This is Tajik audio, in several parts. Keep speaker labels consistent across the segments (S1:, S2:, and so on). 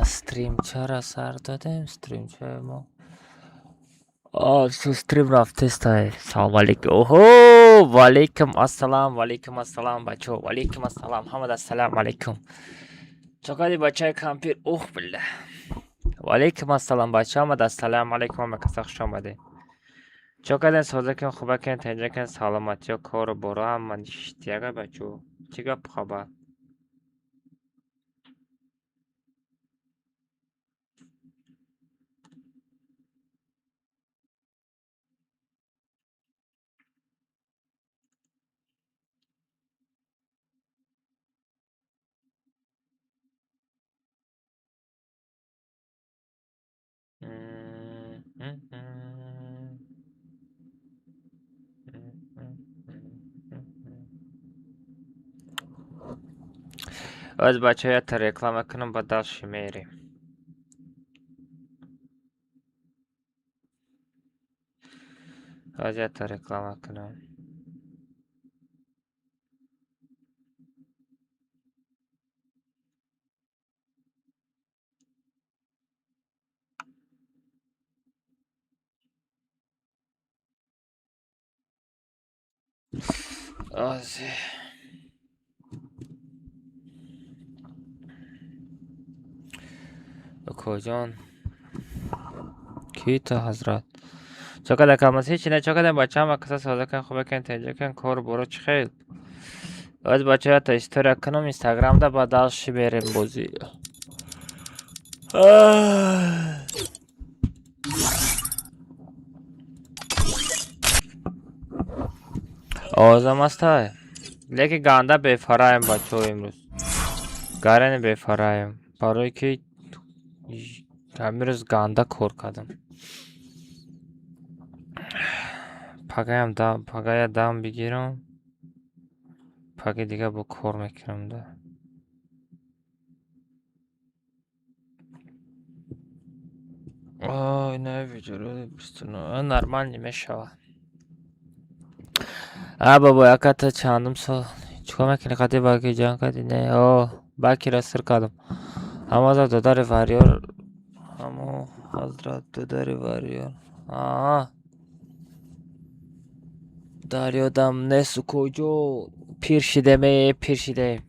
S1: Стрим чара сар додем? Стрим чаи мо? Стрим рафтестай. Салом алейкум. Оҳо, ваалейкум ассалам, ваалейкум ассалам, бачаҳо, ваалейкум ассалам, ҳамада ассалому алейкум. Чо кардӣ, бачаи кампир? Ух, билла. Ваалейкум ассалам, бача, ҳамада ассалому алейкум, ҳама каса хуш омадед. Чо кардем, созакен, хубакен, тинҷакен, саломатиё, кору боро ҳама ништяга, бачаҳо. Чӣ гапу хабар? Оз, бачаҳо, якта реклама кунам, ба дальше мерем. Оз якта реклама кунам. Ози. Укоҷон. Ки ту, ҳазрат? Чо када камас ҳечи не, чо кадем, бача, ҳама каса созакан, хубакан, тинҷакан, кору боро чӣ хел? Оз, бачаҳо, якта история кунам инстаграмда, ба дальше мерем бозӣ. Овозам ҳастай? Лекин ганда бефараем, бачаҳо, имрӯз. Гарани бефараем. Барое ки ҳамин рӯз ганда кор кардам. Пагаям пагая дам бигирам. Паги дига бо кор мекунам да. Ой, на видео нормально мешавад. А бобо, яката чандум сол чикор мекунӣ? Қади баки ҷанг кардӣ? Не, о, бакира сир кардам. Ҳамаза додари варёр, ҳамо ҳазрат додари варёр. Аа. Дар ёдам нест, укоҷо, пир шидем, э, пир шидем.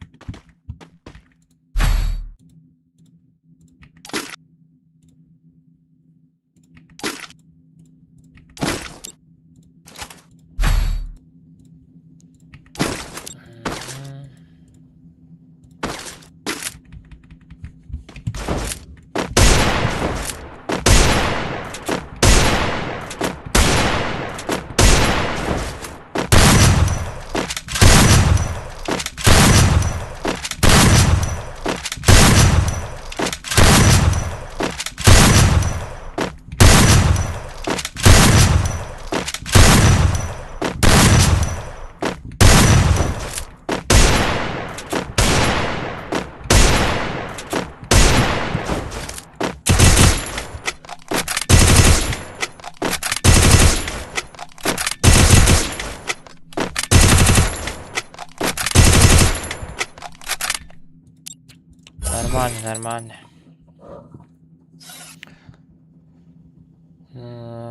S1: Нормально, нормально.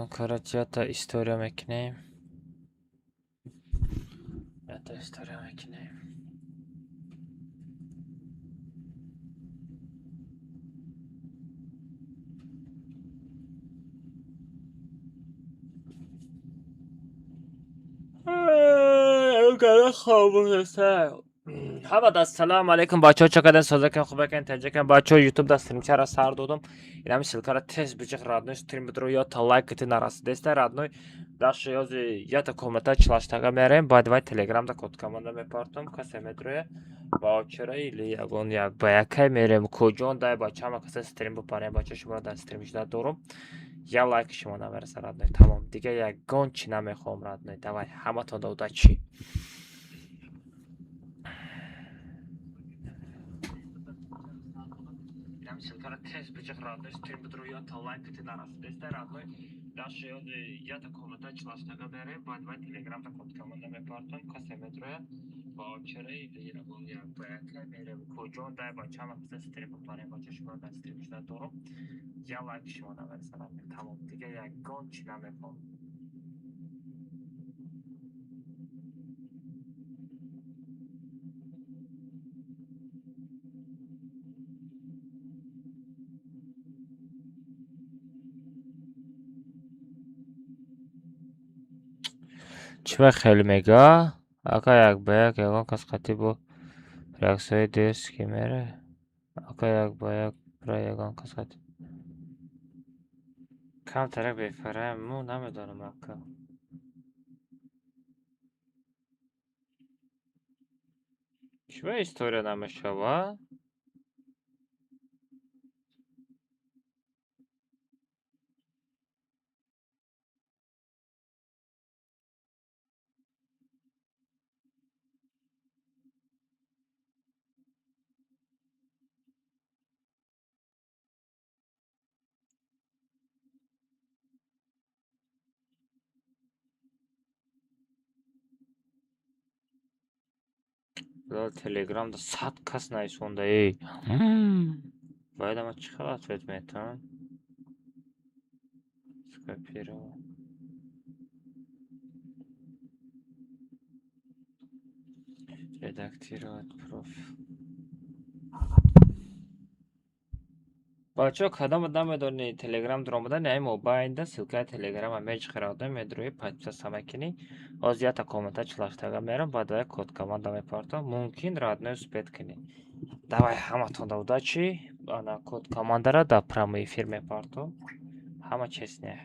S1: Короче, якта история мекунем. Якта история мекунем. Кара хобурса. Ҳамада ассалому алайкум, бачаҳо, чо кадан, созакан, хубакан, таҷакан, бачаҳо, ютуб да стримчара сар додум. Инами ссылкара тез биҷиқ, родной, стрим бидро, ё та лайкати нарасидеста, родной. Даша ёзи ята комната чилаштага мерем, баъд вай телеграм да код команда мепартом, касе медроя. Ваучера или ягон як ба якай мерем, куҷон дай бача, ҳама каса стрим бипарем, бача, шуморо дар стрим ждать дорум. Я лайки шумо намереса, родной, тамом. Дига ягон чи намехоҳам, родной. Давай, ҳаматон да удачи. Ссылкара тез биҷиқ, родной, стрим бидро, ё та лайкати нарасидеста, родной. Даша ёзи ята комната чилаштага мерем, баъд вай телеграм да код команда мепартом, касе медроя. Ваучера или ягон як ба якай мерем, куҷон дай бача, ҳама каса стрим бипарем, бача, шуморо дар стрим ждать дорум. Я лайки шумо намереса, родной, тамом. Дига ягон чи намехоҳам. Чӣ ба хеле мега? Ака, як ба як ягон кас қатӣ бо реаксияҳои дерзкий мере? Ака, як ба як бира ягон кас қатӣ. Камтарак бефараем, му намедонам, ака. Чӣ ба история намешава? Телеграмда 100 кас нависонда, эй. Бояд ама чӣ хел ответ метавонам? Скопировать. Редактировать профиль. Бачаҳо, кадом намедонӣ телеграм дуромадан, яъне мобайнда ссылкаи телеграма меҷиқи, родной, медрои, подписаться мекунӣ. Ҳозир ята комната чилаштага мерам, баъд вай код команда мепартом. Мумкин, родной, успеть кунӣ. Давай, ҳаматон да удачи. Ана код командара дар прямой эфир мепартом. Ҳама честный.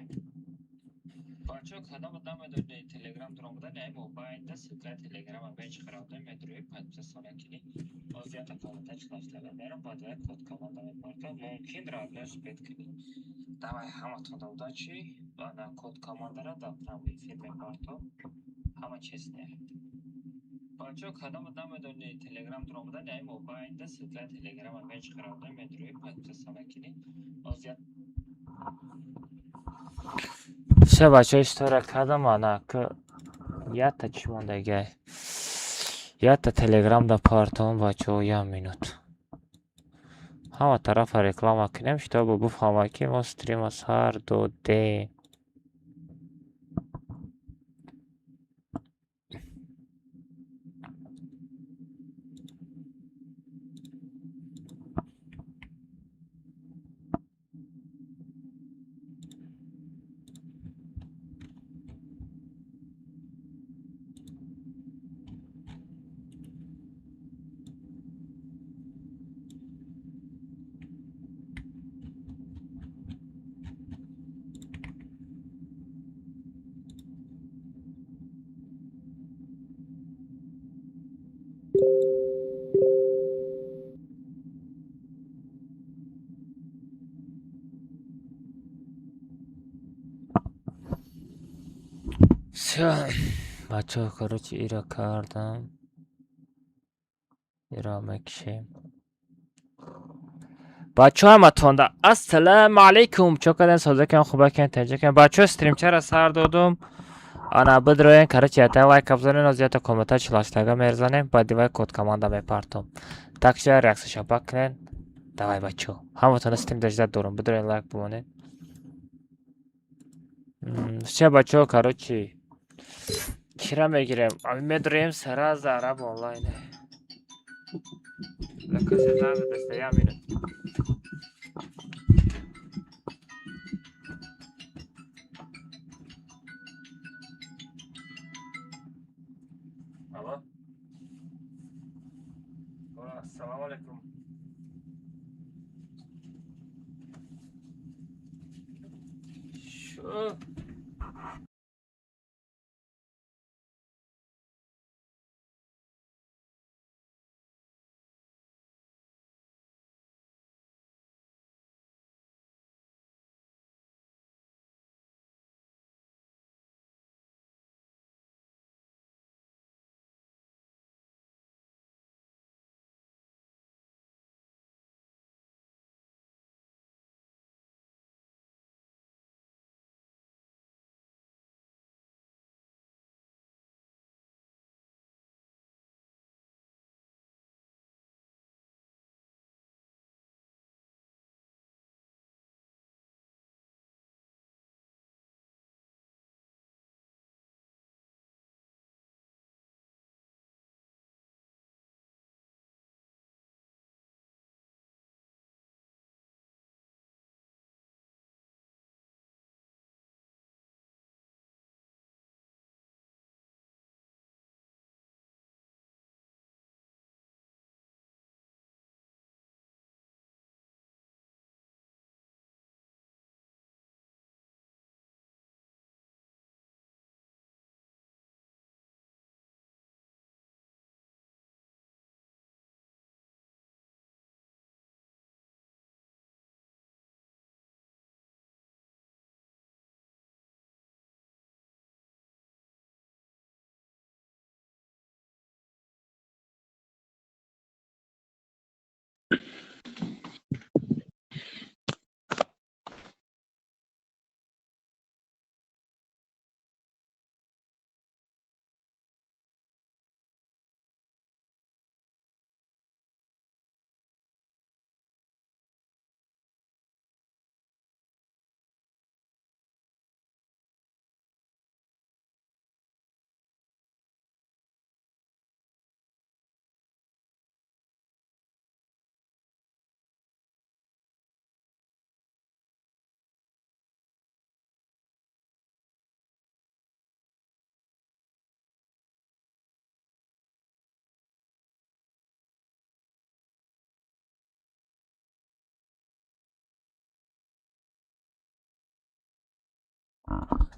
S1: Бачаҳо, кадом намедонӣ телеграм дуромадан, яъне мобайнда ссылкаи телеграма меҷиқи, родной, медрои, подписаться мекунӣ. Ҳозир ята комната чилаштага мерам, баъд вай код команда мепартом. Мумкин, родной, успеть кунӣ. Давай, ҳаматон да удачи. Ана код командара дар прямой эфир мепартом. Ҳама честный. Бачаҳо, кадом намедонӣ телеграм дуромадан, яъне мобайнда ссылкаи телеграма меҷиқи, родной, медрои, подписаться мекунӣ. Ҳозир Всё, бачаҳо, история кардам, ана к ята чӣ мондагиай? Ята телеграм да партом, бачаҳо, як минут. Ҳама тарафа реклама кунем, чтобы бифаҳмад, ки мо стрима сар додем. Всё, бачаҳо, короче, ира кардам. Ира мекушем. Бачаҳо, ҳаматонда ассалому алайкум. Чо карден, созакан, хубакан, таҷакан. Бачаҳо, стримчара сар додум. Ана бидроен, короче, ята лайк абзанен, ҳозир ята комната чилаштага мерзанем, баъди вай код команда мепартом. Так что реакция шапак кунен. Давай, бачаҳо. Ҳаматонда стрим да ждать дорум. Бидроен, лайк бимонед. Всё, бачаҳо, короче, кира мегирем? Медроем сразу араб онлайн. Касе занг задаста, як минут. Алло. Бачо.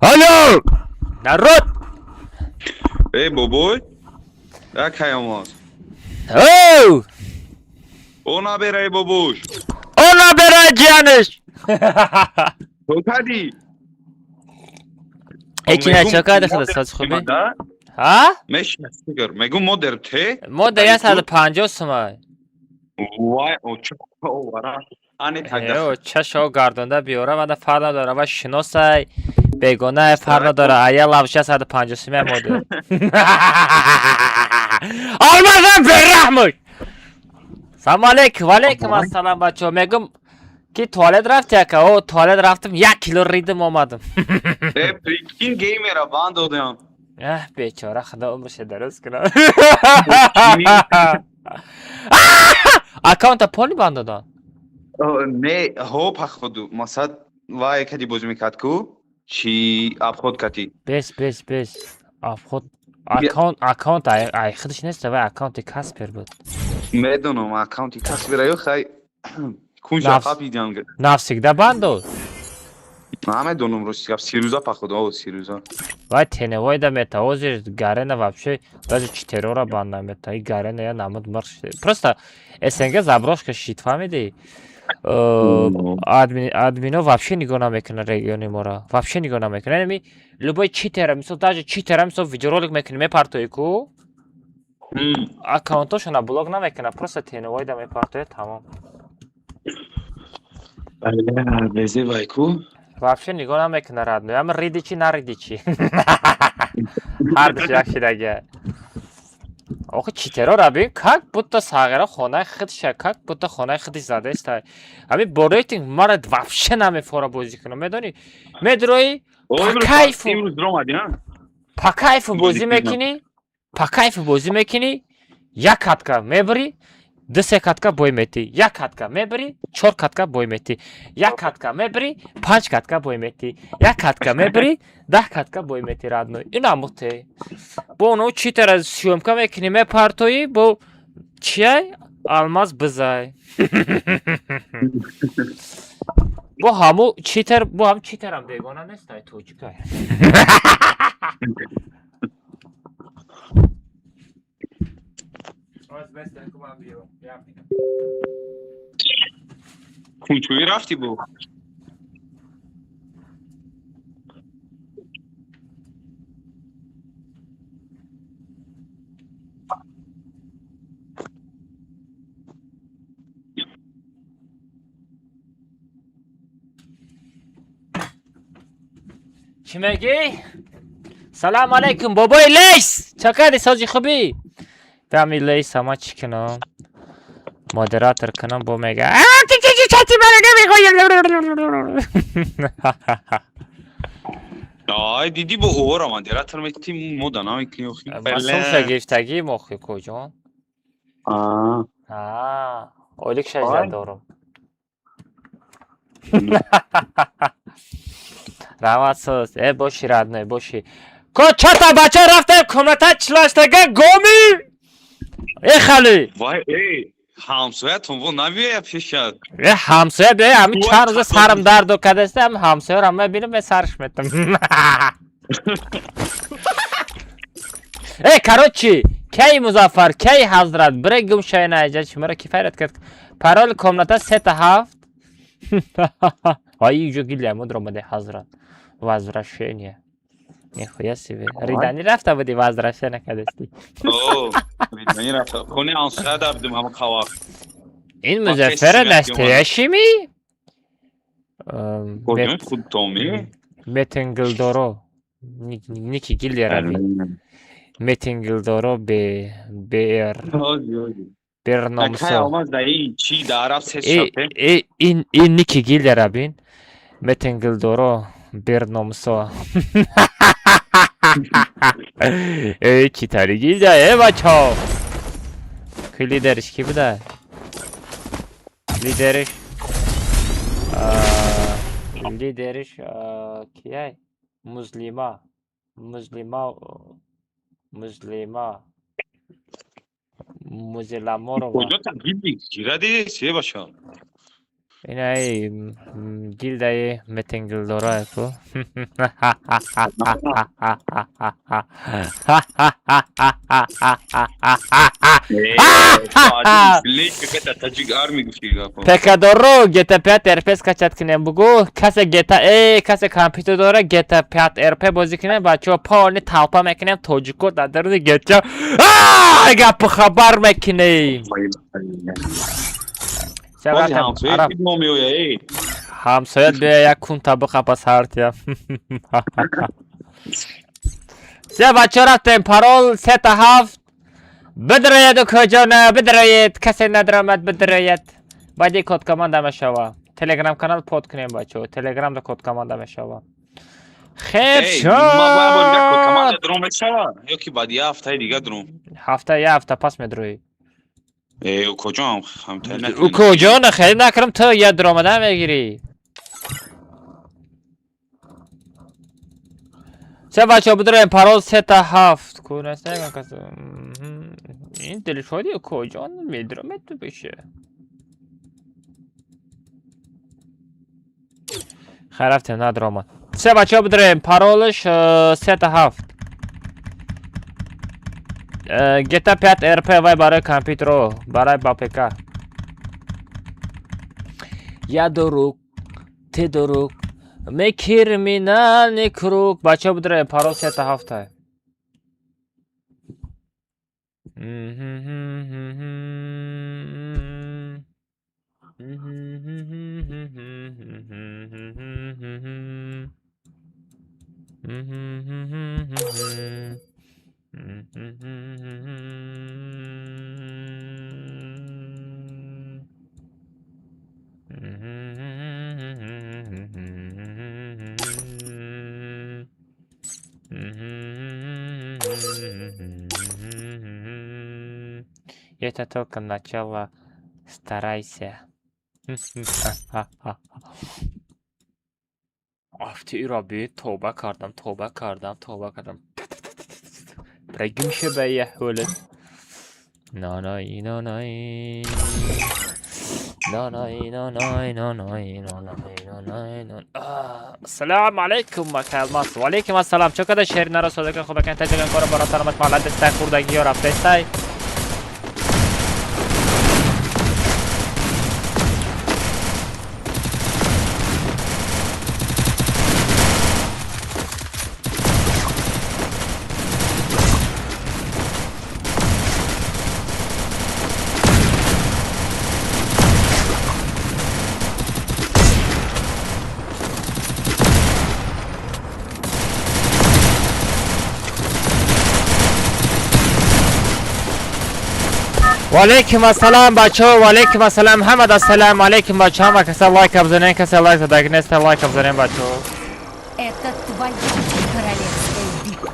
S1: Алло! Народ!
S2: Эй, бобой! Як ҳаямоз.
S1: Оу!
S2: О наберай, бобуш!
S1: О наберай, ҷияниш!
S2: То кадӣ?
S1: Ҳечи на, чо карди худо, соз хубӣ? Ҳа?
S2: Мешинасигар. Мегум мо дар те?
S1: Мо дар 150 сумай.
S2: Вай, о чо овара. Ани тагда.
S1: Э, чашо гардонда биёра, вада фарқ надора, ва шиносай, бегонай фарқ надора, ая лавша 150 сумай мода. Алмазам бераҳмуш! Салом алейкум, валейкум ассалом, бачо. Мегум ки туалет рафти, ака? О, туалет рафтам, 1 кило ридим, омадам.
S2: Э, прикинь, геймера бан додам.
S1: Эҳ, бечора, худо умрша дароз кунад. Аккаунта поли бан додан?
S2: Не, ҳо, походу. Масад вай кади бозӣ мекард ку? Чи обход кати?
S1: Бес, бес, бес. Обход аккаунт ай худаш нест, вай аккаунти Каспер буд.
S2: Медонам, аккаунти Каспера ё хай кунҷа қапидам.
S1: Навсегда бан дод?
S2: Намедонам, рости гап, сирӯза походу, о, сирӯза.
S1: Вай теневойда мета, ҳозир Гарена вообще даже читерора бан намета. И Гарена я намуд мирх. Просто СНГ заброшка шид, фаҳмидӣ? Админо вообще нигоҳ намекунад региони моро. Вообще нигоҳ намекунад. Яъне любой читера, мисол, даже читера, мисол, видеоролик мекунӣ, мепартоӣ ку, аккаунтошона блок намекунад, просто теневойда мепартояд, тамом.
S2: Безевай ку?
S1: Вообще нигоҳ намекунад, родной. Ама риди чи, нариди чи. Ҳардуш як шидага. Охи, читерора бин, как будто сағира хонаи худша, как будто хонаи худиш задаеста. Ҳамин бо рейтинг мара вообще намефора бозӣ кунам, медонӣ? Медроӣ, по кайфу. По кайфу бозӣ мекунӣ, по кайфу бозӣ мекунӣ, як катка мебарӣ, ду се катка бой метӣ, як катка мебарӣ, чор катка бой метӣ, як катка мебарӣ, панҷ катка бой метӣ, як катка мебарӣ, 10 катка бой метӣ, родной. Ин амуте. Бо оно читера съёмка мекунӣ, мепартоӣ, бо чияй алмаз бизай. Бо Бо ҳаму читер, бо ҳам читерам бегона нест, ай тоҷикай.
S2: Кунчӯӣ рафтӣ бо?
S1: Чӣ мегӣ? Салому алайкум, бобои Лейс! Чӣ кардӣ, сози хубӣ? Дами Лейс ама чӣ кунам? Модератор кунам, бо мега. А, ти чи чи чати мара намехоҳӣ.
S2: Ай, дидӣ, бо ора модератор метӣ, мода намекунӣ охи.
S1: Ма сумша гирифтагӣ мохи куҷон? А, ойлик шажда дорум. Раҳмат соз. Э, боши, родной, боши. Ко чата бача рафтем комната чилаштага гоми. Э, хали.
S2: Вай, эй, ҳамсоятон во набиёяд пешат?
S1: Э, ҳамсоя биёя, ҳами чанд рӯза сарам дардо кадаста, ҳами ҳамсояро мебинам, ме сарш метам. Э, короче, кай Музаффар, кай Ҳазрат, бире гум шавена аҷа, шуморо кифоят кард. Пароли комната сета ҳафт. Ай, иҷо гилия мудро омаде Ҳазрат. Возвращение. Нихуя себе. Ридани рафта буди, возвращение кадасти.
S2: О, ридани рафта. Хони ҳамсоя дар будем ҳама қавақ.
S1: Ин Музаффара настоящий ми?
S2: Куҷои худтоми?
S1: Метинглдоро. Ники гилия раби. Метинглдоро бе бер берномсо.
S2: Омад да ин чи да араб се шапе.
S1: Ин ники гилия рабин. Метинглдоро берномсо. Эй, чӣ тари гилдия, э, бачаҳо. Ки лидериш ки буда? Лидериш кияй? Музлима. Музлима, Музлима. Музеламорова.
S2: Куҷо та гилди? Чира диди? Се баша.
S1: Инаи гилдаи метинглдора ку.
S2: Таҷик арми гуфти гапо.
S1: Пекадоро GTA 5 RP скачать кунем, бугу. Касе GTA, э, касе компютер дора, GTA 5 RP бозӣ кунем, бачаҳо, полный толпа мекунем, тоҷико дар даруни GTA. А, гапу хабар мекунем.
S2: Ҳамсоя мо меоя, эй.
S1: Ҳамсоя биё, як кунта биқапа сартия. Се бачаҳо, рафтем, парол сета ҳафт. Бидрояду куҷо на бидроед, касе надромад, бидрояд. Баъди код команда мешава. Телеграм канал под кунем, бачаҳо. Телеграмда код команда мешава. Хеб
S2: шод.
S1: Шод.
S2: Дром мешава ё ки баъди як ҳафтаи дига дром?
S1: Ҳафта, як ҳафта пас медроӣ.
S2: Э, куҷоам?
S1: Куҷо на хеле накарам, ту я дромада мегирӣ. Се бачаҳо, бидроем, парол сета ҳафт. Ку неста кас. Ин дилшоди куҷо медромед ту беше? Хайр, рафтем, надромад. Се бачаҳо, бидроем, паролаш сета ҳафт. GTA 5 RP вай барои компютеро, барои ба ПК. Я друг, ты друг, мы криминальный круг. Бачаҳо, бидроем, парол сета ҳафта. Это только начало. Старайся. Афти иро би тавба кардам, тавба кардам, тавба кардам. Прегимше ба я ҳолат. Нанай, нанай. Ассалому алайкум, ака Алмаз. Ва алайкум ассалом. Чо када шеринара содакан хубакан таҷаган кора баротарамаш маладестай хурдагиё рафтестай. Ва алайкум ассалом, бачаҳо, ва алайкум ассалом, ҳамад ассалому алайкум, бачаҳо, ҳама каса лайк бизанен, каса лайк задаги неста, лайк бизанен, бачаҳо.
S3: Это твоя королевская битва.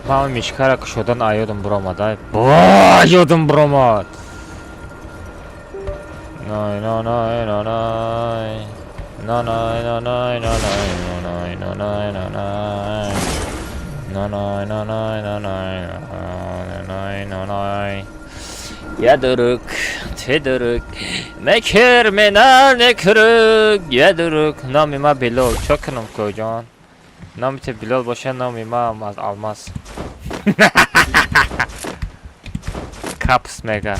S1: Ман мишкара кушодан аёдам буромад, ай. Ба, ёдам буромад. Най най най най най. Най най най най най най най най най най. Най най най най най най най най най. Ядырык, тедырык, мекер менал кырык, ядырык. Номи ма Билол, чо кунам коҷон? Номи те Билол боша, номи ма Алмаз. Капс мега.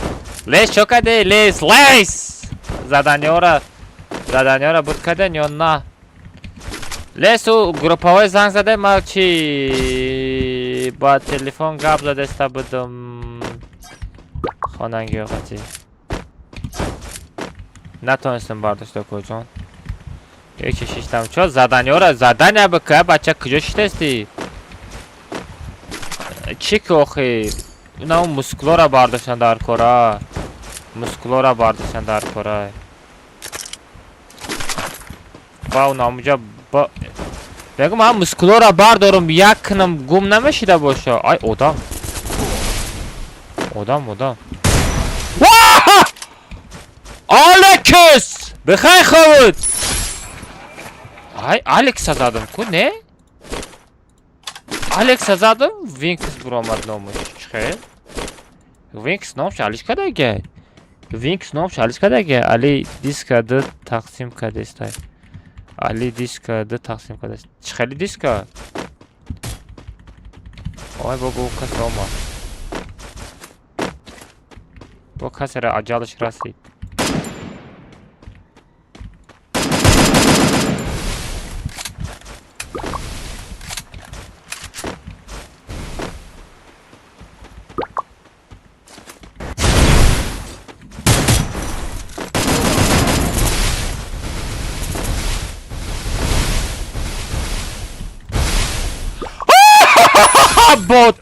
S1: Лес чо каде? Лес, лес! Заданиёра, заданиёра буд каден ё на? Лесу групповой занг заде, ма чи ба телефон гап задеста будам. Хонангиё қати. Натонистам бардошта коҷон. Ячи шиштам. Чо заданиёра задания бика, бача куҷо шиштасти? Чӣ ки охи? Ина он мускулора бардоштан дар кора. Мускулора бардоштан дар кора. Ба он амуҷа ба мегум ман мускулора бардорум як кунам гум намешида боша. Ай одам. Одам, одам. Алекс! Бихай ховуд! Ай, Алекса задам ку, не? Алекса задам, Винкс буромад номуш. Чихел? Винкс номш Алиш кадаге? Винкс номш Алиш кадаге? Али диска д тақсим кадестай. Али диска д тақсим кадест. Чихели диска? Ой, бобо, кас омад. Бо касера аҷалаш расид. Бот!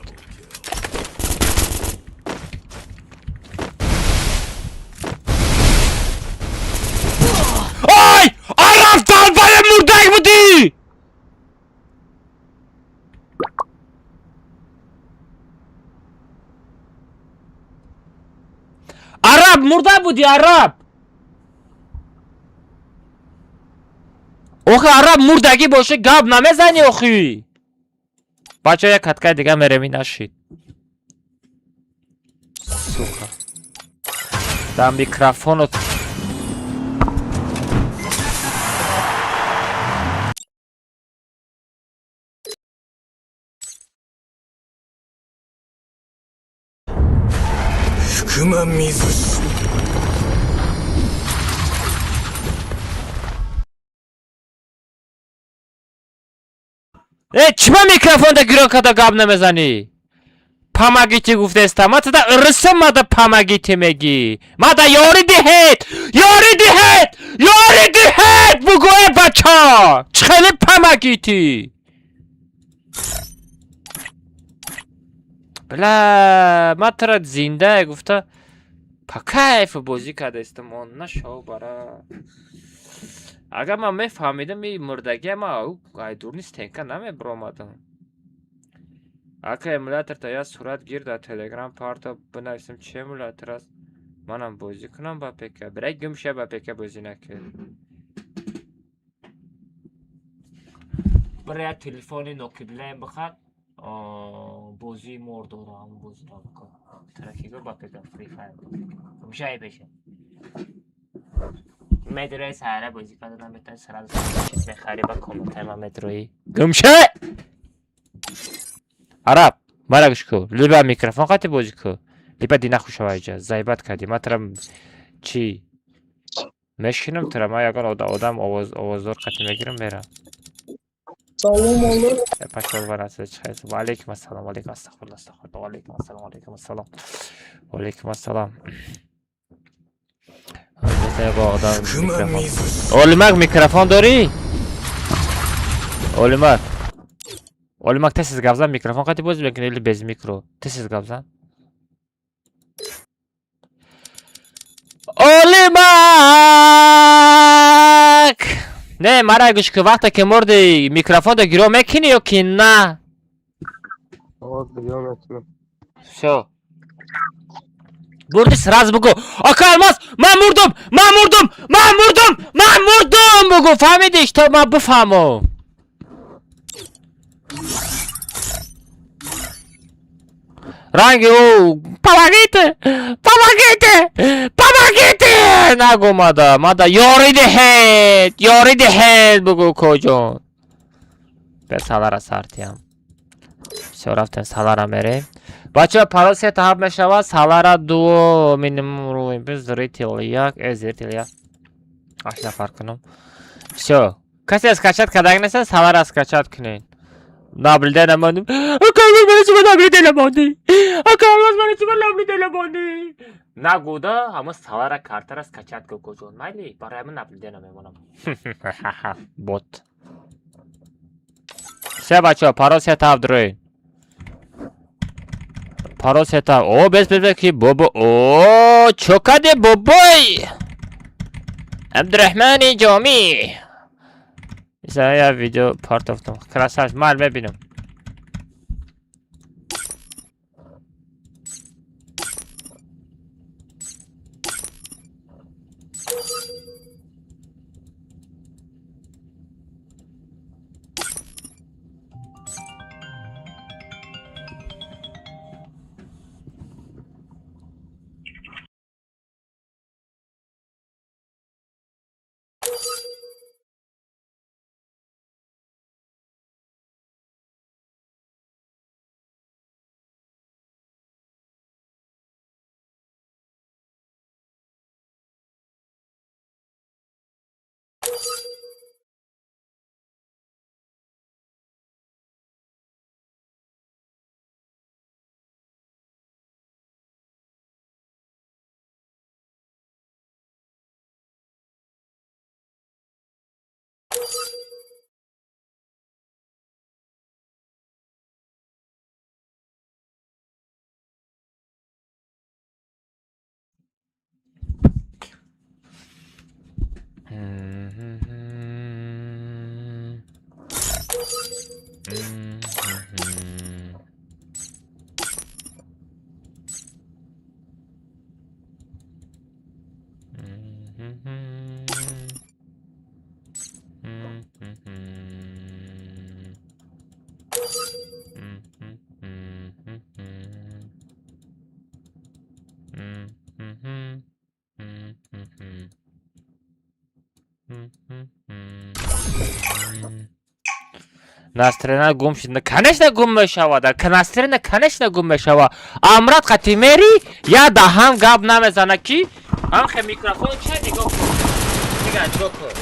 S1: Ай! Араб долбоеб мурдак будӣ! Араб мурда будӣ, араб! Охи араб мурдагӣ боша гап намезанӣ охи! Бача як каткаи дига мереми нашид. Сука. Дар микрофону
S4: 福間水氏。
S1: Э, чӣ ба микрофонда гирон карда гап намезанӣ? Помогите гуфтеста. Ма тада ирисам, мада помогите мегӣ. Мада ёрӣ диҳед! Ёрӣ диҳед! Ёрӣ диҳед! Бугӯе бача! Чӣ хеле помогите? Бля, ма тара зинда гуфта по кайфу бозӣ кардаистам, он нашав бара. Агар ман мефаҳмидам и мурдагия, ма айдурни стенка намебиромадам. Ака, эмуляторта я сурат гир, дар телеграм парто, бинависам, чи эмулятор аст. Манам бозӣ кунам ба ПК. Бирай гум ша, ба ПК бозӣ накард. Бира як телефони нокиблем бихар, бозии мор дора, ҳамон бозиро бикун. Тракиго ба ПК Free Fire бозӣ кун. Гумшай беша. Медрои саҳара бозӣ карда наметавонӣ, сразу чиз мехарӣ, ба комнатаи ман медроӣ. Гумшай! Араб, мара гӯш кун. Либо микрофон қати бозӣ кун, либо дина хушава иҷа. Зайбат кардӣ. Ман тара чӣ? Мешинам тара, ман ягон одам овоздор қати мегирам, мерам.
S5: Салом алейкум.
S1: Пашол ва чӣ? Ва алейкум ассалом, ва алейкум, астағфируллоҳ, астағфируллоҳ, ва алейкум ассалом, ва алейкум ассалом. Ва алейкум ассалом. Одам
S4: 福間
S1: микрофон.
S4: 水
S1: Олимак, микрофон дорӣ? Олимак. Олимак, тез гап зан, микрофон қати бозӣ мекунӣ или без микро? Тез гап зан. Олимак! Не, мара гӯш кун, вақте ки мурди, микрофонро гиро мекунӣ ё ки на?
S5: Вот, гирё мекунам.
S1: Всё. Бурди, сразу бугӯ. Ака Алмаз, ман мурдум, ман мурдум, ман мурдум, ман мурдум бугӯ, фаҳмидӣ, то ман бифаҳмам. Ранги ӯ помогите, помогите, помогите нагӯ мада, мада ёрӣ диҳед, ёрӣ диҳед бугӯ коҷон. Бе салара сартиям. Всё, рафтем, салара мерем. Бачаҳо, парол се та ҳафт мешавад, салара дуо минимум рӯи без зритель як, зритель як. Ҳашт нафар кунам. Всё. Касе скачать кардаг неста, салара скачать кунед. Наблюдай намонди. Ака, мана чима наблюдай намонди. Ака, мана чима наблюдай намонди. Нагуда, ҳама салара картара скачать кун коҷон. Майли, барои ҳама наблюдай намемонам. Бот. Се бачаҳо, парол се та ҳафт рӯй. Парол се та. О, без без без ки бобо. О, чо каде бобой? Абдурахмани Ҷомӣ. Я видео партофтам. Красавч, ман мебинам. Настрина гум шуд. Конечно, гум мешавад. Настрина, конечно, гум мешавад. Амрат қати мери, я даҳам гап намезана ки ҳамхе микрофон ча нигоҳ кун. Нигоҳ, нигоҳ кун.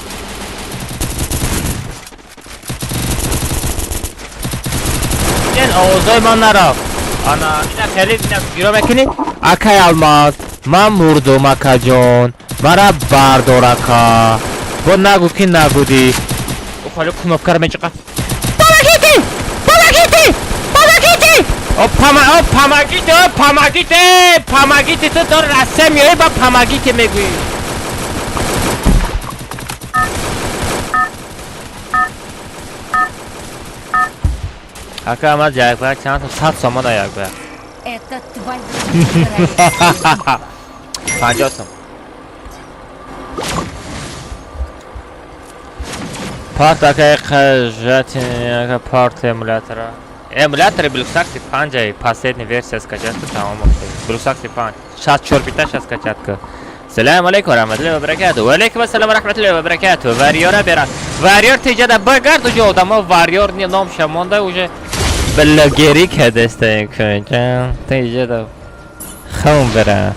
S1: Ин овозҳои ман нарафт. Ана, ина хеле ина гиро мекунӣ? Акай Алмаз, ман мурдум, акаҷон. Мара бардор, ака. Бо нагу ки набудӣ. Охали кнопкаро мечиқа. Помогите! Помогите! Помогите! О, пома, о, помогите, о, помогите! Помогите, ту дор расе меоӣ, ба помогите мегӯӣ. Ака, ман як чанд 100 сомон як ба.
S3: Это твоя королевская битва.
S1: 50 сом. Парт ака қажати ака парт эмулятора. Эмулятори BlueStacks 5, последняя версия скачать, тамом. BlueStacks 5. 64 бита щас скачать ка. Салам алейкум рахматуллоҳи ва баракатуҳ. Ва алейкум ассалом ва рахматуллоҳи ва баракатуҳ. Варьёра бера. Варьёр тиҷада багард, уже одамо варьёр не ном шамонда уже блогерӣ кадеста кунҷа. Тиҷада хун бера.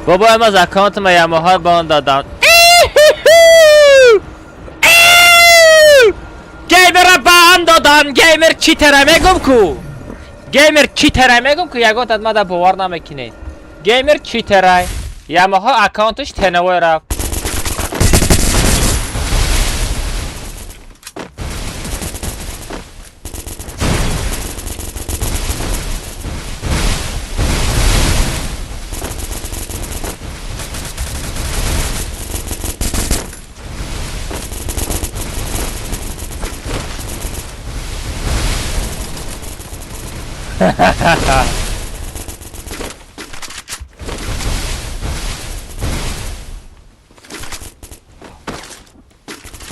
S1: Бобо, аз аккаунт ма Ямаҳа бан дадам. Геймера бан додан, геймер читера мегум ку. Геймер читера мегум ку, ягон тад мада бовар намекунед. Геймер читерай. Ямаҳа аккаунташ тенавой рафт.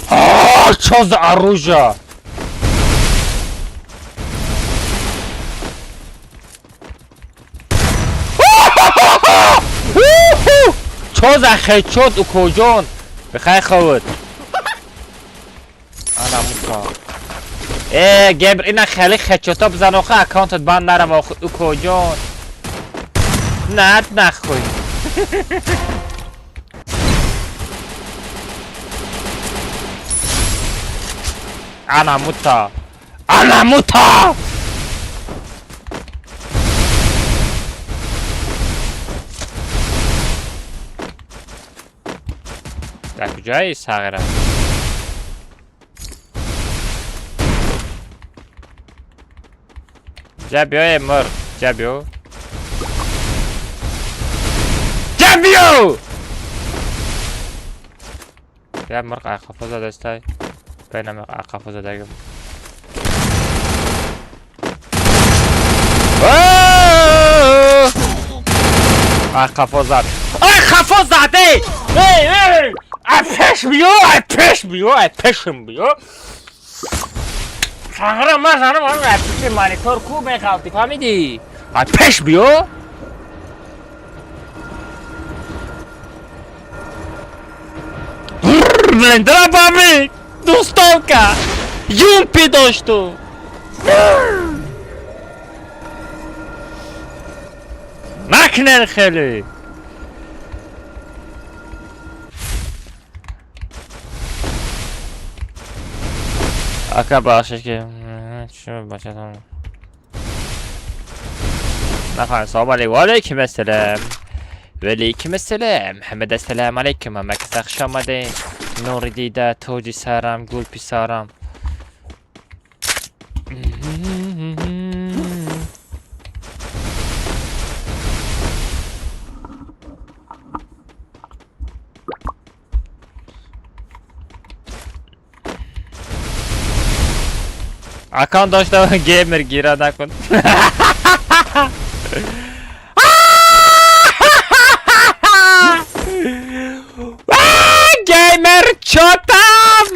S1: А, чё за оружие? Чё за хедшот, укоҷон? Бихай ховуд. Ана мука. Э, гебр, ина хеле хедшота бизан, охи аккаунтат банд нарава, охи укоҷон. Над нахуй. Ана мута. Ана мута! Дар куҷои сағира? Ҷа биё, э мурғ, ҷа биё. Ҷа биё! Я мурғ ай қафо задастай. Байнам ай қафо задагим. Ай қафо зад. Ай қафо зад, эй! Эй, эй! Ай пеш биё, ай пеш биё, ай пешим биё. Сағира, ман занам, ай пеши монитор ку меғалти, фаҳмидӣ? Ай пеш биё. Блин, дробовик! Двустволка! Юмпи дошту! Накунен хеле! Ака, бахшиш ки чӣ бачатон нафаҳм. Салом алейкум. Ва алейкум ассалом. Ва алейкум ассалом. Ҳамада ассалому алейкум. Ҳама каса хуш омадед. Нури дида, тоҷи сарам, гул писарам. Аккаунт дошта геймер гира накун. Геймер чё там?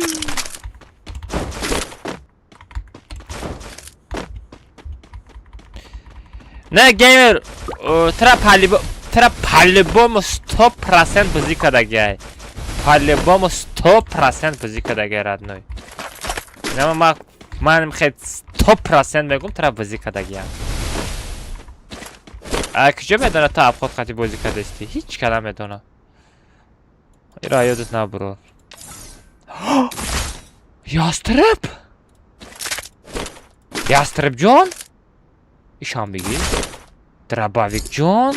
S1: Не, геймер, тра по тра по-любому 100% бозӣ кардагиай. По-любому 100% бозӣ кардагиай, родной. Инама ман хел 100% мегум, тра бозӣ кардагиам. А куҷо медона ту обход қати бозӣ кардасти? Ҳеҷ ка намедона. Иро ёдат набурор. Ястреб? Ястреб ҷон, ишам бигӣ, Драбавик ҷон,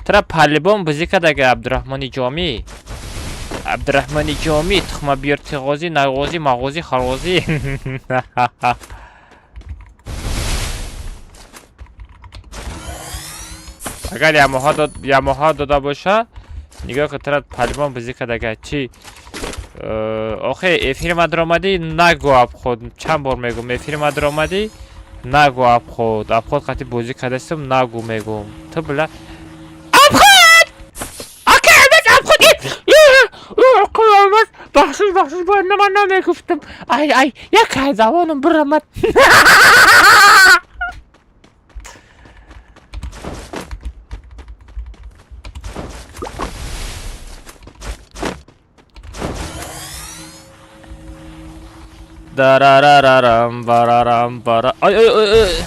S1: тра палибон бозӣ кардага. Абдураҳмони Ҷомӣ, Абдураҳмони Ҷомӣ, тухма биёр, тиғозӣ, нағозӣ, мағозӣ, харғозӣ. Агар ямоҳа дода боша, нигоҳ кун, тра палибон бозӣ кардага. Чӣ охе, эфири ма даромадӣ, нагӯ Абход. Чанд бор мегӯм, эфири ма даромадӣ, нагӯ Абход. Абход қати бозӣ кардастам, нагӯ, мегӯм. Ту била Абход, ака, Алмаз, Абход, Алмаз, бахшиш, бахшиш, бояд ман намегуфтам. Ай, ай, як забонам бирамад. Дарарарарам, барарам, бара, ай, ай, ай, ай.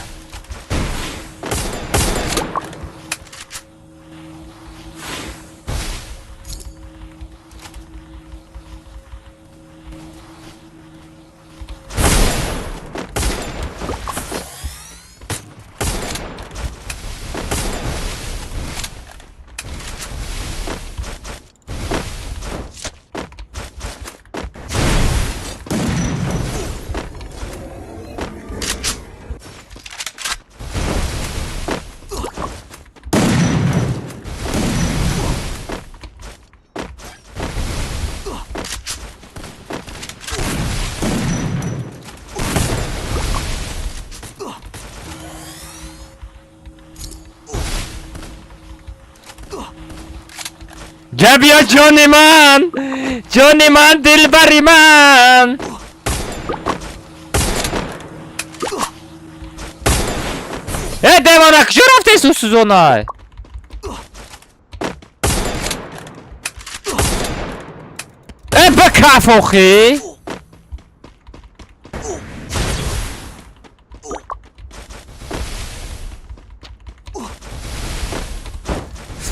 S1: Ҷабия, ҷони ман, ҷони ман, дилбари ман. Э, девона, куҷо рафтаи, сусузонай? Э, ба каф охӣ.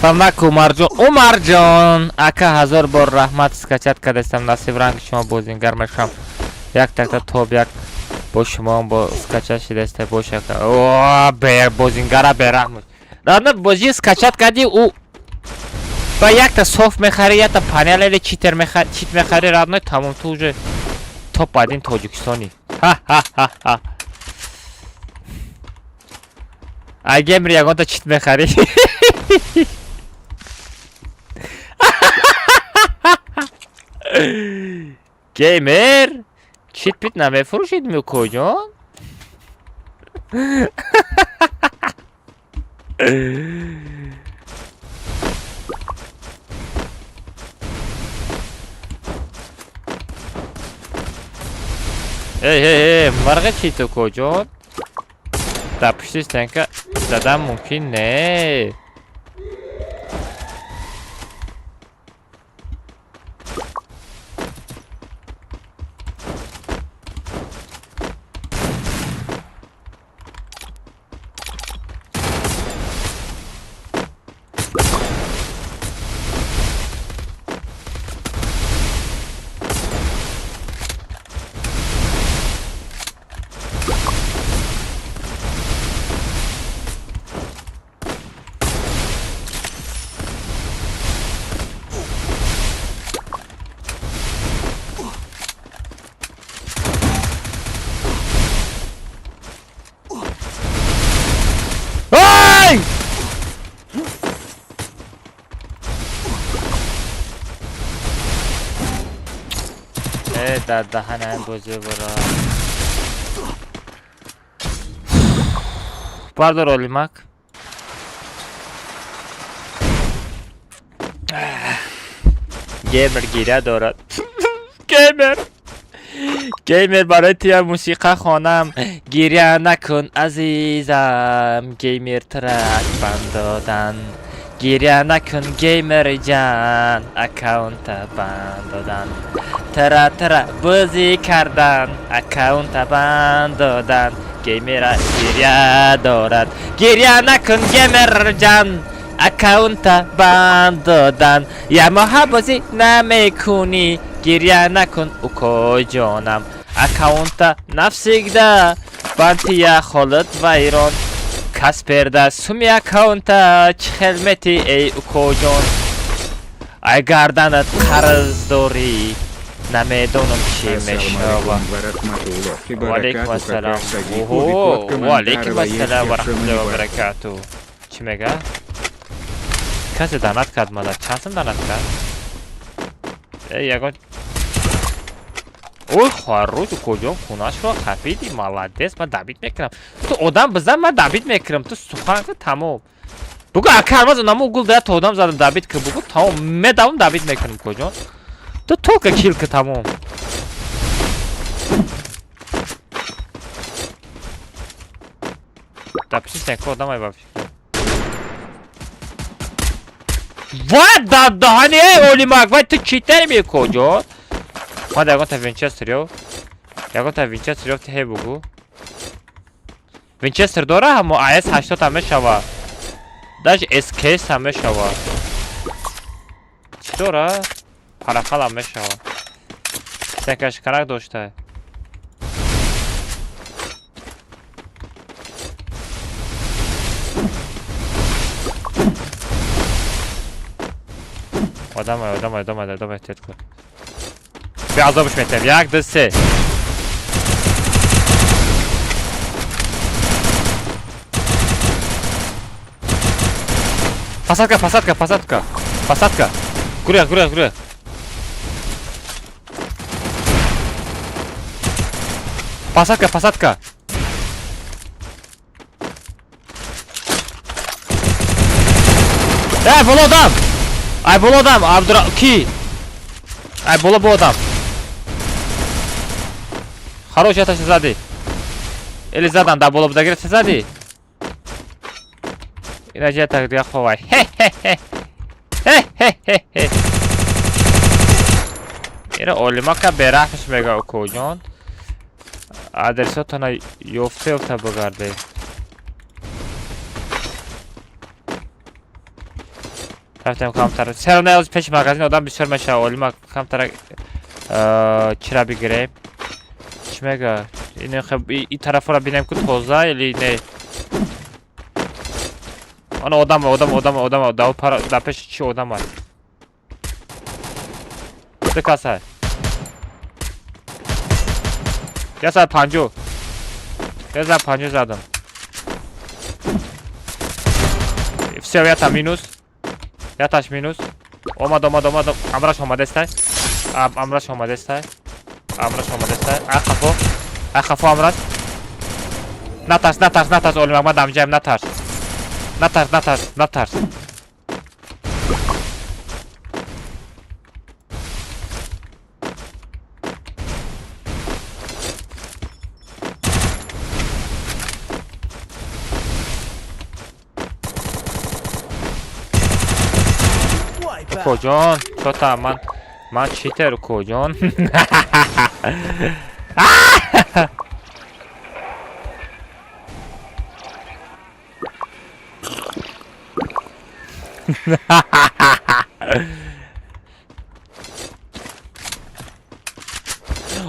S1: Саламак, Умарҷон, Умарҷон ака, ҳазор бор раҳмат, скачать кардастам. Насиб ранги шумо бозингар мешавам. Як такта топ як бо шумо бо скачать шидаста боша. О, бозингара бераҳм радна. Бозӣ скачать кардӣ, ӯ ба якта софт мехарӣ, якта панел или читер чит мехарӣ, родной, тамом, ту уже топ один Тоҷикистони. Ха-ха-ха-ха. Агемри ягонта чит мехарӣ. Геймер чит пит намефурӯшид, мукоҷон? Эй, эй, эй, марға чит, укоҷон? Дар пушти стенка задан мумкин не. Ай! Э, дар даҳанаем бозӣ бора. Бардор, Олимак. Геймер гиря дорад. Геймер. Геймер, барои ту як мусиқа хонам. Гиря накун, азизам. Геймер, трак банд додан. Гиря накун, геймер ҷан. Аккаунта банд додан. Тра тра бозӣ кардан. Аккаунта банд додан. Геймера гиря дорад. Гиря накун, геймер ҷан. Аккаунта банд додан. Ямоҳа бозӣ намекунӣ. Гиря накун, укоҷонам. Аккаунта навсегда. Бантия Холид вайрон. Касперда суми аккаунта чӣ хел мети, эй укоҷон? Ай гарданат қарз дорӣ. Намедонам чӣ мешава. Валейкум ассалам. Оҳо, валейкум ассалам ва раҳматуллоҳи ва баракату. Чӣ мега? Касе донат кард мада. Чанд сум донат кард? Э, ягон. Ой, хорош, укоҷон, хунашро хафиди, молодец, ман добить мекунам. Ту одам бизан, ман добить мекунам. Ту сухан тамом. Бугу ака алмаз намо гул да то одам задам добить ки бугу тамом медавам добить мекунам, укоҷон. Ту только килл ки, тамом. Да пиши одамай ба фикр. Ва да даҳани эй олимак, вай ту читер мекоҷон? Ма ягонта Винчестер ё? Ягонта Винчестер ёфти ҳе бугу. Винчестер дора ҳамо АС 80 ҳам мешава. Даже СКС ҳам мешава. Чӣ дора? Парахал ҳам мешава. Секашкарак дошта. Одамай, одамай, одамай, одамай, эҳтиёт кун. Бیا азобш метем. Як, ду, се. Посадка, посадка, посадка. Посадка. Гурях, гурях, гурях. Посадка, посадка. Эй, боло одам! Ай, боло одам, Абдура... Ки? Ай, боло бо одам. Хорош, яташ зади. Или задан, да боло буда гирифти зади. Ина ҷета дига ховай. Хе-хе-хе. Хе-хе-хе. Ира олимака бераҳмш мега, укоҷон. Адресотона ёфта ёфта бигарде. Рафтем камтар. Серо пеши магазин одам бисёр мешава. Олима камтар чира бигирем. Чӣ мега? И тарафора бинем ку тоза или не? Ана одам, одам, одам, одам, да пара, да пеши чӣ одам аст? Ду каса. 150. 150 задам. Всё, я там минус. Яташ минус. Омад, омад, омад. Амраш омадестай. Амраш омадестай. Амраш омадестай. А хафо. А хафо амраш. Натарс, натарс, натарс, олимак, ман дамҷаем, натарс. Натарс, натарс, натарс. Укоҷон, чота ман читер, укоҷон.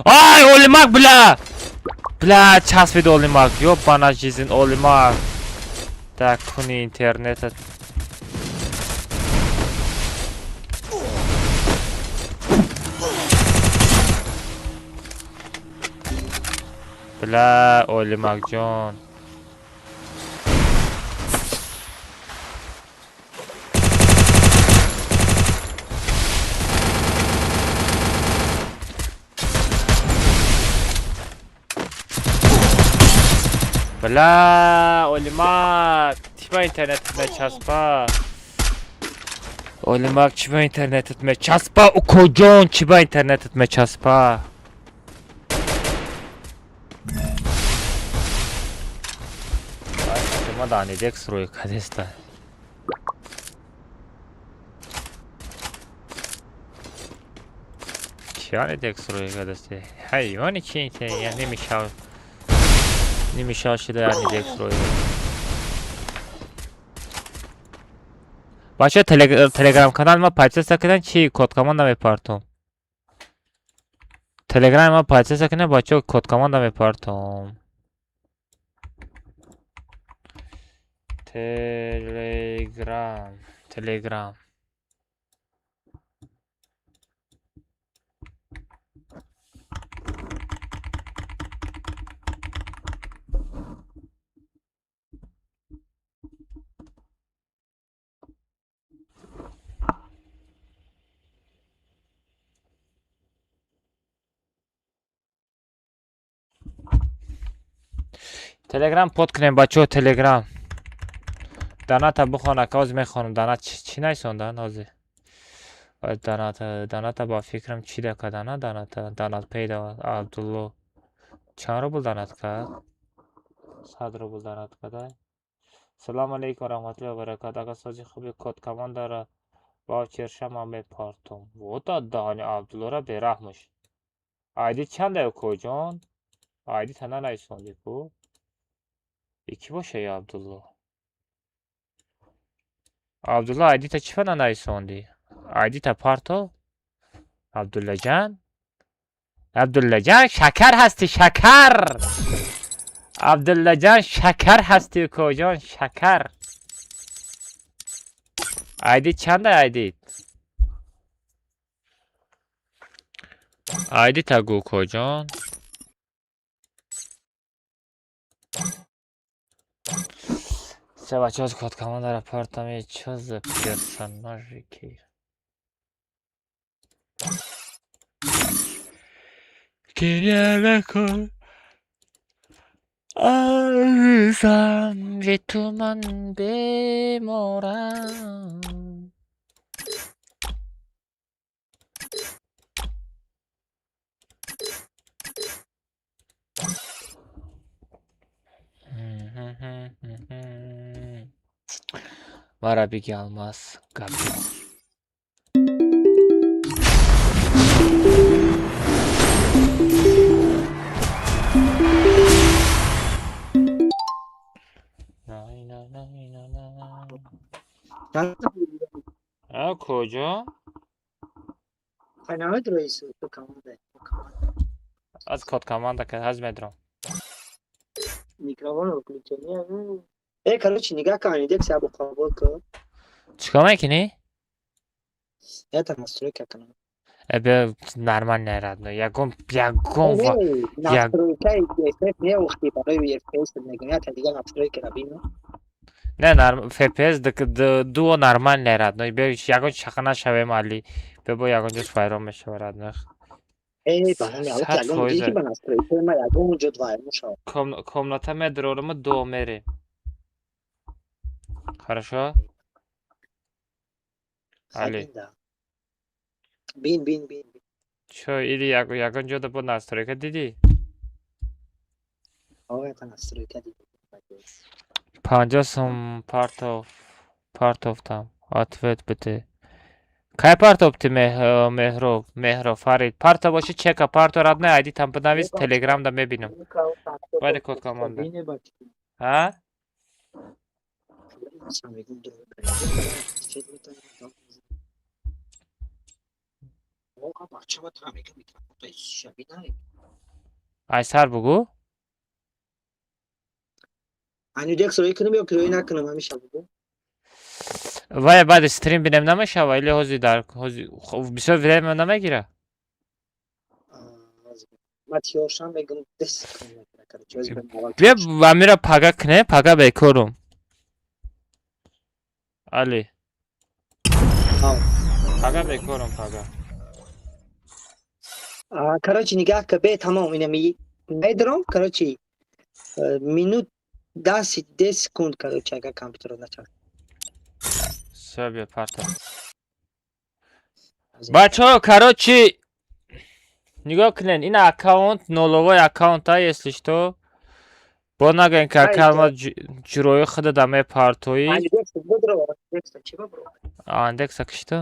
S1: Ай, олимак, бля! Бля, часпид олимак. Ёбана жизнь, олимак. Так, куни интернета. Бля, олимакҷон. Бля, олимак. Чӣ ба интернетат мечаспа? Олимак, чӣ ба интернетат мечаспа? Укоҷон, чӣ ба интернетат мечаспа? Ма данидекс рӯи кадеста. Чӣ анидекс рӯи кадесте? Ҳайвони чи я немишав. Немишав шида анидекс рӯи. Бача, телеграм канал ма подписаться кунед, чи кодкамон намепартом. Телеграми ма подписаться кунед, бачаҳо, код команда мепартом. Телеграм, Телеграм. Телеграм под кунем, бачаҳо, Телеграм. Доната бихон, ака, ҳозир мехонам. Донат чӣ найсондан ҳозир? Доната, доната ба фикрам чӣ да кардана доната, донат пейда Абдулло. Чанд рубл донат кард? 100 рубл донат карда. Салому алейкум раҳматуллоҳи ва баракату. Ака, сози хуби, код командара ваучерша ман мепартом. Вот даҳани Абдуллора бераҳмаш. Айди чанда, укоҷон? Айди та нанависондӣ ку? Ки боша я Абдулло? Абдулло, айдита чӣ фа нанависондӣ? Айдита парто? Абдуллаҷан? Абдуллаҷан, шакар ҳастӣ, шакар! Абдуллаҷан, шакар ҳастӣ, укоҷон, шакар. Айди чанда айдит? Айдита гӯ, укоҷон. Все, бачаҳо, код командара партами. Чё за персонажики? Гиря накун. Азизам, бе ту ман беморам. Мара биги, Алмаз, гап.
S5: Чанд
S1: А куҷо?
S5: Қайнамед раису код команда.
S1: Аз код команда ка ҳаз медром.
S5: Микрофон включение. Э, короче, нигоҳ кун, индекс абу қабул кун.
S1: Чикор мекунӣ?
S5: Это настройка кунам.
S1: Э, бе нормально, родной. Ягон ягон ва як
S5: Настройкаи FPS не, ухти барои FPS мегӯям, ята дига настройка бину.
S1: Не, норм FPS дуо нормально, родной. Бе ягон чақа нашавем, али. Бе бо ягон ҷош вайрон мешава, родной.
S5: Э, ба ҳами алки
S1: 100
S5: ягон
S1: фоиза.
S5: диги ба настройкаи ма ягон ҷо вайрон шава.
S1: Комната медрорам, дуо мерем. Хорошо? Али.
S5: Хабинда. Бин, бин, бин.
S1: Чо, или ягон ҷода бо настройка дидӣ?
S5: Ова, ята настройка диди.
S1: 50 сум партов партофтам. Ответ бите. Кай партофти, Меҳроб? Меҳроб, Фарид. Парто боши, чека парто, родной, айди там бинавис, Телеграмда мебинам. Байда код команда.
S5: Бине бача.
S1: А?
S5: Мегум дро. Чет метавонам. Оға, бача, ма тра мегум микрофон то шабина.
S1: Айсар бугӯ?
S5: Ани декс рӯй кунам ё рӯй накунам, ҳамеша бугу.
S1: Вай, баъди стрим бинем намешава или ҳозир дар ҳозир бисёр время намегира?
S5: Ма тиёршам мегум 10 секунд мегира, короче, ҳозир бем аввал.
S1: Бия, амира пага кне, пага бекорум. Али.
S5: Ав.
S1: Пага бекорум, пага.
S5: Короче, нигоҳ ка, бе тамом ина ми медром, короче, минут 10 секунд, короче, агар компютерро начарх.
S1: Всё, бия парта. Бачаҳо, короче, нигоҳ кунед, ин аккаунт нулевой аккаунта, если что. Бо нагӯем, ки ака ма ҷурои худа да мепартоӣ.
S5: Ани декс будро, декс чи бро?
S1: Андекса кишто?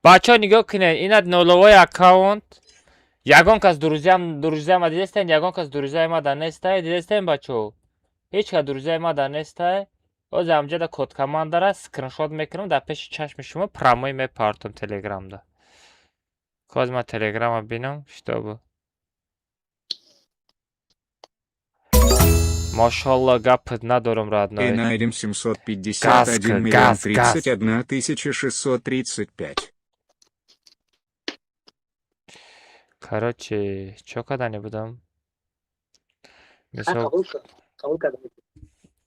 S1: Бачаҳо, нигоҳ кунед, ина нулевой аккаунт. Ягон кас друзьям, друзьяма дидестен, ягон кас друзьяи ма да нестай, дидестен, бачаҳо? Ҳеҷ кас друзьяи ма да нестай. Ҳозир ҳамҷода код командара скриншот мекунам, дар пеши чашми шумо прямой мепартом Телеграмда. Хоз ма телеграма бинам, чтобы. Машалло, гапат надорам, родной.
S6: И найдем 751 миллион 31 тысяча 635.
S1: Короче, чё кадани будам? Мисол...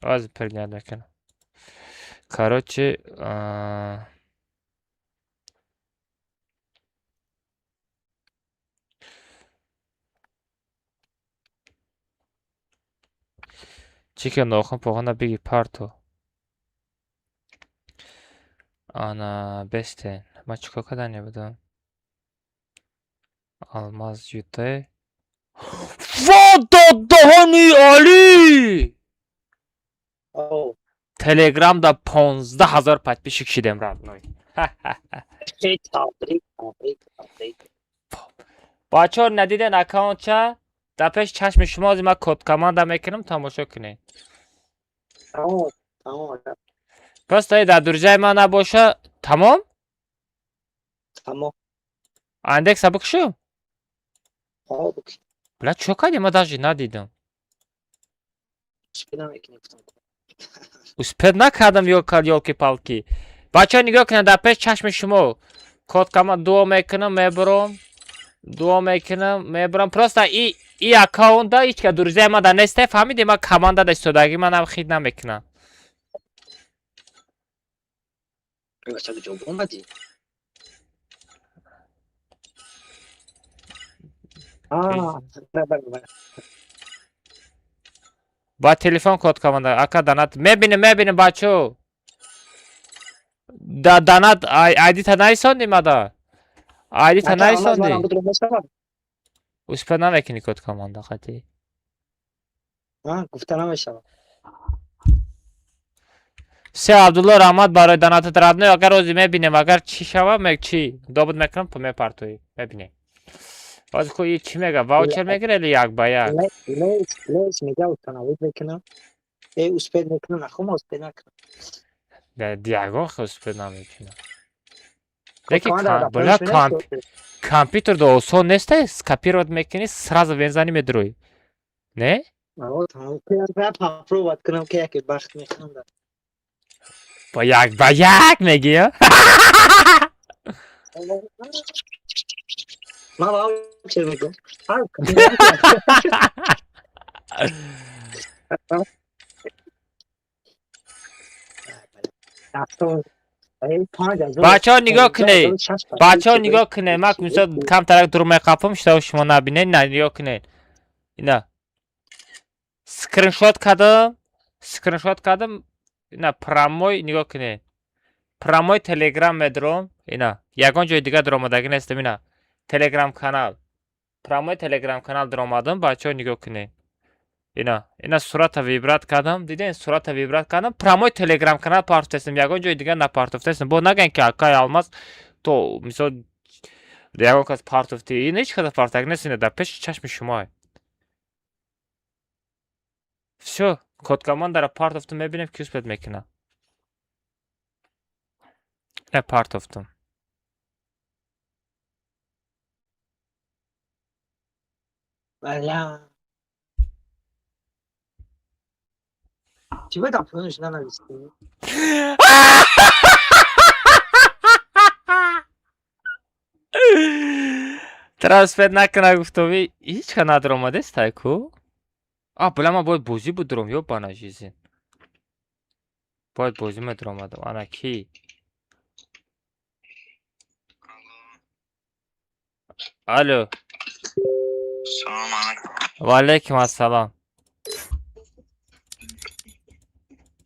S1: Аз принят мекунам. Короче, чӣ ки нохун похуна биги парто. Ана бестен. Ма чӣ кор кардани будам? Алмаз юте. Во даҳони Алӣ! Телеграм да 15 000 подписчик шидем, родной. Бачаҳо надиден аккаунтча? Дар пеши чашми шумо ҳозир ман код команда мекунам, тамошо кунед. Просто дар друзьяи ман набоша, тамом?
S5: Тамом.
S1: Индекса бикшу? Бля, чё кардӣ? Ман даже надидам. Успеть накардам, ёлки-палки. Бачаҳо нигоҳ кунед, дар пеши чашми шумо код команда дуо мекунам, мебурам. Дуо мекунам, мебурам. Просто и аккаунта ҳеҷ ка друзьяи ман дар несте, фаҳмидӣ? Ман команда дар истодагӣ манам хит намекунам. Ба телефон код команда. Ака данат мебинем, мебинем бачаҳо. Да данат айдита наисонди мада. Айдита наисонди. Успеть намекунӣ код команда қатӣ.
S5: Гуфта намешавад.
S1: Се Абдулло раҳмат барои данатат, родной. Агар ҳозир мебинем, агар чӣ шава, чӣ добуд мекунам, мепартоӣ. Мебинем. Ҳозир ку чӣ мега? Ваучер мегира или як ба як?
S5: Лес мега установить мекунам. Успеть мекунам, нахума успеть накунам.
S1: Ягон хел успеть намекунам. Лекин бля, компютер до осон нест, скопировать мекунӣ, сразу вензанӣ медурӯӣ. Не?
S5: Попробовать кунам ки яке бахт мехӯрам.
S1: Ба як мегӣ, а?
S5: Ман ваучер мегӯм.
S1: Бачаҳо нигоҳ кунед. Бачаҳо нигоҳ кунед. Ман мисол камтарак дур меқапам, шумо шумо набинед, на нигоҳ кунед. Ина. Скриншот кардам, скриншот кардам. Ина прямой нигоҳ кунед. Прямой Телеграм медурам. Ина, ягон ҷои дигар дуромадагӣ нестам, ина. Телеграм канал. Прямой Телеграм канал дуромадам, бачаҳо нигоҳ кунед. Ина, ина сурата выбрать кардам, диден сурата выбрать кардам, прямой Телеграм канал партофтестам, ягон ҷои дигар напартофтестам. Бо нагӯян ки акай Алмаз то мисол ягон кас партофти, ин ҳеҷ каса партак нест, ина дар пеши чашми шумоа. Всё, код командара партофтам, мебинем ки успеть мекунад. Не партофтам.
S5: Бля. Чего там нужно навести?
S1: Тра успеть накуна гуфтови, ҳеҷ ка надромадест ку? А, бля, ман бояд бозӣ будурам, ёбана жизнь. Бояд бозӣ медуромадам. Ана ки? Алло.
S7: Салом алейкум.
S1: Ва алейкум ассалом.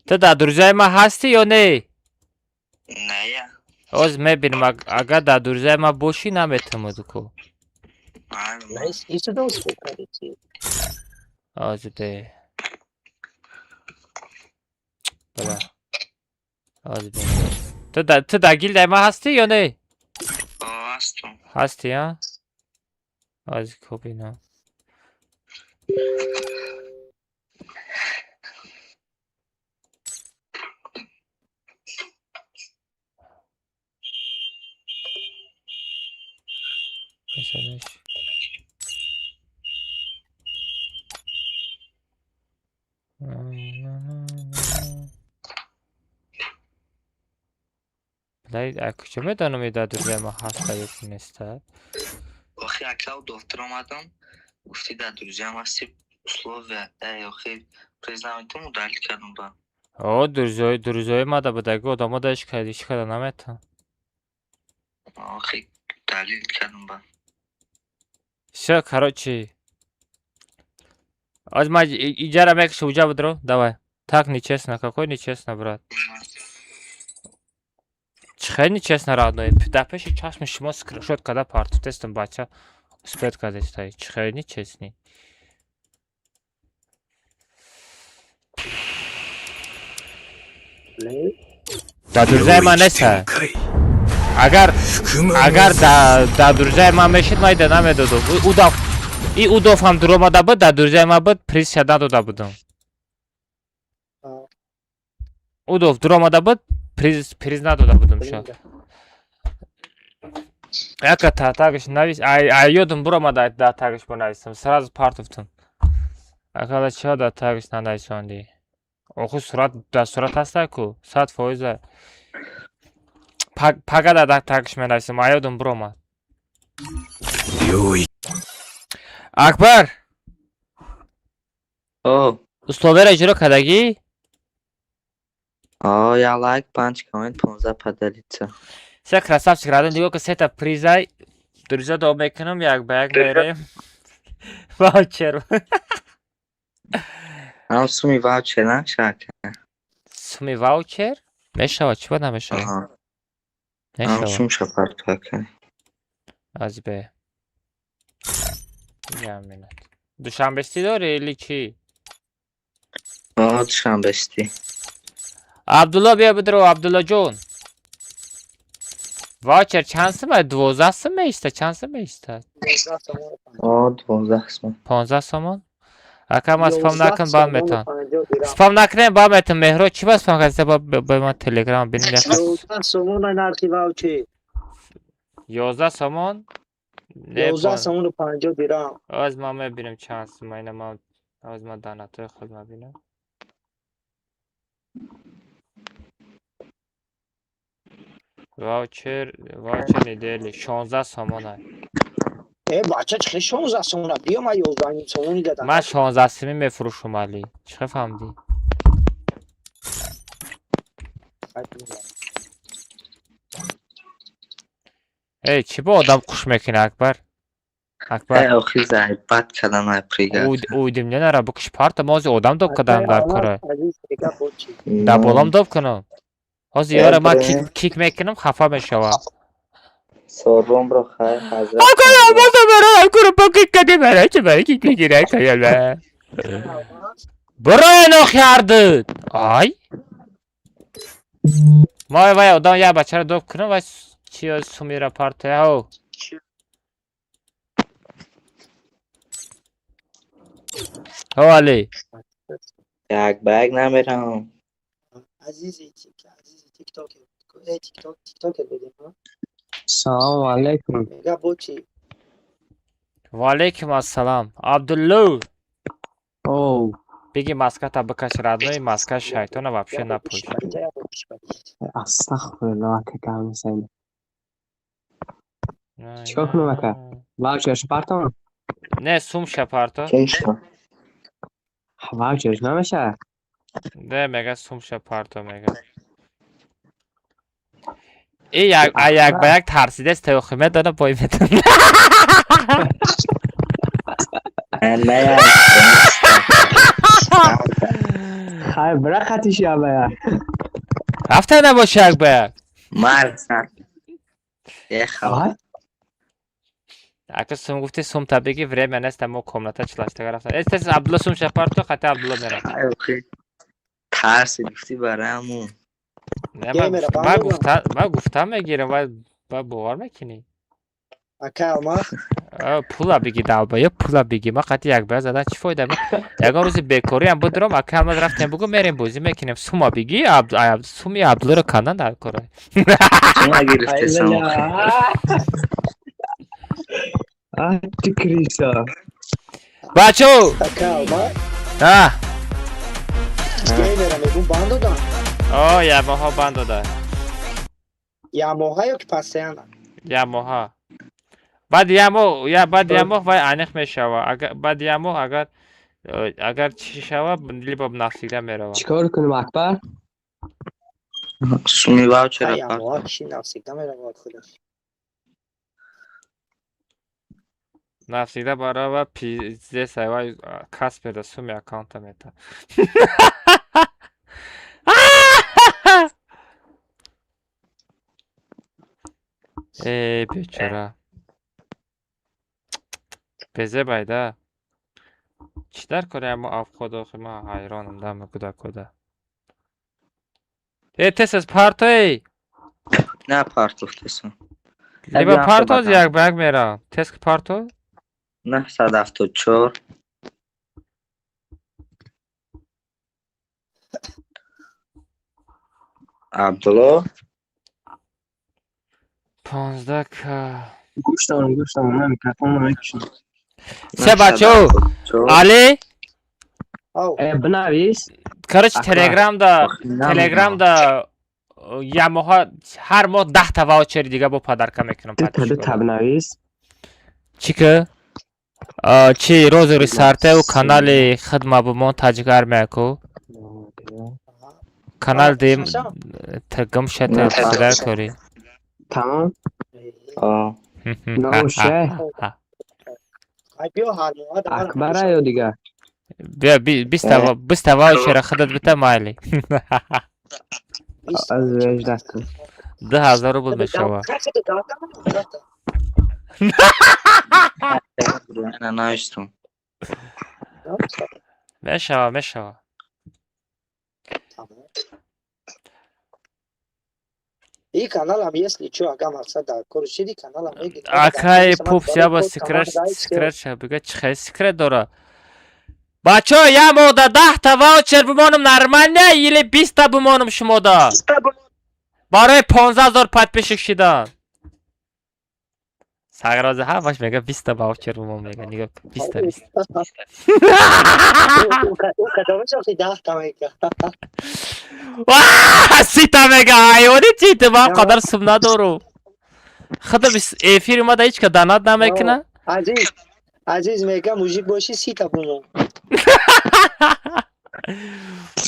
S1: Ту дар друзьяи ман ҳастӣ ё не?
S7: Не я.
S1: Ҳозир мебинем, агар дар друзьяи ман бошӣ наметавонӣ ку. Ҳозир де. Бля. Ҳозир бинем. Ту дар гилдаи ман ҳастӣ ё не?
S7: Ҳастам.
S1: Ҳастӣ, а? Ҳозир ку бинам. Несанеш. Блай, а куҷо медонам и дар друзья ма ҳаста ё ки неста?
S7: Охи, ака, доктор омадам, гуфти дар друзьям ҳасти, условия, охи, признавитум, удалить кардам ба.
S1: О, друзьяи ма да будаги одамо да иш карда наметавон.
S7: Охи, удалить кардам ба.
S1: Всё, короче. Аз ма иҷара мекаши, уҷа будро, давай. Так нечестно, какой нечестно, брат? Чӣ хеле нечестно, родной? Дар пеши чашми шумо скриншот карда партофтестам, бача успеть кардестай. Чӣ хеле нечестный? Дар друзьяи ман неста. Агар агар дар друзьяи ман мешид, ман ида намедодам. Удав и удов ҳам дуромада буд, дар друзьяи ман буд, приз ша надода будам. Удов дуромада буд, приз надода будам ша. Яка та тагш навис, ай ёдам буромада дар тагш бонависам, сразу партофтам. Акала чиа дар тагш нанависондӣ? Охи сурат дар сурат ҳаста ку, 100%. Пага дар тагш менависам, ай ёдам буромад. Акбар!
S7: О,
S1: Условияро иҷро кардагӣ?
S7: О, я лайк, панҷ коммент, 15 поделиться.
S1: Се красавчик, радон нигоҳ ки сета призай. Друзья доб мекунам, як ба як мерем. Ваучер.
S7: Ҳам суми ваучер наша, ака?
S1: Суми ваучер? Мешавад, чӣ бояд намешавад?
S7: Аҳа. Ҳам
S1: Мешавад.
S7: сум шапарто, ака.
S1: Аз бе. Як минут. Душанбести дорӣ или чӣ?
S7: О, душанбести.
S1: Абдулло бия бидро, Абдуллоҷон. Ваучер чанд сум? 12 сум меиста, чанд сум меиста?
S7: О, 12 сум.
S1: 15 сомон? Ака ма спам накун, бан метан. Спам накунем, бан метан. Меҳро чӣ ба спам кардиста ба ман телеграм бинем як.
S5: 11 сомона нархи ваучер.
S1: 11 сомон? Не,
S5: 11 сомону 50 дирам.
S1: Аз ман мебинам чанд сум, ина ман аз ман данатои худ мебинам. Ваучер недели 16 сомона.
S5: Э, бача, чӣ 16 сомона? Биё, ман 11 сомони дадам.
S1: Ман 16 сумӣ мефурӯшум, али. Чӣ фаҳмидӣ? Эй, чӣ бо одам хуш мекунӣ, Акбар? Акбар.
S7: Э, охи, заебать кардам, ай прига.
S1: Уведомления бикш парта, мо ҳозир одам доб кардам дар кора. Дар болом доб кунам. Ҳозир ёра ман кик мекунам, хафа мешавам.
S7: Сорумро хай ҳазрат.
S1: Акай, алмоза бара, акура ба кик кардем, бара, чӣ бара кик мегирӣ, акай, алла. Биро нохи ҳардуд. Ай? Мо вай одам як бачаро доб кунам, вай чи сумира парта, ҳо. Ҳо, Али.
S7: Як ба як намерам.
S5: Азизи, азизи тикток. Э, тикток, тикток будем, ҳа?
S8: Салому алайкум.
S5: Мега бо чӣ?
S1: Ва алайкум ассалам. Абдулло.
S8: Оу,
S1: Беги маската бикаш, родной, маска шайтона вообще напӯш.
S8: Астағфируллоҳ, ака, гап мезанӣ. Чикор кунам, ака? Ваучерш партон?
S1: Не, сум шапарто.
S7: Сумша.
S8: Ваучерш намеша?
S1: Не, мега сум шапарто мега. И як а як ба як тарсидест, теохи медона бой медона.
S7: Не, я.
S8: Хай, бира хатиш я ба як.
S1: Рафта набоши як ба як.
S7: Мард сар. Ехал.
S8: Ай,
S1: Ака сум гуфти сум та беги, время нест, мо комната чилаштага рафта. Эстес Абдулло сум шапарто, хати Абдулло мера.
S7: Ай, охи. Тарси гуфти бараму.
S1: Не,
S5: Ке
S1: ман
S5: мера,
S1: гуфт-
S5: бан
S1: ман
S5: мегӯям.
S1: гуфта ман гуфта мегирам, вай бовар мекунӣ?
S5: Ака, алмаз.
S1: А, пула биги далба, ё пула биги. Ман қати як ба задан чӣ фоида? Ман ягон рӯзи бекориам будурам, ака алмаз рафтем, бугу мерем бозӣ мекунем. Сума биги, ай, суми Абдуллоро кандан дар кора.
S7: Сума гирифтесам, охи.
S8: А ты крыса.
S1: Бачо!
S5: Ака, ма
S1: А,
S5: геймера мегум банд додан.
S1: О, я моҳо банд дода.
S5: Я моҳа ё ки постоянно?
S1: Я моҳа. Баъд я моҳ, я баъд я моҳ вай аниқ мешава. Агар баъд я моҳ агар чӣ шава, либо навсегда мерава.
S8: Чикор кунем, Акбар?
S7: Суми ваучера
S5: Я моҳа киши навсегда меравад худаш.
S1: Навсегда барава пиздец, вай Касперда суми аккаунта мета. Э, бечора. Безебайда. Чӣ дар кори ҳамо авход охи, ман ҳайронам дама кӯдакода. Э, тез тез партои.
S7: На партофтесам.
S1: Либо партоз як ба як мерам. Тез ки парто?
S7: 974. Абдулло.
S1: 15 к.
S8: Гӯш дорам, гӯш дорам, ман микрофонро мекушам.
S1: Се бачо, Али,
S5: Ау,
S8: Э, бинавис.
S1: Короче,
S8: Акбар.
S1: Телеграмда я моҳа ҳар моҳ 10 та ваучери дига бо подарка мекунам.
S8: Дута дута бинавис.
S1: Чӣ ки? Чи розыгрыш сартеу канали хидма бумон Таҷик армия ку. Канал дим тагам шата дар кори.
S8: Тамом. Ноше.
S5: Ай биё ҳар моҳа дар
S8: Акбара ё дигар?
S1: Биё 20 та ваучера худат бита майли.
S8: Аз веждат кун.
S1: 2000 рубл мешава.
S7: Навиштум.
S1: Мешава, мешава.
S5: И каналам, если чё, ага мақсад дар кор шиди, каналам меги.
S1: Акай пупс яба секрет секрет ша бига, чӣ хел секрет дора? Бачо, я мода 10 та ваучер бимонам нормально или 20 та бимонам шумода? Барои 15 000 подписчик шидан. Сагроза ҳамаш мега 20 та ваучер бимон мега. Нигоҳ кун, 20 та 20.
S5: Кадомаш охи 10 та мега?
S1: Ва, 30 та мега, ҳайвони чи ту ман қадар сум надорум. Худо эфир омада ҳеҷ ка донат намекуна?
S5: Азиз, Азиз мега мужик боши 30 та бумон.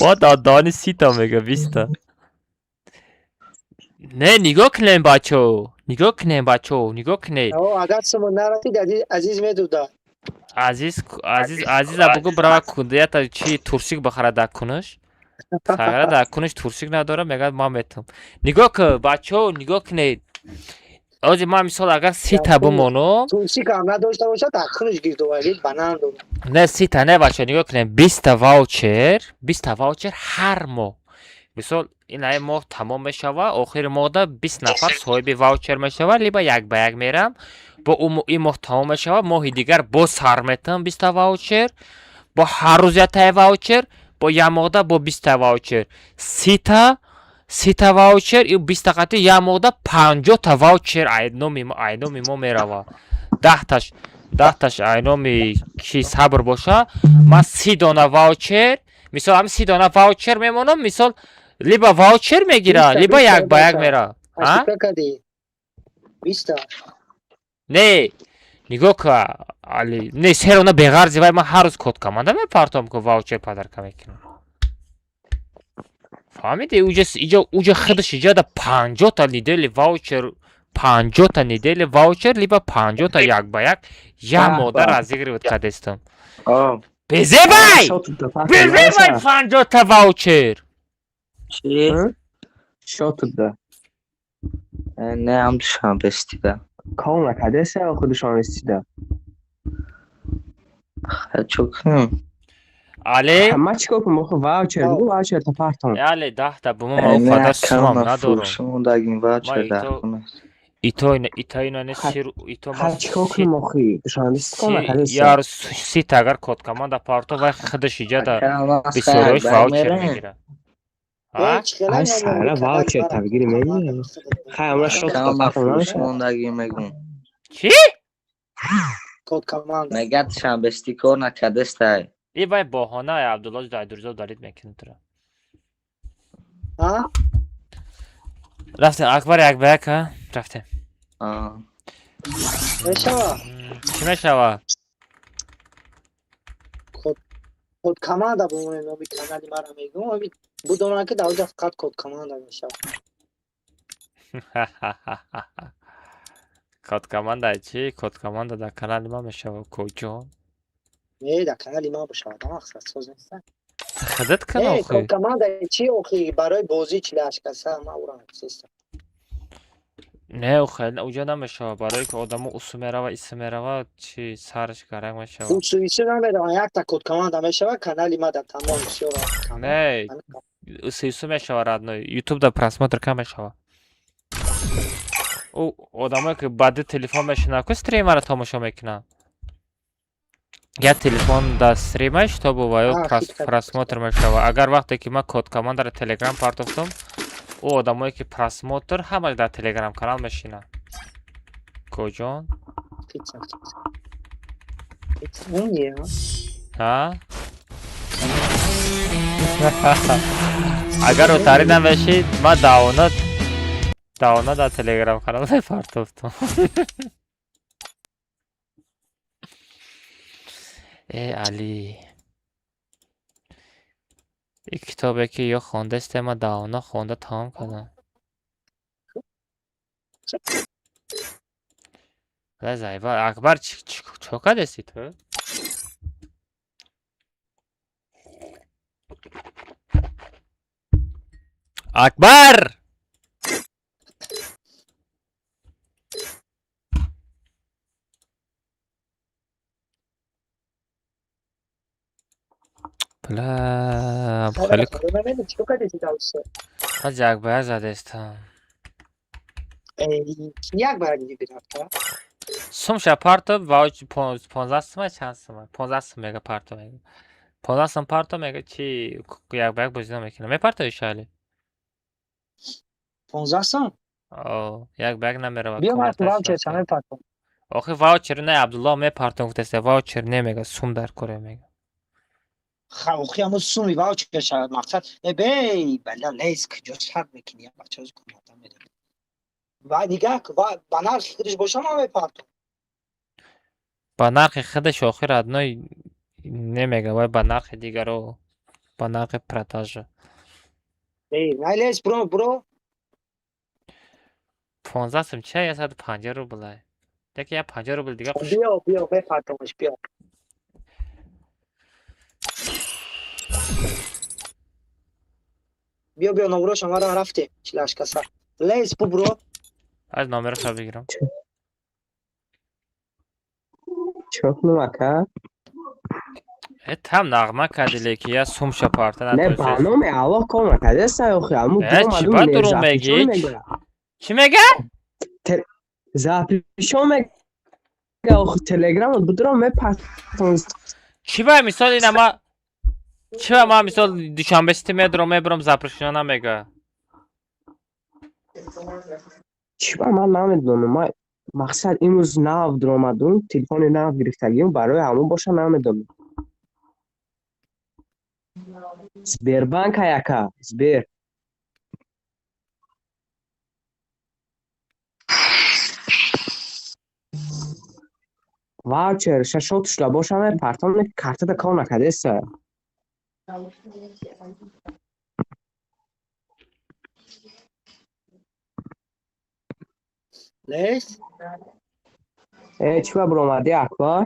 S1: Мо додани 30 та мега 20 та. Не, нигоҳ кунем бачо. Нигоҳ кунем бачо, нигоҳ кунед.
S5: Агар сумо нарасид, Азиз медуда.
S1: Азиз, Азиз, Азиза бугу брава кундията чи турсик бахара дар кунаш. Сагара дар кунаш турсик надора, мегӯяд ман метам. Нигоҳ кун, бачо, нигоҳ кунед. Ози ман мисол агар 30 та бимонам,
S5: Турсик ҳам надошта бошад, дар кунаш гирдоварид банан дорад.
S1: Не 30 та не бачо, нигоҳ кунед, 20 та ваучер, 20 та ваучер ҳар моҳ. Мисол ин ай моҳ тамом мешава, охири моҳда 20 нафар соҳиби ваучер мешава, либо як ба як мерам. Бо ин моҳ тамом мешава, моҳи дигар боз сар метам 20 та ваучер, бо ҳар рӯз яктаи ваучер, бо як моҳда бо 20 та ваучер. 30 та 30 та ваучер и 20 та қати як моҳда 50 та ваучер айноми мо мерава. 10 таш айноми ки сабр боша, ман 30 дона ваучер, мисол ҳамин 30 дона ваучер мемонам, мисол либо ваучер мегира, либо як ба як мера.
S5: Ошибка кардӣ. 20 та.
S1: Не, нигоҳ ка, Али, не серона беғарзи вай ман ҳар рӯз код команда мепартом ку ваучер подарка мекунам. Фаҳмиди? Уҷа иҷо уҷа худаш иҷода 50 та недели ваучер, 50 та недели ваучер, либо 50 та як ба як як мода разыгрывать кардестам. Безебай! Безебай 50 та ваучер!
S7: Чӣ?
S8: Шотуда.
S7: Не, ҳам душанбе стида.
S8: Кор накардеса худашон истида.
S7: Чо кунем?
S1: Але?
S8: Ма чӣ кор кунам? Охи ваучер бугу, ваучер та партон.
S1: Але 10 та бумо ма қадар сумам надорам.
S7: Шумодагин ваучер дар хона.
S1: Ито ито ина не сир ито
S8: ма чӣ кор кунам охи? Душанбе кор накардеса.
S1: Яр 30 та агар код команда парто вай худаш иҷода бисёриш ваучер мегира.
S8: Ай сара ваучер та бигири мегирам. Хай амра шот та партон намешава.
S7: Шумодагин мегум.
S1: Чӣ?
S5: Код команда.
S7: Мега душанбести кор накардестай.
S1: И вай баҳона, Абдулло друзья удалить мекунад туро.
S5: А?
S1: Рафтем, Акбар, як ба як, ҳа? Рафтем.
S7: А.
S5: Мешава?
S1: Чӣ мешава?
S5: Код команда бумонем, номи канали мара мегӯм. Ами будонам, ки дар оҷа фақат код команда мешава.
S1: Код команда чӣ? Код команда дар канали ман мешава, коҷон?
S5: Не, дар канали ман бошавад, мақсад соз неста.
S1: Худат кан.
S5: Не,
S1: Охи.
S5: код команда чӣ, охи, барои бозӣ 48 каса ман ура написистам.
S1: Не, охи, уҷа намешава, барое ки одамо усу мерава, ису мерава, чи сараш гаранг мешава.
S5: Усу ису намеравам, якта код команда мешава канали ма, дар тамом бисёр.
S1: Не, усу ису мешава, родной, ютуб да просмотр кам мешава. Ӯ одамое ки баъди телефон мешинанд ку, стримаро тамошо мекунанд, як телефон дар стримаш, чтобы ва ё
S5: А, хит.
S1: Просмотр мешава. Агар вақте ки ман код командаро телеграм партофтам, ӯ одамое ки просмотр ҳамаш дар телеграм канал мешинанд, коҷон.
S5: Пицца, пицца. Пицца. Умнее, а?
S1: Ҳа, агар отарӣ намешид, ман давона давона дар телеграм канал мепартофтам. Э, Али, ин китобе ки ё хондастем, ман давона хонда тамом кардам. Ла зайба, Акбар, чо кардасти ту? Акбар! Бля, хеле.
S5: Намедонам, чӣ кардеси, Давсо?
S1: Ман як ба як задестам.
S5: Як бар гирифта.
S1: Сумша парто вауч 15 сума, чанд сума? 15 сум мега парто мега. 15 сум парто мега, чи як ба як бозӣ намекунам. Мепартои шали?
S5: 15 сум?
S1: О, як ба як намерава.
S5: Биё, ман ваучер ча мепартом.
S1: Охи, ваучер не, Абдулло мепартом гуфтаста, ваучер не мега, сум дар коре мега.
S5: Ха, охи, ҳамун суми ваучер шавад мақсад. Э, бей, бала лез куҷо сар мекунӣ, бачаҳо кунада медонад. Ва нигаҳ, ва ба нархи худаш боша, ман мепартом.
S1: Ба нархи худаш охир одной немега, вай ба нархи дигаро, ба нархи продажа.
S5: Эй, най лез, бро, бро.
S1: 15 сум чия, 150 рублай. Яки я 50 рубл дига хуш.
S5: Биё, биё, мепартомаш, биё. Биё, биё, номроша мара рафтем, 48 каса. Лез, бубро.
S1: Аз номероша бигирам.
S8: Чико кунам, ака?
S1: Э, там нағма кардӣ, леки я сумша парта
S8: Не, ба
S1: натонисти.
S8: номи Аллоҳ кор накардеста, охи, ҳамун
S1: Э, чӣ ба дурӯғ мегӣ? Чӣ мега?
S8: Запрещён мега, охи, телеграм будро мепартон.
S1: Чӣ ба мисол ина ма, чӣ ба ма мисол Душанбе сити медурам, мебурам, запрещено намега?
S8: Чӣ ба ман намедонам, ман мақсад имрӯз нав дуромадум, телефони нав гирифтагиам, барои ҳамон боша, намедонам. Сбербанк яка, Сбер. Ваучер шашот шуда боша, мепартон, картада кор накардеста.
S5: Лез?
S8: Э, чӣ ба буромадӣ, Акбар?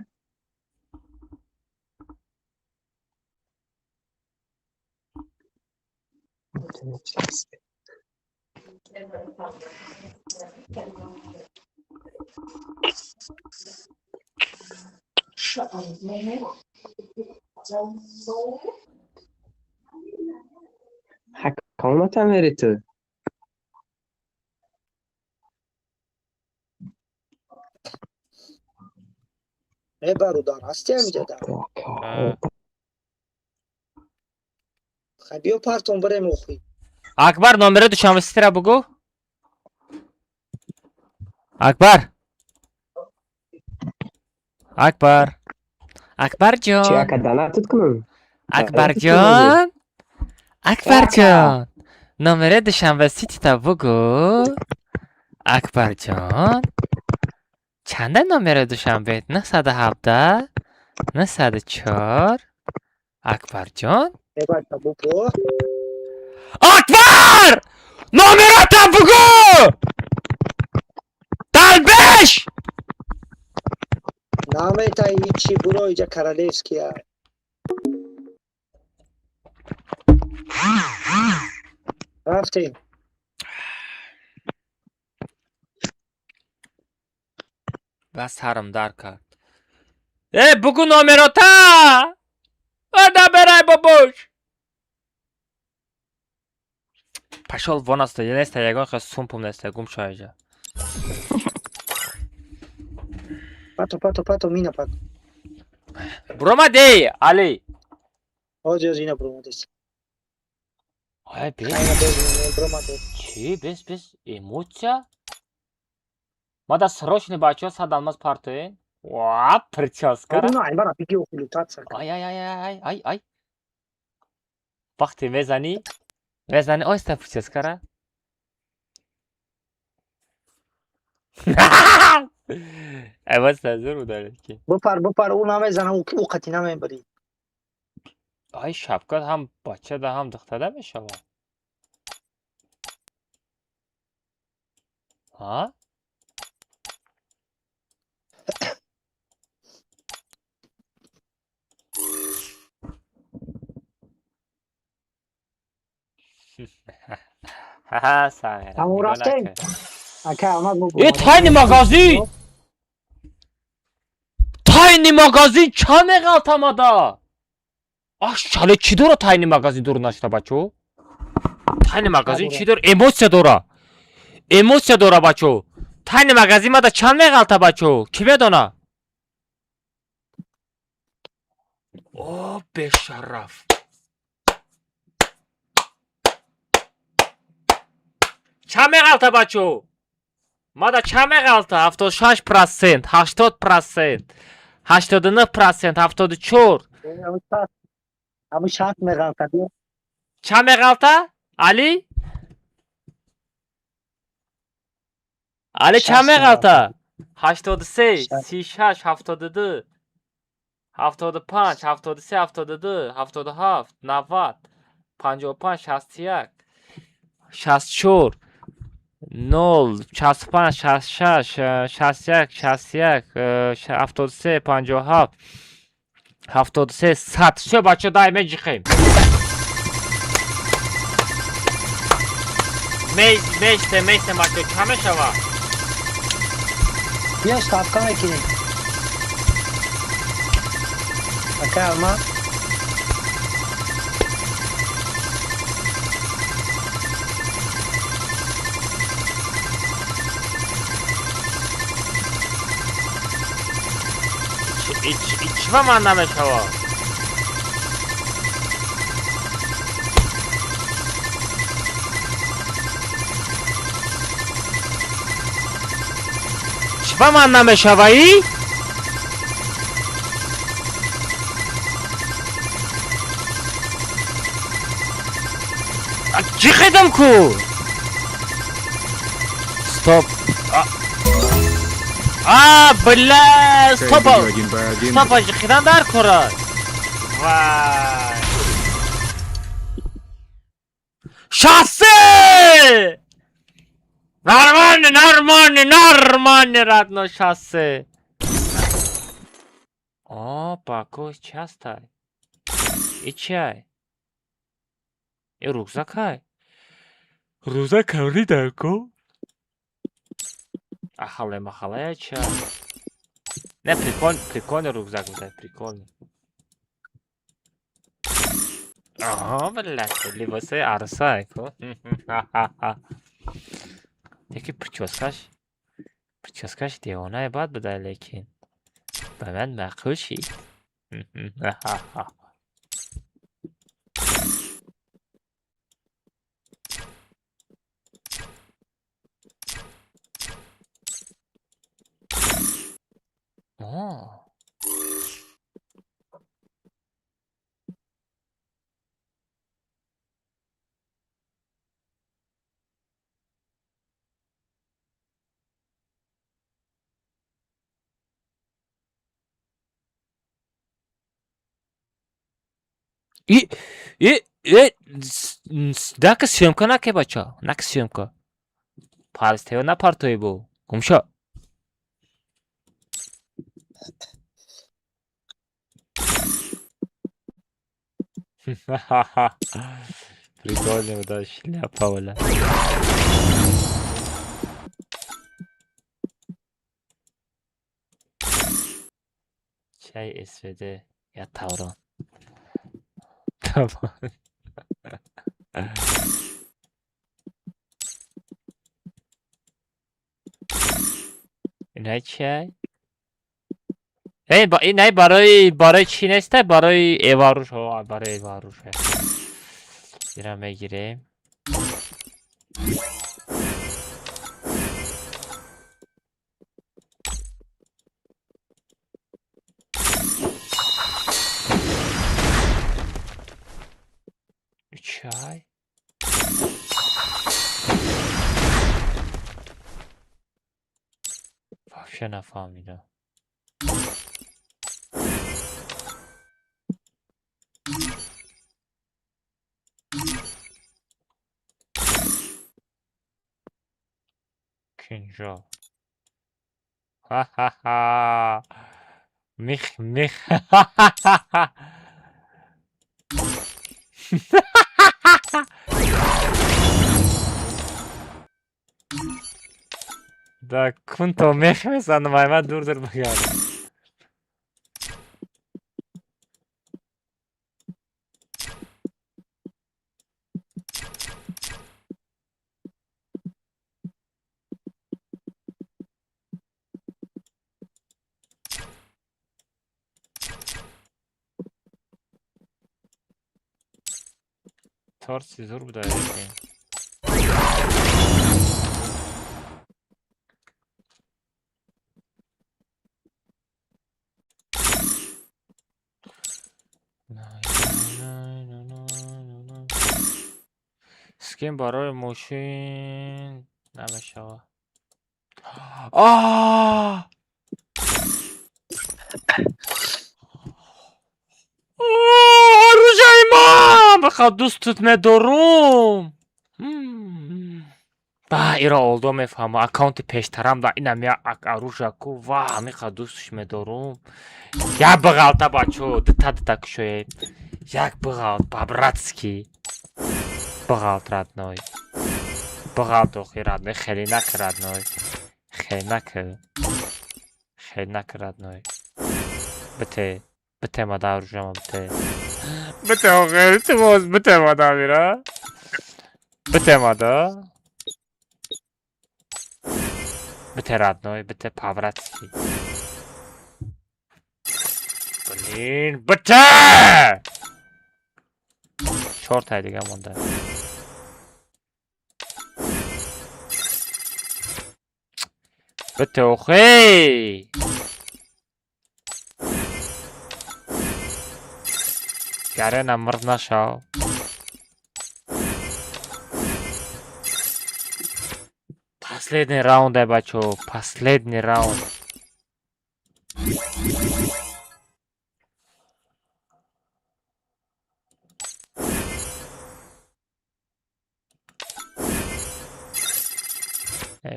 S8: Ҳакомата мери ту?
S5: Э, бародар, ҳасти ҳамиҷа дар?
S1: А.
S5: Хай, биё, партон, бирем, охи.
S1: Акбар, номери Душанбе ситира бугӯ. Акбар. Акбар. Акбарҷон.
S8: Чи ака, донатат кунам?
S1: Акбарҷон. Акбарҷон. Номере Душанбе Ситита бугӯ. Акбарҷон. Чанда номери Душанбе? 917 904. Акбарҷон.
S5: Э, бача, бугӯ.
S1: Акбар! Номерата бугӯ! Далбеш!
S5: Намета ҳичи, буро, иҷа королевския. Рафтем.
S1: Ба сарам дар кард. Э, бугӯ номерота! Наберай, бобош! Пошёл вон аста, неста, ягон хел сумпум неста, гум шо иҷа.
S5: Пато, пато, пато, мина пато.
S1: Буромадей, Али!
S5: Ҳозир, ҳозир, ина буромадест.
S1: Ай, бес.
S5: Ина буромадест.
S1: Чӣ, бес, бес, эмоция? Мада срочно, бачаҳо, 100 алмаз партоен. Ва, прическа.
S5: Аймара биги ухилутатса.
S1: Ай, ай, ай, ай, ай, ай. Вақте мезанӣ, мезанӣ, оҳиста прическара. Ай, васта, зур ударид ки.
S5: Бупар, бупар, ӯ намезана, ӯ қати намебарӣ.
S1: Ай, шапка ҳам бачада, ҳам духтара мешавад. Ҳа? Ҳа, Самира.
S5: Тамом,
S1: Нигоҳ
S5: рафтем?
S1: накун.
S5: Ака, омад.
S1: Э, тайный магазин! Тайный магазин чанд меғалтамада? Аш, чале чӣ дора тайный магазин дур нашуда, бачо? Тайный магазин чӣ дора? Эмоция дора. Эмоция дора, бачо. Тайный магазин мада чанд меғалта, бачо? Кӣ медона? О, бешараф. Чанд меғалта, бачо? Мада чанд меғалта? 76%, 80%, 89%, 74.
S5: Ҳамун 60 меғалта.
S1: Чанд меғалта? Али? Али, чанд
S5: 60.
S1: меғалта? 83,
S5: 60.
S1: 36, 72, 75, 73, 72, 77, 90, 55, 61, 64, 0, 65, 66, 61, 61, 73, 57, 73, 100. Всё, бачо, дай меҷиқем. Меште, меште, бачо, чанд мешава?
S5: Биё, ставка мекунем. Ака, ама
S1: Чӣ ба ман намешава? Чӣ ба ман намешаваи? Чӣ хедам ку? Стоп. А, бля, стоп.
S6: Один по один.
S1: Стоп, хидан дар кора. Вай. Шоссе! Нормально, нормально, нормально, родной, шоссе. Опа, кость часто. И чай. И рюкзакай. Рюкзак ку? Ахалай махалай чай. Не, прикольный, прикольный рюкзак, вот прикольный. Ага, блядь, либоси арсай, ку. Яки прическаш девонаи бад буда, лекин ба ман маъқул шид. О. И и э дака съёмка наке, бача, нака съёмка. Парстеё напартои бу. Гумшо. Прикольно, да, шляпа, бля. Чай СВД я Таврон. Tamam. Инай чай? Эй, инай барои чӣ неста? Барои эваруш, ҳо, барои эваруш. Ира мегирем. Чай? Вообще нафаҳмидам. Кинжал. Ха-ха-ха. Мих, мих. Да кунто мех мезанам, ай ман дур дур багард. Торси зур буда лекин. Скин барои мошин намешавад. А! Оружие ман! Бихад дӯстут медорум. Ба иро олдо мефаҳмам. Аккаунти пештарам да инам я оружие ку ва ҳамиқа дӯстш медорум. Як бағалта, бачо, дита дита кушоем. Як бағалт по-братски. Бағалт, родной. Бағалт охи, родной, хеле нак, родной. Хеле нак. Хеле нак, родной. Бите, бите мада оружие бите. Бите охи, илтимос, бите мада мира. Бите мада. Бите, родной, бите по-братски. Блин, бите! Чортай дига монда. Бите охи! Гарена мрд нашав. Последний раунд, ай бачо, последний раунд.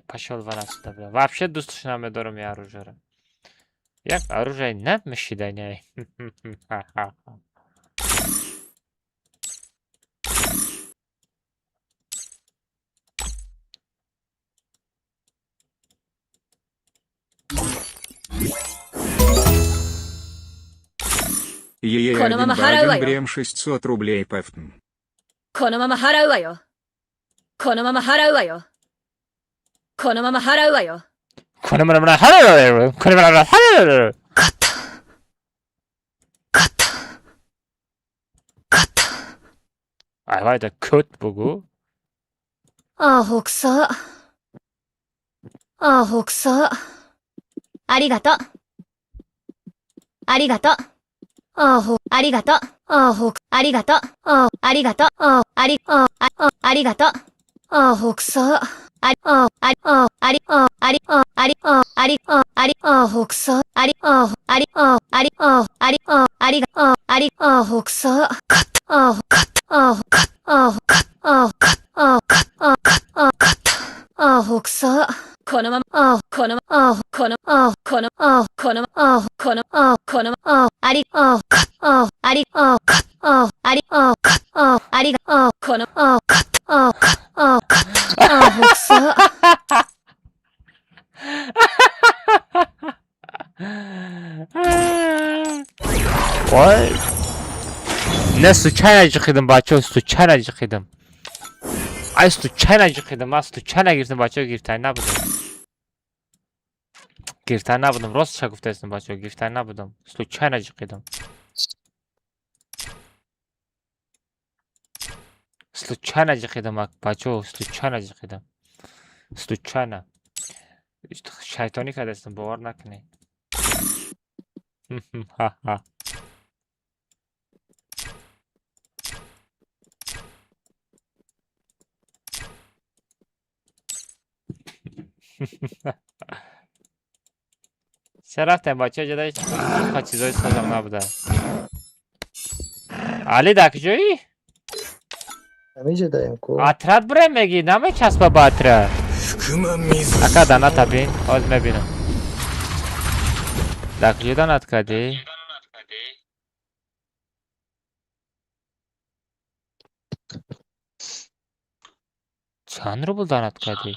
S1: Пошел вон отсюда, бля. Вообще дӯстш намедорам я оружие. Як оружие намешиданяй.
S6: Е
S3: このまま払うわ
S6: один
S3: よ
S6: Брем 600 рублей пефтн.
S3: このまま払うわよ。このまま払うわよ。このまま払うわよ。
S1: このまま払うこのまま払う。
S3: 勝った。勝った。勝った。
S1: Ай вайда кӯт бугӯ.
S3: アホくさ。アホくさ。ありがとう。ありがとう。アホ、ありがとう。アホ、ありがとう。あ、ありがとう。あ、あり、あ、あ、ありがとう。アホくさ。あ、あ、あ、あ、あり、あ、あり、あ、あり、あ、ああり、あ、あり、あ、ほくそ、あり、あ、あり、あ、あり、あ、あり、あ、あり、あ、あり、あ、ほくそ、かった、あ、かった、あ、かった、あ、かった、あ、かった、あ、かった、あ、かった、あ、かった、あ、ほくそ、このまま、あ、この、あ、この、あ、この、あ、この、あ、この、あ、この、あ、あり、あ、かった、あ、あり、あ、かった、あ、あり、あ、かった、あ、あり、あ、この、あ、かった、あ、かった、あ、かった、あ、ほくそ。
S1: Вой, не случайно ҷиқидам, бачаҳо, случайно ҷиқидам. Ай, случайно ҷиқидам, ман случайно гирифтам, бачаҳо, гирифтанӣ набудам. Гирифтанӣ набудам, ростша гуфтаистам, бачаҳо, гирифтанӣ набудам. Случайно ҷиқидам. Случайно ҷиқидам, бачаҳо, случайно ҷиқидам. Случайно. Шайтонӣ кардастам, бовар накунед. Ха-ха. Ча рафтем, бачаҳо, ҷода ҳеҷ чизои созам набуда. Али, дар куҷоӣ?
S5: Ҳаминҷа даем ку.
S1: Отряд бурем мегӣ, намечаспа ба отряд.
S4: 福間水
S1: Ака, дана табин, ҳозир мебинам. Дар куҷо донат кардӣ? Чанд рубл донат кардӣ?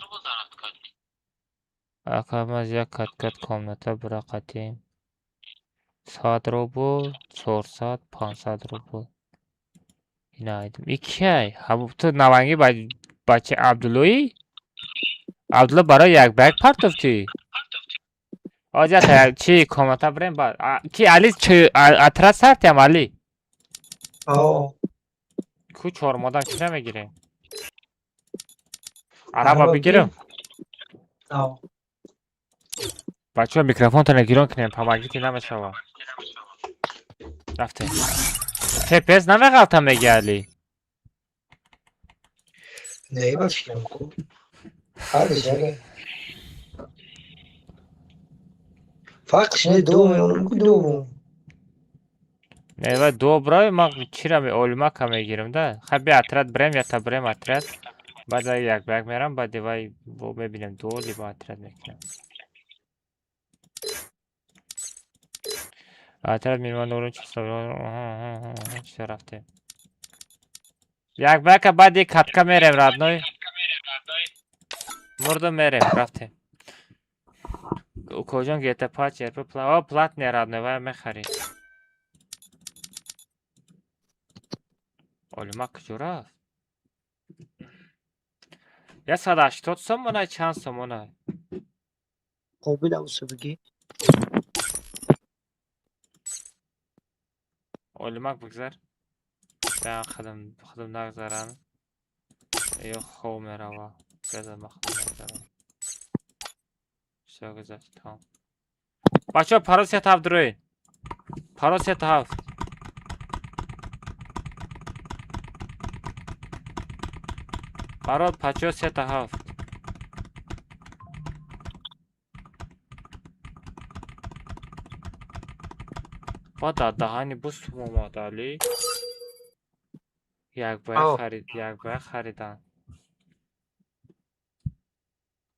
S1: Ака, маз як каткат комната бура қатем. 100 рубл, 400, 500 рубл. Ина айдим. И киай? Ҳабуб, ту навангӣ бачаи Абдуллоӣ? Абдулло барои як ба як партофтӣ? Ҳозир як чи комната бурем баъд. Ки Али чи отряд сартиам, Али?
S5: О,
S1: Ку чормодан чӣ намегирем? Араба бигирем?
S5: О.
S1: Бачаҳо, микрофонтона гирон кунем, помогите, намешава. Рафтем. ФПС намеғалта меги, Али?
S5: Не, ба фикрам ку. Фарқш не. Фарқш не, ду меонам ку ду.
S1: Не, ва добро, ма чира олимака мегирем да. Хай би отряд брем, ята брем отряд. Баъд як ба як мерам, баъд вай бо мебинем ду либо отряд мекунем. Отряд милион нурун чисо чисо рафтем. Як ба яка баъди катка мерем, родной. Мурдум мерем, рафтем. Укоҷон гета пач ерпа пла. О, платный, родной, вай мехарӣ. Олимак куҷо рафт? 180 сомона, чанд сомона?
S5: Қобил авсо бигӣ.
S1: Олимак бигзар. Дан худам худам нагзарам. Ё хов мерава. Газа ма худам нагзарам. Всё, гузашт, тамом. Бачаҳо, парол 37 дуроед. Парол 37. Парол пачо 37. Ба дар даҳани бу сум омад, Али. Як ба як
S5: О.
S1: харид, як ба як харидан.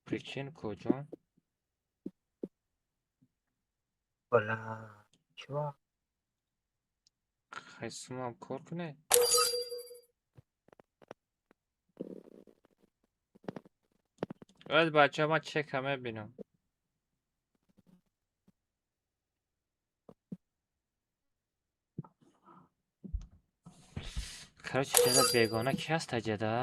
S1: Прикинь, куҷон?
S5: Бала. Чува?
S1: Хай сумам кор кунед. Оз бачаҳо, ман чека мебинам. Короче, ҷада бегона ки ҳаста ҷада?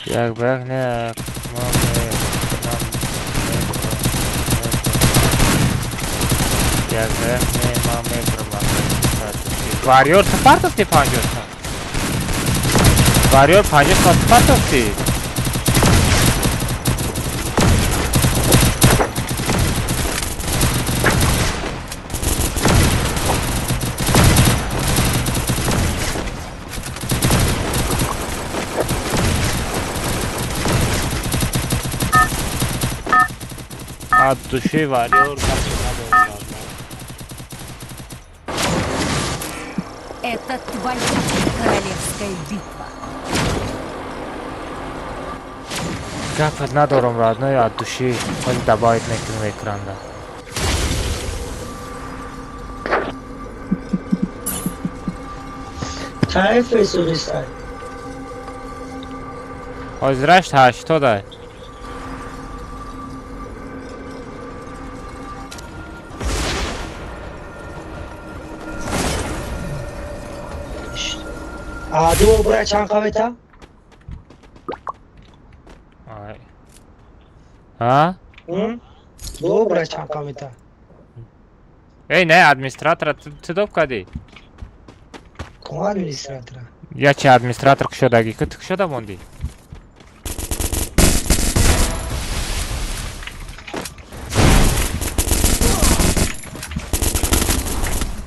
S1: Як ба як не, ман мекунам, як ба як не, ман мебурам. Варьёр, ту партофти 50-та? Варьёр, 50-та ту партофти? От души, варьёр.
S9: Это твоя королевская битва.
S1: Гапат надорам, родной, от души. Хоть добавить мекунем экранда.
S5: Чай фрисуриста.
S1: Ҳозираш 80-ай.
S5: Ду обра чанд қавета?
S1: Ай. А?
S5: Ду обра чанд қавета?
S1: Эй, не, администратора ту доб кардӣ?
S5: Ком администратора?
S1: Я чи администратор кушодагӣ? Ку ту кушода мондӣ?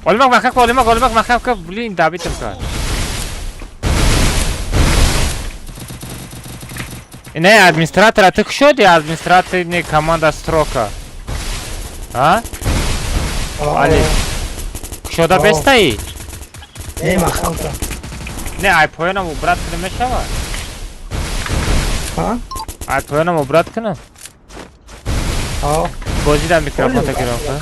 S1: Олимак махкам ка, Олимак, Олимак махкам ка, блин, добитым ка. Не, администратора ты кушоди, администраторный команда строка. А? Али. Кушода бестаи?
S5: Не, махкам ка.
S1: Не, ай поёнам убрат кунем мешава?
S5: А?
S1: Ай поёнам убрат кунем?
S5: А.
S1: Бозӣ дар микрофон та гирам ка.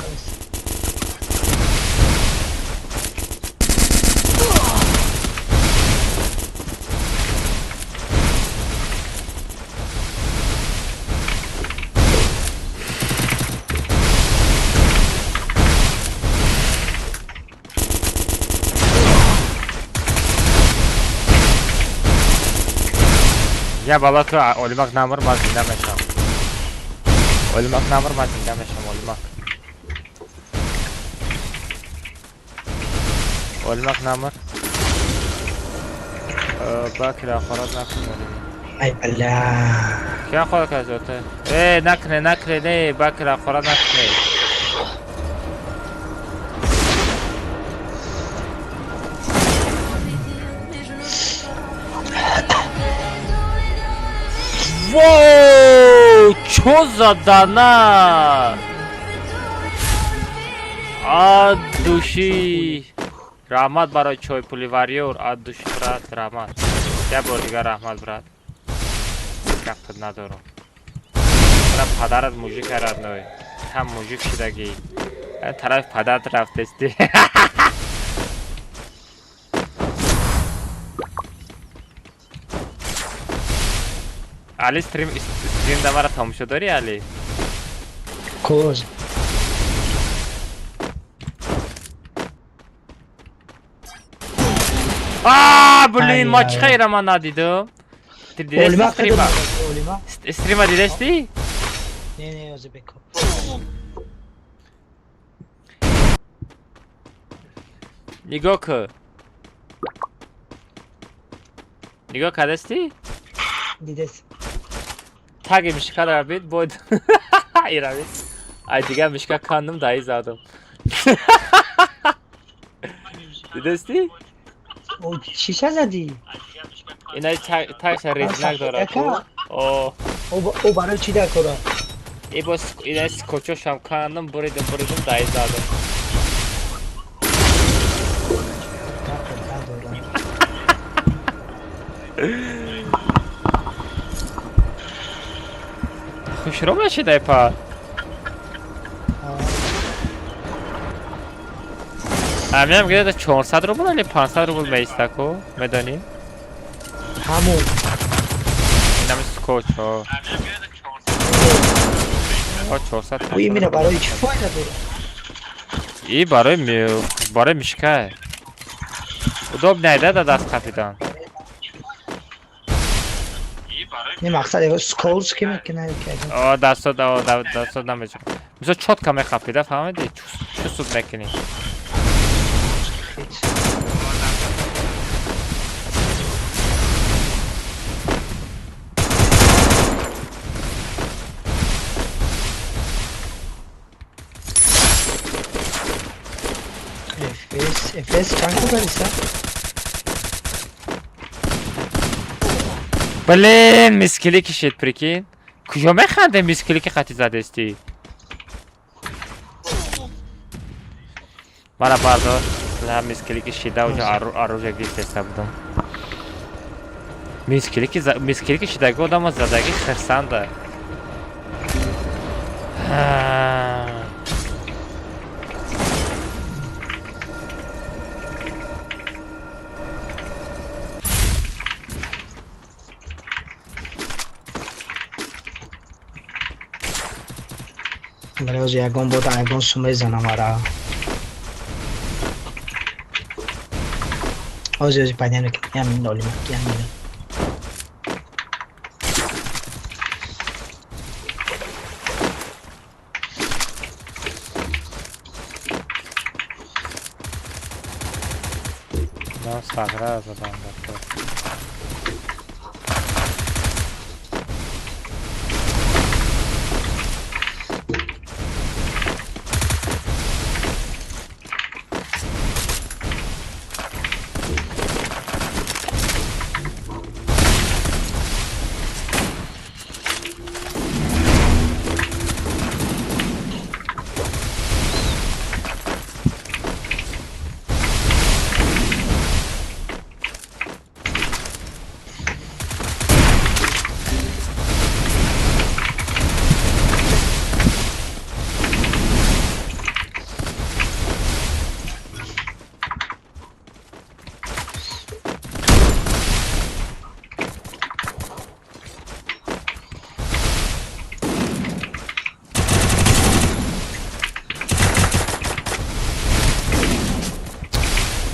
S1: Я бала ту Олимак намр, ман зинда мешам. Олимак намр, ман зинда мешам, Олимак. Олимак намр. Бакира хорат накун Олимак.
S5: Ай бала.
S1: Кия хорат казоте? Э, накне, накне, не, Бакира хорат накне. Воу! Чё за донат? От души. Раҳмат барои чойпули, варьёр, от души, брат, раҳмат. Я бор дигар раҳмат, брат. Гапат надорам. Брат, падарат мужик родной. Там мужик шидагӣ. Тарафи падарат рафтести. Али, стрим стрим да мара тамошо дорӣ, Али?
S5: Коз.
S1: А, блин, ма чӣ хайра ман надидам? Ти дидести стрима? Стрима дидести?
S5: Не, не, ози беко.
S1: Нигоҳ кун. Нигоҳ кардасти?
S5: Дидест.
S1: Таги мишка рабид, боид иравид. Ай дигар мишка кандум, даи задам. Дидести?
S5: О, чиша задӣ?
S1: Инай тагша резнак дорад. О.
S5: О, барои чӣ дар кора?
S1: И бо инай скотчошам кандум, буридум, буридум, даи задам. Хушро мешидай па? Аминам где-то 400 рубл или 500 рубл меистаку, медонӣ?
S5: Ҳамон.
S1: Инами скотч, ҳо. Ҳо, 400.
S5: О, именно барои чӣ фоида дорад?
S1: И барои мишка. Удобно айда да даст қапидан.
S5: Не, мақсад его скользкий мекунад.
S1: О, дастот, о, дастот намеча. Мисол, чётко мехапида, фаҳмиди? Чусуд мекунӣ.
S5: FPS, FPS чанд кӯдариса?
S1: Блин, мискили кишид, прикинь. Куҷо механде, мискили ки хати задестӣ? Мара бардор. Ла, мискили ки шида, уҷо оружие гирифтеста будам. Мискили ки шидаги одама задаги хирсанда.
S5: Бале, ҳозир ягон бода ягон сум мезанам ара. Ҳозир пайдо мекунам. Як минут, Олима, як минут.
S1: Ман сағра задам дар кор.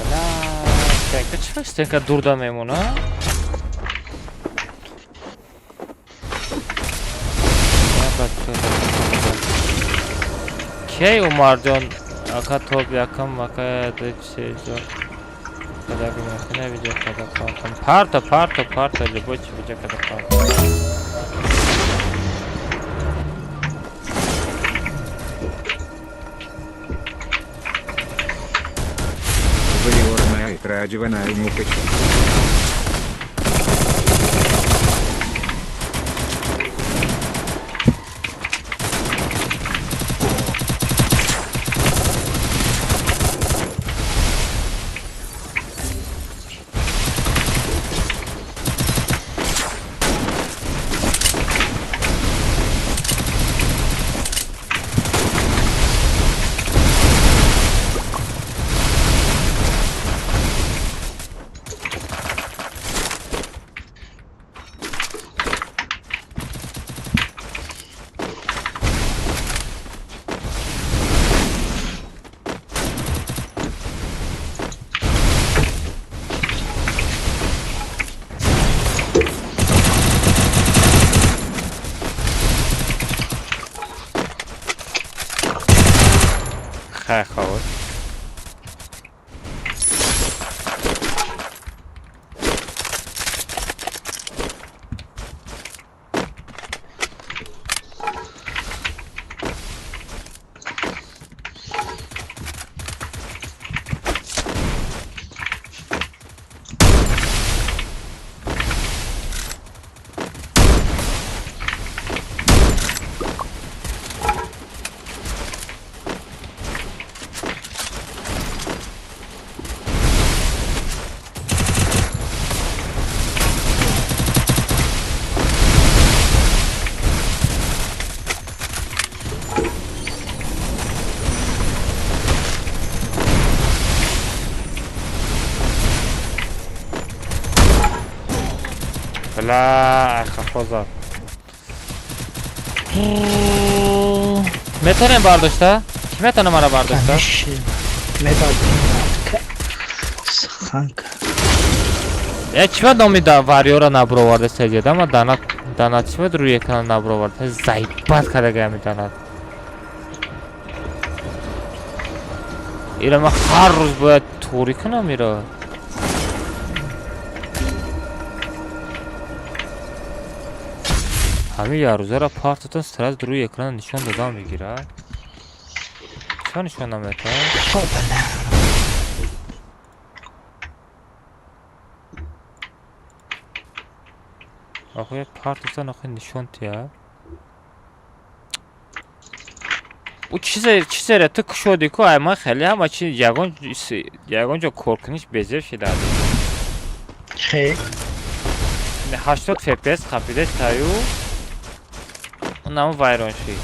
S1: Бля, стенка чӣ, стенка дурда мемона? Кей, Умарҷон, ака, топ якам, ака, дчезо. Када бимахина видео када партом. Парто, парто, парто, любой чи видео када парто.
S6: Радио на мукача.
S1: Хай, хавот. Бля, хафоза. Метонем бардошта? Ки метона мара бардошта?
S5: Сханка.
S1: Э, чима номи да вариора набуроварда сезеда, ма дана Донат чӣ бояд рӯи экран набаровард? Заебать кардага ҳами донат. Ира ман ҳар рӯз бояд туғрӣ кунам ира. Ҳамин ярӯзаро партотон сразу рӯи экран нишон додам мегирад. Чаро нишон наметавад? Охи партотон охи нишон тия. Ӯ чизере ту кушодӣ ку ай ман хеле ҳама чи ягон ҷо коркуниш безеб шидад.
S5: Хе.
S1: 80 FPS қапидес таю. Унаму вайрон шид.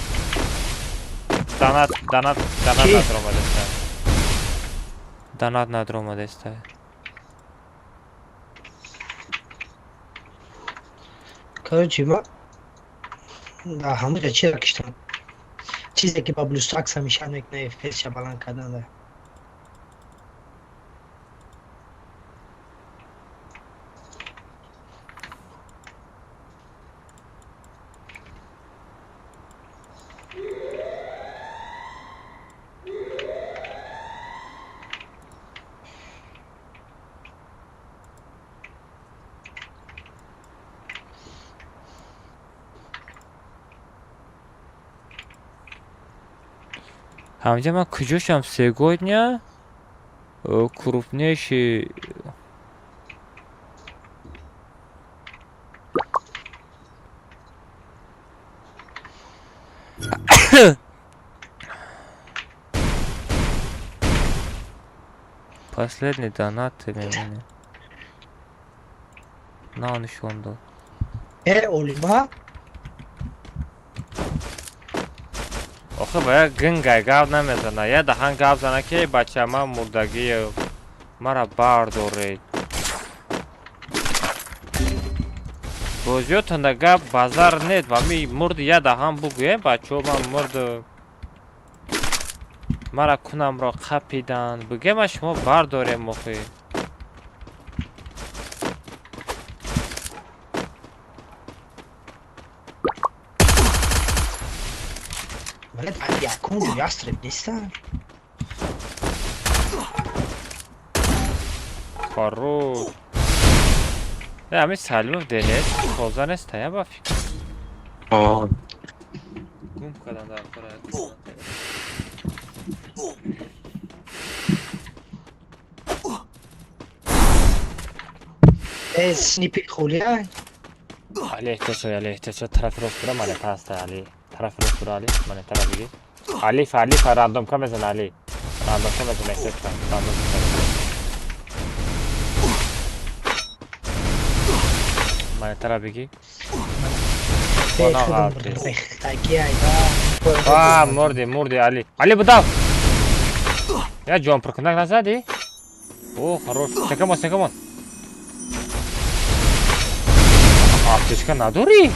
S1: Донат донат донат надромадеста. Донат надромадеста.
S5: Короче, ма да ҳамаҷа чира киштам. Чизе ки ба BlueStacks ҳамеша мекунад FPS-ша баланд кардан да.
S1: Ҳамҷа ман куҷошам сегодня крупнейший последний донат мемонем. На нишон дод.
S5: Э, олима?
S1: Охи ба як гингай гап намезана. Я даҳан гап зана ки бача ман мурдагию мара бардоред. Бозиётонда гап базар нет ва ми мурди я даҳан бугӯем бачаҳо ман мурду мара кунамро қапиданд бугӯем ма шумо бардорем охи.
S5: Якум ястреб нестам.
S1: Хорош. Ами Салимов денес тоза нест я ба фикр. Гум кардам дар хора.
S5: Э, снипи хулия.
S1: Али эҳтиёт шав, Али эҳтиёт шав, тарафи рост бура, мане тараста Али. Тарафи рост бура Али, мане тараф биги. Алиф, Алиф, рандомка мезана Али. Рандомка мезана эҳтиёт шав, рандомка мезана. Мане тараф биги. А, мурди, мурди Али. Али будав. Я ҷон пуркунак назадӣ? О, хорош. Секамон, секамон. Аптечка надорӣ?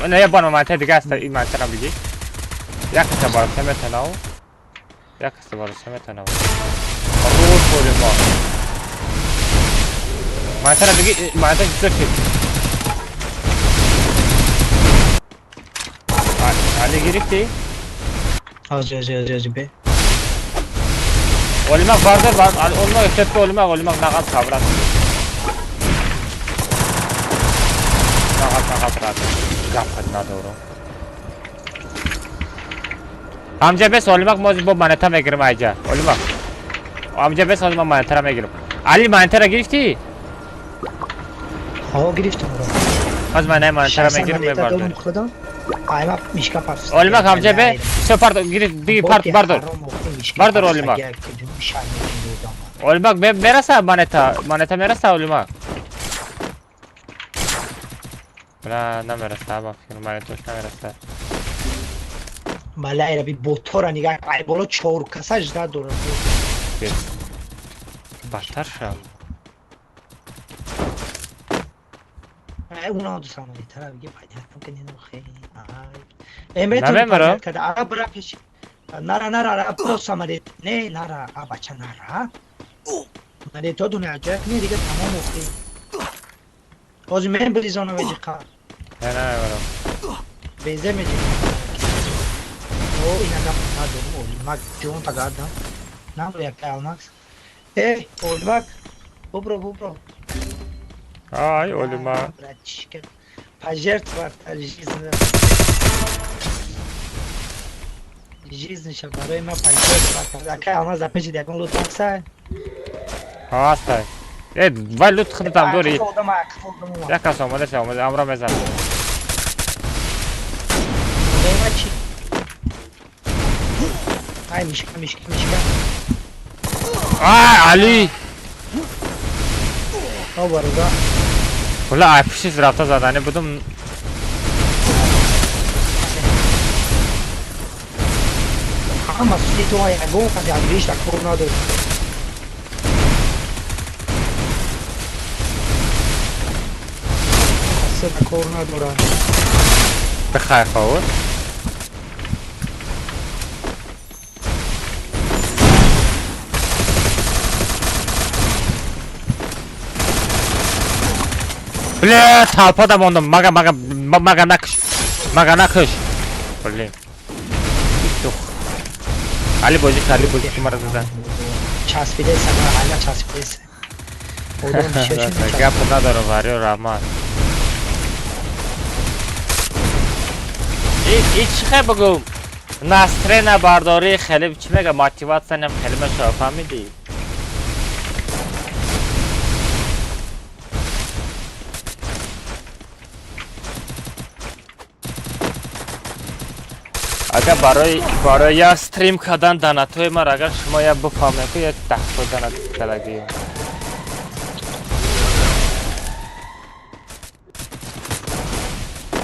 S1: Не, я бано ман дига аст, ин ман тарам биги. Як каса бароса метанав. Як каса бароса метанав. Хорош болема. Ман тарам биги, ман тарам чизо шид. Али гирифтӣ?
S5: Ози, ози, ози, ози бе.
S1: Олимак бардор, олимак эҳтиёт кун, олимак, олимак нағаз қабрат. Нағаз, нағаз рад. Гап хад надорам. Ҳамҷа бес олимак мози бо монета мегирам айҷа. Олимак. Ҳамҷа бес олимак монетара мегирам. Али монетара гирифтӣ?
S5: Ҳо, гирифтам.
S1: Ҳоз ман монетара мегирам мебардорам.
S5: Аймак мишка парт.
S1: Олимак ҳамҷа бе, всё парт гирифт, биги парт бардор. Бардор олимак. Олимак мераса монета, монета мераса олимак. На, намераса, ба фикр монетош намераса.
S5: Балай раби ботора нигаҳ, ай боло чор каса жда дорам.
S1: Бадтар шав.
S5: Ай уна ду самали тара биге понятно ки не хе. Ай. Намемара. Ара бра пеш. Нара нара ара про самали. Не нара, а бача нара. Мале то дуня ҷак не дига тамом охи. Ҳозир мен бризона веҷиқа.
S1: Не, намебарам.
S5: Безе меди. О, инага надорум, Олимак, ҷон тагардам. Намро яка Алмакс. Эй, Олимак, бубро, бубро.
S1: Ай, Олимак.
S5: Братишка, пожертвовал жизнь. Жизнь барои ман пожертвовал. Ака Алмаз за пеши ягон лут акса?
S1: Ҳастай. Э, вай лут худатам дори. Як кас омадаша, омада, амро мезанам.
S5: Ай, мишка, мишка, мишка.
S1: Ай, Али!
S5: О, барода.
S1: Бля, ай, пуши рафта задани будум.
S5: Ҳама суди ту ягон каси аз да кор надошт. Касе кор надорад.
S1: Бихай ховур. Бля, толпада мондам. Мага, мага, мага накш. Мага накш. Блин. Тух. Али бозӣ, Али бозӣ ки мара зада.
S5: Часпидеса, ала часпидеса.
S1: Гап надорам, варио раҳмат. И чӣ хел бигӯм? Настроение бардорӣ хеле чӣ мега мотиватсия нем хеле мешава, фаҳмидӣ? Агар барои як стрим кардан донатҳои ман агар шумо як бифаҳмед ку як даҳто донат кардагӣ.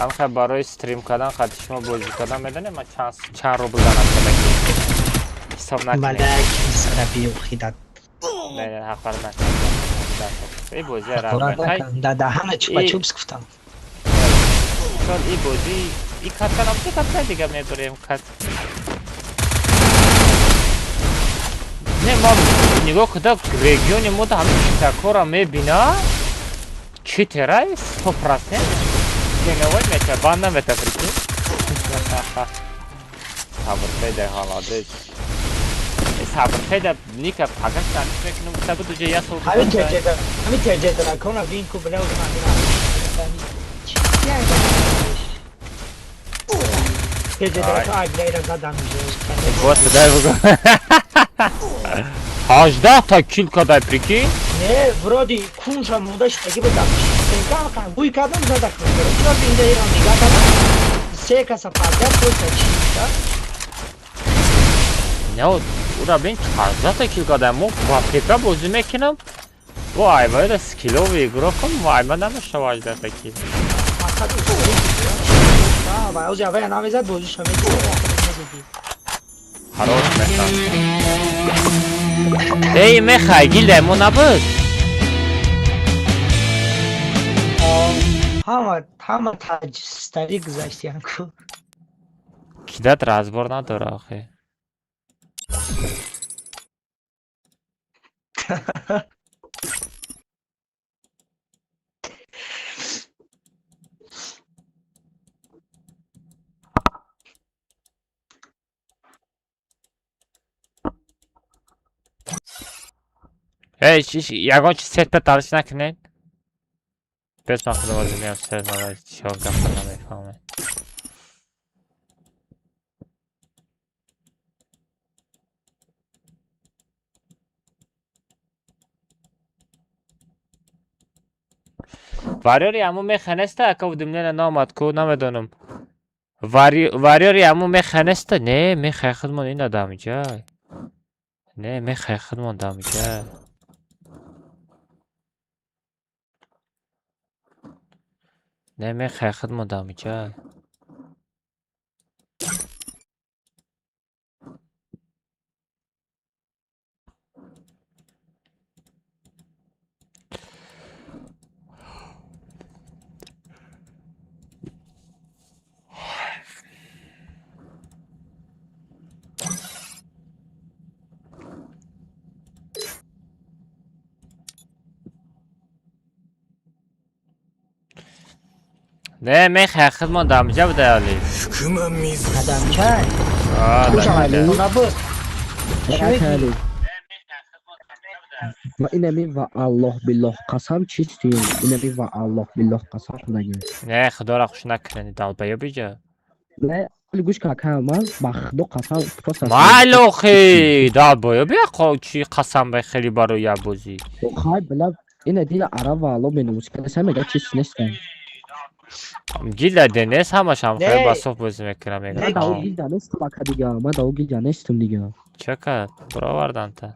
S1: Ҳамхел барои стрим кардан хати шумо бозӣ кардан медонед ман чанд рубл донат кардагӣ. Ҳисоб накунед.
S5: Малак сарабиёхидат.
S1: Не, не, ҳаққар накунед. Эй бозӣ ра.
S5: Да даҳана чупа-чупс гуфтам.
S1: Сол и бозӣ и катканам ду катка дига мебарем кат. Не, ма нигоҳ куда региони мо да ҳамин читакҳоро мебина. Читерай 100% Генавой мета, банда мета, прикинь. Сабрфеда молодец. Сабрфеда ника пагаш даниш мекунам, гуфта буд уже я сол.
S5: Ҳамин терҷеда, ҳамин терҷеда ракона винку бля уз ман. Терҷеда ракона ай бля ира задам уже.
S1: Вот дай бугу. 18 та кил кадай, прикинь?
S5: Не, вроде кунша монда шудаги будам. Сенкам буй кардам зада кун. Чо бинда ирам нига кардам. Се каса пардя просто чиста.
S1: Не, ура бин 18 та кил кадай. Мо ба ПК бозӣ мекунам. Бо айвайда скилловый игроком, айма намешава 18 та кил.
S5: Мақсад усули. А, ва ози авай намезад бозиша мекунад.
S1: Хорош меха. Эй, меха, гилда мо набуд.
S5: Ҳама, ҳама таҷстари гузаштиян ку.
S1: Кидат разбор надора охи. Эй, ягон чиз сет пет ариш накунед. Бес ман худо бозӣ меям сет ман чиҳо гапа намефаҳмед. Варёри ҳамун меха неста, ака удимлена наомад ку, намедонам. Варёри ҳамун меха неста? Не, мехай худмон ина дамиҷай. Не, мехай худмон дамиҷай. Не, мехай худмон дамиҷай. Не, мехай хидмон дамҷа буда али.
S4: 福間水
S5: Адамчай.
S1: А,
S5: Хуш
S1: дамҷа.
S5: Набуд. Чӣ мегӣ?
S8: Ва инами ва Аллоҳ биллоҳ қасам чистем. Инами ва Аллоҳ биллоҳ қасам худагӣ.
S1: Не, худоро хуш накунед, долбоёб иҷа.
S8: Не, гӯш кун, ака, ман ба худо қасам просто.
S1: Майли охи, долбоёб яқо чӣ қасам бехели барои як бозӣ.
S8: Хай била ина дила араб ва Аллоҳ меномус када мега чист нестам.
S1: Гилда денес ҳамашам
S5: Не.
S1: хеле басоф бозӣ мекунам
S8: Ман
S1: мегӯям.
S8: дао гилда нестам, ака, дига. Ман дао гилда нестам дига.
S1: Чӣ кард? Баровардан та.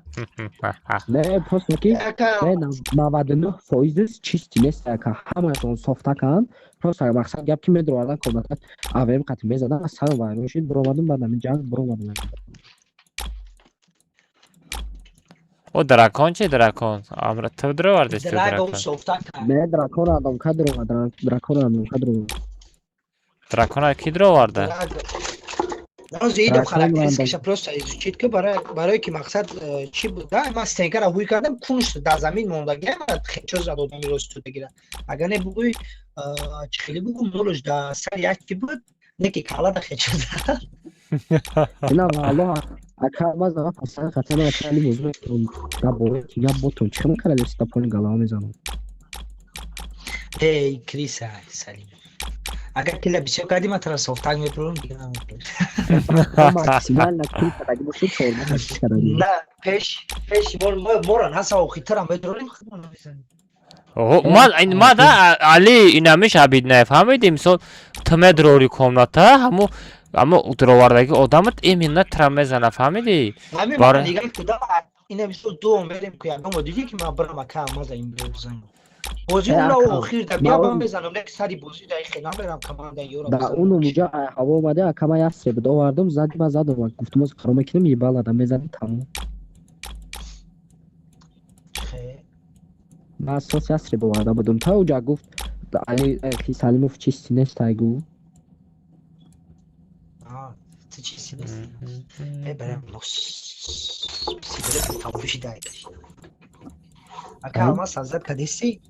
S8: Не, просто ки
S5: Ака,
S8: не, 99% чисти нест, ака, ҳамаашон софтаканд. Просто мақсад гап ки медровардан комната АВМ қати мезадан, аз сарам вайрон шид, биромадам, баъд ҳамин ҷанг биромадам.
S1: О, дракон чи дракон? Амра ту даровардест ту
S5: Драгон
S1: дракон.
S5: софта кард.
S8: Не, дракон адам кадрома, дракон адам кадрома.
S1: Дракона ки дароварда?
S5: Нози идам
S8: Дракон
S5: характеристикаша просто изучить ки барои ки мақсад чӣ буд, да, ман стенкара ҳуй кардам, кунш дар замин мондагӣ, ман хечо зад одами рост гира. Агар не бугӯй, чӣ хеле бугӯ, молуш дар сари як ки буд, не ки кала да хечо зад.
S8: Ина ва Аллоҳ, ака, ман зама пасанд хатана ака али бозӣ мекунам. Гап бо ки гап ботон чӣ мекард, леста пони голова мезанам.
S5: Эй, Криса, Салим. Агар кила бисёр кардӣ, ман тара софтак мепурам, дига намепурам.
S8: Максимально кул кадаги бошад, чорма ҳашт кадаги.
S5: На, пеш мора наса охитарам медролим, худмон намезанем.
S1: Ма ин ма да али инамиш абид нафаҳмиди, мисол ту медрори комната, ҳамо ҳамо даровардаги одамат именно тра мезана, фаҳмидӣ?
S5: Ҳамин
S1: Баре.
S5: нигаҳ куда ина мисол дуо мерем ку ягон дидӣ ки ман бирам, ака, маза ин бизанам. Бозӣ
S8: Э,
S5: уна
S8: ака,
S5: охир да бия
S8: ман
S5: ман мезанам, лек сари бозӣ да ихе намерам команда ёра
S8: Да
S5: бизанам.
S8: уну муҷа ҳаво омада, ака, ман як себ овардам, зади ман задам, гуфтум оз қаро мекунем, ебал адам мезанем, тамом.
S5: Хе.
S8: Ман асос ясреб оварда будам. Та уҷа гуфт Али ки Салимов чисти нест, ай гу.
S5: А, ту чизи нест. Э, барам нос. Сигарет тамоши дай. Ака,
S8: Ай.
S5: ама сазад кадисти?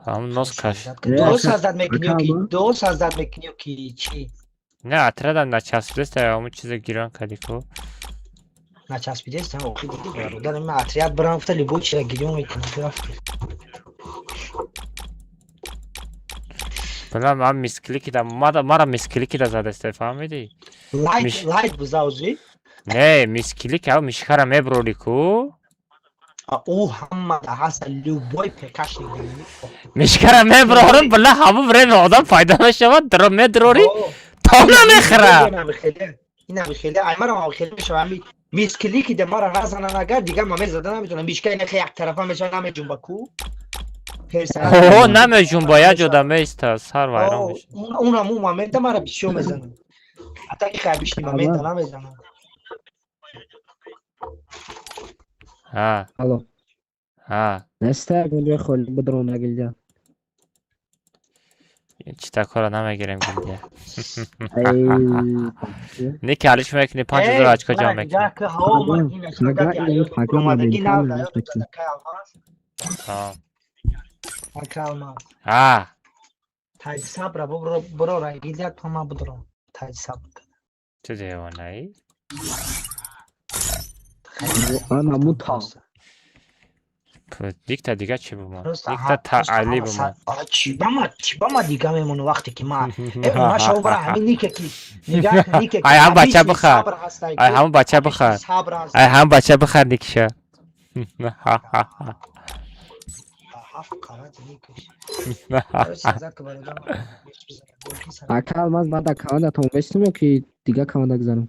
S1: Ҳам нос каш.
S8: Э,
S5: До
S8: ака,
S5: сазад мекунӣ ё
S8: ака,
S5: ки
S8: ама
S5: до сазад мекунӣ ё ки чӣ?
S1: Не, отрядам начаспидест, ҳамон чиза гирон кардӣ ку.
S5: Начаспидест, охи диди, бародар, ман отряд барам гуфта любой чиза гирён мекунам, рафти.
S1: Била ман мискликида мара мискликида задест, фаҳмидӣ?
S5: Лайт
S1: Миш
S5: лайт бузавзи.
S1: Не, мисклик ҳа мишкара меброри ку.
S5: А ӯ ҳама ҳаста любой пекашник.
S1: Мишкара меброрам, била ҳамон время одам пайдо мешавад, дро медрори, то намехӯра.
S5: Инами хеле, ай марам хеле мешава, ами мисклики де мара назанан, агар дигар ма мезада наметавонам. Мишка ина хе як тарафа мешава, намеҷунба ку.
S1: О, намеҷунба, як ҷода меиста, сар вайрон мешавад.
S5: Унам ӯ момента мара бисёр мезанам. Ҳатта ки хабишни момента намезанам.
S1: Ҳа.
S8: Алло.
S1: Ҳа.
S8: Неста ягон ҷои холӣ бидрон нагилда.
S1: Читакора намегирем гилдия.
S8: Эй,
S1: Не ки алиш мекунӣ, 5000 очко ҷамъ мекунӣ.
S8: Пага, пага, ина пага
S5: Омадагӣ
S8: мобилтар
S5: нав да ёд
S8: мекунӣ.
S5: ака Алмаз.
S1: Тамом.
S5: Ака Алмаз.
S1: Ҳа.
S5: Таҷ сабра бирора гилдия то ман бидорам. Таҷ сабр.
S1: Ту девонаӣ?
S8: Ана мута.
S1: Дикта дига чӣ бумон?
S5: Просто
S1: Дикта та али бумон.
S5: Чӣ ба ма дига мемонам вақте ки ма э ма шав бара ҳамин нике ки нигаҳ нике ки
S1: Ай ҳам бача
S5: обычный
S1: бихар.
S5: сабр ҳастай
S1: Ай
S5: ку,
S1: ҳам бача
S5: обычный
S1: бихар.
S5: сабр ҳастай.
S1: Ай ҳам бача бихар никиша.
S5: Ҳафт қарат никаш. Короче, сазад ки бародар
S8: Ака Алмаз, ман дар командатон бестам ё ки дига команда гузарам?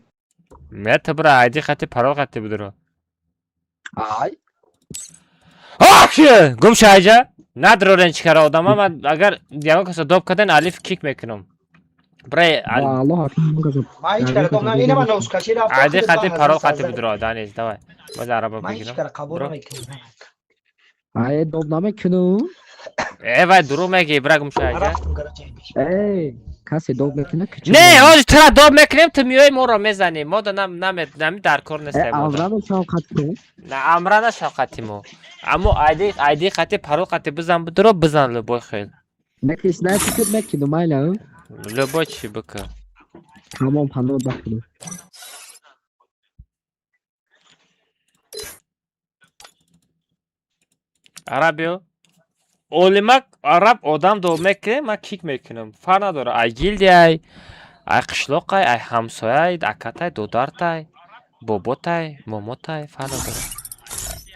S1: Ме ту бира айди хати парол хати бидро.
S8: Ай.
S1: Охи! Гум ша айҷа. Надрорен чӣ кара одама, ман агар ягон каса доб карден, алиф кик мекунам. Бира
S8: Ва Аллоҳ ака, ман каза.
S5: Ман ҳеҷ кара доб ина ман носкаши рафтам.
S1: Айди
S5: худат
S1: хати
S5: ман
S1: парол
S5: ҳазрат
S1: хати
S5: сазад.
S1: бидро, Данис, давай. Боз араба
S5: Ман ҳеҷ
S1: бигирам.
S5: кара қабул
S1: Бро.
S5: намекунам.
S8: Ай, доб намекунам.
S1: Э, вай дурӯғ мегӣ, бира гум ша
S5: Ман
S1: айҷа.
S5: рафтам, короче.
S8: Эй, касе доб мекунад ки чӣ?
S1: Не, ҳозир тура доб мекунем, ту миёи моро мезанӣ. Мо да нам наме нами дар кор
S8: Э,
S1: нестем мода.
S8: амра мешавам қати.
S1: На, амра нашав қати мо. Аммо айди хати парол хати бизан бидро, бизан любой хел.
S8: Неки снайпер мекину майла.
S1: Любой чи бика.
S8: Тамом пано бахину.
S1: Арабио. Олимак араб одам до мекунем, ман кик мекунам. Фарқ надорад. Ай гилдияй, ай қишлоқай, ай ҳамсояй, акатай, додартай, боботай, момотай, фарқ надорад.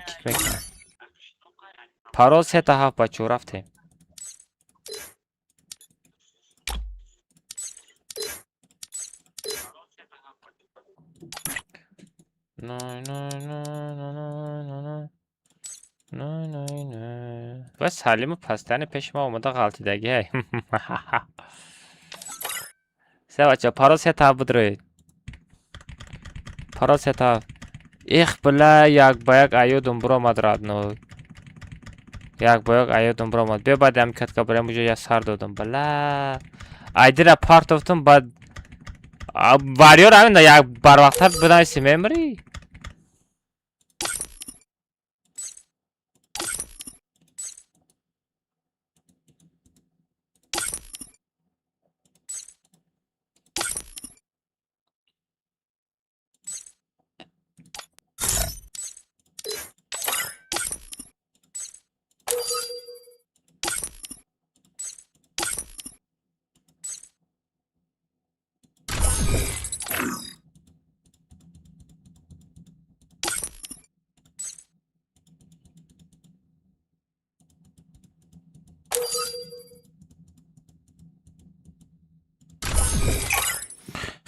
S1: Кик мекунам. Парол 3-7 бачаҳо рафтем. Най, най, най, най, най, най. Най, най, най. Ва Салиму пастани пеши ма омада ғалтидаги. Се бача, парол 3-7 бидроед. Парол 3-7. Их била як ба як аёдум биромад родной. Як ба як аёдум биромад. Биё баъди ҳами катка барем уҷо я сар додам. Била. Айдира партофтум баъд варёр ҳамин як барвақттар бинависи мемирӣ.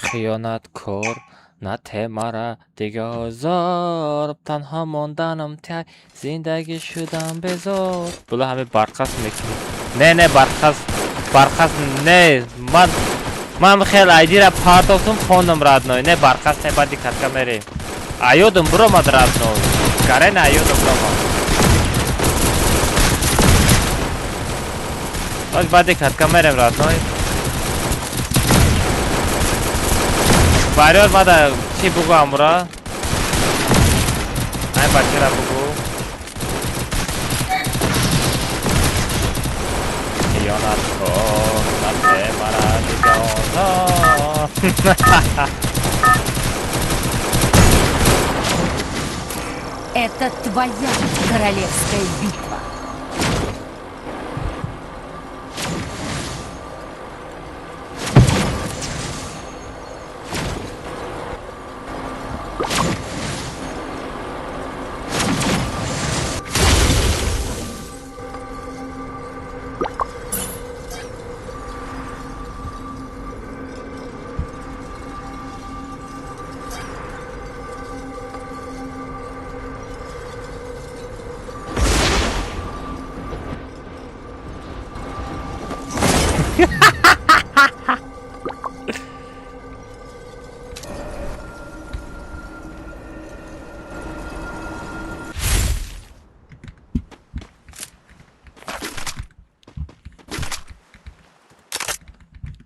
S1: Хиёнаткор нате мара дига озор, танҳо монданам тай зиндагӣ шудам безор. Була ҳами барқас мекунӣ. Не, не, барқас, барқас не, ман хел айдира партофтум хондам родной. Не, барқас не, баъди катка мерем. Аёдум биромад родной. Гарена аёдум биромад. Баъд баъди катка мерем родной. Варёр мада чӣ бугу амура? Ай бачара бугу. Хиёнаткор нате мара дига озор.
S9: Это твоя королевская битва.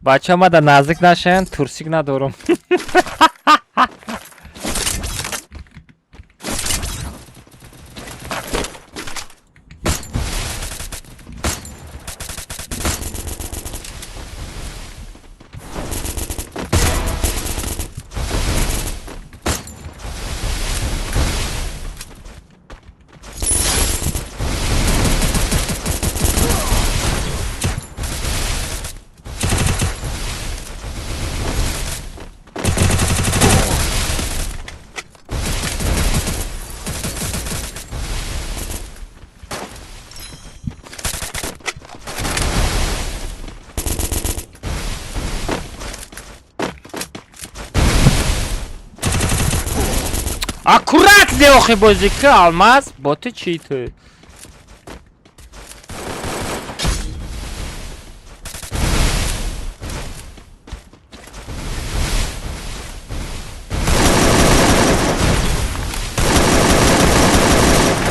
S1: Бача мада наздик нашаянд, турсик надорам. Аккуратно охи бозӣ ки алмаз бо ту чӣ ту?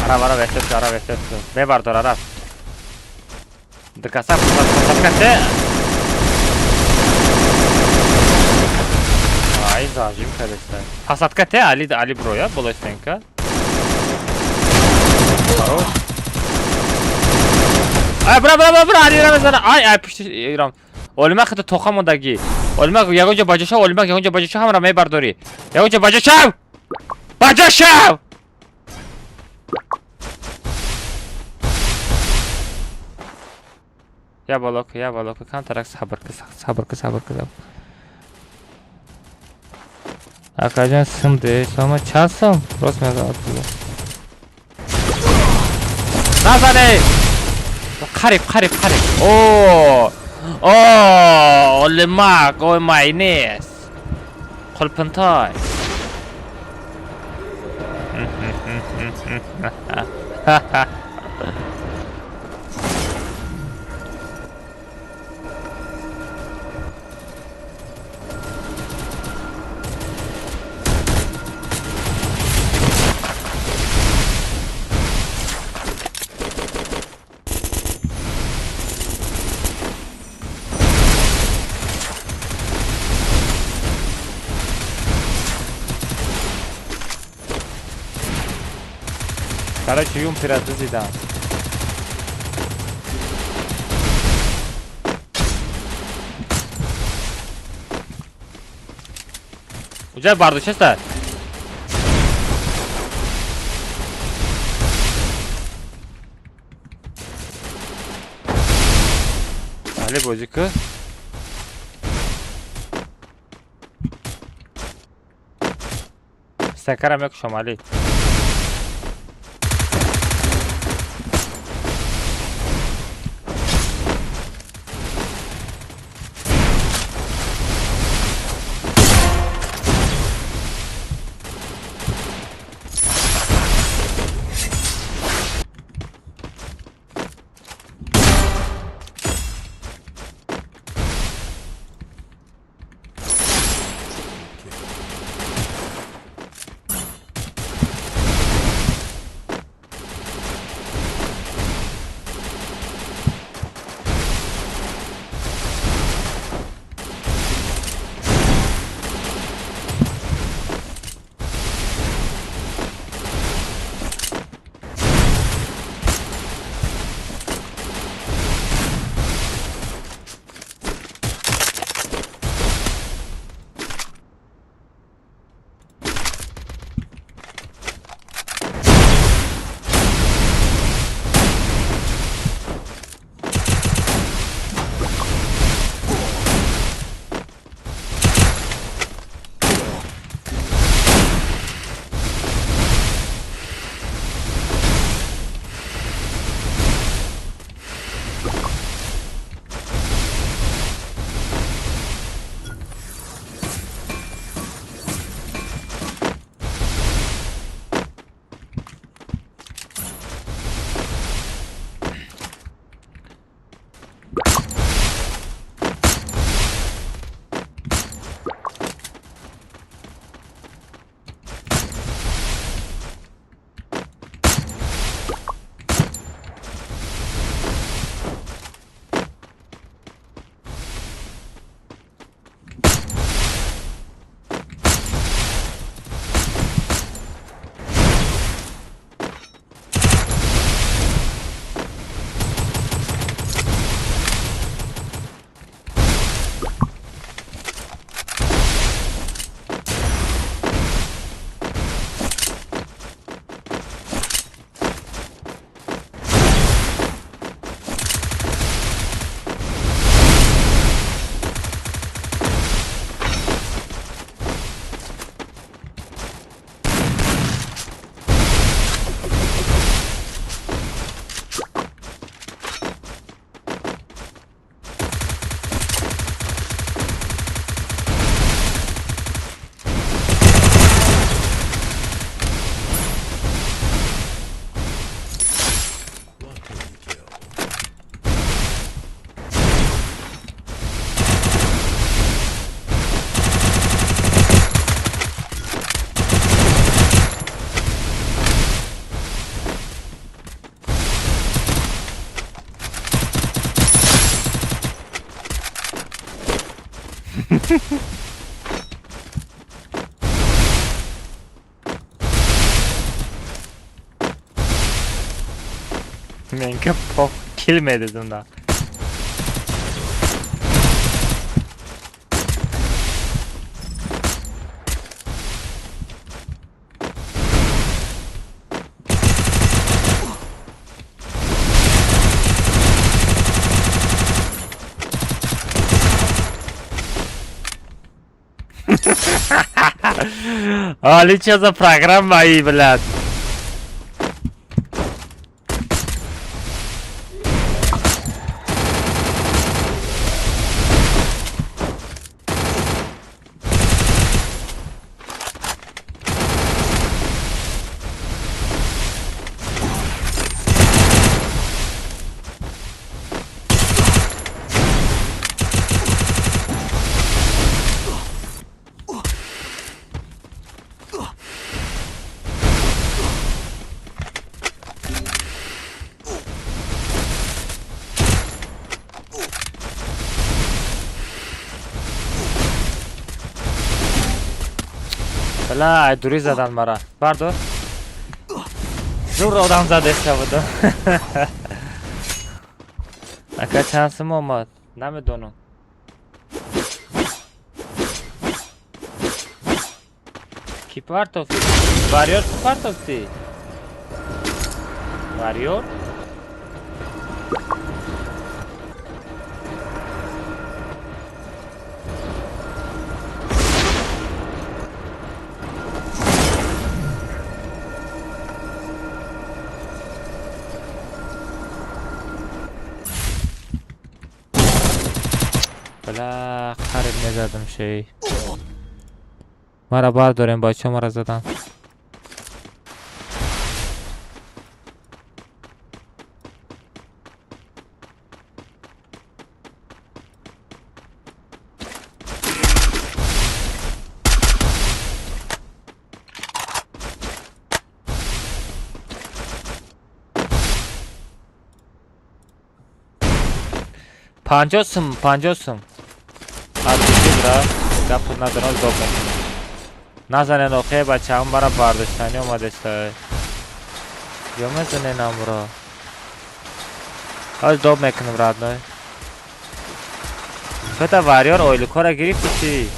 S1: Араб, араб, эҳтиёт кун, араб, эҳтиёт кун. Мебардор, араб. Дукаса посадка те. Ай, зажим кардеста. Посадка те, Али, Али броя, болои стенка. Хорош. Ай, бра, бра, бра, бра, алира мезана. Ай, ай, пушти ирам. Олимак хата тоха мондагӣ. Олимак ягон ҷо баҷо шав, Олимак ягон ҷо баҷо шав, ҳамаро мебардорӣ. Ягон ҷо баҷо шав! Баҷо шав! Я боло ку, я боло ку, камтарак сабр ку, сабр ку, сабр ку. Акаҷон сум де, сома чанд сум? Рост мегӯям, Абдулло. Назане! Қариб, қариб, қариб. О! О, Олимак, ой майонез. Қулпинтой. Короче, юмпера дузидам. Уҷа бардошаста. Али бозӣ ку. Стакара мекушам, Али. Menga похуй. Кил медидум да. Али чё за программа и, блядь? Бля, дури задан мара. Бардор. Зур одам задеста будам. Ака чанд сум омад? Намедонам. Ки партофти? Варьёр ту партофти? Варьёр? Бля, қариб мезадам шей. Мара бардорем, бачаҳо мара задан. 50 сум, 50 сум. Бра, гап надорам, доб мекунам. Назанен охе бачаам бара бардоштанӣ омадеста. Ё мезанен амро. Ҳоз доб мекунам родной. Чота варьёр ойлукора гирифти чӣ?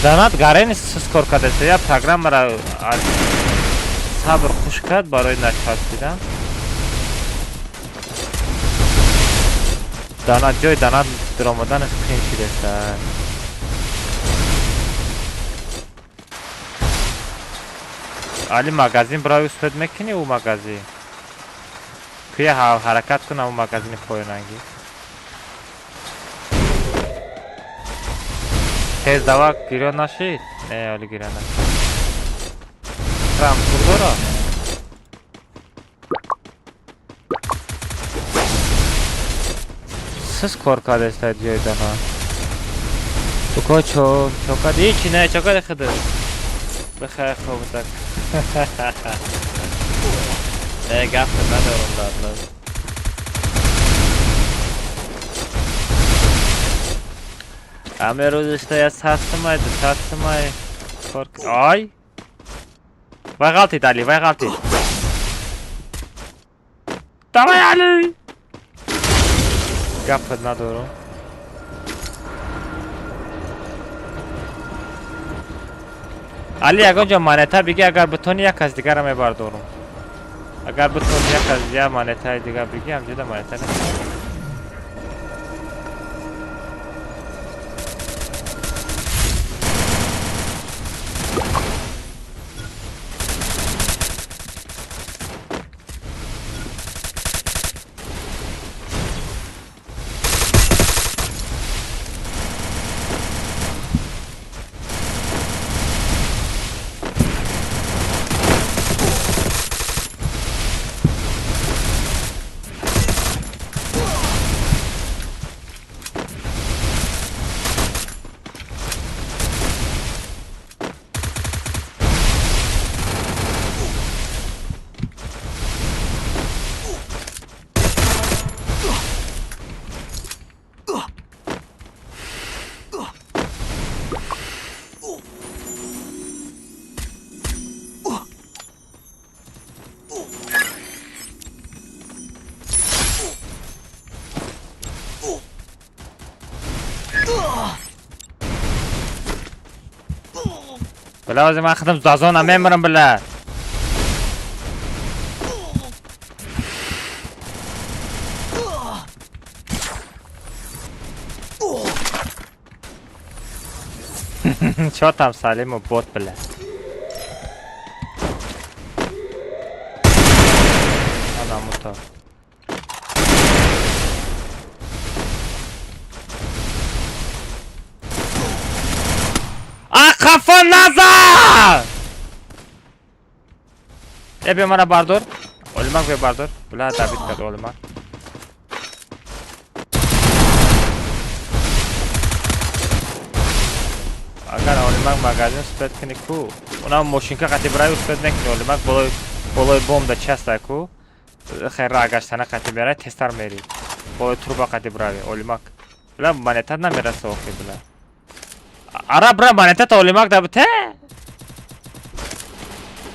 S1: Данат гарен сус кор кардеста. Я программара аз сабр хуш кард барои начаспидан. Данат ҷои данат даромаданаш қиин шидеста. Али магазин барои успед мекунӣ ӯ магазин? Куя ҳаракат кунам ӯ магазини поёнангӣ. Тез дава гирён нашид? Не, оли гирён нашид. Трам пул дора? Сис кор кардеста ҷои дана. Уко чо, чо карди? Ҳичи не, чо карди худат? Бихайр хобутак. Не, гап надорам ладно. Аме рӯзишта я 100 сумай, 200 сумай кор. Ай! Вай ғалтид, Али, вай ғалтид. Давай, Али! Гапат надорам. Али ягон ҷо монета бигӣ, агар битонӣ як аз дигара мебардорам. Агар битонӣ як аз я монетаи дигар бигӣ, ҳамҷода монета нест. Бля, ҳозир ман худам зазона мемирам, бля. Чё там, Салимов, бот, бля? Ана муто. А қафо назар! Э, бе мана бардор. Олимак бе бардор. Бля, добить кард Олимак. Агар Олимак магазин успеть кунӣ ку, унам мошинка қати бирай успеть накунӣ. Олимак болои бомб да часта ку. Хайр, гаштана қати бирай тезтар мери. Болои труба қати бирави Олимак. Бля, монета намераса охи, бля. Ара бира монета та Олимак да бите.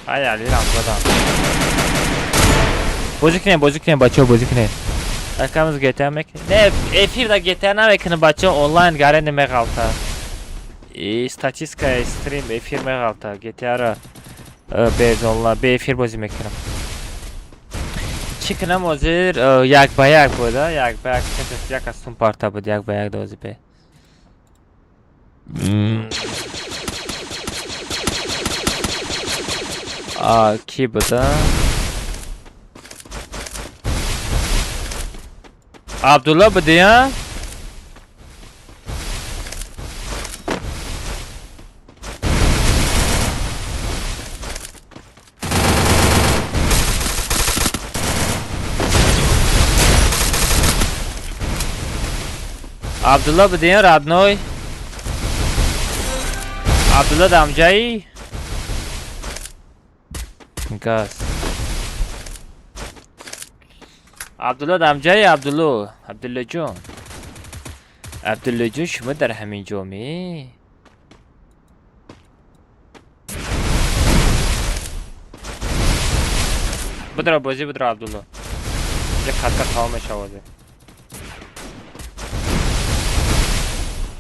S1: Ай, Алирам задам. Бозӣ кунем, бозӣ кунем, бачаҳо, бозӣ кунем. Акамыз GTA мекунем. Не, эфир да GTA намекунем, бачаҳо, онлайн гарени меғалта. И статистика стрим эфир меғалта. GTA-ро без онлайн, бе эфир бозӣ мекунам. Чӣ кунам ҳозир? Як ба як буд, як ба як, як аз сум парта буд, як ба як дозӣ бе. А, ки буда? Абдулла буди, а? Абдулла буди, родной? Абдулла дамҷаи? Газ. Абдулла дамҷаи Абдулло. Абдулло ҷон. Абдулло ҷон, шумо дар ҳамин ҷо ме? Бидро бозӣ, бидро Абдулло. Як катка тамом мешавад.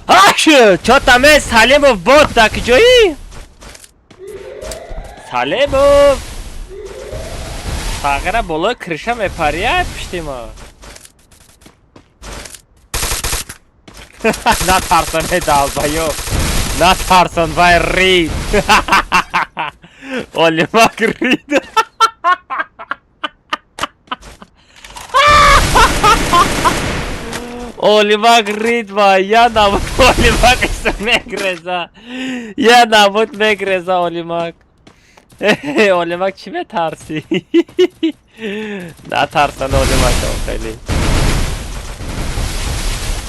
S1: Аш! Чо таме Салимов бот да куҷоӣ? Салимов! Фағира болои крыша мепарияд пишти мо. Натарсон, э долбоёб. Натарсон, вай рид. Олимак рид. Олимак рид ва я набуд Олимак мегреза. Я набуд мегреза Олимак. Олимак чӣ метарсӣ? Натарсан Олимак хеле.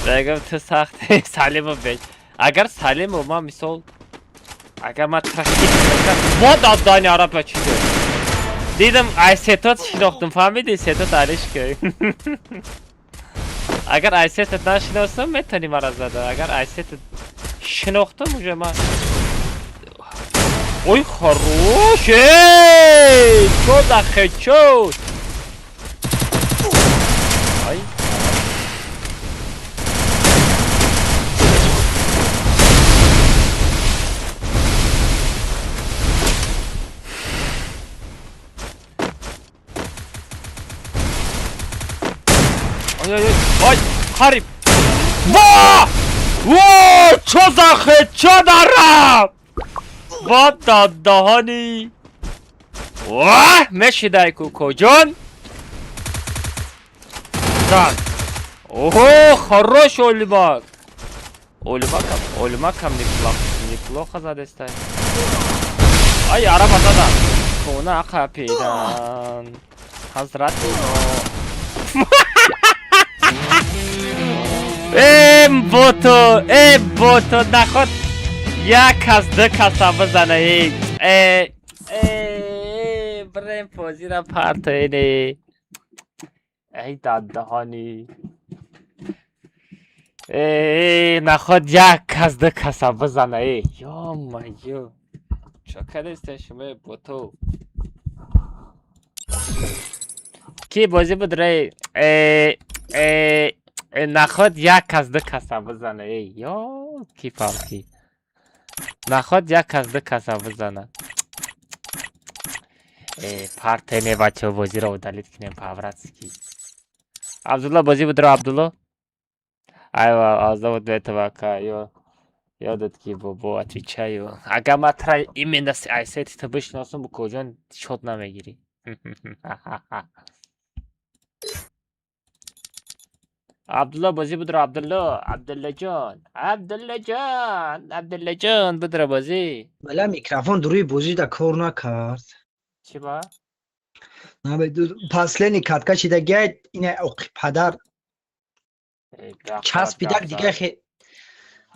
S1: Мегам ту сахт Салимов беч. Агар Салимов ман мисол агар ман трахит вот отдани араб чида. Дидам ай сетот шинохтум, фаҳмидӣ? Сетот алиш ки. Агар ай сетот нашиносам, метавонӣ мара зада. Агар ай сетот шинохтам, уже ман Ой, хорош! Эй! Чё за хедшот? Ай. Ай, ай, ай, ай, қариб. Ва! Во! Чё за хедшот араб? Вот даҳани. Ваҳ, мешидай кукоҷон. Зан. Ого, хорош Олимак. Олимакам, Олимакам неплохо, неплохо задестай. Ай, араба задан. Хона қапидан. Ҳазрати мо. Э, бото, э, бото, наход як кас ду каса бизана. Э, э, э, бирем бозира партоине. Эй, даддаҳани. Э, наход як кас, ду каса бизана, э, ё-моё. Чо кардастен шумо бото? Ки бозӣ буд рей? Э, э, э, наход як кас, ду каса бизана, э, ё ки палки. Наход як кас, ду каса бизана. Э, партене, бачаҳо, бозиро удалить кунем по-братски. Абдулло, бозӣ будро, Абдулло? Айва, зовут этого ака, ё ёдат ки бобо, отвечаю. Агар ман тра именно айсети ту бишиносам, букоҷон, шот намегирӣ. Абдулло, бозӣ будро, Абдулло, Абдуллоҷон, Абдуллоҷон, Абдуллоҷон, будро бозӣ.
S5: Бала, микрофон дуруи бозида кор накард.
S1: Чӣ ба?
S5: Последний катка шидагиай, ина оқи падар часпидак, дига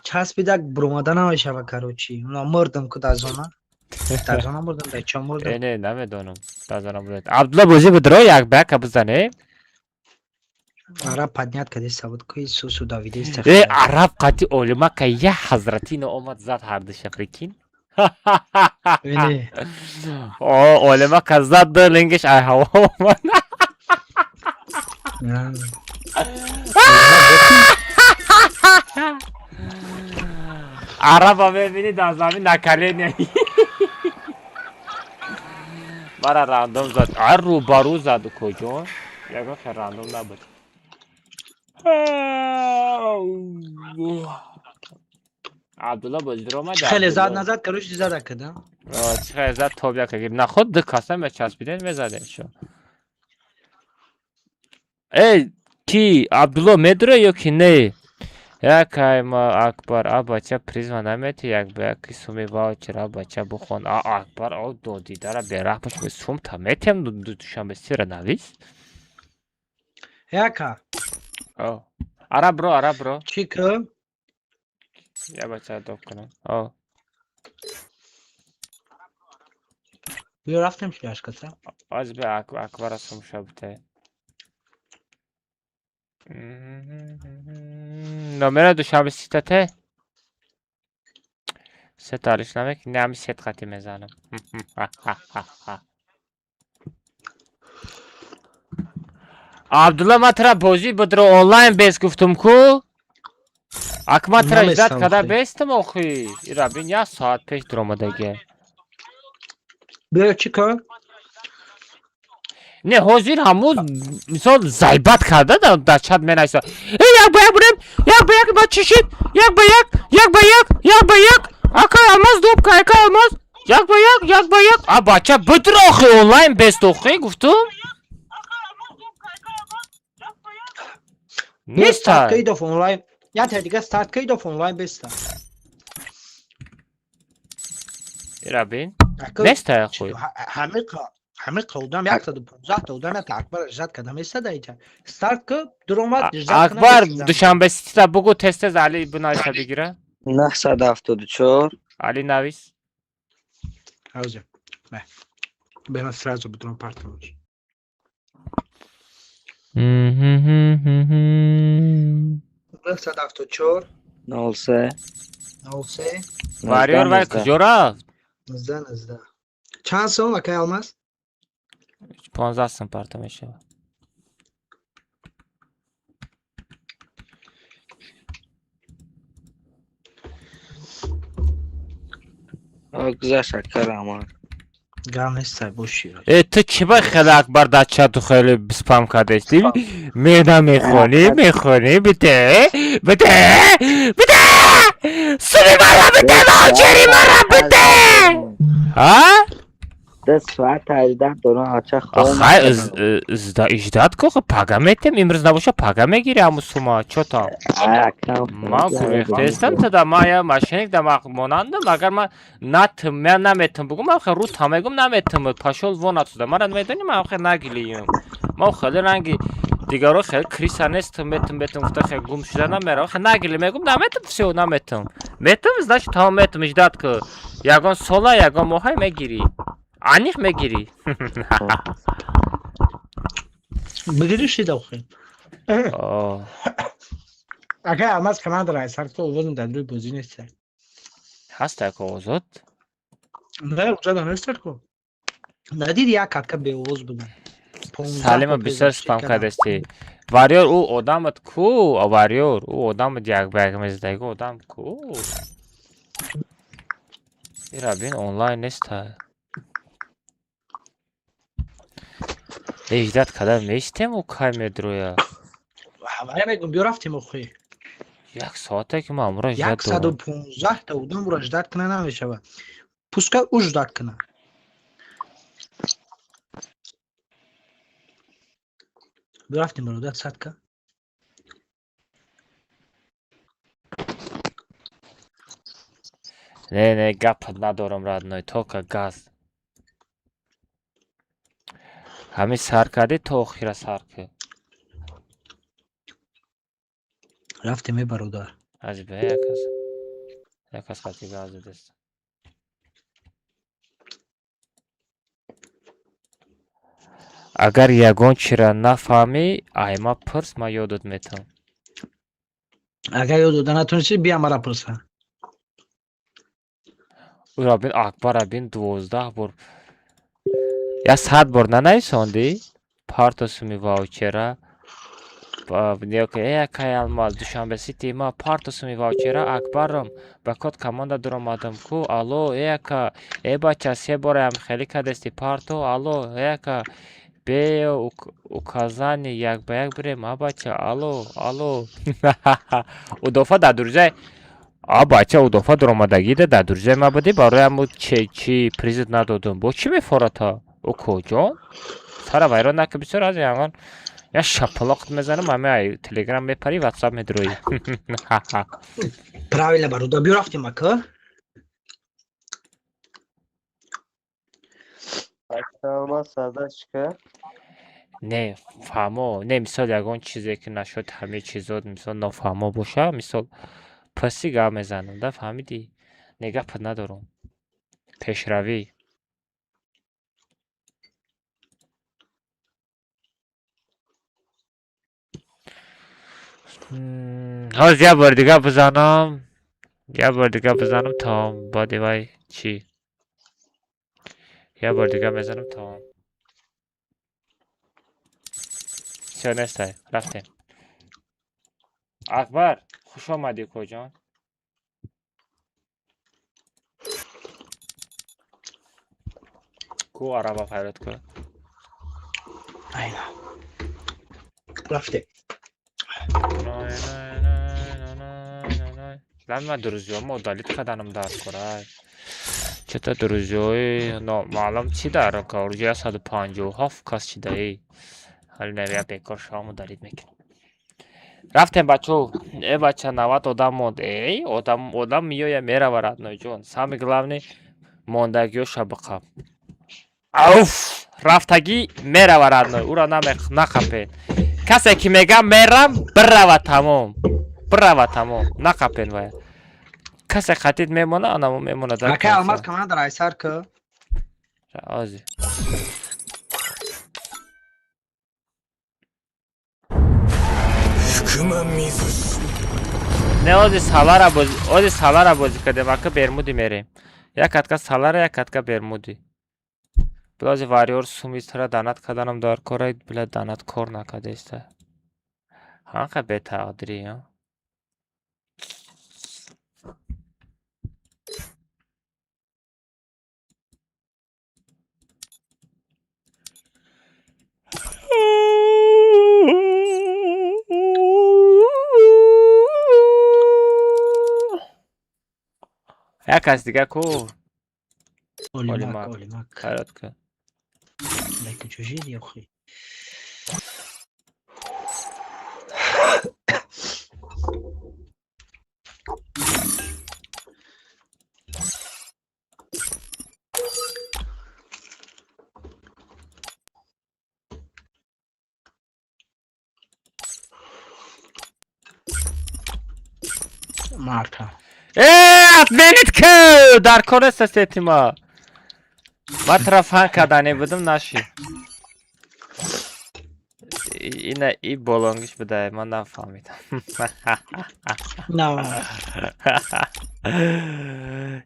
S5: часпидак буромада намешава. Короче, мурдам ку дар зона, дар зона мурдам, дар чо мурдам.
S1: Э, не, намедонам, дар зона мурдам. Абдулло, бозӣ будро, як ба яка бизане.
S5: Араб поднять кади савод ку сусу давидеста.
S1: Э, араб қати олимака я ҳазратино омад, зад ҳардуша, прикинь. О, олимака зад, лингиш ай ҳаво омад. Араба мебинӣ, дар замин на колени. Мара рандом зад. Ар рӯбарӯ зад, куҷо? Ягон хел рандом набуд. Абдулло, бозидро омад.
S5: Хеле зад назад, короче, зада када.
S1: Чӣ хеле зад, тоб яка гирифт. Наход ду каса мечаспидем, мезадем шо. Эй, ки Абдулло медура ё ки не? Як айма Акбар, а бача, призма намети, як ба яки суми ваучер, а бача, бухон. А Акбар, о додидара бераҳм бош, сум та метиҳам душанбе сира навис.
S5: Яка.
S1: О. Араб ро, араб ро.
S5: Чӣ ку?
S1: Я бача доб кунам. О.
S5: Биё, рафтем шляшката.
S1: Аз бе Акбара сум шабте. Номера душанбе ситате? Сет алиш намек, не, ҳами сет қати мезанам. Абдулла, ман тра бозӣ будро онлайн бес гуфтум ку? Ак ман тра ждать када бестам охи. Ира бин, як соат пеш дуромадагия.
S5: Биё, чӣ кор?
S1: Не, ҳозир ҳамун мисол зайбат карда дар чат менависа. Э, як ба як бурем, як ба як ба чӣ шид? Як ба як, як ба як, як ба як. Акай Алмаз добка, акай Алмаз. Як ба як, як ба як. А бача, будро охи онлайн бест охи гуфтум. Неста.
S5: Кайдов онлайн. Я та дига старт кайдов онлайн беста.
S1: Ира бин. Неста хуй.
S5: Ҳамиқа одам 115 та одам як Акбар ждать када места иҷа. Старт ку дуромад.
S1: Акбар, душанбе ситита бугу, тез тез Али бинависа бигира.
S7: 974.
S1: Али, навис.
S5: Ҳозир. Бе, сразу будурам партович. 974.
S7: 03.
S5: 03.
S1: Вариор вай куҷо рафт?
S5: 19 19. Чанд сом, акай Алмаз?
S1: 15 сом парта мешавад.
S7: Гузашт, ака, раҳмат.
S5: Гап нестай, боши.
S1: Э, ту чӣ ба хеле Акбар дар чату хеле спам кардасти? Мена мехонӣ, мехонӣ, бите, бите, бите! Суми мара бите, ваучери мара бите! А?
S7: Ду соат 18 дорам, ача хоб.
S1: Хай, ждать ко, пага метем, имрӯз набоша, пага мегири ҳамун сума, чо там? Ман гурехтаистам тада, ман я мошенник да монандам, агар ман натм, ман наметам бугум, ман хел рӯ та мегум, наметам, пошёл вон отсюда. Мара медонӣ, ман хел нагилиюм. Ман хеле ранги дигаро хеле крыса нестам, метам, метам гуфта хеле гум шуда намерам. Хел нагили мегум, наметам, всё, наметам. Метам, значит, тамом метам, ждать ку. Ягон сола, ягон моҳай мегирӣ. Аниқ мегирӣ.
S5: Бигириши дохи. Ака Алмаз команда райсар то овозм дар рӯи бозӣ нест.
S1: Ҳаст як овозот?
S5: Не, уҷада нест ку. Надиди, як катка беовоз будам.
S1: Салима бисёр спам кардасти. Варёр, ӯ одамат ку? Варёр, ӯ одамат як ба як мезадаги одам ку? Ира бин, онлайн неста. Ждать када меистем, ӯ кай медроя?
S5: Ҳавая мегум, биё рафтем охи.
S1: Як соате ки ман амро ждать.
S5: 115 та одам ӯра ждать кина намешавад. Пускай ӯ ждать кина. Биё рафтем, бародар, садка.
S1: Не, не, гапат надорам, родной, только газ. Ҳамин сар кардӣ, то охира сар кӣ.
S5: Рафтем, е бародар.
S1: Ази бе, як кас хати газ дадест. Агар ягон чиро нафаҳмӣ, айма пурс, ман ёдат метавам.
S5: Агар ёд дода натонистӣ, бия мара пурса.
S1: Ӯро бин, Акбара бин, 12 бор. Я 100 бор нанависондӣ? Парто суми ваучера. Э, акай Алмаз, Душанбе Сити ма парто суми ваучера Акбаром ба код команда дуромадам ку. Алло, э ака, э бача, се бораям хеле кардести парто, алло, э ака, беё указани як ба як бирем, а бача, алло, алло. Удофа дар друзья, а бача, удофа дуромадагида дар друзья ма будӣ, барои ҳамун чи призит надодум. Бо чӣ мефората? Укоҷон? Сара вайрон нака бисёр аз ягон я шапалоқт мезанам, ҳами ай Телеграм мепарӣ, Ватсап медроӣ.
S5: Правильно, бародар, биё рафтем, ака.
S10: Алмаз задачка.
S1: Не, фаҳмо, не, мисол ягон чизе ки нашуд, ҳамаи чизот мисол нофаҳмо боша, мисол паси гап мезанам, да, фаҳмидӣ? Не, гапат надорам. Пешравӣ. Ҳозир як бори дига бизанам, як бори дига бизанам, тамом. Баъди вай чӣ? Як бори дига мезанам, тамом. Всё, нестай, рафтем. Акбар, хуш омадӣ, укоҷон. Ку араба файрод ку.
S5: Айна. Рафтем.
S1: Лан ман друзьямо удалить каданам дар корай. Чета друзьяи номаълум чӣ дар кор? Уже 157 кас шидаи. Ҳали навия бекор шавам, удалить мекунам. Рафтем, бачо. Э бача, 90 одам монд. Эй, одам одам меоя, мерава, родной ҷон. Самый главный мондагиёша биқаб. Ауф! Рафтагӣ мерава, родной. Ура нақапед. Касе ки мегам мерам, бирава тамом. Бирава тамом. Нақапен вая. Касе хатид мемона, анамо мемона дар.
S5: Ака Алмаз команда райсар ку.
S1: Ози.
S4: 福間水。
S1: Не, ози салара бози, ози салара бозӣ кардем, ака бермуди мерем. Як катка салара, як катка бермуди. Била ози вариор сумистара данат каданам дар кора, била данат кор накардеста. Ҳанқа бетақдирӣ, а? Як кас дига ку?
S5: Олимак,
S1: Олимак.
S5: Олимак.
S1: Хайрот ку.
S5: Лекин чужие охи. Марта.
S1: Э, отменить ку! Дар кор нест сетима. Ман тараф фан кардане будам, наши. Ина и болонгиш будай, ман нафаҳмидам.
S5: На.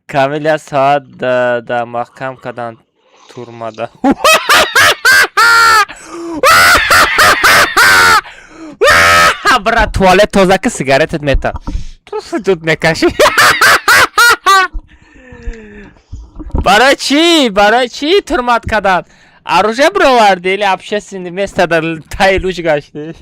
S1: Камил як соат да маҳкам кардан турмада. Бра, туалет тоза ки, сигаретат мета. Дуд мекашӣ. Барои чӣ? Барои чӣ турмат кардан? Оружие бировардӣ или общественный место дар таи луч гаштӣ?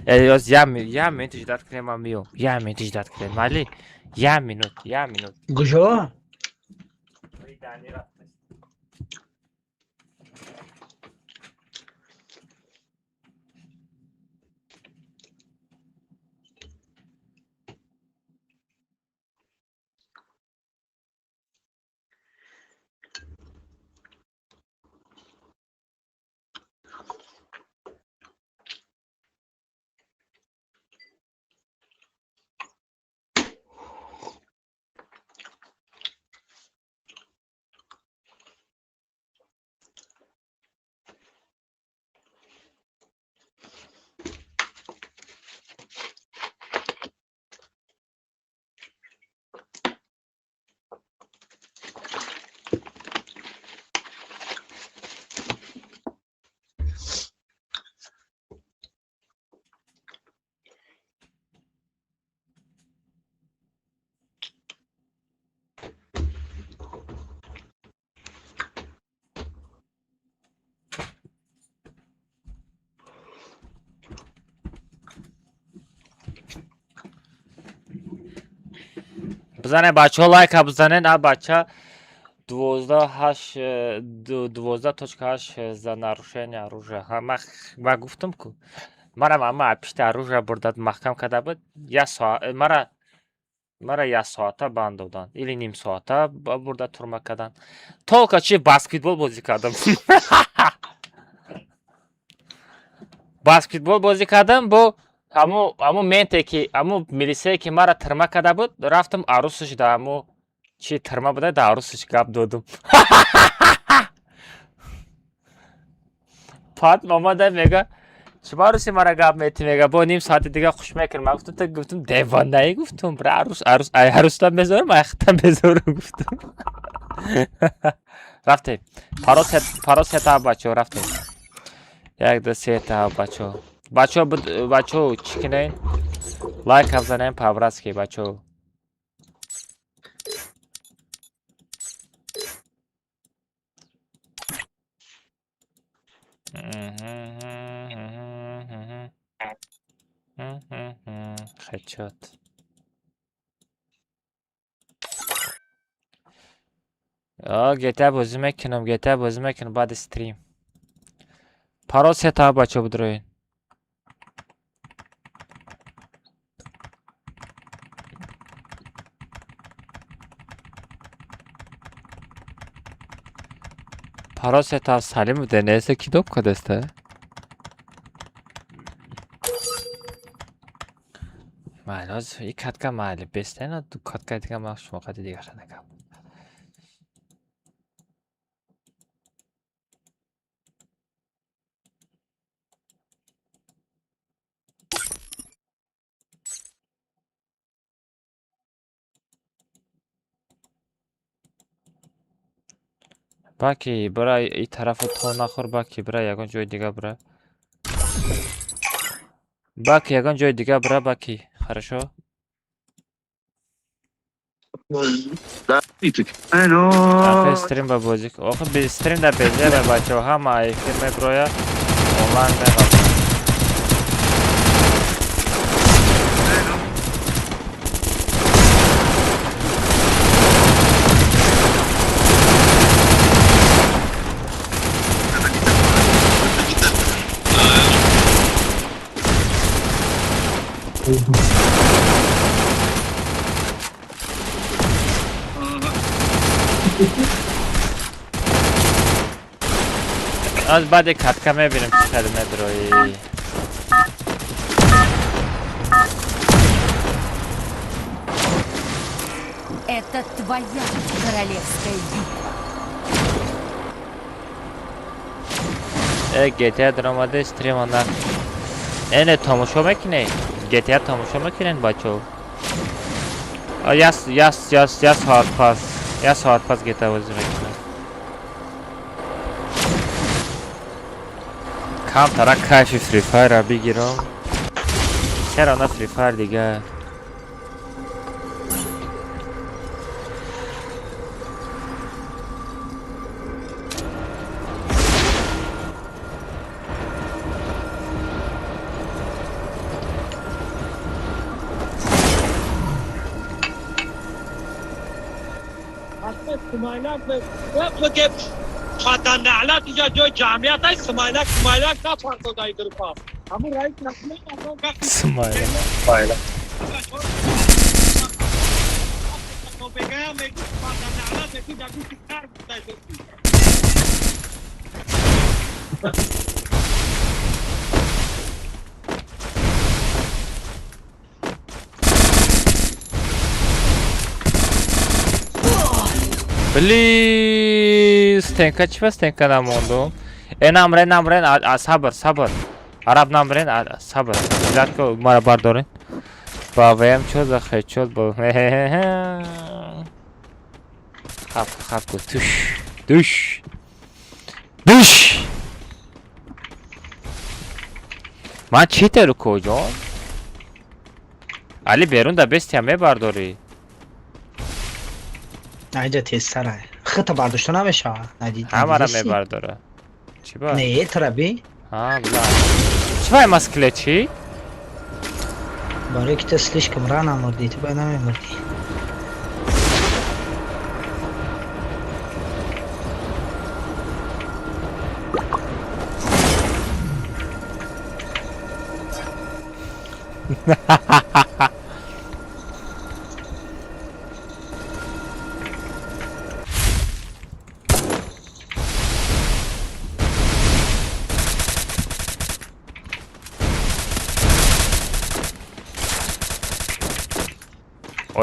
S1: Ёз як минут ждать кунем, ман миём. Як минут ждать кунем, майли? Як минут, як минут.
S5: Куҷо?
S1: Бизанед, бачаҳо, лайка бизанед. А бача 12.8 за нарушение оружия. Ма гуфтам ку, марам ама пишти оружия бурдад, маҳкам карда буд. Як соат мара як соата банд доданд или ним соата бурда турма карданд. Только чи баскетбол бозӣ кардам. Баскетбол бозӣ кардам бо ҳамо менте ки, ҳамо милисае ки мара тирма карда буд, рафтам арӯсаш да, ҳамо чи тирма буда, да арӯсаш гап додум. Пат омада мега: «Чӣ ба арӯси мара гап метӣ?» Мега: «Бо ним соати дига хуш мекунем». Ман гуфтам: «Ту, гуфтум, девонаӣ?» Гуфтум: «Бра, арӯс арӯс ай арӯстам безорам, ай хитам безорам», гуфтум. Рафтем, паро сета, бачаҳо, рафтем. Як, ду, сета, бачаҳо, бачаҳо, бачаҳо, чӣ кунем? Лайк бизанем по-братски, бачаҳо. Хедшот. GTA бозӣ мекунам, GTA бозӣ мекунам баъди стрим. Паро сета, бачаҳо, бидроед. Паро сета. Салим ДНС кидоп кадаста? Майли, ҳозир и катка, майли, бестена ду каткаи дига ман шумо қади дигаша накам. Баки, бира и тарафу то нахӯр, баки, бира ягон ҷои дига бира. Баки, ягон ҷои дига бира, баки. Хорошо? Охи стрим ба бозӣ. Охи стрим да безеба, бачаҳо, ҳама эфир меброя, онлайн меғалта. Аз баъди катка мебинем, чӣ хел медроӣ.
S9: Это твоя королевская битва.
S1: GTA даромаде стрима на. Не, тамошо мекунед? GTA тамошо мекунед, бачаҳо? Яс, яс, яс, яс соат пас. Як соат пас GTA бозӣ мекунам. Камтара кайфи Free Fire-ра бигирам. Чаро на Free Fire дига? Смайлак. Блин, стенка чӣ ба стенка намондум? Э, намрен, намрен, сабр, сабр. Араб намрен, сабр. Латко мара бардорен. Ба ваям чо за хечот бо. Хап, хап, туш. Туш. Туш. Ман чӣ теру коҷон? Али берун да бестия мебардорӣ.
S5: Наиҷа тезтара. Хита бардошта намешава. Надид.
S1: Ҳамара мебардора. Чӣ ба?
S5: Не, тара би.
S1: Ҳа, бла. Чӣ вай маскиле чӣ?
S5: Барои ки ту слишком рано мурдӣ, ту бояд намемурдӣ.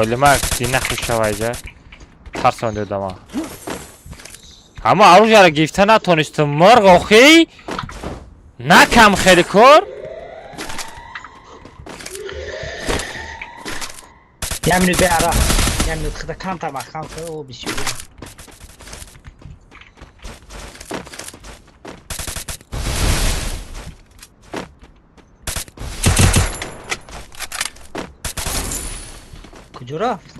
S1: Олимак дина хушавайҷа тарсондедама. Ҳама оружияро гирифта натонистум. Мурғ охи накам хеле кор.
S5: Як минут беара. Як минут хита камтар маҳкам кар, о бисёр. Куҷо рафт?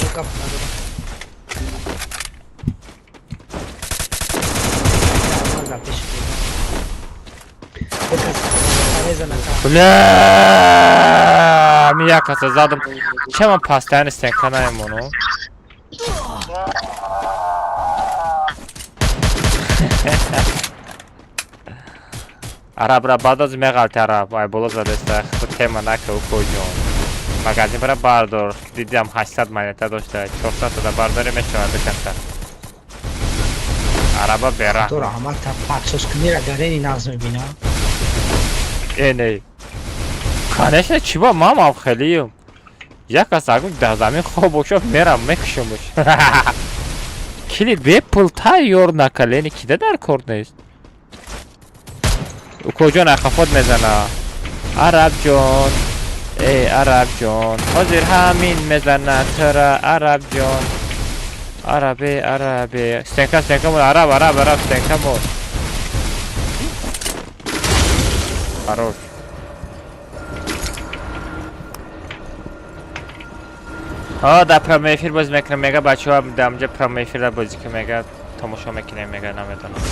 S5: О, гап надорам.
S1: Бля, ми як каса задам. Че ман постоянно стенка намемонам? Араб ра баъд аз меғалти араб. Ай боло задеста. Худ тема нака укоҷон. Магазин бара бардор. Дидам 800 монета дошта. 400 та бардорӣ мешавад дуката. Араба бера.
S5: Худо раҳмат та подсос кунира гарени нағз мебинам.
S1: Э, не. Конечно, чӣ ба ман мам хелиюм. Як кас агу дар замин хоб бошад, мерам мекушамш. Килид бепул тайёр накалени кида дар кор нест. Укоҷон ахафот мезана. Арабҷон, эй арабҷон, ҳозир ҳамин мезана тура арабҷон. Арабе, арабе. Стенка, стенка мон, араб, араб, араб, стенка мон. Хорош. Ҳа, дар прямой эфир бозӣ мекунам, мега бачаҳо дар онҷа прямой эфирда бозӣ ки мега тамошо мекунем, мега намедонам.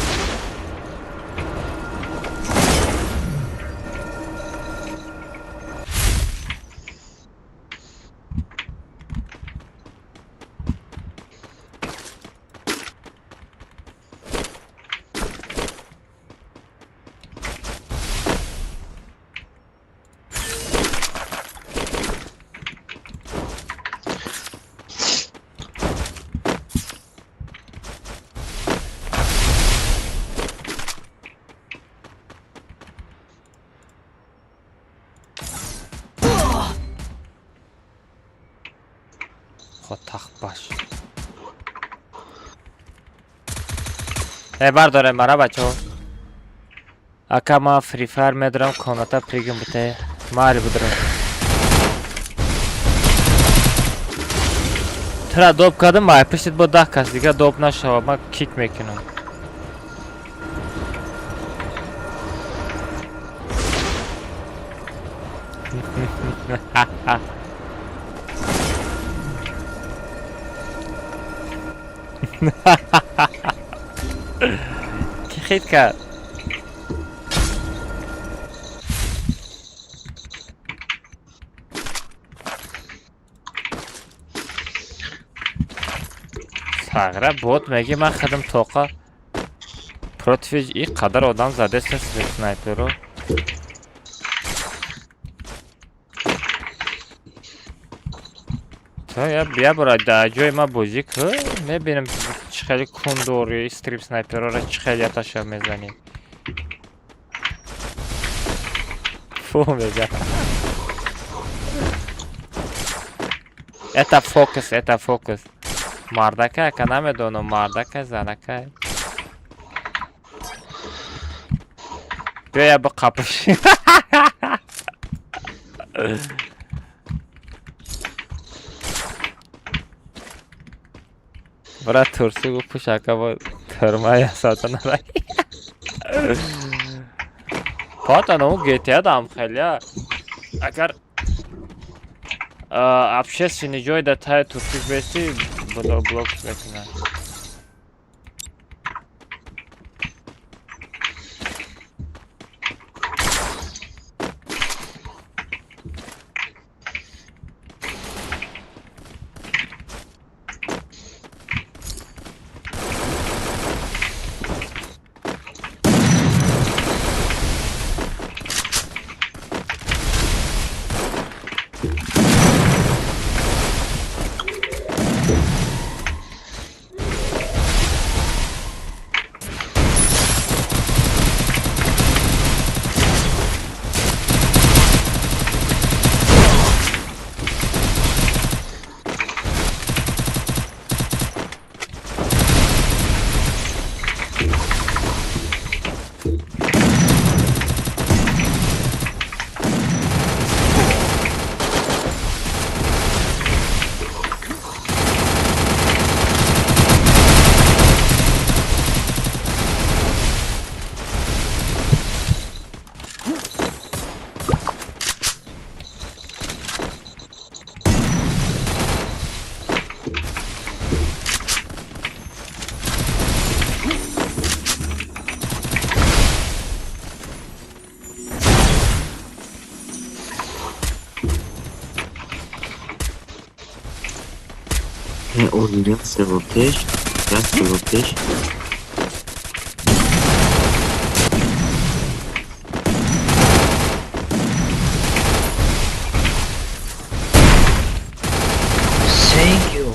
S1: Тахбаш. Э, бардорем мара, бачаҳо. Ака, ман Фри Файр медорам, комната пригим буте. Майли, будурам. Тура доп кардам, ай пиштит бо 10 кас дига доп нашава, ман кик мекунам. Ки хит кард? Сағра бот меги, ман хадам тоқа против и қадар одам задеста снайперу. То я я бора дар ҷои ман бозӣ кӯ, мебинам, чӣ хеле кундори стрип снайперора, чӣ хеле аташа мезанӣ. Фу, мега. Это фокус, это фокус. Мардака, ака, намедонам, мардака, занака. Биё, я биқапш. Брат, турси гуфт, пуш, ака, бо тюрма ясата нарай. Патана у GTA дам хеле агар общественный ҷой да тай турсик беси, блок мекунад.
S7: Як сивопиш, як сивопиш.
S5: Thank you.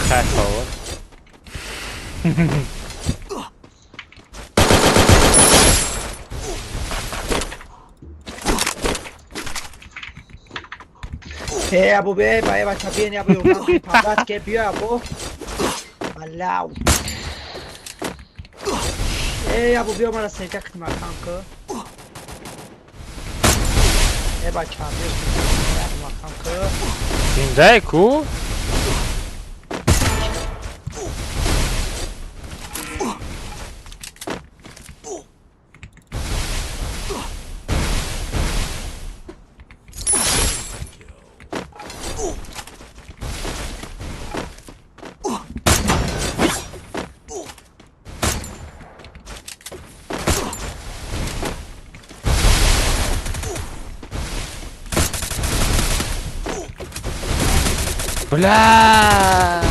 S1: Хайр, повод.
S5: Э, абу, бе, ба, бача, биен, абу, пабат ке, биё, абу. Аллау. Э, абу, биё, мара сенка китма кам ку. Э, бача, биё, сенка кам ку.
S1: Зиндае ку? Бля!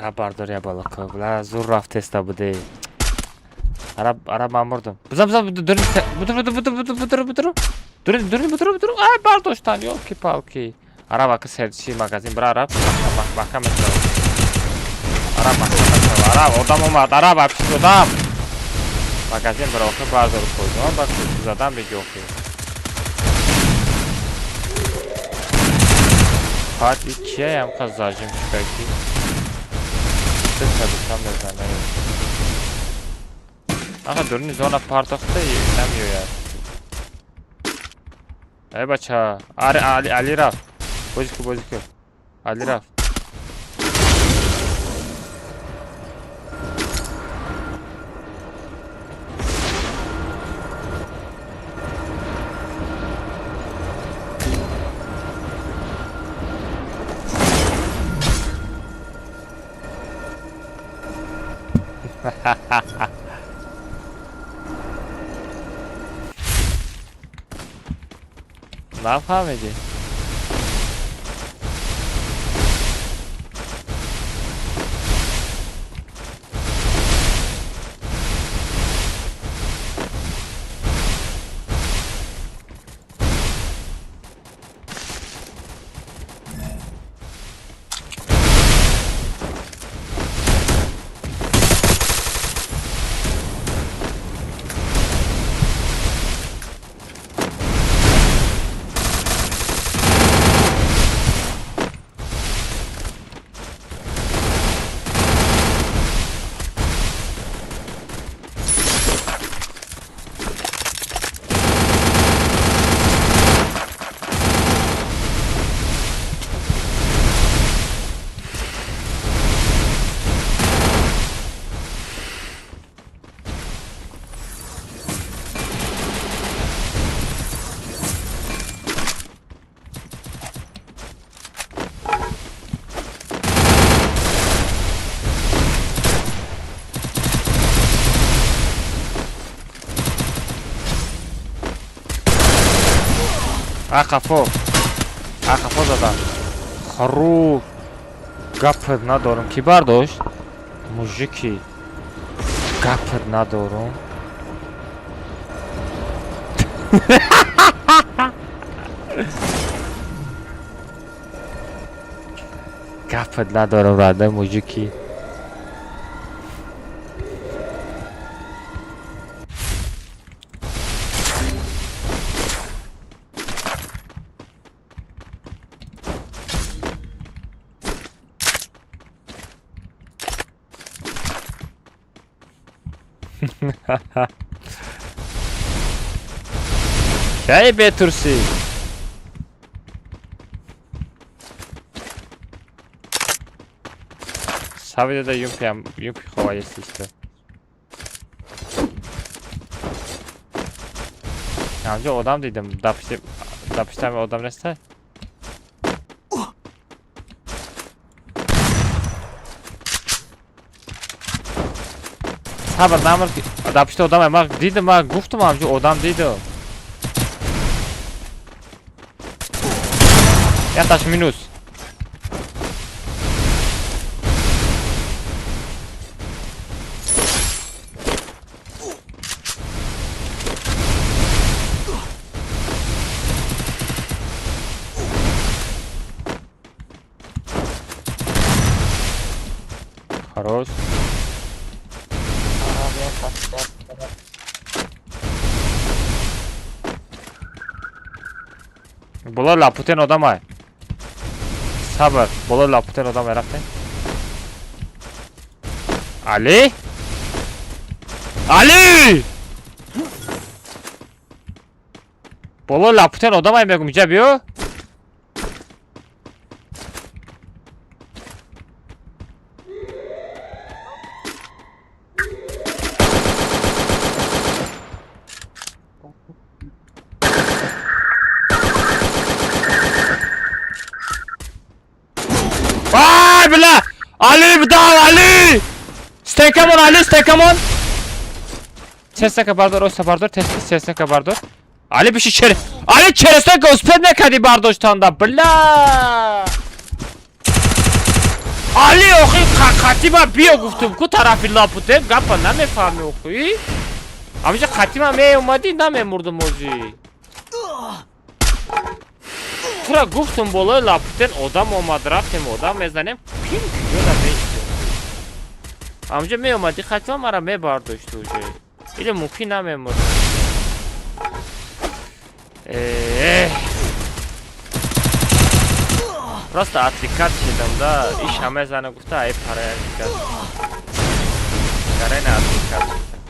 S1: Араб бардор я балако. Бла зур рафтеста буде. Араб, араб ман мурдам. Бизан, бизан, дурин, буду, буду, буду, буду, буду, буду. Дурин, дурин, буду, буду. Ай, бардоштан, ёлки-палки. Араб ака серчи магазин бра араб. Маҳкам мешавад. Араб маҳкам мешавад. Араб одам омад, араб апшид одам. Магазин бра охир бардор куҷо, баъд задан беги охир. Фақат и кияям қа зажим чикаки? Сета мезанад. Аха дуруни зона партохта намеояд. Эй бача, аре Али, Али рафт. Бозӣ ку, бозӣ ку. Али рафт. Нафаҳмидӣ? Ақафо. Ақафо задам. Хару. Гапат надорам. Ки бардошт? Мужики. Гапат надорам. Гапат надорам, рада мужики. Кай бетурсӣ? Савидада юмпиам, юмпи ховаест исто. Ҳамҷо одам дидам, дар пуштами одам неста? Сабр намр, дар пушти одам ман дидам, ман гуфтам ҳамҷо одам дидам. Якташ минус. Хорош. Боло лапутен одамай. Сабр, боло лапутен одамай рафтем. Али? Али! Боло лапутен одамай мегум, иҷа биё. Ай, бля! Али, бда, Али! Стекамон, Али, стекамон! Честака бардор, оста бардор, честака бардор. Али биши чер... Али черестака успед накарди бардоштанда, бля! Али, охи қатима биё гуфтум ку, тарафи Лапутен, гапа намефаҳми охи. Ҳамиша қатима меомадӣ, намемурдум озӣ. Тура гуфтум, болои Лапутен одам омад, рафтем, одам мезанем, ким куҷода мешти. Ҳамҷа меомадӣ қатима, мара мебардошти уже. Или мумкин намемурдум. Э. Просто отвлекать шидам да, иш мезана гуфта, ай пара як Гарена отвлекать шидам.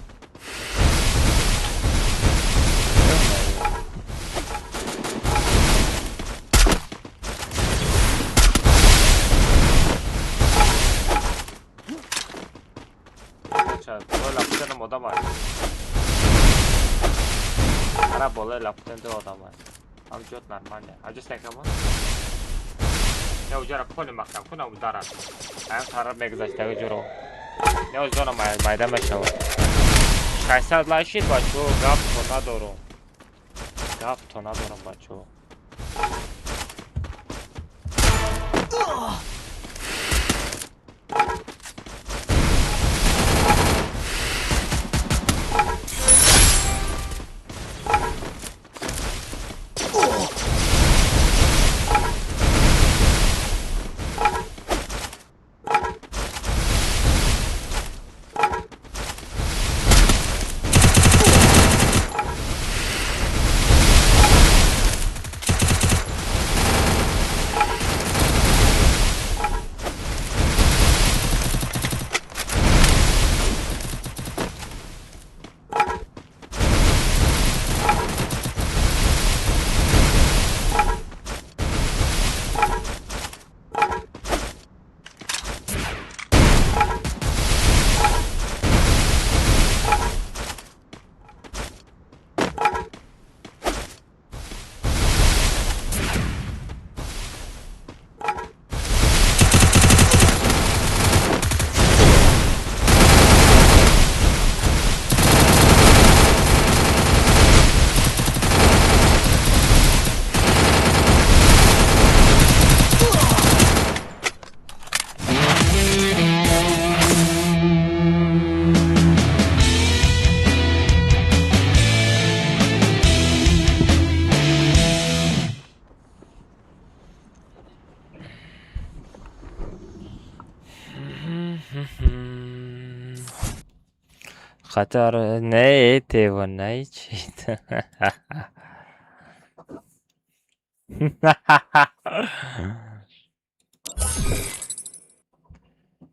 S1: Ё-моё. Бача, болои Лапутенам одам ай. Ара, болои Лапутен ду одам ай. Ҳам ҷот нормально. Аҷо секамон? Не, уҷара кони махкам кунам ударат. Аям тараф мегузаштаги ҷуро. Не, зона майда мешавад. 600 лайк шид, бачо, гап то надорум. Гап то надорум, бачо. Хатар не тево найчит.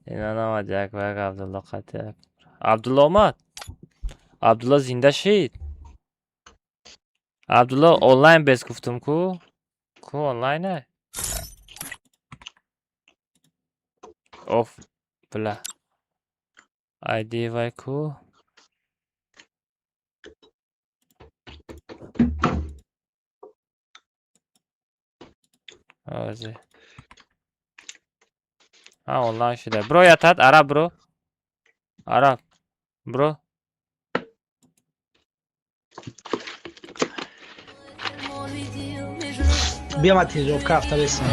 S1: Ина намад як ба як Абдулло қатъ. Абдулло омад. Абдулло зинда шид. Абдулло, онлайн бес гуфтум ку? Ку онлайне? Оф, бля. ID вай ку? Ози. А, онлайн шуда. Бро, ятад, араб бро. Араб. Бро.
S5: Биё, ма тренировка рафта бесам.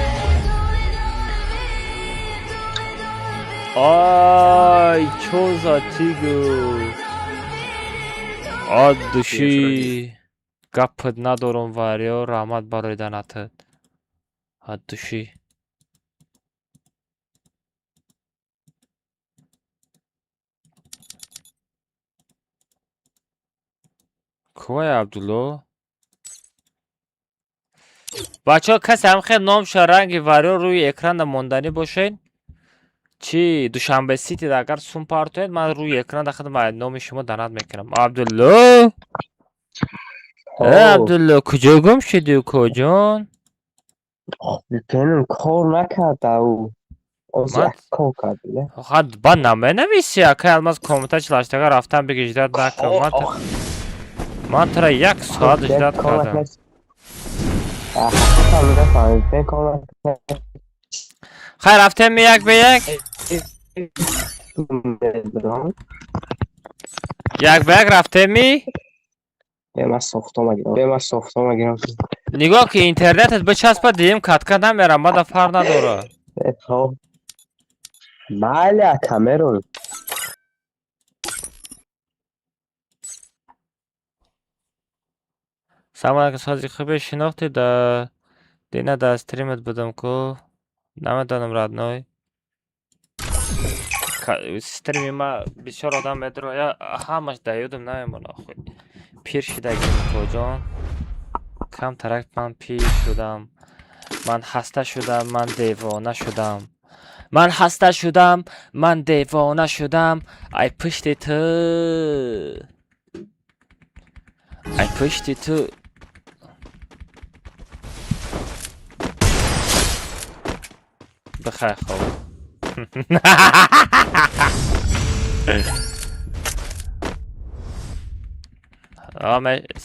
S1: Ай, чё за тигр? От души. Гапат надорум, варио, раҳмат барои донатат. От души. Кувай Абдулло? Бачаҳо, касе ҳам хел номша ранги варио рӯи экранда монданӣ бошед, чи Душанбе Сити агар сум партоед, ман рӯи экранда худам номи шумо донат мекунам. Абдулло! Э, Абдулло, куҷо гум шудӣ, укоҷон?
S10: VPN кор накарда ӯ. Ози
S1: Ман-
S10: кор кард, не?
S1: Ха, ба наменависи, акай Алмаз, комната чилаштага рафтан биги, ждать накун. Ман тура як соат ждать кардам.
S10: VPN кор накард.
S1: Хай, рафтем як ба як? Як ба як рафтеми?
S10: Бе, софтома гирам. Бе, ман софтома гирам.
S1: Нигоҳ ки интернетат бичаспа, дидим катка намерам, мада фарқ надорад.
S10: Хоб. Майли, ака, меровем.
S1: Салом алейкум, сози хубе, шинохтӣ да дина дар стримат будам ку? Намедонам, родной. Стрими ма бисёр одам медроя, ҳамаш да ёдам намемона охи. Пир шидагим, укоҷон. Камтарак ман пир шудам. Ман хаста шудам, ман девона шудам. Ман хаста шудам, ман девона шудам. Ай пушти ту. Ай пушти ту. Бихайр, хоб.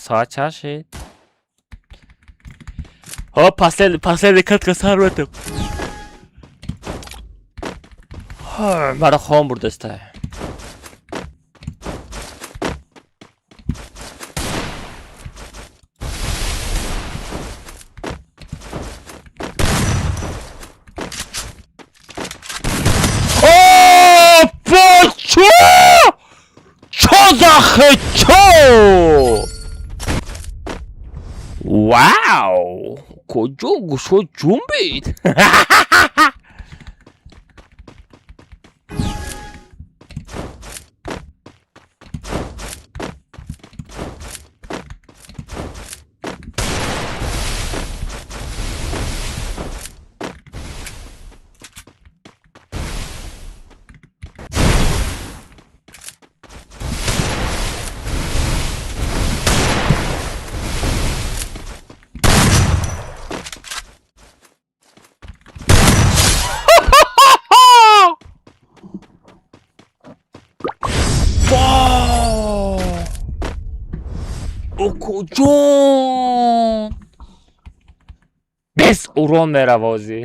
S1: Соат чанд шид? Ҳо, последний катка сар метам. Маро хом бурдаста. О, бача! Чо за хечо? Вау! Куҷо гӯшо ҷунбид? Окуҷон! Бес урон меравозӣ.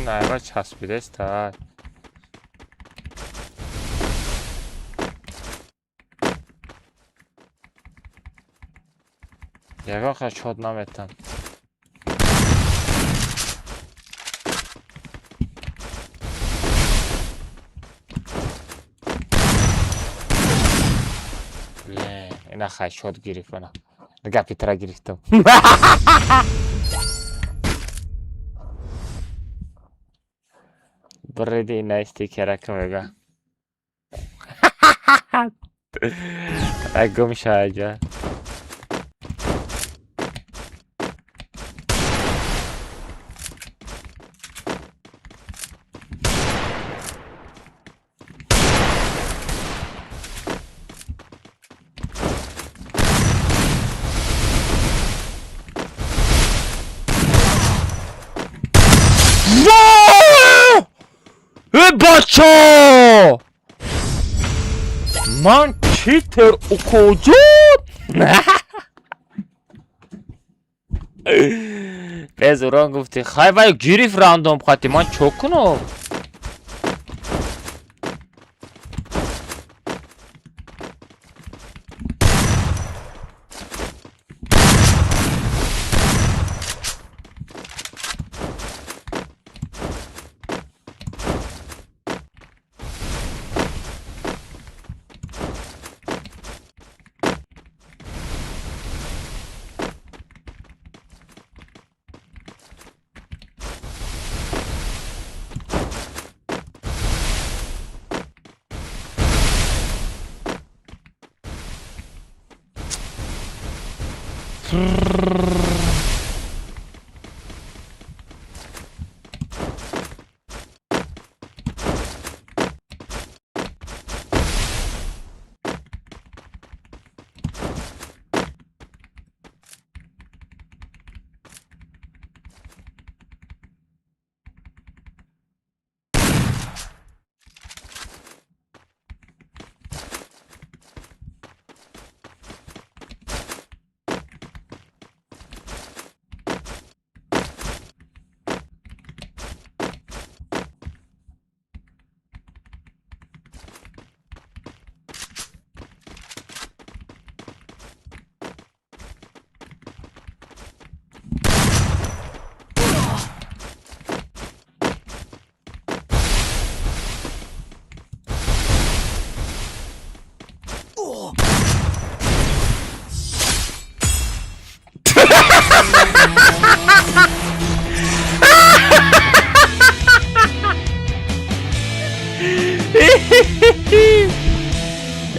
S1: Найва часпидеста. Ягон хел шод наметам. Ина хай шод гирифт мана. Гапи тара гирифтам. Бреди ина стикера мега. Гум шаҷа. Бачо! Ман читер, укоҷон! Без урон гуфти. Хай, вай гирифт рандом хати. Ман чо кунам?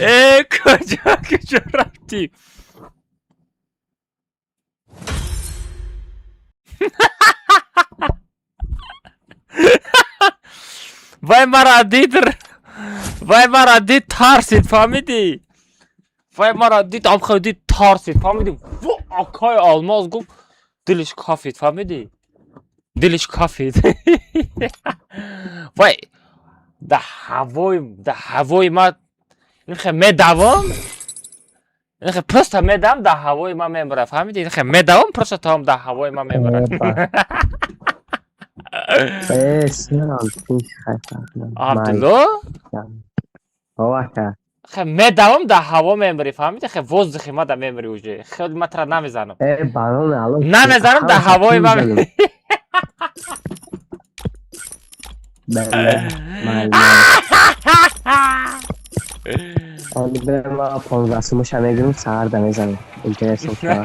S1: Э, куҷо, куҷо рафтӣ? Вай мара дид, вай мара дид, тарсид, фаҳмидӣ? Вай мара дид, амхел дид, тарсид, фаҳмидӣ? Во, акай Алмоз гуфт, дилиш кафид, фаҳмидӣ? Дилиш кафид. Вай да ҳавои ма инхе медавам, инхе просто медавам, да ҳавои ма мемурад, фаҳмидӣ? Инхе медавам, просто тамом, да ҳавои ма мемурад.
S10: Э, синам, тинч, хайфа.
S1: Абдулло.
S10: Овака.
S1: Хе медавам, да ҳаво мемурӣ, фаҳмидӣ? Хе воздухи ма да мемурӣ, уже хел ма тра намезанам.
S10: Э, барони Алло.
S1: Намезанам, да ҳавои ма.
S10: Бале, майли. Ҳоли бира, ма 15 сумаша мегирам, саҳар да мезанам. Интересно шава.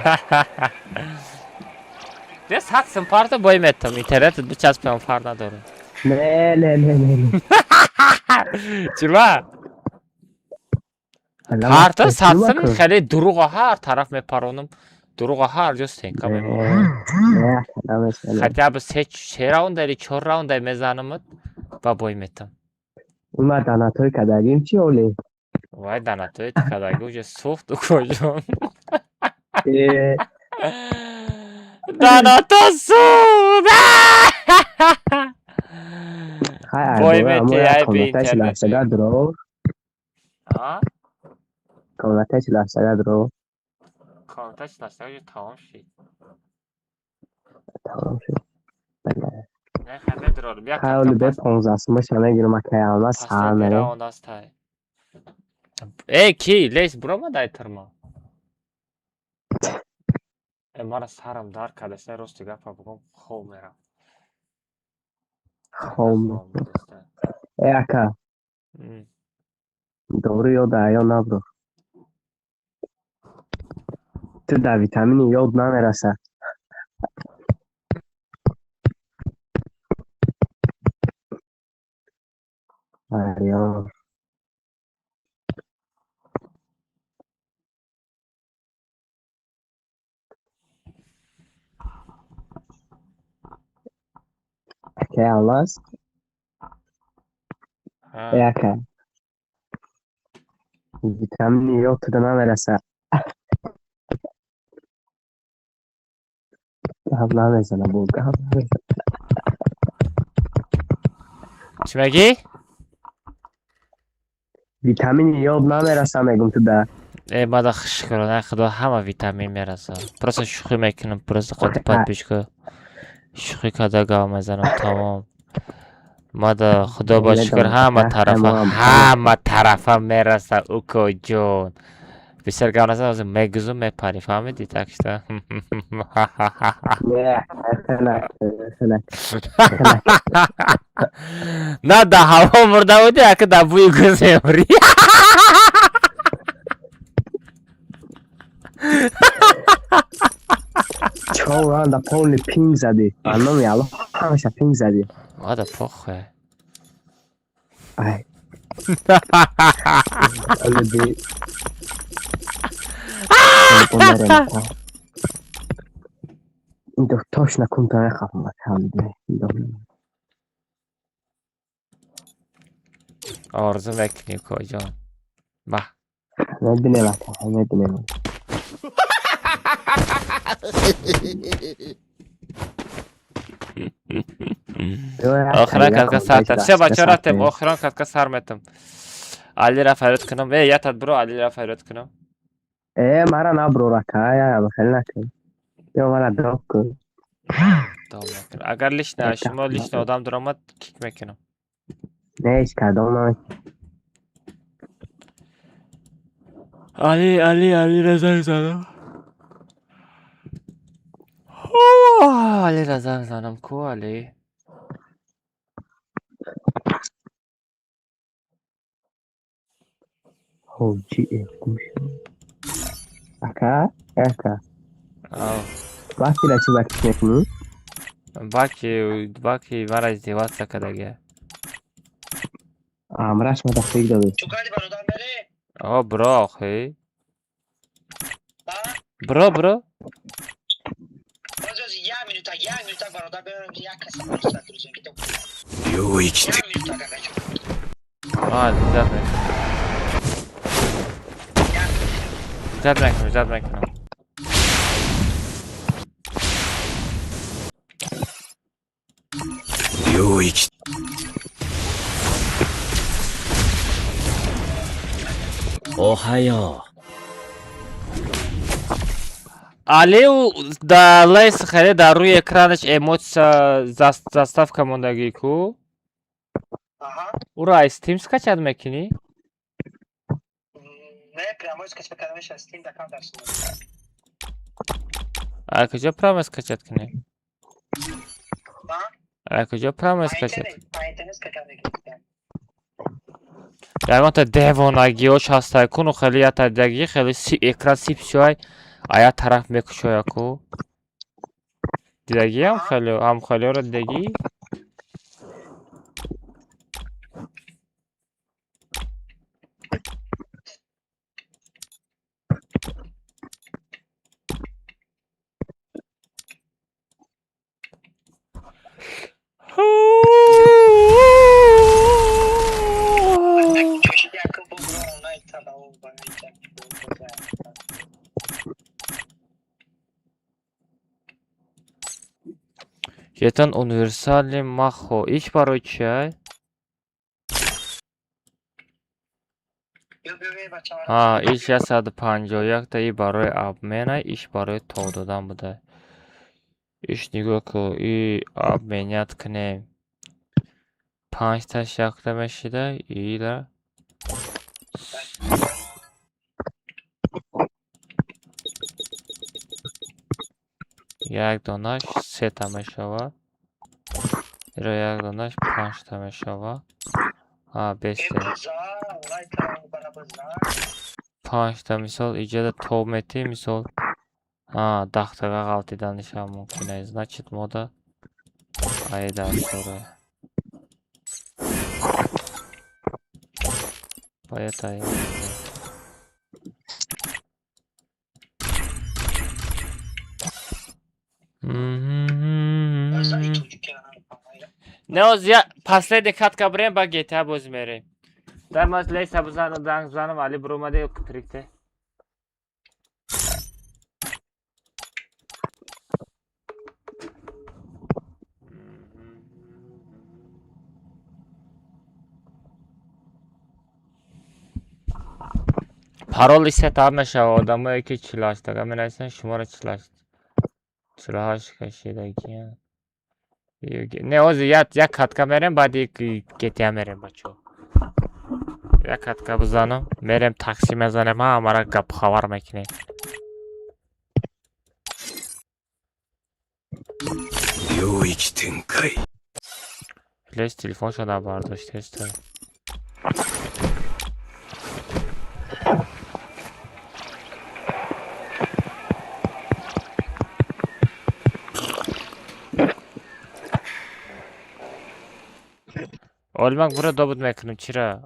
S1: Бия, 100 сум парта, бой метам, интернетат бичаспам, фарқ надорад.
S10: Не, не, не, не, не.
S1: Чима? Парта 100 сум, хеле дуруға ҳар тараф мепаронам, дуруға ҳар ҷо стенка мемонам.
S10: Не, намешава.
S1: Хотя бы се раунда или чор раунда мезанамат ва бой метам.
S10: Ума данатой кадагим чи оли?
S1: Вай данатои кадаги уже сӯхт, укоҷон.
S10: Э,
S1: Данато сӯхт.
S10: Хай,
S1: Бой
S10: айбора,
S1: мети,
S10: амо як
S1: ай би
S10: комнатаи
S1: интернет.
S10: 48 дро,
S1: А?
S10: комнатаи 48 дро.
S1: Комната 48 уже тамом шид.
S10: Тамом шуд. Бале.
S1: Не, хай медрорам. Як
S10: Хай, оли
S1: катка
S10: бе 15 сумаша мегирам, акай Алмаз, саҳар
S1: последний
S10: мерем.
S1: раунд аст, ай. Эй, ки, лес буромадай тирма. Э, мара сарам дард кардааст, рости гапа бугум, хоб мерам.
S10: Хоб.
S1: Хоб будааст.
S10: Э, ака, дору ёд ё набро. Ту дар витамини ёд намераса. Марьям. Акай Алмаз,
S1: Ҳа.
S10: э, ака. Витамини ёд туда намераса. Гап намезана, бо гап намезана.
S1: Чӣ мегӣ?
S10: Витамини ёд намераса, мегум туда.
S1: Э, мада шукрона худо, ҳама витамин мераса. Просто шӯхӣ мекунам, просто қоти подписчика шӯхӣ карда гап мезанам, тамом. Мада худо ба шукр, ҳама тарафа, ҳама тарафа мераса, укоҷон. Бисёр гап назан, ҳозир мегузум, мепарӣ, фаҳмидӣ? Так что
S10: Не, хелак, хелак.
S1: на да ҳаво мурда будӣ, ака да бӯи гуз мемурӣ.
S10: Чор раунда полный пинг задӣ. Ба номи Аллоҳ, ҳамаша пинг задӣ.
S1: Мада похуй.
S10: Ай. Оли би. Оли мерем, ака. Индо точно кунта мехапам, ака. Индо.
S1: Орзу мекунӣ, укоҷон. Ба.
S10: Мебинем, ака, мебинем.
S1: Охиран катка сар. Всё, бачаҳо, рафтем. Охиран катка сар метам. Алира фарёд кунам. Э, ятат биро, Алира фарёд кунам.
S10: Э, мара наброр, ака, я хеле накун. Ё мара доб кун.
S1: Доб мекунам. Агар лично шумо лично одам дуромад, кик мекунам.
S10: Не, ҳеҷ кардом наме.
S1: Али, Али, Алира занг занам. Алира занг занам. Ку Али?
S10: Ҳоҷи гӯш. Ака, ака.
S1: Ав.
S10: Бакира чӣ бакиш мекунӣ?
S1: Баки, баки мара издеваться кардагия.
S10: Амраш ма дафтаги додед.
S1: О, бро, охи. Бро, бро. А, зад мекунам. Зад мекунам, зад мекунам. Алиу да лес хеле дар рӯи экранаш эмоция заставка мондагӣ ку? Уро аз Steam скачать мекунӣ?
S7: Не, прямой скачать карда мешавад, Steam да кам дарс.
S1: А куҷо прямо скачать кунӣ? А куҷо прямо скачать?
S7: Интернет скачать мекунӣ.
S1: Ягонта девонагиҳош ҳастай куну хеле ята даги хеле экран сипсиҳай а як тараф мекушоя ку. Дидагӣ ҳам хеле ҳам хелеро дидагӣ? Жетон универсальный махо. Иш барои чиай? Ҳа, иш 151 та и барои обмена, иш барои тов додан буда. Иш нигоҳ ку, и обменят кунем. 5 таш якта мешида, ира як донаш сета мешавад. Иро як донаш панҷта мешавад. А, бесте. Панҷта мисол иҷода тоб метӣ, мисол. А, дахтага ғалтиданишам мумкин аст. Значит, мода ай даркора. Бояд ай. Не, оз я последний катка бирем, ба GTA бозӣ мерем. Дар маз лейса бизану данг занам, Али биромаде трикте. Парол истетаб мешава одамое ки 48 тага менависанд шуморо 48 48 кашидагиян. Не, ози як катка мерем, баъди GTA мерем, бачаҳо. Як катка бизанам, мерем такси мезанем, ҳамара гап хабар мекунем. Лес телефоншо набардоштеста. Олимак бура добуд мекунам, чира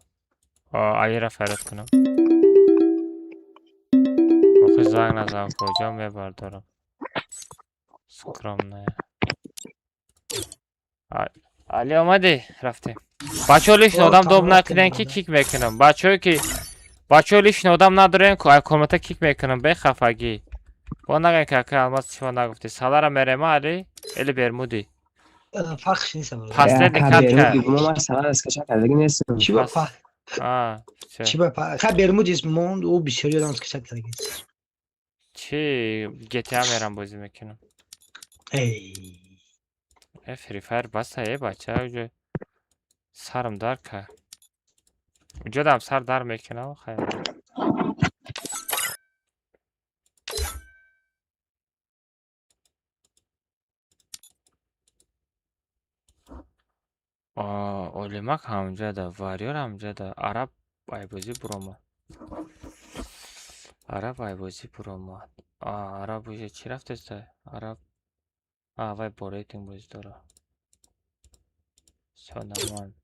S1: Алира фарёд кунам. Охи занг назанам, куҷо мебардорам. Скромная. Али омадӣ? Рафтем. Бачаҳо лишний одам доб накунем ки кик мекунам. Бачаҳое ки бачаҳо лишний одам надорем, ку ай комната кик мекунам, бехафагӣ. Бо нагӯем ки ака Алмаз чима нагуфтӣ. Салара мерема Али? Эли Бермуди.
S5: Фарқш нест.
S1: Последний катка.
S10: Ман салара скачать кардагӣ нестам.
S5: Чӣ ба фарқ?
S1: А,
S5: чӣ ба фарқ? Ха Бермудис монд, ӯ бисёри одам скачать кардагӣ нест.
S1: Чӣ GTA мерам бозӣ мекунам.
S5: Эй.
S1: Э, Free Fire баса, э, бача, уҷо сарам дар кард. Уҷодам сар дар мекунам, хайр. Олимак ҳамҷада, Варёр ҳамҷада, Араб айбозӣ буромад. Араб айбозӣ буромад. Араб уже чӣ рафтеста? Араб. А, вай бо рейтинг бозӣ дора. Всё нормально.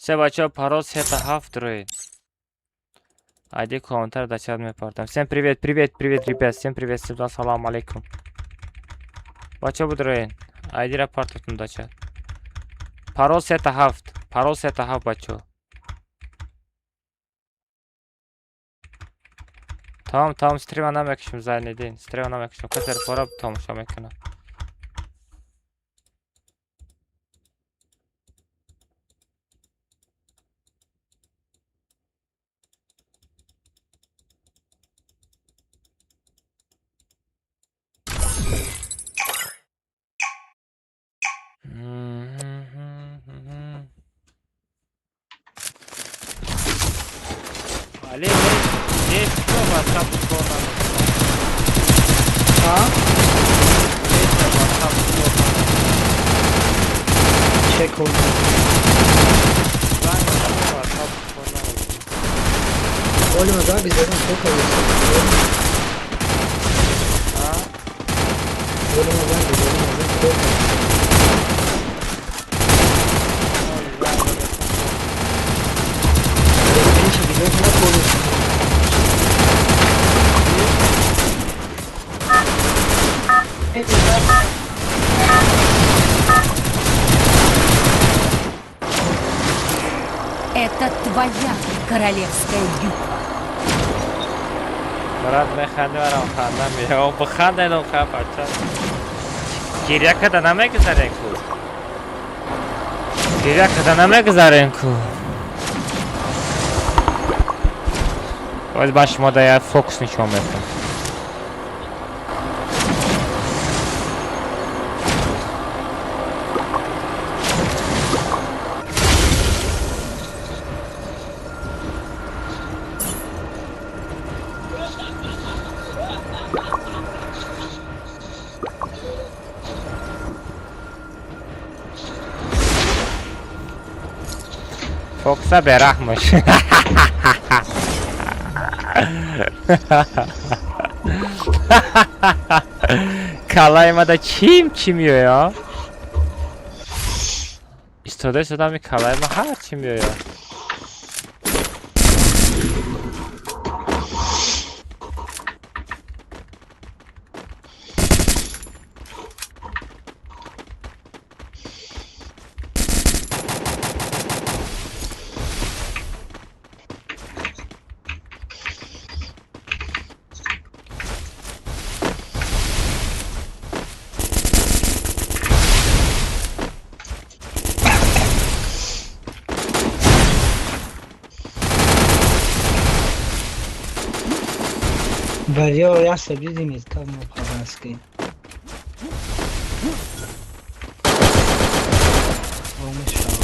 S1: Се бачаҳо, парол сета ҳафт роед. Айди комментар дар чат мепартам. Всем привет, привет, привет, ребят, всем привет, всем салам алейкум. Бачаҳо, будроед. Айдира партотум дар чат. Парол сета ҳафт, парол сета ҳафт, бачаҳо. Тамом, тамом, стрима намекушем, Зайниддин. Стрима намекушем. Касе фора тамошо мекунад. Али, не, что WhatsApp кор намекунад?
S5: Ҳа?
S1: Не, WhatsApp кор намекунад.
S5: Чӣ кор намекунад?
S1: Занг задам, WhatsApp кор намекунад.
S5: Оли ма занг задам, чӣ кор мекунад?
S1: Ҳа?
S5: Оли ма занг задам, занг кор мекунад.
S1: Занг задам.
S5: Пеши видео кор мекунад.
S9: Это твоя королевская битва.
S1: Брат, механди, марам ханда меояд. Бихандедум, ха, бача. Гиря када намегузарем ку. Гиря када намегузарем ку. Боз ба шумо да як фокус нишон метам. Фокуса бераҳмаш. Калаи мада чим чӣ меоя? Истода истодами калаи ма ҳар чӣ меоя.
S5: Варьё яса бидимед как мо по-братски. Мешавад.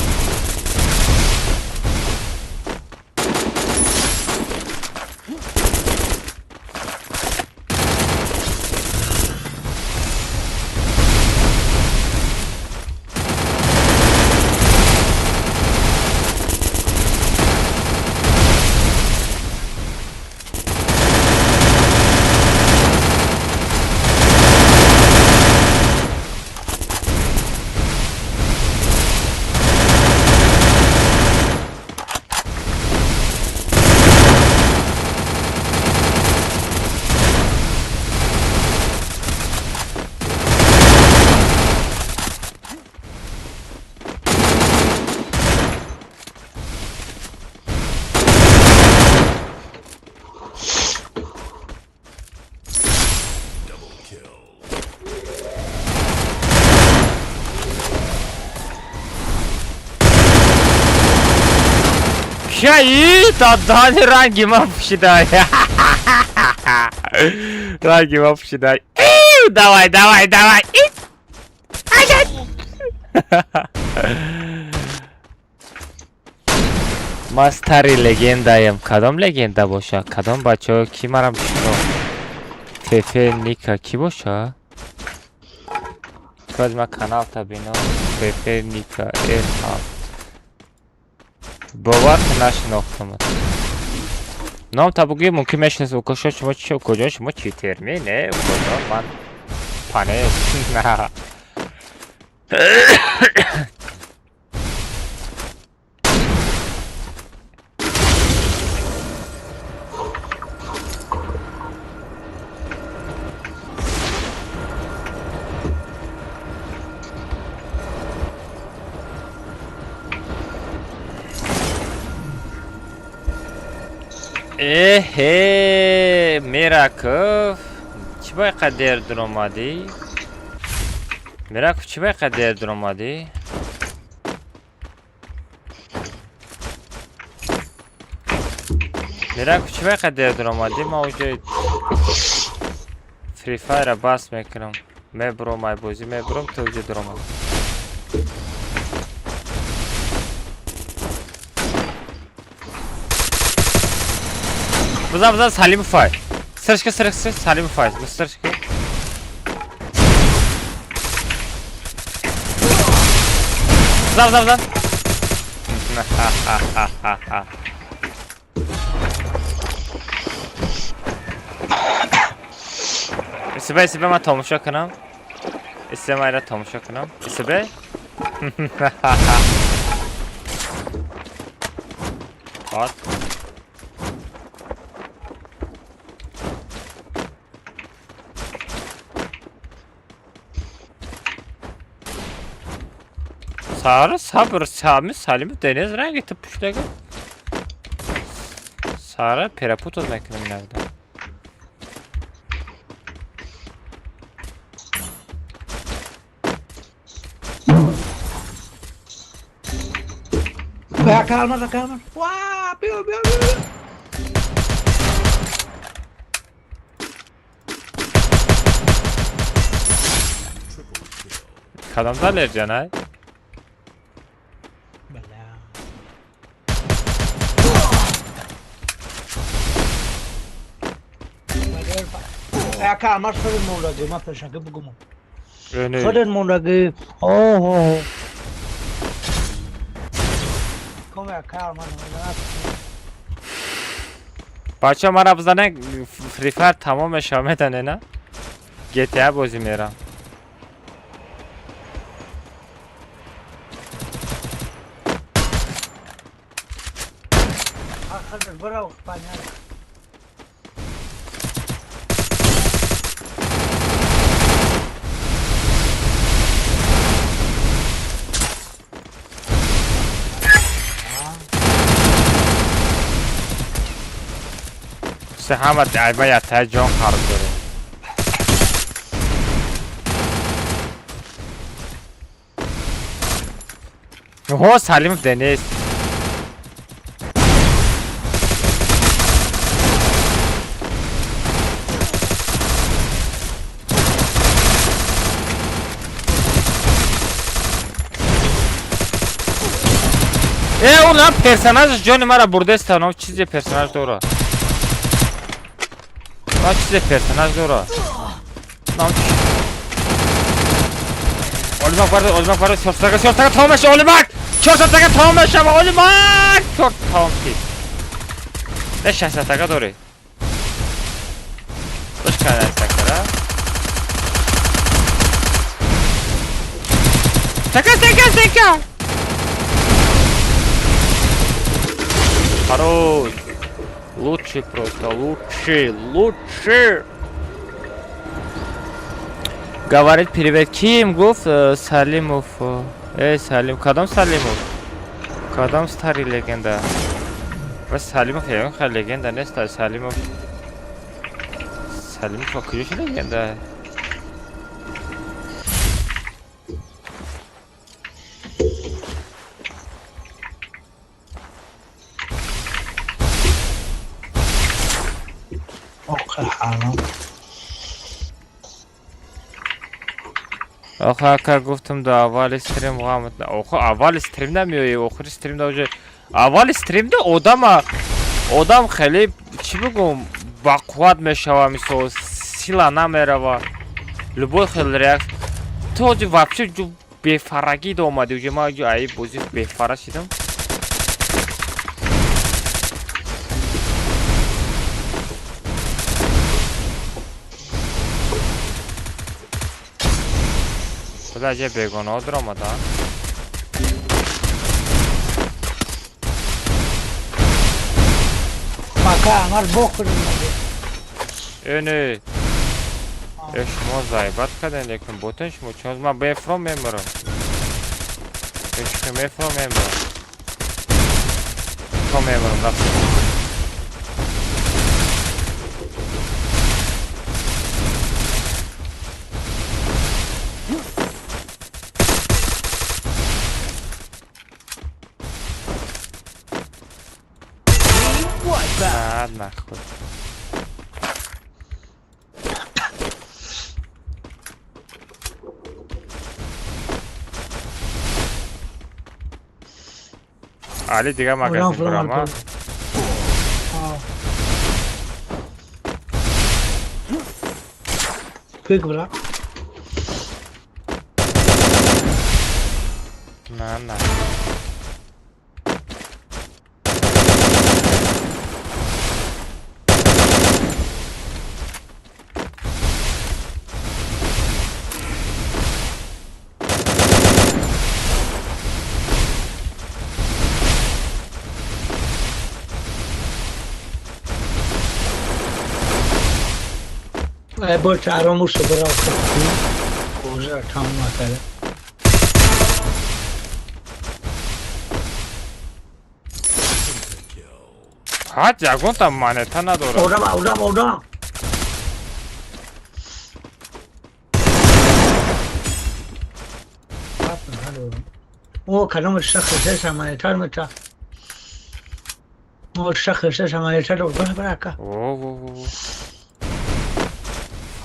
S1: Кияи дадани ранги ма пӯшидай. Ранги ма пӯшидай. Давай, давай, давай. Ма старый легендаем. Кадом легенда боша? Кадом бачаҳо ки марам бишино? Феф Ника ки боша? Каз ма каналта бино. Феф Ника Р7. Бовар ки нашинохтамад. Ном та бугӯи, мумкин мешинос. Укошо, шумо чи, укоҷон, шумо читерми? Не, укоҷон, ман панел. На. Эҳе, Мираков, чӣ ба иқа дер дуромадӣ? Мираков, чӣ ба иқа дер дуромадӣ? Мираков, чӣ ба иқа дер дуромадӣ? Ман уже Free Fire бас мекунам. Мебуром, ай бозӣ мебуром, ту уже дуромад. Бизан, бизан, Салимов ай. Сиршка, сиршка, Салимов ай. Сиршка. Бизан, бизан, бизан. Исибе, Исибе, ман тамошо кунам. Исибе, ман ира тамошо кунам. Исибе? Пат. Сары сабр сами салими денез ранги ту пуштага. Сара перепутал мекунам иногда.
S5: Calma, calma. Uau, биё, биё, биё.
S1: Кадам далер ҷанай?
S5: Бля. Ака, амар худат мондаги, ман пешаки бугумам. Худат мондаги. Оҳо. Ком ака, амар
S1: бача мара бизане Free Fire тамом мешава, медане на? GTA бозӣ мерам.
S5: Худат бирав понятно.
S1: Се ҳама айба ятаи ҷон қарз дорем. Ҳо, Салимов Денис. Э, он персонаж ҷони мара бурдеста, но чизе персонаж дора. На чизе персонаж дора. Нам Олимак бар, Олимак бар, чортага, чортага тамом меша, Олимак! Чортага тамом меша, Олимак! Чорт тамом шид. Не шастатага дорӣ. Дош кана сакара. Сака, сака, сака! Хорош! Лучший просто, лучший, лучший! Говорит, привет. Ким гуфт? Салимов. Эй, Салим, кадом Салимов? Кадом старый легенда? Ва Салимов ягон хел легенда нест, Салимов. Салимов куҷо шуд легенда? Охо ака, гуфтам да аввали стрим ғамат. Охо, аввали стрим намеои, охири стрим да уже аввали стрим да одама одам хеле чӣ бигӯм бақувват мешава, мисол сила намерава. Любой хел реакс. Ту ҳоҷи вообще бефарагӣ да омадӣ, уже ман аи бозӣ бефара шидам. Худа аҷа бегонаҳо дуромаданд.
S5: Ака, амар бохӯрд.
S1: Э, не. Э, шумо заебать кардем, лекин ботен шумо чон ман бефром мемурам. Э, шумо мефром мемурам. То мемурам, рафтем. На, нахуй. Али дига магазин бурама.
S5: Пик бра.
S1: На, на.
S5: बोल चारों मुझ से बड़ा कोजा ठाऊंगा पहले।
S1: ҳа ягонта монета надорад.
S5: Одам, одам, одам. О, кадом шахр монетар мета. О, шахр монетар брака.
S1: О, о, о.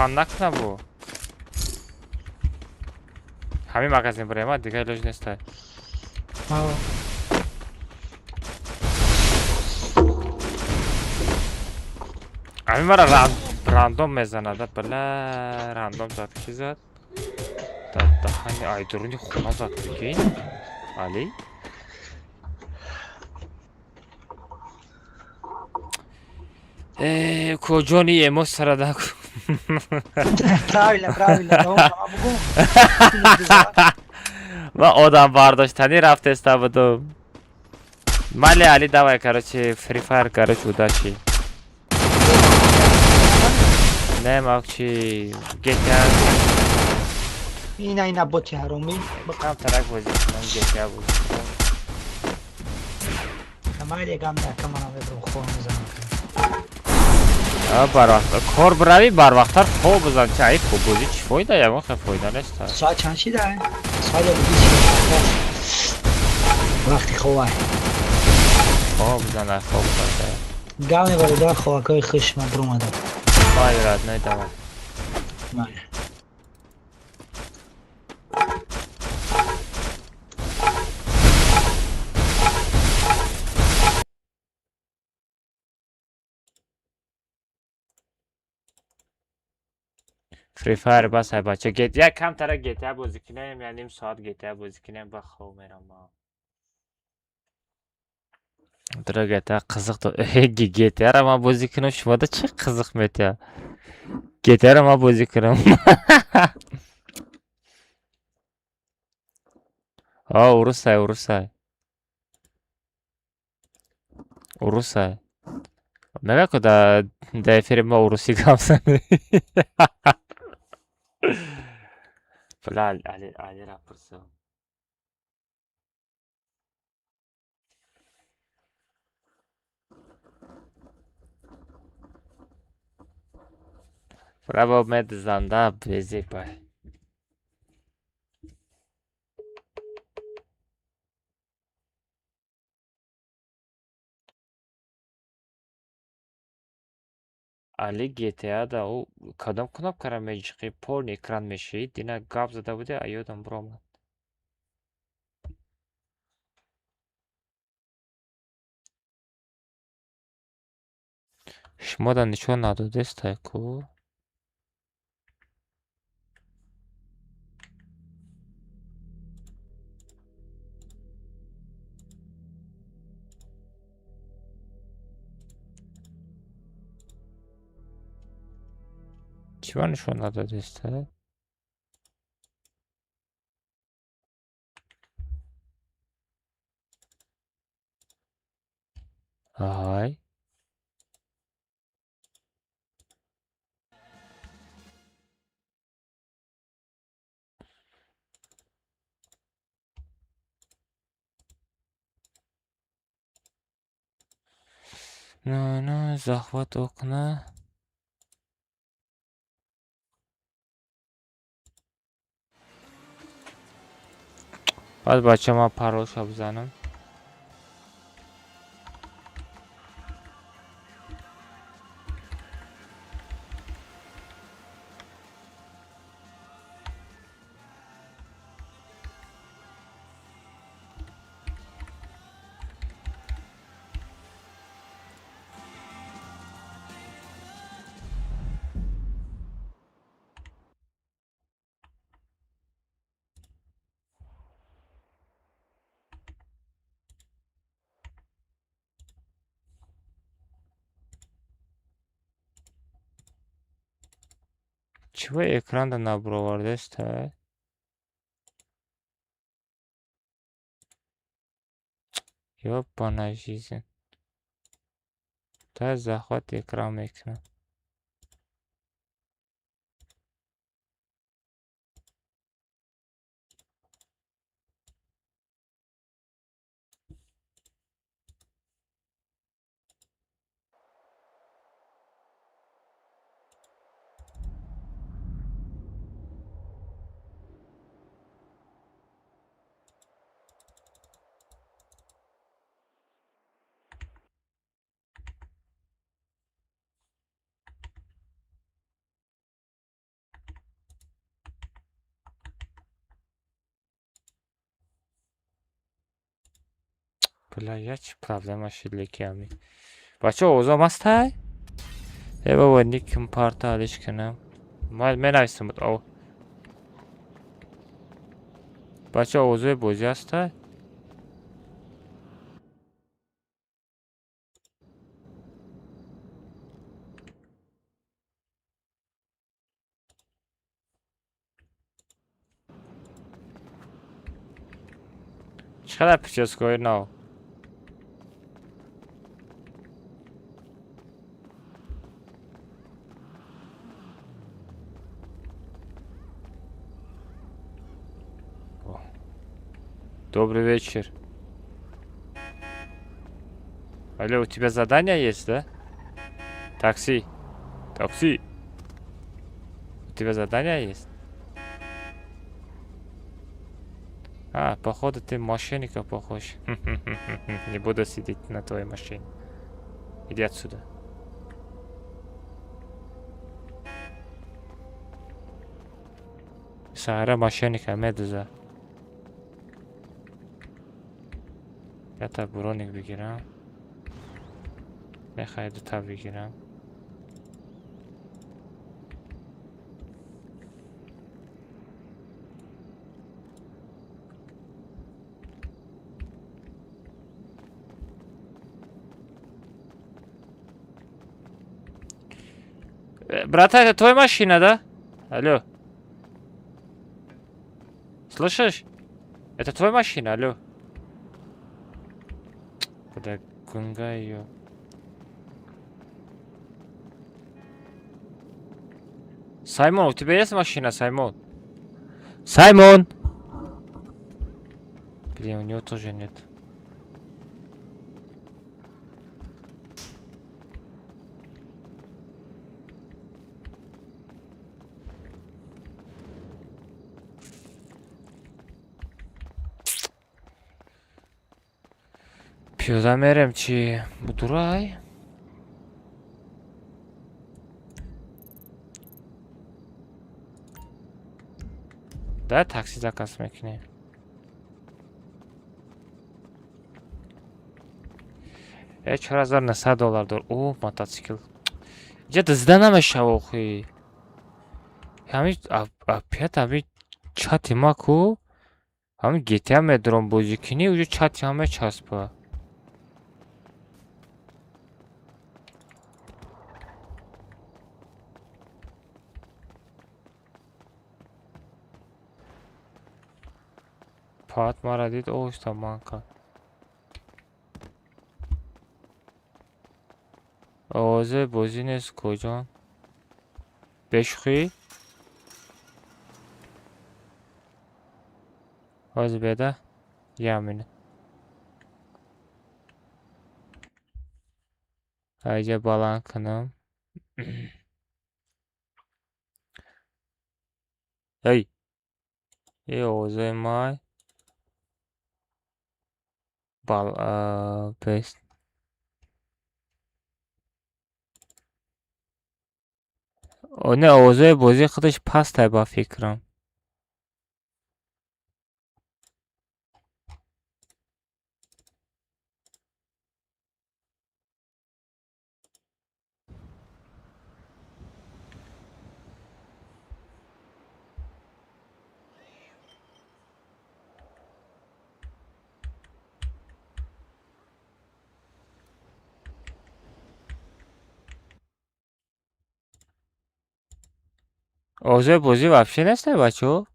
S1: Фан накна бу. Ҳамин магазин бурема, дигар илоҷ нестай. Ҳамин мара рандом мезанада, бла рандом зад, ки зад? Дар даҳани айдуруни хона зад, прикинь. Али? Э, куҷони эмо сарада.
S5: Правильно, правильно.
S1: Ма одам бардоштанӣ рафтеста будум. Мали Али, давай, короче, Free Fire, короче, удачи. Не, мавчи, GTA.
S5: Ина, ина, боти ҳаромӣ.
S1: Кам тарак бозӣ кунам, GTA бозӣ кунам.
S5: Майли гам да камара мебрам хоб мезанам.
S1: Барвақт кор биравӣ, барвақттар хоб бизан. Чи аи хоббозӣ чӣ фоида? Ягон хел фоида нест.
S5: Соат чанд шида? Соат вақти хобай.
S1: Хоб бизан, ай хоб бизан.
S5: Гам мебарода хобакҳои хуш ман буромадам.
S1: Майли, родной, давай.
S5: Майли.
S1: Free Fire бас ай бача. GTA камтара GTA бозӣ кунем, я ним соат GTA бозӣ кунем, ба хоб мерам. Дра GTA қизиқ до. GTA-ра ман бозӣ кунам, шумода чӣ қизиқ метиҳад? GTA-ра ман бозӣ кунам. А, урусай, урусай. Урусай. Мега ку да эфири ма урусӣ гап занӣ. Бля, Али, Алира пурсам. Бля, бо медизанда бези пай. Али GTA-да ӯ кадом кнопкаро меҷиқӣ, полный экран мешавӣ? Дина гап зада будӣ, а ёдам биромад. Шумода нишон надодестай ку? Чӣ ба нишон надодестай? Ай. На, на, захват окна. Баъд бача ман паролша бизанам. Чего экранда набуровардеста? Ёбаная жизнь. Та захват экран мекунам. Бля, я чӣ проблема шид леки ами. Бача, овозам ҳастай? Э бобо, никм парта алиш кунам. Ман менависам буд. Ов. Бача, овозои бозӣ ҳастай? Чӣ қадар прическаҳои нав? Добрый вечер. Алло, у тебя задание есть, да? Такси. Такси. У тебя задание есть? А, походу ты мошенника похож. Не буду сидеть на твоей машине. Иди отсюда. Сара мошенника медуза. Ята броник бигирам. Мехоҳӣ дута бигирам. Братан, это твоя машина, да? Алло. Слышишь? Это твоя машина, алло. Бля, гунга ее. Саймон, у тебя есть машина, Саймон? Саймон! Блин, у него тоже нет. Пиёда мерем чи будурай? Да, такси заказ мекунем. Э, 4900 доллар дор. О, мотоцикл. Иҷа дизда намешава охи. Ҳами опять ҳами чати ма ку? Ҳами GTA медорам бозӣ кунӣ, уже чати ҳама часпа. Паат мара дид, оҳиста ман кард. Овози бозӣ нест куҷон? Бешухӣ? Ҳозир беда? Як минут. Айҷа баланд кунам. Эй! Э овозои май. Бал бест. Не, овозои бозӣ худаш пастай ба фикрам. Овозои бозӣ вообще нестай, бачаҳо.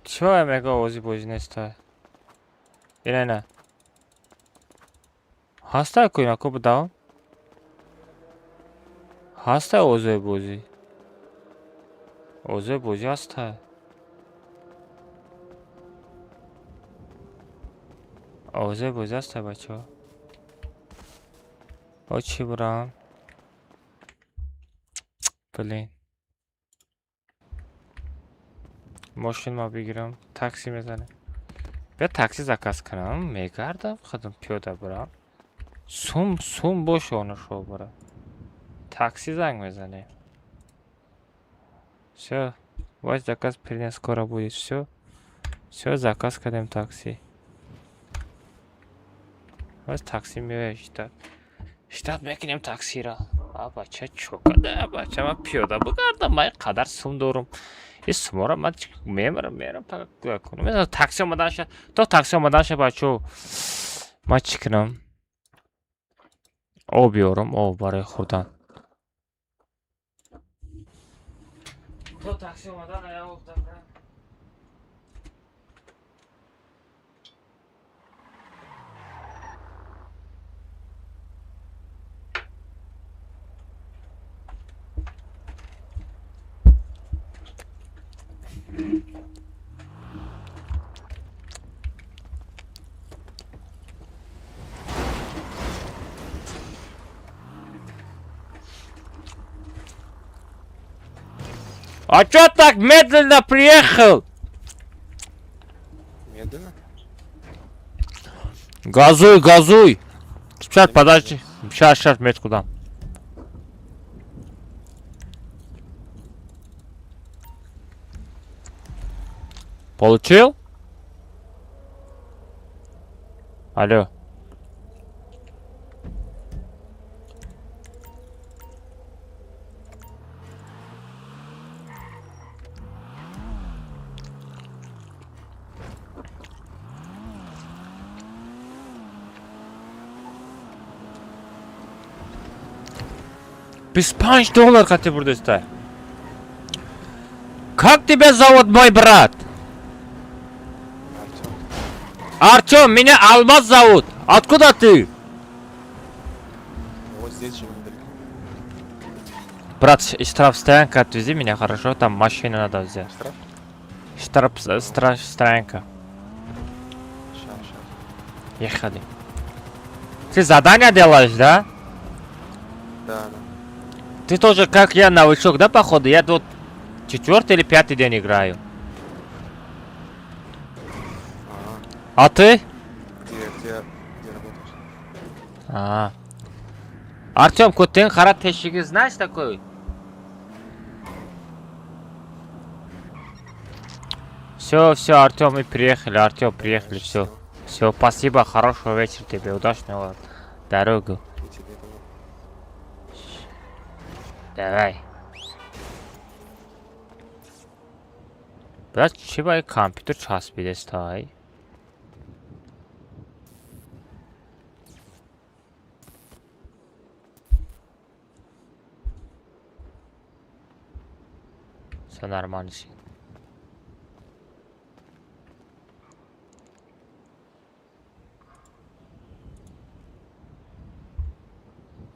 S1: Чӣ мега, овози бозӣ нестай? Ина, ина. Ҳастай ку, ина ку, будам? Ҳастай овозои бозӣ. Овозои бозӣ ҳастай. Овозои бозӣ ҳастай, бачаҳо. О, чӣ бурам? Блин. Мошин ма бигирам, такси мезанем. Бия, такси заказ кунам, мегардам, худам пиёда бурам. Сум, сум боша, онашо бара. Такси занг мезанем. Всё, ваш заказ принят, скоро будет. Всё. Всё, заказ кардем такси. Баз такси меояд, ждать. Ждать мекунем таксиро. А бача, чо када, бача, ман пиёда бигардам, ман қадар сум дорум. И сумора ман мемарам, мерам кунам. Такси омаданша, то такси омаданша, бачо. Ман чӣ кунам? Об биёрам, об барои хӯрдан. То такси омадан ая об дабрам. А чё так медленно приехал?
S11: Медленно?
S1: Газуй, газуй. Сейчас, подожди. Сейчас, сейчас, метку дам. Получил? Алло. 25 доллар қати бурдеста. Как тебя зовут, мой брат? Артем. Артем, меня Алмаз зовут. Откуда ты?
S11: Вот здесь живу недалеко.
S1: Брат, штрафстоянка отвези меня, хорошо? Там машину надо взять.
S11: Штраф?
S1: Штраф, штраф, стоянка.
S11: Ща, ща.
S1: Ехали. Ты задание делаешь, да?
S11: Да.
S1: Ты тоже, как я, новичок, да, походу? Я тут четвертый или пятый день играю.
S11: А,
S1: А ты?
S11: где работаешь?
S1: А. Артем, Кутен Харат Тешиги знаешь такой? Все, все, Артем, мы приехали, Артем, приехали, все. Все, спасибо, хорошего вечера тебе, удачного дорогу.
S11: И тебе давай.
S1: Давай. Брат, чӣ ба компютер часпидестай? Все нормально.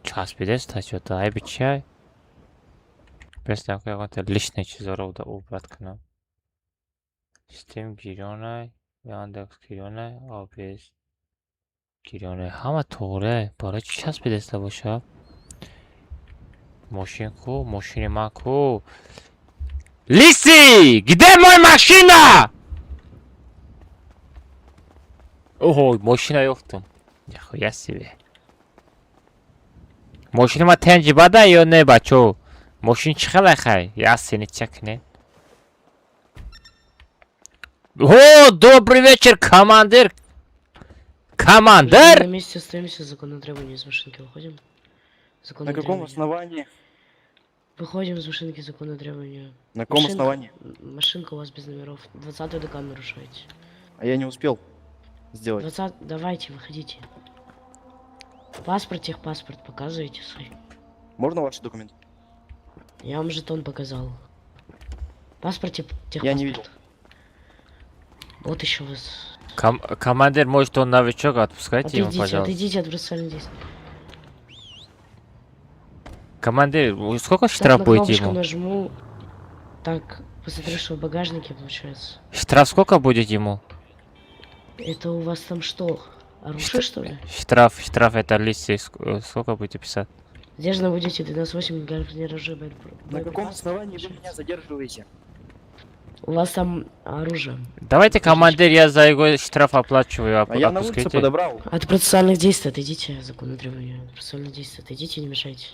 S1: Часпидеста чё-то, айби чай? Бес ягонта лишний чизоро убрать кунам. Steam гирёнай, Яндекс гирёнай, OBS гирёнай. Ҳама тоғре. Барои чӣ часпидеста бошад? Мошин ку? Мошини ман ку? Лиси! Где мой машина? Оҳо, мошина ёфтум. Нихуя себе. Мошини ма тенҷи бада ё не, бачо? Мошин чӣ хеле хай? Ясини чекне. О, добрый вечер, командир! Командир!
S12: На месте остаемся, законное требование, из машинки выходим. Законное
S13: На каком
S12: требование.
S13: основании?
S12: Выходим из машинки, законное требование.
S13: На каком основании?
S12: Машинка у вас без номеров. 20 ДК нарушаете.
S13: А я не успел сделать.
S12: 20. Давайте, выходите. Паспорт, техпаспорт показывайте свой.
S13: Можно ваши документы?
S12: Я вам жетон показал. Паспорт,
S13: Я не видел.
S12: техпаспорт. Вот еще вас.
S1: Командир, может, он новичок, отпускайте его,
S12: Отойдите,
S1: пожалуйста.
S12: Отойдите от процессуальных действий.
S1: Командир, сколько
S12: Так,
S1: штраф
S12: на
S1: будет
S12: кнопочку
S1: ему?
S12: Нажму. Так, посмотрю, что в багажнике получается.
S1: Штраф сколько будет ему?
S12: Это у вас там что? Оружие, что ли?
S1: Штраф, штраф это листья, сколько будете писать?
S12: Задержаны будете 12.8 оружие.
S13: На каком основании вы меня задерживаете?
S12: У вас там оружие.
S1: Давайте, командир, я за его штраф оплачиваю,
S13: А я на улице
S1: отпускайте.
S13: подобрал.
S12: От процессуальных действий отойдите, законное требование. От процессуальных действий отойдите, не мешайте.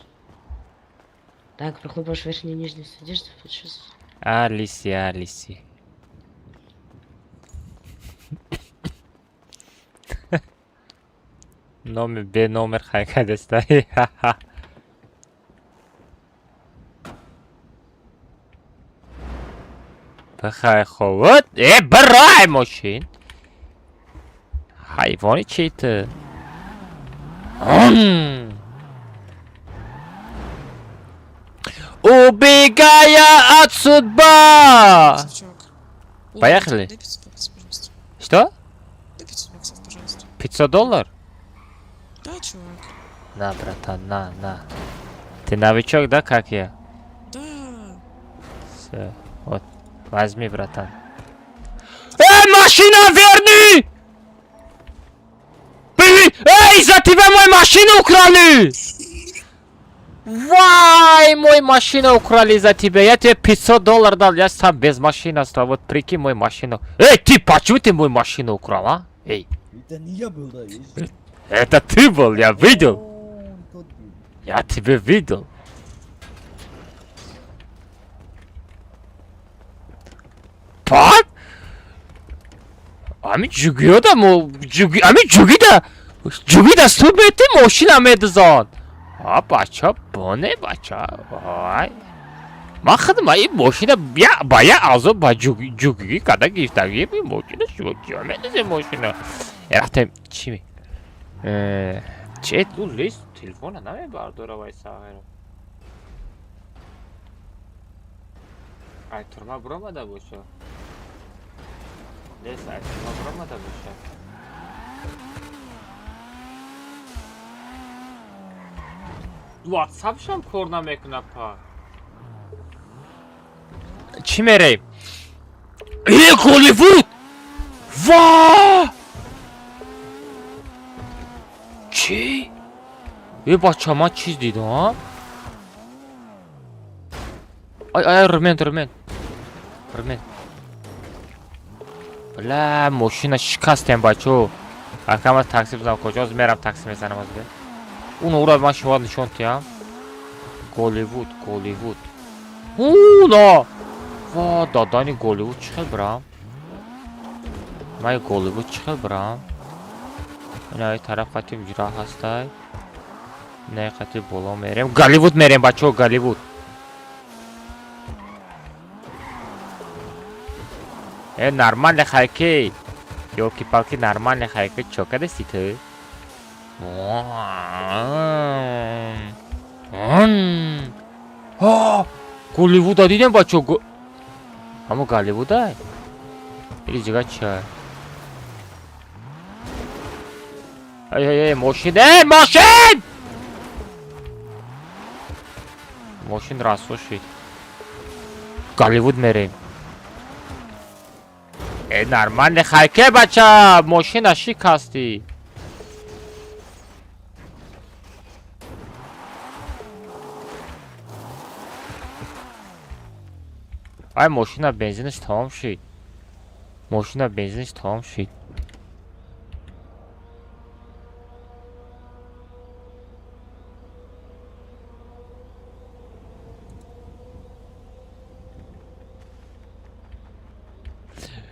S12: Так, прохлопаешь верхней и нижней одежды, сейчас.
S1: А, листья, а, листья. Номер, Б номер хайкадестай. Ха-ха. Бихай ховот. Э, бирай мошин. Ҳайвони чи ту? Убегая от судьба! Поехали.
S14: Дай 500 баксов, пожалуйста.
S1: Что?
S14: Дай 500 баксов, пожалуйста.
S1: 500 долларов?
S14: Да, чувак.
S1: На, братан, на, на. Ты новичок, да, как я?
S14: Да.
S1: Всё, вот, возьми, братан. Эй, машина, верни! Блин, эй, за тебя мою машину украли! Вай, мой машину украли за тебя. Я тебе 500 долларов дал, я сам без машины остался. Вот прикинь, мою машину. Эй, ты, почему ты мою машину украл, а? Эй.
S4: Это не я был, да.
S1: Это ты был, я видел. Я тебя видел. Пак? Ами ҷугиёда мо ҷуги ами ҷугида ҷугида субети мошина медизон. А бача боне бача. Ай. Ман худам ин мошина я ба я азоб ба ҷуги ҷугӣ када гирифтагӣ ин мошина шумо чиё медизе мошина. Рафтем чӣ ми? Че ту лист телефона намебардора вай сағиро. Ай турма буромада боша. Лес ай турма буромада боша. Ватсапшам кор намекунад па. Чӣ мерем? Э, Голливуд! Ва! Чӣ? Э, бача, ман чиз дидам? Ай, ай, рмен, рмен. Рмен. Бля, мошина шикастем, бачо. Акам аз такси бизанам куҷо? Ҳозир мерам такси мезанам ҳозир. Уно ура ман шумо нишон диҳам. Голливуд, Голливуд. Уно! Ва, дадани Голливуд чӣ хел бирам? Ман Голливуд чӣ хел бирам? Ина тараф қати ҷура ҳастай. Ина қати боло мерем. Голливуд мерем, бачо, Голливуд. Э, нормально хайки. Ёлки-палки, нормально хайки. Чё кадаси ту? А, Голливуда дидем, бачо. Ҳамо Голливуда? Или ҷига ча? Ай, ай, ай, мошин, эй, мошин! Мошин расво шид. Голливуд мерем. Э, нормально хайке, бача, мошина шикастӣ. Ай, мошина бензинаш тамом шид. Мошина бензинаш тамом шид.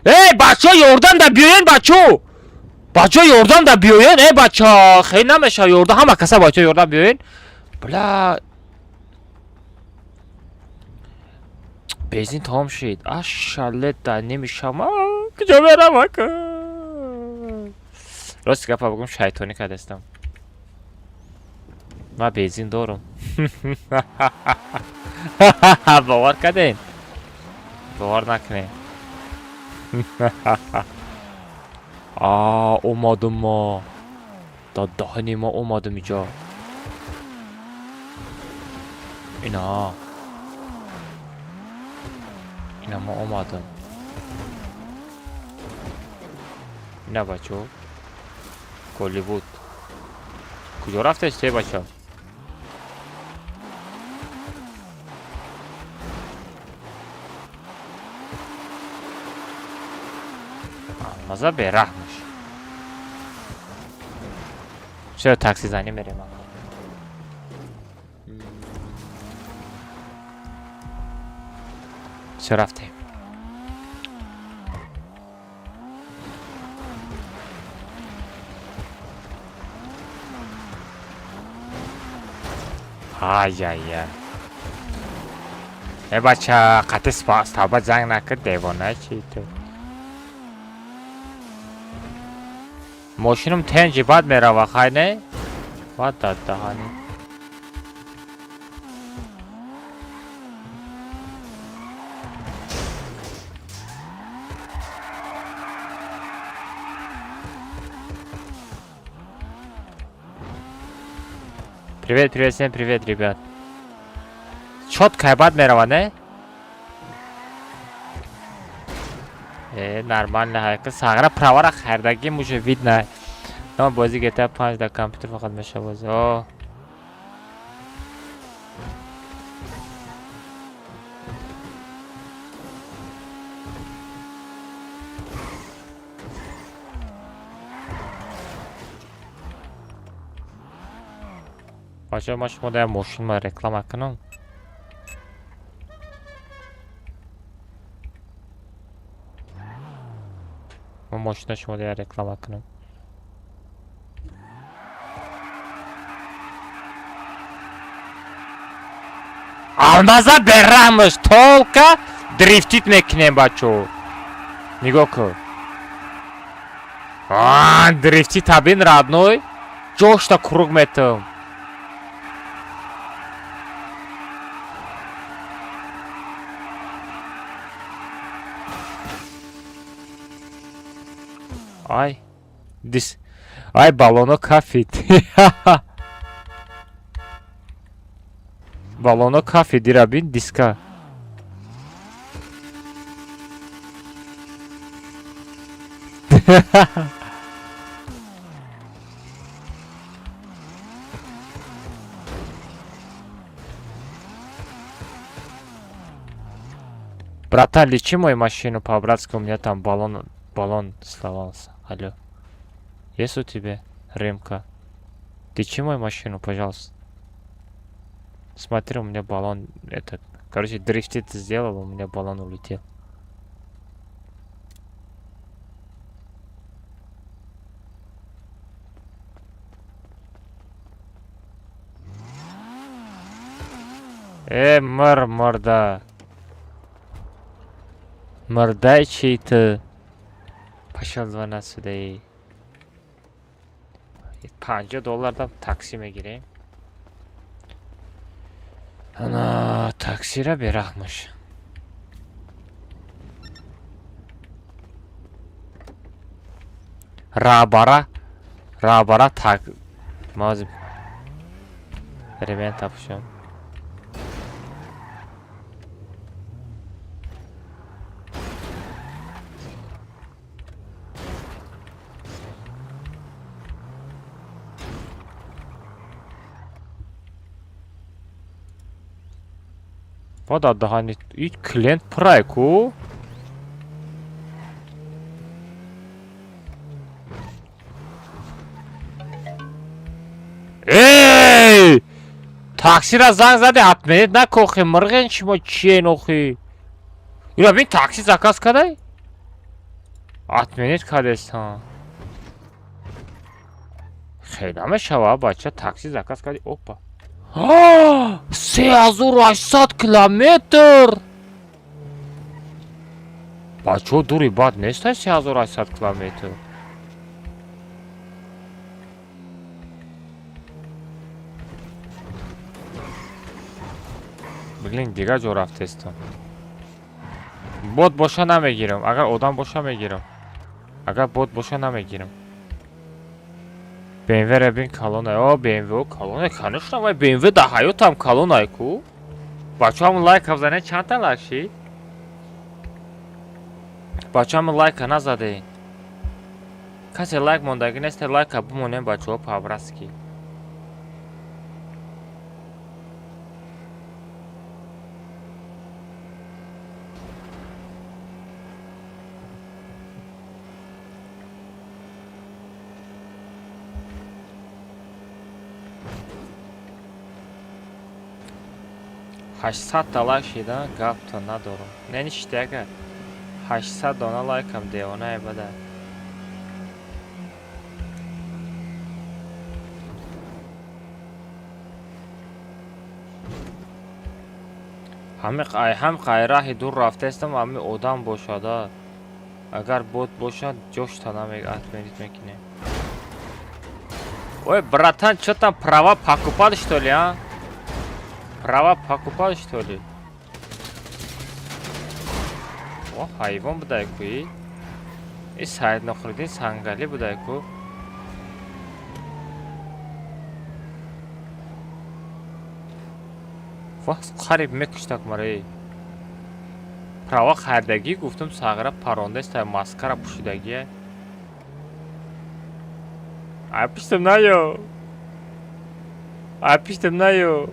S1: Эй, бачо, ёрдам да биёен, бачо! Бачо, ёрдам да биёен, эй, бача, хел намеша ёрдам, ҳама каса бачо ёрдам биёен. Бля. Бензин тамом шид. Ашале да немешам. Куҷо мерам ака? Рости гапа бигӯм, шайтонӣ кардастам. Ман бензин дорам. Бовар кардем? Бовар накунем. А, омадум мо. Да даҳани мо омадум иҷо. Ина. Ина мо омадум. Ина бачо. Голливуд. Куҷо рафтаст, э бача? Алмаза бераҳмаш. Чаро таксизанӣ мерем? Всё, рафтем. Ай-яй-яй. Э бача, қати стаба занг накард, девона чи ту? Мошинам тенҷи бад мерава, хай не? Бад дад даҳани. Привет, привет, всем привет, ребят. Чётко бад мерава, не? Э, нормально, ҳайка сағра правара хардагим уже видно. Но бозӣ GTA 5 дар компютер фақат меша бозӣ. О. Бача, ма шумо дар мошин ма реклама кунам. Ма мошина шумо дар реклама кунам. Алмаза бераҳмаш, толка дрифтит мекунем, бачо. Нигоҳ кун. А, дрифтит табин родной. Ҷошта круг метам. Ай. Дис. Ай, баллоно кафид. Баллоно кафид, дира бин диска. Братан, лечи мою машину по-братски, у меня там баллон сломался. Алло. Есть у тебя ремка? Лечи мою машину, пожалуйста. Смотри, у меня баллон этот. Короче, дрифтит сделал, у меня баллон улетел. Э, мыр, морда. Мордай чей-то. Пошел два сюда и. $50 дам такси мегирем. Ана таксира бераҳмаш. Раъбара, раъбара так мазиб ремень тапшам. Вода даҳани и клиент пурай ку? Эй! Таксира занг зади, отменить накохи, мырғен шумо чиен охи? Ира бин такси заказ кадай? Отменить кадест, ҳа. Хеле намешава, бача, такси заказ кади, опа. 3800 километр! Бачо, дури бад нестай 3800 километр. Старлинг дигар ҷо рафтестам. Бот боша намегирам, агар одам боша мегирам. Агар бот боша намегирам. BMW ра бин калонай. О, BMW калонай, конечно, вай BMW да ҳаётам калонай ку. Бачаҳо лайк бзанед, чандта лайк шид? Бачаҳо лайка назадед. Касе лайк мондагӣ нест, лайка бимонем бачаҳо по-братски. 800-та лайк шида, гапта надорам. Не ништи ага. 800 дона лайкам девонае бада. Ҳам қай раҳи дур рафтаистам, ҳами одам бошада. Агар бот бошад, ҷошта отменить мекунем. Ой, братан, чё там права покупал, что ли, а? Права покупал, что ли? О, ҳайвон будай ку и? И Саид Нохриддин Сангалӣ будай ку? Вах, қариб мекуштак мара эй. Права хардагӣ гуфтум сағира парондаеста маскара пӯшидагия. Ай пиштам наё. Ай пиштам наё.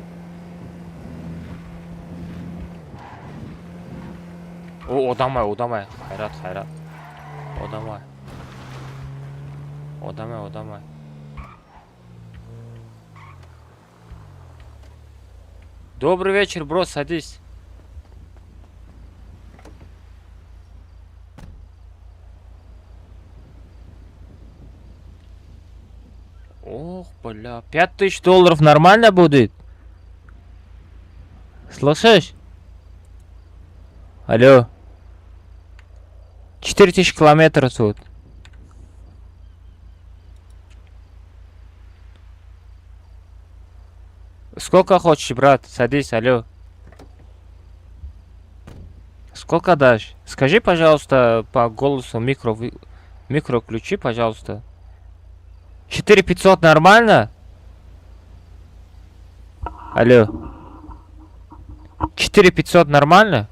S1: О, одамай, одамай. Хайрат, хайрат. Одамай. Одамай, одамай. Добрый вечер, бро, садись. Ох, бля, $5000 нормально будет? Слышишь? Алло. 4000 километров тут. Сколько хочешь, брат? Садись, алло. Сколько дашь? Скажи, пожалуйста, по голосу микро, микро включи, пожалуйста. 4500 нормально? Алло. 4500 нормально?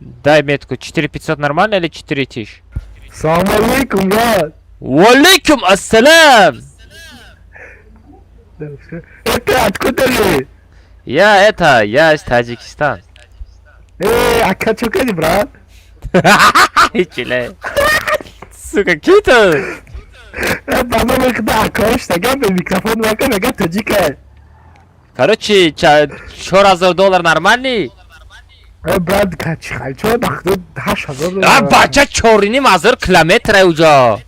S1: Дай метку. 4500 нормально или 4000?
S15: Салам алейкум, брат.
S1: Валейкум ассалам!
S15: Это откуда вы?
S1: Я из Таджикистана.
S15: Эй, а чё кади, брат?
S1: Чиле. Сука, ки ту?
S15: Ба номи худа акош, тагам бе микрофон вака мега тоҷика.
S1: Короче, $4000 нормальный?
S15: Э, брат, чӣ хай, чо дахду 8000
S1: А, бача, 4500 километра уҷо.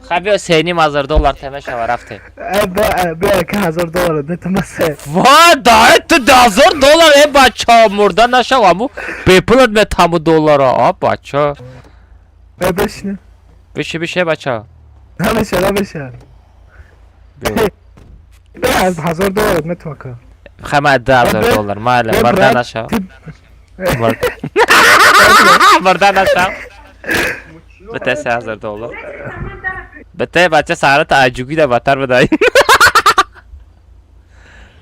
S1: Хай биё $3500 тема шава рафтем.
S15: Э, бе, ка $1000 нетамасе.
S1: Ва, да, ту $1000, э, бача, мурда нашав, аму бепулат метаму доллара, а, бача.
S15: Э, бешина.
S1: Биши, биши, бача.
S15: Намеша, намеша.
S1: Биё.
S15: Бе, $1000 метамака.
S1: Хай ма $2000, майли,
S15: Бе,
S1: мурда
S15: брат,
S1: нашав. Мурда нашав. Бите $3000. Бите, бача, сарат аҷуги да батар бидай.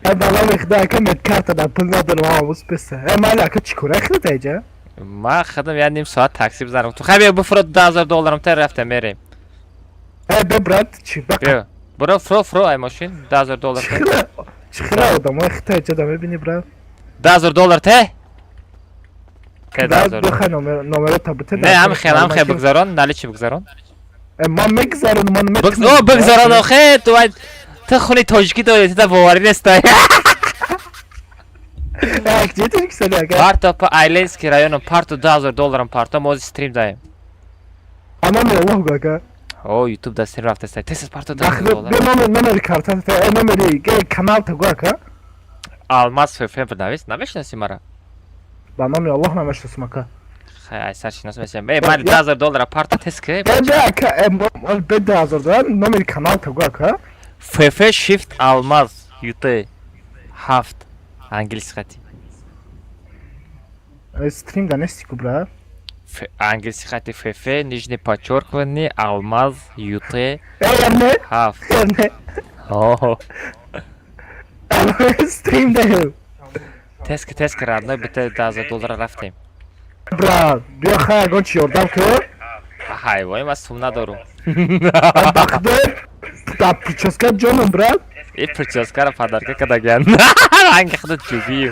S15: Э, ба номи худа ака медкарта да пул надорам, омӯз песа. Э, майли, ака чӣ кора худат айҷа?
S1: Ма худам я ним соат такси бизанам. Ту хай биё буфро $2000 та рафтем мерем.
S15: Э, бе, брат, чӣ ба
S1: Биё. Буро фро фро ай мошин $2000 та.
S15: Чӣ хела одамои хита айҷа да мебини, брат?
S1: $2000 те? Те
S15: Брат,
S1: $2000.
S15: бихай номеро та бите.
S1: Не, ҳам хел, ҳам хел бигзарон, наличи бигзарон.
S15: Э, ман мегзаронам, ман
S1: О, бигзарон, охе, ту ай ту хуни тоҷикӣ дорӣ, ту да боварӣ нестай.
S15: Э, где тоҷикистони ака?
S1: Парто по Айленский районом, парто $2000 парто, мо ҳозир стрим даем.
S15: А номер Аллоҳ ака.
S1: О, YouTube да стрим рафтастай. Тез парто $2000
S15: Бе
S1: доллар.
S15: номер номери карта та, э, номери э, канал та гу ака.
S1: Алмаз ФФ бинавис, намешинаси мара?
S15: Ба номи Аллоҳ намешинасам ака.
S1: Хай, ай сар шинос мешавам. Э, майли $2000 парто тез ки.
S15: Э, бе ака, э, бе $2000 номери канал та гу ака.
S1: ФФ Shift Алмаз UT. Ҳафт англиси хати.
S15: Стрим да нести ку, брат.
S1: Англиси хати ФФ, нижнее подчёркивание, алмаз, ют.
S15: Не.
S1: Ҳафт.
S15: Не.
S1: О.
S15: Стрим да.
S1: Тески, тески, родной, бита 10 000 доллара рафтем.
S15: Брат, биё, хай, ягон чи ёрдам кун.
S1: Ҳайвои, ман сум надорум.
S15: Бахде да прическа ҷоном, брат.
S1: И прическаро подарка кардаган. Ранги худо ҷубию.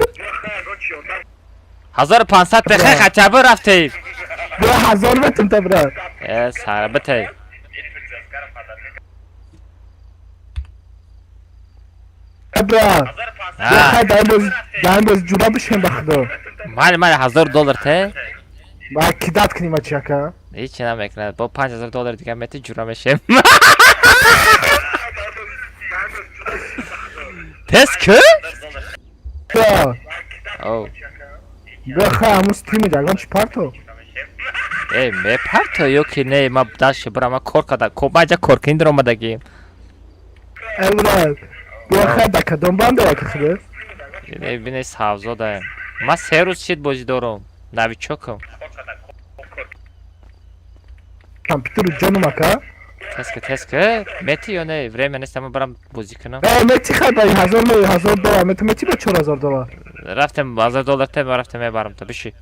S1: 1500 техе хотя бы рафтем.
S15: Бро, 1000 метум та, брат.
S1: Э, сара бите.
S15: Брат. Хай, даим боз ҷура бишем, ба худо.
S1: Майли, майли, 1000 доллар те.
S15: Ба кидать кунем ачи, ака.
S1: Ҳечи намекунад. Бо 5000 доллар дига мети, ҷура мешем. Тест ку?
S15: Да.
S1: О.
S15: Бля, хай, ҳамун стрими ягон чи парто.
S1: Э, мепарто ё ки не, ма даши бира, ма кор када, ко маҷа коркунӣ даромадагим.
S15: Э, брат. Бля, хай, да кадом банда, ака, худо?
S1: Не, бине, савзодаем. Ма 3 рӯз шид бозӣ дорум. Новичокам.
S15: Компютеру ҷоном, ака.
S1: Теска, теска, мети ё не? Время нест, ама барам бозӣ кунам.
S15: Э, мети, хай, ба 1000 ме 1000 доллар мету, мети ба 4000 доллар.
S1: Рафтем, 1000 доллар те, ма рафтем, мебарам та, биши.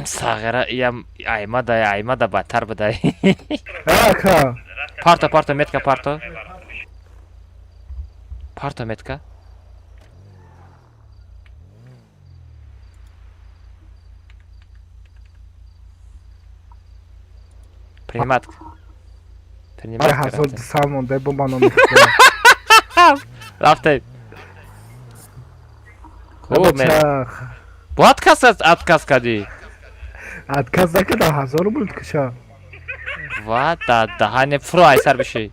S1: Сағира ям аймада, аймада бадтар будай.
S15: Э, ака.
S1: Парто, парто, метка, парто. Парто, метка. Принимать. Принимать.
S15: Ай, 1200 монда бомба номи.
S1: Рафтем. Ку ме. Бо отказ отказ кардӣ?
S15: Отказ накардам, 1000 рубл киша.
S1: Ва да даҳане фуро айсар биши.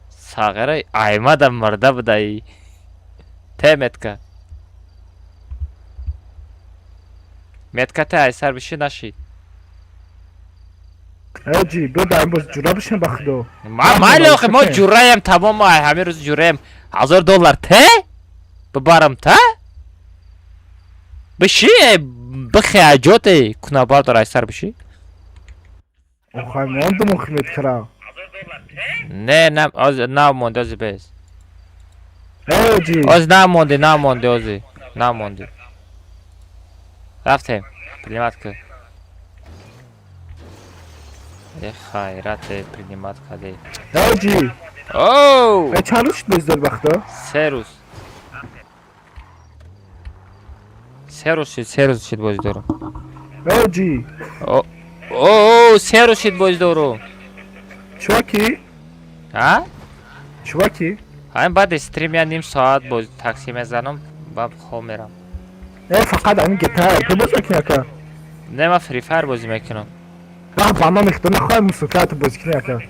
S1: Сағира аймада мурда будаи. Те метка. Метка те, айсар биши, нашид.
S15: Э, ҷи, биё, даим боз ҷура бишем, ба худо.
S1: Ма майли, охи мо ҷураем тамом, ай ҳамин рӯз ҷураем. 1000 доллар те? Бибарам та? Биши, бихе аҷоте кунабардор, айсар биши.
S15: Охай, мондум, охи, меткара.
S1: Не, на, оз намонди, ози бес.
S15: Э, ҷи.
S1: Оз намонди, намонди, ози. Намонди. Рафтем. Принимать ку. Э, хайрате, принимать каде.
S15: Э, ҷи.
S1: Оу!
S15: Э, чанд рӯз шуд боз дори, ба худо?
S1: 3 рӯз. 3 рӯз шид, 3 рӯз шид бозӣ дорум.
S15: Э, ҷи.
S1: О, о, 3 рӯз шид бозӣ дорум.
S15: Чуваки?
S1: А?
S15: Чуваки?
S1: Ҳамин баъди стрим я ним соат боз такси мезанам, баъд хоб мерам.
S15: Э, фақат ҳамин GTA RP боз мекунӣ, ака?
S1: Не, ман Free Fire бозӣ мекунам.
S15: Бах, ба номи худо, нахоҳам мусуркаату бозӣ кунӣ, ака.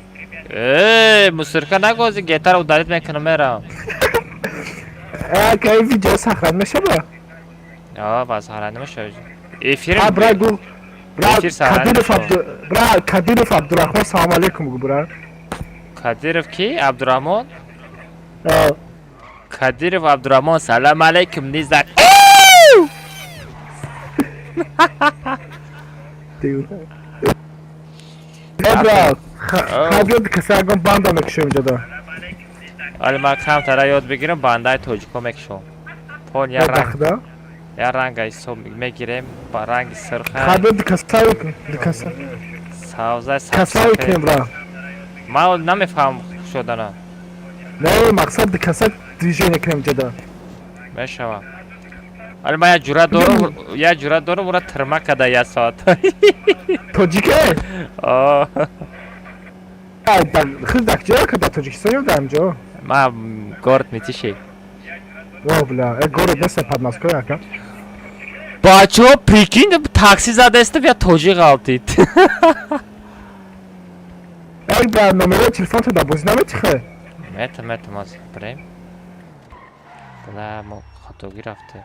S1: Э, мусурка нагози, GTA удалить мекунам, мерам.
S15: Э, ака, ин видео сохран мешава?
S1: А, ба сохран намешава. Эфир.
S15: А, брат, гу. Брат,
S1: Эфир сохран
S15: Кадиров
S1: мешава.
S15: Абду, брат, Кадиров Абдурахмон, салом алейкум, гу, брат.
S1: Кадиров ки? Абдурахмон?
S15: А.
S1: Кадиров Абдурахмон, салам алейкум, низа.
S15: Э, брат, хай, биёд, каса ягон банда мекушем инҷода.
S1: Али ман камтара ёд бигирам, бандаи тоҷико мекушом. Пон я
S15: Э,
S1: ранг.
S15: бахда?
S1: Я ранга ҳисоб мегирем, ба ранги сурха.
S15: Хай, биёд, каса, каса.
S1: Савза.
S15: Каса мекунем, брат.
S1: Ман намефаҳмам шудана.
S15: Не, мақсад каса движение кунем инҷода.
S1: Мешавам. Али ман як ҷуръат дорум, як ҷуръат дорум, ура тирма када як соат.
S15: Тоҷике?
S1: О.
S15: Ай, да, хел дар куҷо, ака, дар Тоҷикистон ё дар ҳамҷо?
S1: Ман город Мытищи.
S15: О, бля, э, город неста, Подмосковье, ака.
S1: Бачаҳо, прикинь, такси задаистам, я тоҷик ғалтид.
S15: Эй, бля, номерои телефонто дар бозӣ наметихе?
S1: Метам, метам, ҳозир бирем. Бла, мо хатогӣ рафтем.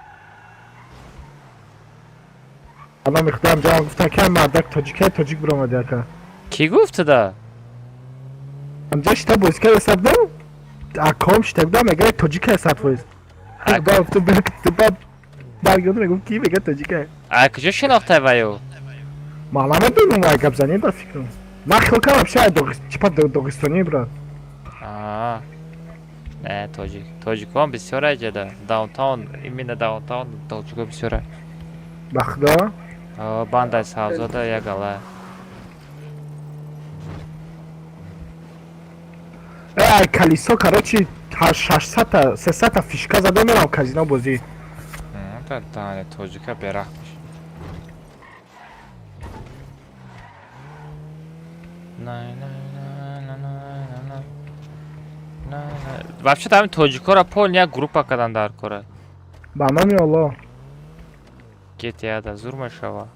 S15: Ба номи худо, ҳамҷо гуфтан, ки мардак тоҷике, тоҷик биромади, ака.
S1: Кӣ гуфтуда?
S15: Ҳамҷо шита бозӣ карда сабдам? Аком шита будам, мега тоҷика 100%. Ба ту ба баргардум, мегум ки мега тоҷика.
S1: А куҷо шинохтай ваю?
S15: Ман намедонам, вай гап занем ба фикрам. Ман хиёл кардам вообще чипа Доғистони, брат.
S1: Аа. Не, тоҷик. Тоҷикон бисёр айҷада. Даунтаун, именно даунтаун тоҷико бисёр.
S15: Ба худо?
S1: Бандай савзода як гала.
S15: Ай калисо, короче, 600-та, 300-та фишка зада мерам казино бозӣ.
S1: Та тане тоҷика бераҳм. Вообще там тоҷикора пол як группа кадан дар кора.
S15: Ба номи Аллоҳ.
S1: GTA-да зур мешава.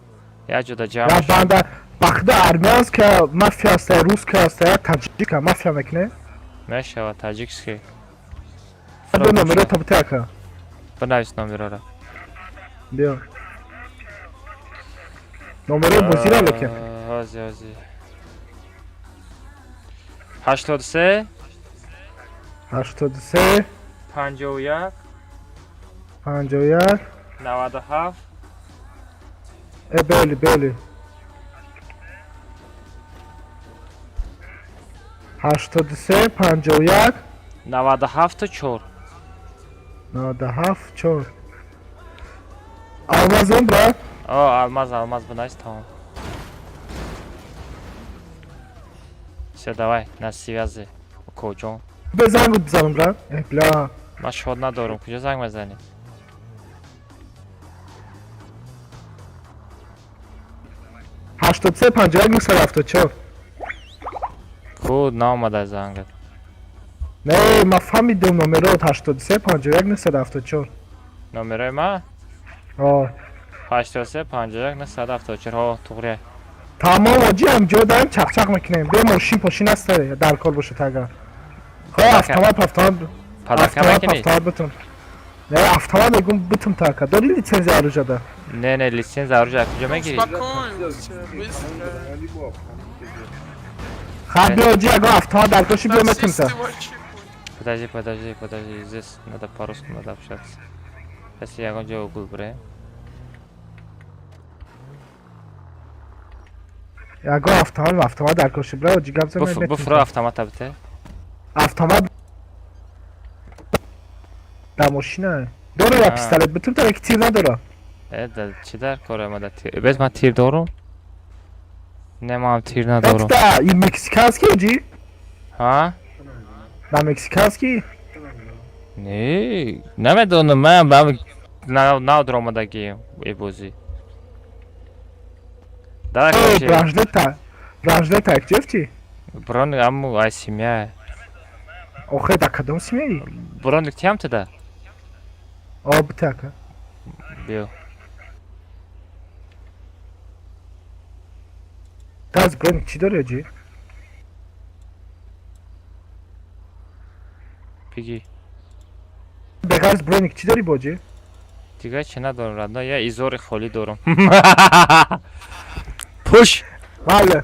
S1: Як ҷода ҷамъ.
S15: Я банда бахда армянская мафия аста, русская аста, я таджика мафия мекне.
S1: Мешава таджикский.
S15: Бо номеро та бите ака.
S1: Бинавис номерора.
S15: Биё. Номеро бозира лекин.
S1: Ҳози ҳози. 83
S15: 83
S1: 51
S15: 51
S1: 97.
S15: Э, бели, бели. 83 51
S1: 97 4.
S15: 97 4. Алмазон, брат.
S1: О, алмаз, алмаз, бинавис, тамом. Всё, давай, на связи. Коҷон.
S15: Бе занг бизанам, брат. Э, бля.
S1: Ман шод надорам, куҷо занг мезанӣ?
S15: 83 51 974.
S1: Ку наомада зангат.
S15: Не, ман фаҳмидам номерот 83 51 974.
S1: Номерои ма?
S15: О.
S1: 83 51 974. Ҳо, туғрия.
S15: Тамом, оҷи ҳам ҷо даем, чақчақ мекунем. Бе мошин пошин аста дар кор бошад агар. Хо автомат, автомат.
S1: Подарка мекунӣ?
S15: Автомат битум. Не, автомат мегум битум та ака. Дори лицензия оружия?
S1: Не, не, лицензия оружия куҷо мегирӣ?
S15: Ха, биё оҷи, ягон автомат дар кор ши, биё метум та.
S1: Подожди, подожди, подожди, здесь надо по-русски надо общаться. Сейчас ягон ҷо угул бирем.
S15: Ягон автомат, автомат дар кор ши, бира оҷи гап зан.
S1: Буфро автомата бите.
S15: Автомат дар мошина. Дора я пистолет битум та, ки тир надора.
S1: Э, да чӣ дар кор омада тир? Без ман тир дорум? Не, ман тир надорум.
S15: Да, и мексиканский оҷи?
S1: Ҳа?
S15: Да мексиканский?
S1: Не, намедонам, ман ба нав даромадагием э бозӣ. Давай, короче.
S15: Бражлета. Бражлета, чефти?
S1: Броник аму ай семья.
S15: Охе, да кадом семья?
S1: Броник тиям тада?
S15: О, битака.
S1: Биё.
S15: Таз броник чӣ дори оҷи?
S1: Бигӣ.
S15: Беғарз броник чӣ дори боҷи?
S1: Дигар чӣ надорам, родной, я изори холӣ дорам. Пуш!
S15: Бале.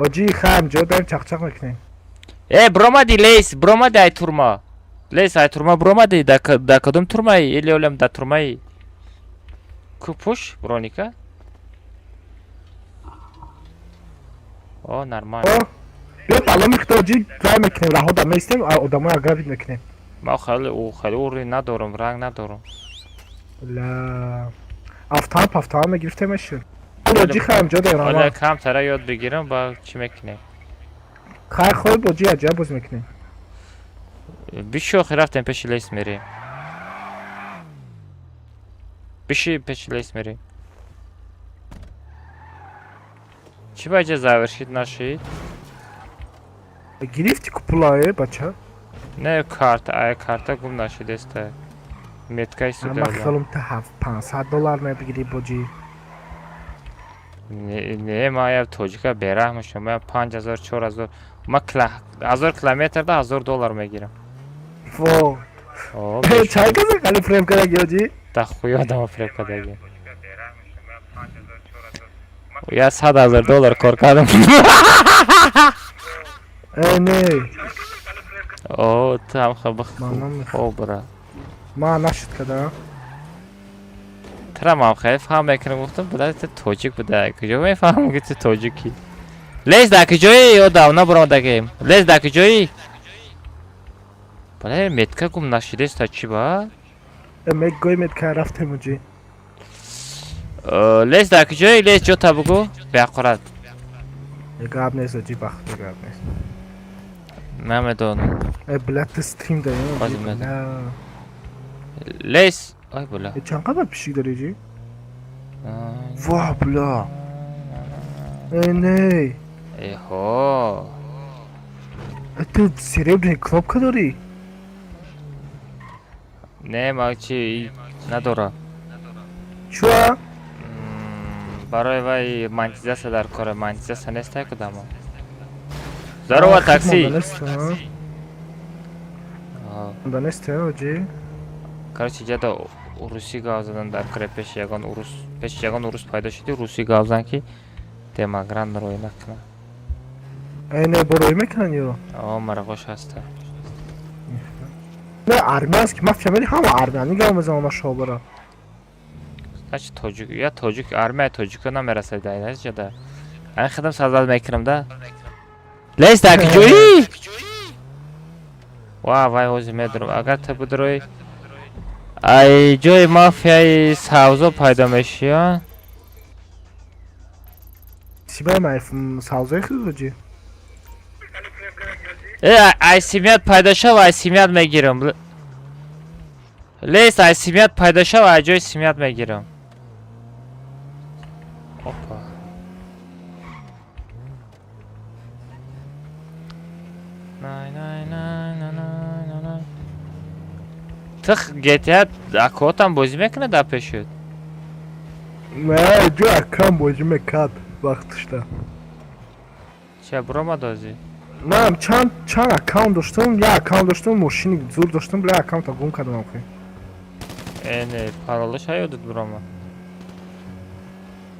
S15: Оҷи хам ҷо даем чақчақ мекунем.
S1: Э, бромади лейс, бромади ай турма. Лейс ай турма бромади, да кадом турмаи? Или олям да турмаи? Ку пуш, броника? О, нормально.
S15: Биё бало миқдор оҷи рай мекунем, раҳо да меистем, одамои аграбит мекунем.
S1: Ман хеле хеле ури надорам, ранг надорам.
S15: Ла. Автомат, автомат мегирифтем мешуд. Оҷи хам ҷо даем.
S1: Оля камтара ёд бигирам, ба чӣ мекунем?
S15: Хай хой боҷи аҷаб боз мекунем.
S1: Биши охир рафтем пеши лес мерем. Биши пеши лес мерем. Чӣ ба иҷа завершид нашид?
S15: Гирифти ку пула, э, бача?
S1: Не, карта, ай карта гум нашидеста. Меткаи суда.
S15: Ман хиёлам та 500 доллар мебигирӣ боҷи.
S1: Не, не, ман я тоҷика бераҳм шум. Ман 5000, 4000, ман 1000 километрда 1000 доллар мегирам.
S15: Во.
S1: О,
S15: чай каза қали фрем кардаги оҷи?
S1: Да хуй одама фрем кардаги. Я 100 000 доллар кор кардам.
S15: Э, не.
S1: О, ту ҳам
S15: Ман
S1: хоб бра.
S15: Ман нашуд када.
S1: Тра ман хеле фаҳм мекунам, гуфтам, буда ту тоҷик буда. Куҷо мефаҳмам, ки ту тоҷикӣ? Лез дар куҷоӣ? Ё давна баромадагем. Лез дар куҷоӣ? Бале, метка гум нашидеста чӣ ба?
S15: Мегӯй метка рафтем уҷи.
S1: Лез дар куҷоӣ? Лез ҷота бугӯ. Беақурат.
S15: Гап нест, оҷи бахт, гап нест.
S1: Намедонам.
S15: Бля, ту стрим дарем.
S1: Ҳозир медонам. Лез, ой бля.
S15: Чанд қадар пишик дори ҷи? Ва, бля. Эй, не.
S1: Эҳо.
S15: Ту серебряный кнопка дорӣ?
S1: Не, ман чи надорам.
S15: Чуа?
S1: Барои вай монетизатсия дар кора, монетизатсия нестай кудамо. Здорово, такси.
S15: Монда нест, оҷи?
S1: Короче, ҷада урусӣ гап задан дар кора, пеши ягон урус, пеши ягон урус пайдо шуди, русӣ гап зан, ки демогран рӯй накунад.
S15: Эй, не, бо рӯй мекунанд ё?
S1: О, марағош ҳаста.
S15: Не, армия аст ки мафия мери, ҳама армия гап мезанам шобара.
S1: Значит, тоҷик, я тоҷик, армияи тоҷико намерасад дар ин ҷада. Айн хидам сазад мекунам да. Лез дар куҷоӣ? Ва, вай ҳозир медурам. Агар ту бидурои, ай ҷои мафияи савзо пайдо мешӣ, а?
S15: Сибай май савзои худо ҷи?
S1: Э, ай симият пайдо шав, ай симият мегирам. Лез, ай симият пайдо шав, ай ҷои симият мегирам. Опа. Най, най, най, най, най, най, най. Тих GTA акотам бозӣ мекунад дар пешуд?
S15: Не, ҷо акам бозӣ мекард вақташта.
S1: Ча буромад ҳозир?
S15: Ман чанд аккаунт доштам, як аккаунт доштам, мошини зур доштам, бля, аккаунта гум кардам охи.
S1: Э, не, паролаш ёдат буромад.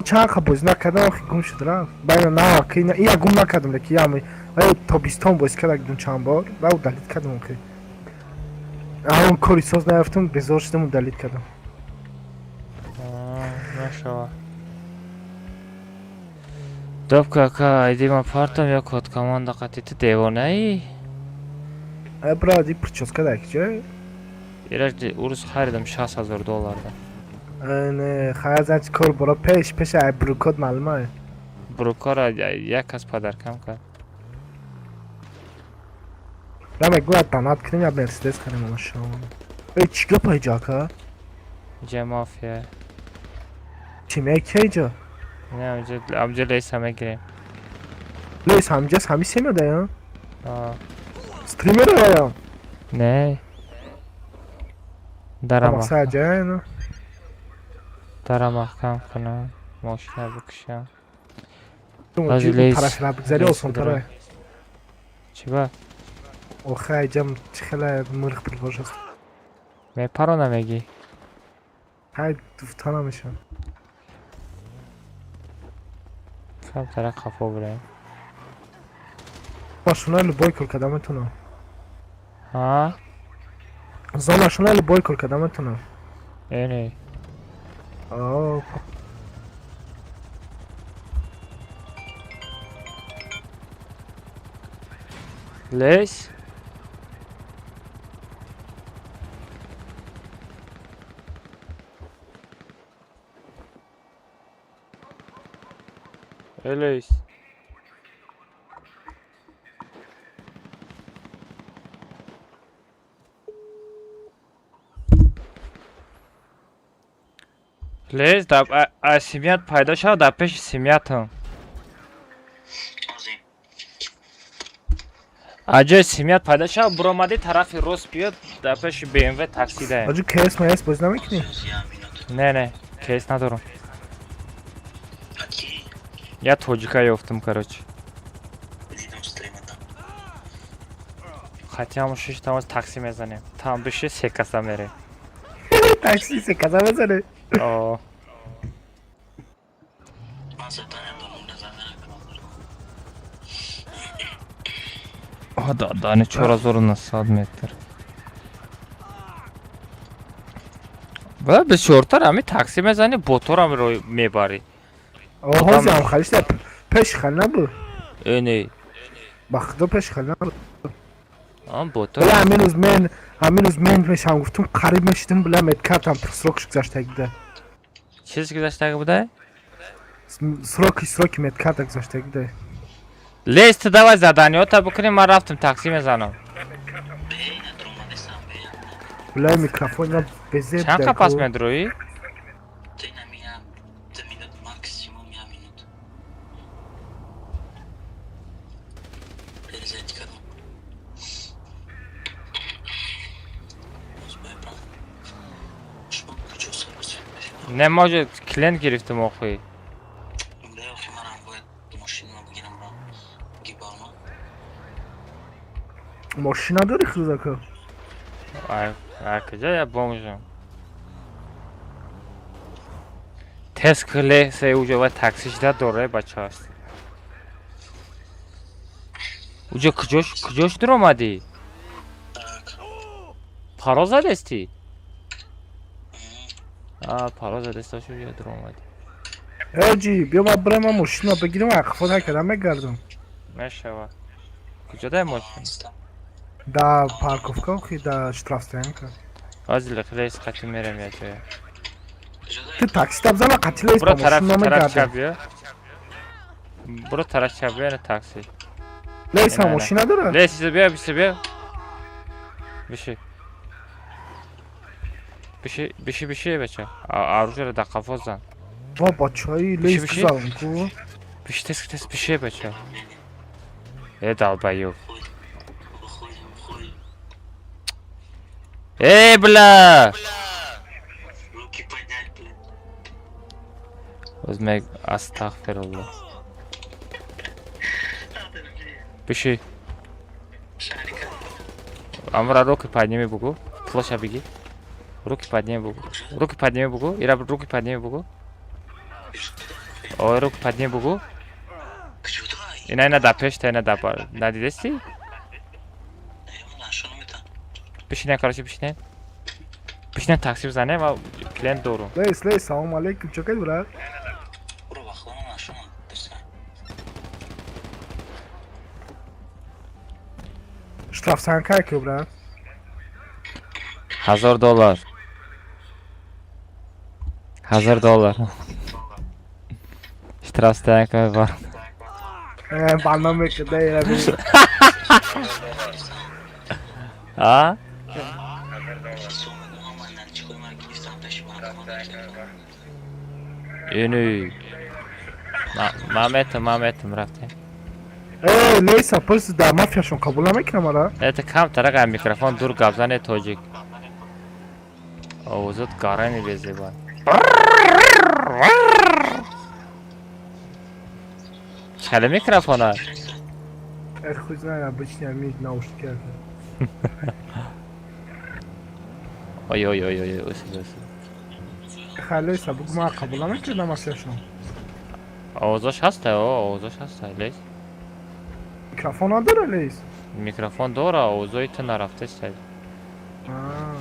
S15: Чанд ха бозӣ накардам, охи гум шуд рафт. Байна на, ки ия гум накардам, леки я ай тобистон бозӣ кардам чанд бор, ва удалить кардам охи. Ҳамон кори соз наёфтам, безор шудам, удалить кардам.
S1: Нашава. Добка ака, айди ман партам ё код команда қати ту девонаӣ?
S15: Э, брат, и прическа дар киҷо?
S1: Ира урус харидам 60 000 долларда.
S15: Э, не, хайр, значит, кор бора пеш ай брукот маълума.
S1: Брукора як кас падаркам кард.
S15: Ра мегӯяд донат кунем, я Мерседес харем машалло. Эй, чӣ гап иҷо ака?
S1: Иҷа мафия.
S15: Чӣ мекия иҷо?
S1: Не, амҷа лейса мегирем.
S15: Лейс ҳамҷас ҳами семиёда я?
S1: А.
S15: Стримера я?
S1: Не. Дарам.
S15: Мақсад ҷай, ну.
S1: Дарам маҳкам кунам, мошина бикушам.
S15: Тарафи бигзари осонтара.
S1: Чӣ ба?
S15: Охай, ҷам чӣ хеле мирх пул бошад.
S1: Мепарона мегӣ?
S15: Ҳай, дуфта намешавад.
S1: Камтара қафо бираем.
S15: Машина любой кор карда метавонам.
S1: Ҳа?
S15: Зонашона любой кор карда метавонам.
S1: Э, не.
S15: О,
S1: Лезь. Элейс. Лез, да, а семьят пайдо шав, дар пеши семьятам. Аҷои семьят пайдо шав, буромадӣ тарафи рост биёд, дар пеши БМВ такси даем.
S15: Аҷо КС МС бозӣ намекунӣ?
S1: Не, не, КС надорам. Я тоҷика ёфтам, короче. Хотя ҳамон шиш тамоз такси мезанем. Там биши се каса мерем.
S15: Такси се каса мезанем?
S1: О. Дани 4900 метр. Ба бисёртар ҳами такси мезанӣ, боторам мебарӣ.
S15: Оҳозиам халишта пеш хел набуд.
S1: Э, не.
S15: Ба худо пеш хел набуд.
S1: Ам ботор.
S15: Бля, ҳамин рӯз мен, ҳамин рӯз мен мешам гуфтум, қариб мешидим, бля, медкартам срокш гузаштаги буда.
S1: Чиз гузаштаги буда?
S15: Сроки медкарта гузаштаги буда.
S1: Лез, ту давай заданиёта бикунем, ман рафтам такси мезанам.
S15: Бля, микрофон на безеб.
S1: Чанд қапас медроӣ? Не може клиент гирифтем охи.
S15: Мошина дори худока?
S1: Ай, ай куҷа я бомжам. Тез клесе уҷа ва такси шида дора бача аст. Уҷа куҷош куҷош дуромадӣ? Пароз задести? А, пароз задест ошу уҷа дуромадӣ.
S15: Эҷи, биё ма бирем, ма мошина бигирем, ақфо накардам мегардам.
S1: Мешава. Куҷо дай мошин?
S15: Да парковка, охи, да штрафстоянка.
S1: Ҳозир лес қати мерем я ҷоя.
S15: Ту такси та бизана қати лес
S1: Буро
S15: ба
S1: тараф
S15: мошина
S1: тараф
S15: мегардем.
S1: чап биё. Буро тараф чап биё на такси.
S15: Лес ҳам
S1: Не, не.
S15: мошина дора?
S1: Лес иса биё, биса биё. Биши. Биши, биши, биши бача. Оружие дар қафо зан.
S15: Ва бачаи
S1: Биши,
S15: лес
S1: биши.
S15: гузарон ку.
S1: Биши тез тез биши бача. Э долбоёб. Эй, бля! O'zmek astag'firulloh. Биши. Амра руки подними бугу. Плоша беги. Руки подними бугу. Руки подними бугу. Ира руки подними бугу. Ой, руки подними бугу. Ина ина да пеш та ина да бар. Надидести? Бишине, короче, бишине. Бишине такси бизане ва клиент дорум.
S15: Лес, лес, салом алейкум, чо кардӣ брат? Штрафстоянка ку брат?
S1: $1000. $1000. Штрафстоянка бар.
S15: Э, бана мекарда ира би.
S1: А? Ини. Ма метам, ма метам рафтем.
S15: Э, леса, пурс да мафияшон қабул намекунам ара?
S1: Это кам тарака микрофон дур гап зане тоҷик. Овозот гарани безеба. Чали микрофона?
S15: Э, хуй знает, обычный амид наушники.
S1: Ой ой ой ой, ой, ой, ой.
S15: Хай леса, бугу ма қабул намекунам мафияшон.
S1: Овозош ҳаста, о, овозош ҳаста, лес.
S15: Микрофон надора лес?
S1: Микрофон дора, овозои ту нарафтеста.
S15: А.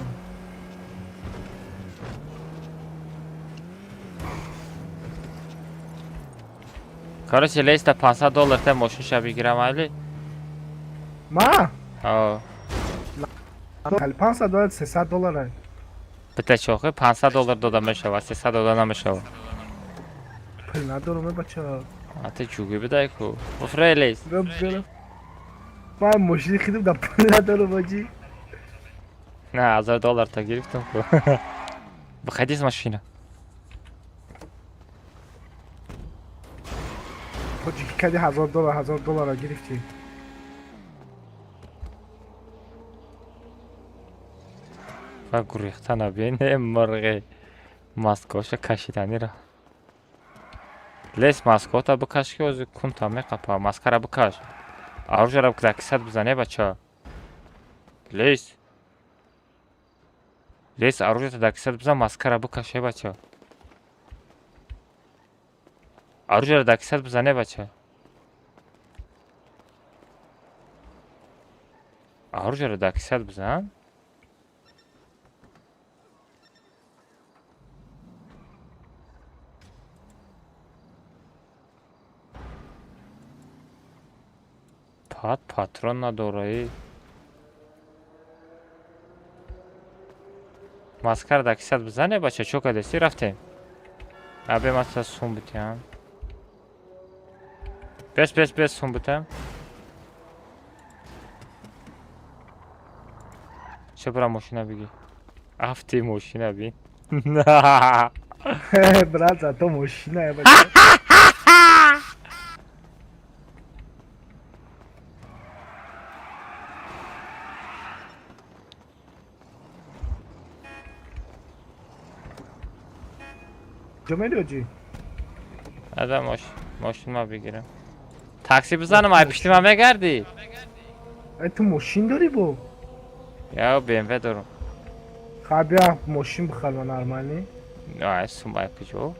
S1: Короче, леста $500 та мошинша бигирам али?
S15: Ма?
S1: О.
S15: Хали $500, $300.
S1: Бита чохи $500 дода мешава, 300 дода намешава.
S15: Пул надорам, э, бача.
S1: А ты чуги бидай ку. Буфрей лес.
S15: Бира. Ман мошини хидим да пул надорам, оҷи.
S1: На, $1000 та гирифтам ку. Выходи из машины.
S15: Тоҷикӣ кади $1000, $1000 гирифтӣ.
S1: Ва гурехта набине мурғи маскоша кашиданира. Лес маскота бикаш ки ози кунта меқапа. Маскара бикаш. Оружиеро дар кисат бизане бача. Лес. Лес оружието дар кисат бизан, маскара бикаш э бача. Оружиеро дар кисат бизане бача. Оружиеро дар кисат бизан. Пат патрон надораи. Маскара дар кисат бизане, бача, чо кардеси? Рафтем. Абе маса сум битиям. Бес, бес, бес, сум битам. Ча бира мошина бигӣ. Афти мошина бин.
S15: Брат, зато мошина бача. Куҷо мери, оҷӣ?
S1: Ада мошин ма бигирам. Такси бизанам, ай пишти ма мегардӣ?
S15: Ай, ту мошин дорӣ бо?
S1: Я БМВ дорам.
S15: Ха, бия мошин бихар, ма нормалӣ.
S1: Ай, сум ай куҷо?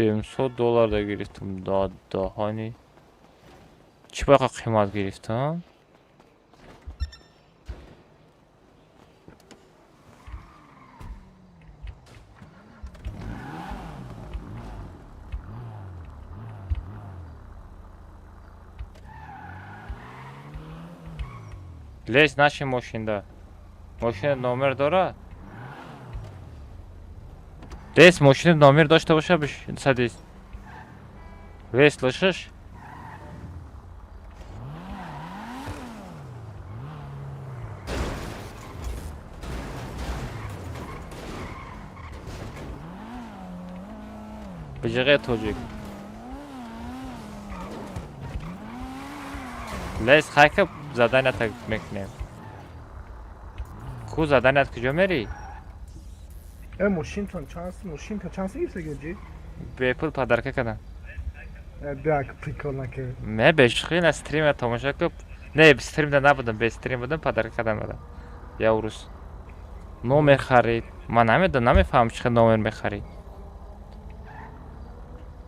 S1: $700 да гирифтам, даҳани. Чӣ бақа қимат гирифтам? Лез наши мошинда. Мошина номер дорад? Лез, мошина номер дошта боша, садись. Лез, слышишь? Биҷиғе тоҷик. Лез, хайка заданията мекунем. Ку заданият куҷо мерӣ?
S15: Э, мошинтон чанд, мошинта чанд гирифта, оҷӣ?
S1: Бепул подарка кардам.
S15: Э, бия, прикол накард.
S1: Не, бешухӣ, на стрима тамошо кун. Не, стримда набудам, бе стрим будам, подарка кардам дадам. Я урус. Номер харид. Ман намедонам, намефаҳмам чӣ хел номер мехарид.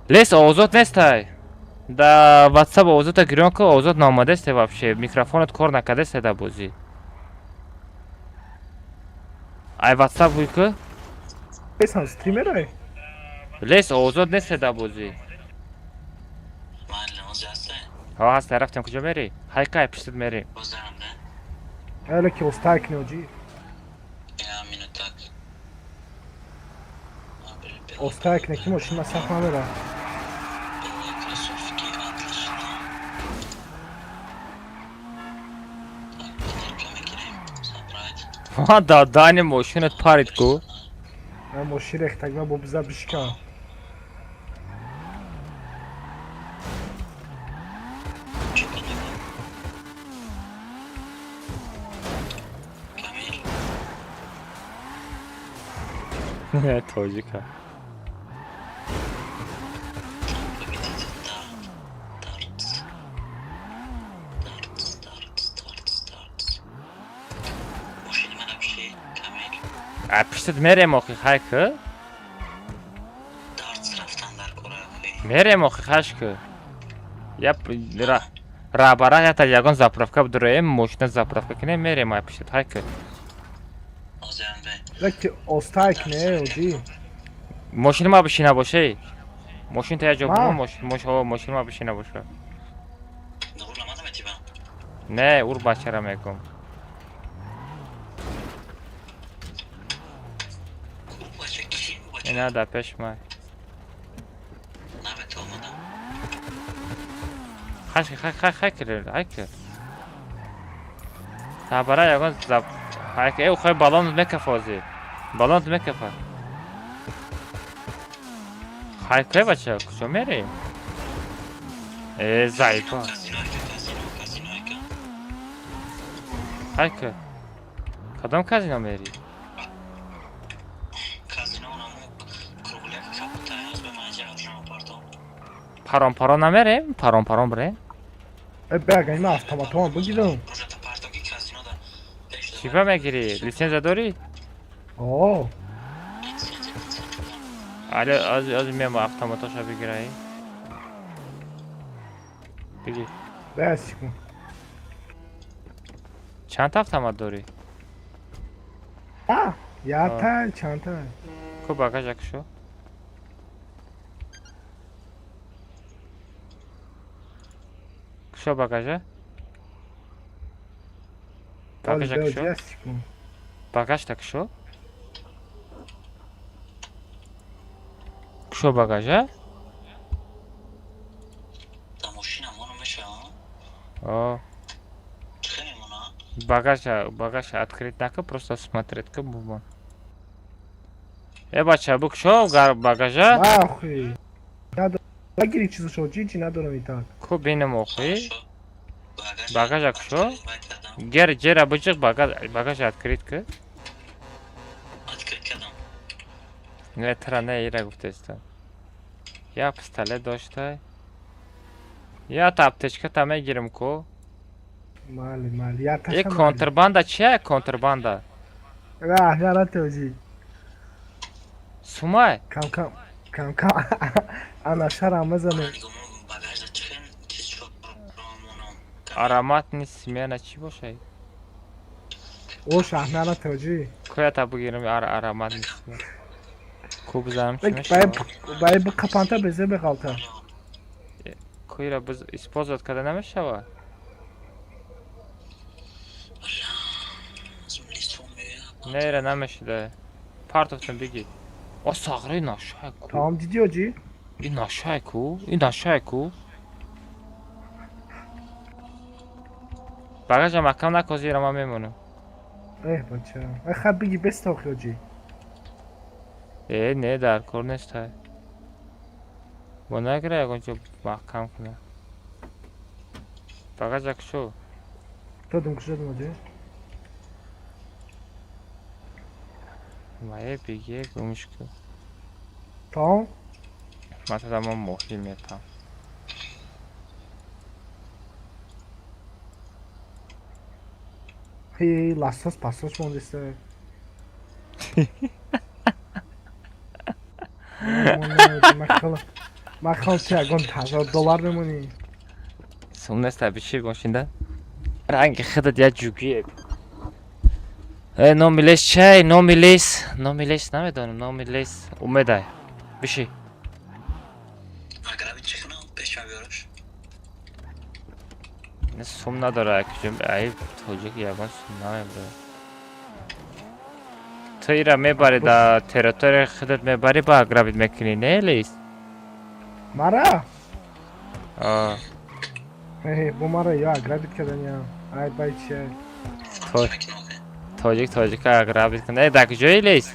S1: Лес, овозот нестай. Да WhatsApp овозота гирён ку, овозот наомадесте вообще. Микрофонат кор накардесте дар бозӣ. Ай WhatsApp ҳуй ку?
S15: Эсан стримерай?
S1: Лес, овозот несте дар бозӣ. Ҳа, ҳаста, рафтем, куҷо мерӣ? Ҳайка, ай пиштат мерем.
S15: Эле ки остай кни, оҷӣ. Остай кни, ки мошин ма сахт намера.
S1: Ҳа, да дани мошинат парид ку.
S15: Ма мошин рехтаг, ма бо биза бишкан.
S1: Тоҷика. А пиштат мерем охи, хай ку? Мерем охи, хаш ку. Я рабара ята ягон заправка бидуроем, мошина заправка кинем, мерем ай пиштат, хай ку.
S15: Леки остай кне, оҷӣ.
S1: Мошини ма бишина бошей. Мошин та я ҷо
S15: Ма?
S1: бумо, мошин, мош, о, мошин ма бишина боша. Не, ур бачара мегум. Ина да пеш ма. Хаш, хай, хай, хай кир, хай кир. Табара ягон зап хай ки, э, хай балон мекафози. Балон мекафа. Хай ки, бача, куҷо мерем? Э, заифа. Хай ки. Кадом казино мери? Парон парон намерем? Парон парон бирем?
S15: Э, бега, ин автоматома бигирам.
S1: Чӣ ба мегирӣ? Литсензия дорӣ?
S15: О.
S1: Але аз мема автоматоша бигирай. Бигир.
S15: Дай секунд.
S1: Чанд автомат дорӣ?
S15: А, якта, чандта.
S1: Ку багажа кушо. Кушо багажа? Багажа кушо? Багажта кушо? Кушо багажа? О. Багажа, багажа открыть нака, просто смотреть ка бубон. Э, бача, букшо багажа?
S15: Нахуй. Надо. Нагири чизошо, чичи надорам и так.
S1: Ку бинам охи. Багажа кушо? Гер, ҷера бучиқ багаж, багажа открыть ка?
S7: Открыть кардам.
S1: Не, тра не, ира гуфтеста. Я пистолет доштай. Я та аптечка та мегирим ку.
S15: Мали, мали. Я
S1: Э, контрбанда чия контрбанда?
S15: Ра, я тоҷи.
S1: Сумай?
S15: Кам кам кам кам. Ана шара мезанем.
S1: Ароматный смена чӣ бошай?
S15: О, шаҳнара тоҷи.
S1: Куя та бигирим ароматный смена. Ку бизанам чӣ мешавад?
S15: Бай бикапанта безе беғалта.
S1: Куира биз использовать карда намешавад? Не, ира намешуда. Партовтон бигир. О, сағри нашай ку.
S15: Тамом дидӣ оҷи?
S1: Ин нашай ку? Ин нашай ку? Багажа маҳкам накози, ира ман мемонам.
S15: Э, бача. Э, хаб биги беста охи оҷи.
S1: Э, не, дар кор нестай. Бо нагира ягон ҷо маҳкам куна. Багажа кушо.
S15: Додум, кушодум оҷи.
S1: Мае биги гумш ку.
S15: Тамом?
S1: Ман тада мо моҳӣ метам.
S15: Ҳей, ласос пасос мондеста. Ман хело ти ягон $1000 мемонӣ.
S1: Сум неста бичи мошинда? Ранги худат як ҷугие. Э, номи лес чай, номи лес, номи лес намедонам, номи лес умедай. Биши. Не сум надора, акҷум, ай тоҷик ягон сум намебара. Ту ира мебари да территорияи худат мебари ба грабит мекунӣ, не лес?
S15: Мара?
S1: А.
S15: Э, бо мара ё аграбит кардания. Ай бай чай.
S1: Тоҷик тоҷика аграбит кунад. Э, дар куҷои лес?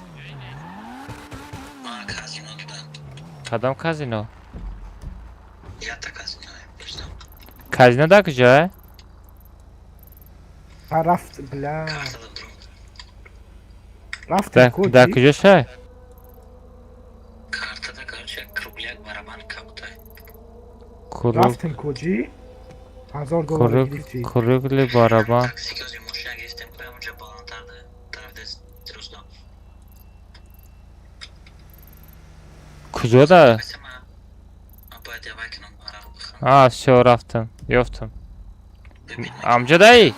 S1: Кадом казино? Казино дар куҷое?
S15: Рафт, бля. Рафт ку?
S1: Дар куҷо шай?
S15: Рафтем куҷи? $1000 гирифтӣ.
S1: Кругли барабан. Куҷо да? А, всё, рафтам, ёфтам. Амҷадаи?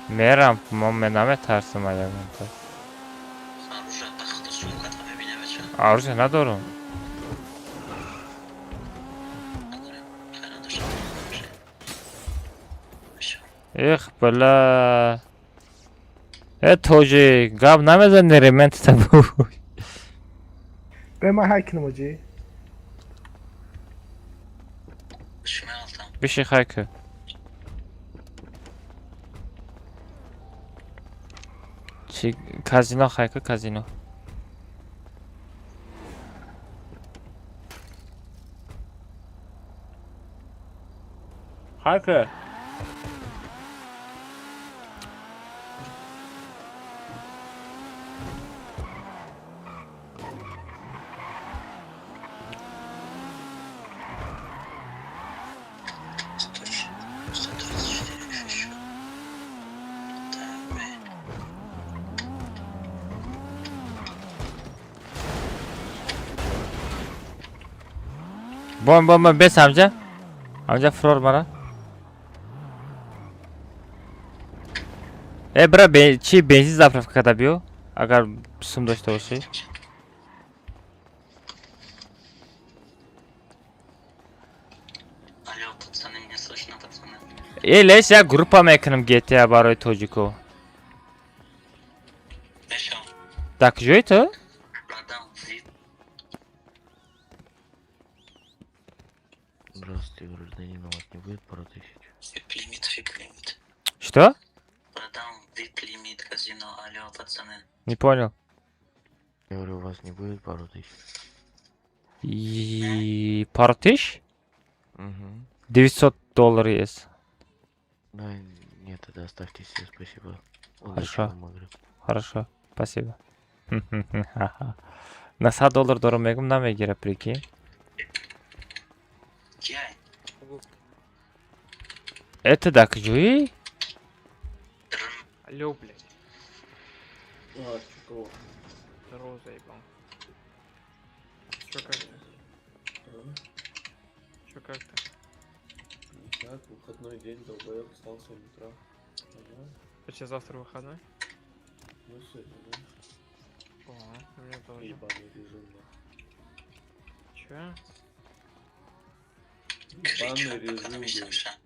S1: Мерам, мо наметарсам ягонта. Оружие надорам. Эх, бля. Э, тоҷик, гап намезани, рементта буй.
S15: Бе ман ҳай кунам оҷи.
S1: Биши хай ку. Чи казино хай ку, казино. Хай ку. Бом, бом, бом, бес ҳамҷа. Ҳамҷа фурор мара. Э, бира, чи бензин заправка карда биё, агар сум дошта бошӣ.
S7: Алло, пацаны, меня слышно, пацаны?
S1: Э, лес, як группа мекунам GTA барои тоҷико.
S7: Мешо,
S1: Дар куҷои ту?
S7: братан, вид.
S13: Здравствуйте, гражданин, у вас не будет пару тысяч?
S7: Вип-лимит, вип-лимит.
S1: Что?
S7: Братан, вип-лимит, казино, алло, пацаны.
S1: Не понял.
S13: Я говорю, у вас не будет пару тысяч?
S1: И пару тысяч?
S13: Угу.
S1: 900 долларов есть.
S13: Да, нет, тогда оставьте себе, спасибо. Удачи
S1: Хорошо.
S13: вам, игры.
S1: Хорошо, спасибо. На 100 доллар дором мегум намегира, прикинь.
S7: Кияй?
S1: Это да куҷоӣ?
S11: Алло, блядь.
S13: А, чё,
S11: Здорово, заебал. Чё, как ты? Чё, как ты?
S13: Никак, выходной день, долбоёб, встал в 7 утра. Нормально?
S11: А че, завтра выходной?
S13: Ну, сегодня, да.
S11: О, у меня тоже.
S13: Ебаный режим, да.
S11: Чё?
S13: Ебаный режим, блядь.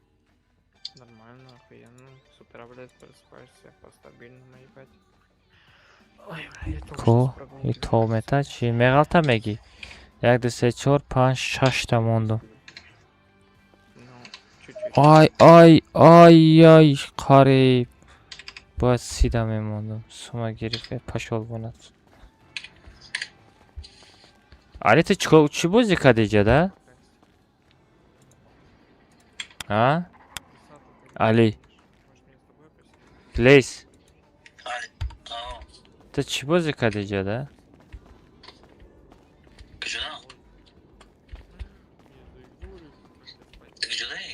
S11: Нормально, охуенно. С утра, блядь, просыпаешься по-стабильному, ебать. Ой, бля, я только
S1: Ко,
S11: что с прогулки
S1: и то мета чи меғалта меги? Як, ду, се, чор, панҷ, шашта мондум.
S11: Ну, чуть-чуть.
S1: Ай, ай, ай, ай, қариб. Бояд сида мемондум. Сума гирифт, пошёл бонад. Али, ту чӣ чӣ бозӣ кардӣ иҷа, да? А? Али. Лейс.
S7: Ау,
S1: Ту чӣ бозӣ кардӣ иҷа, да?
S7: куҷода? Ты куҷодаи?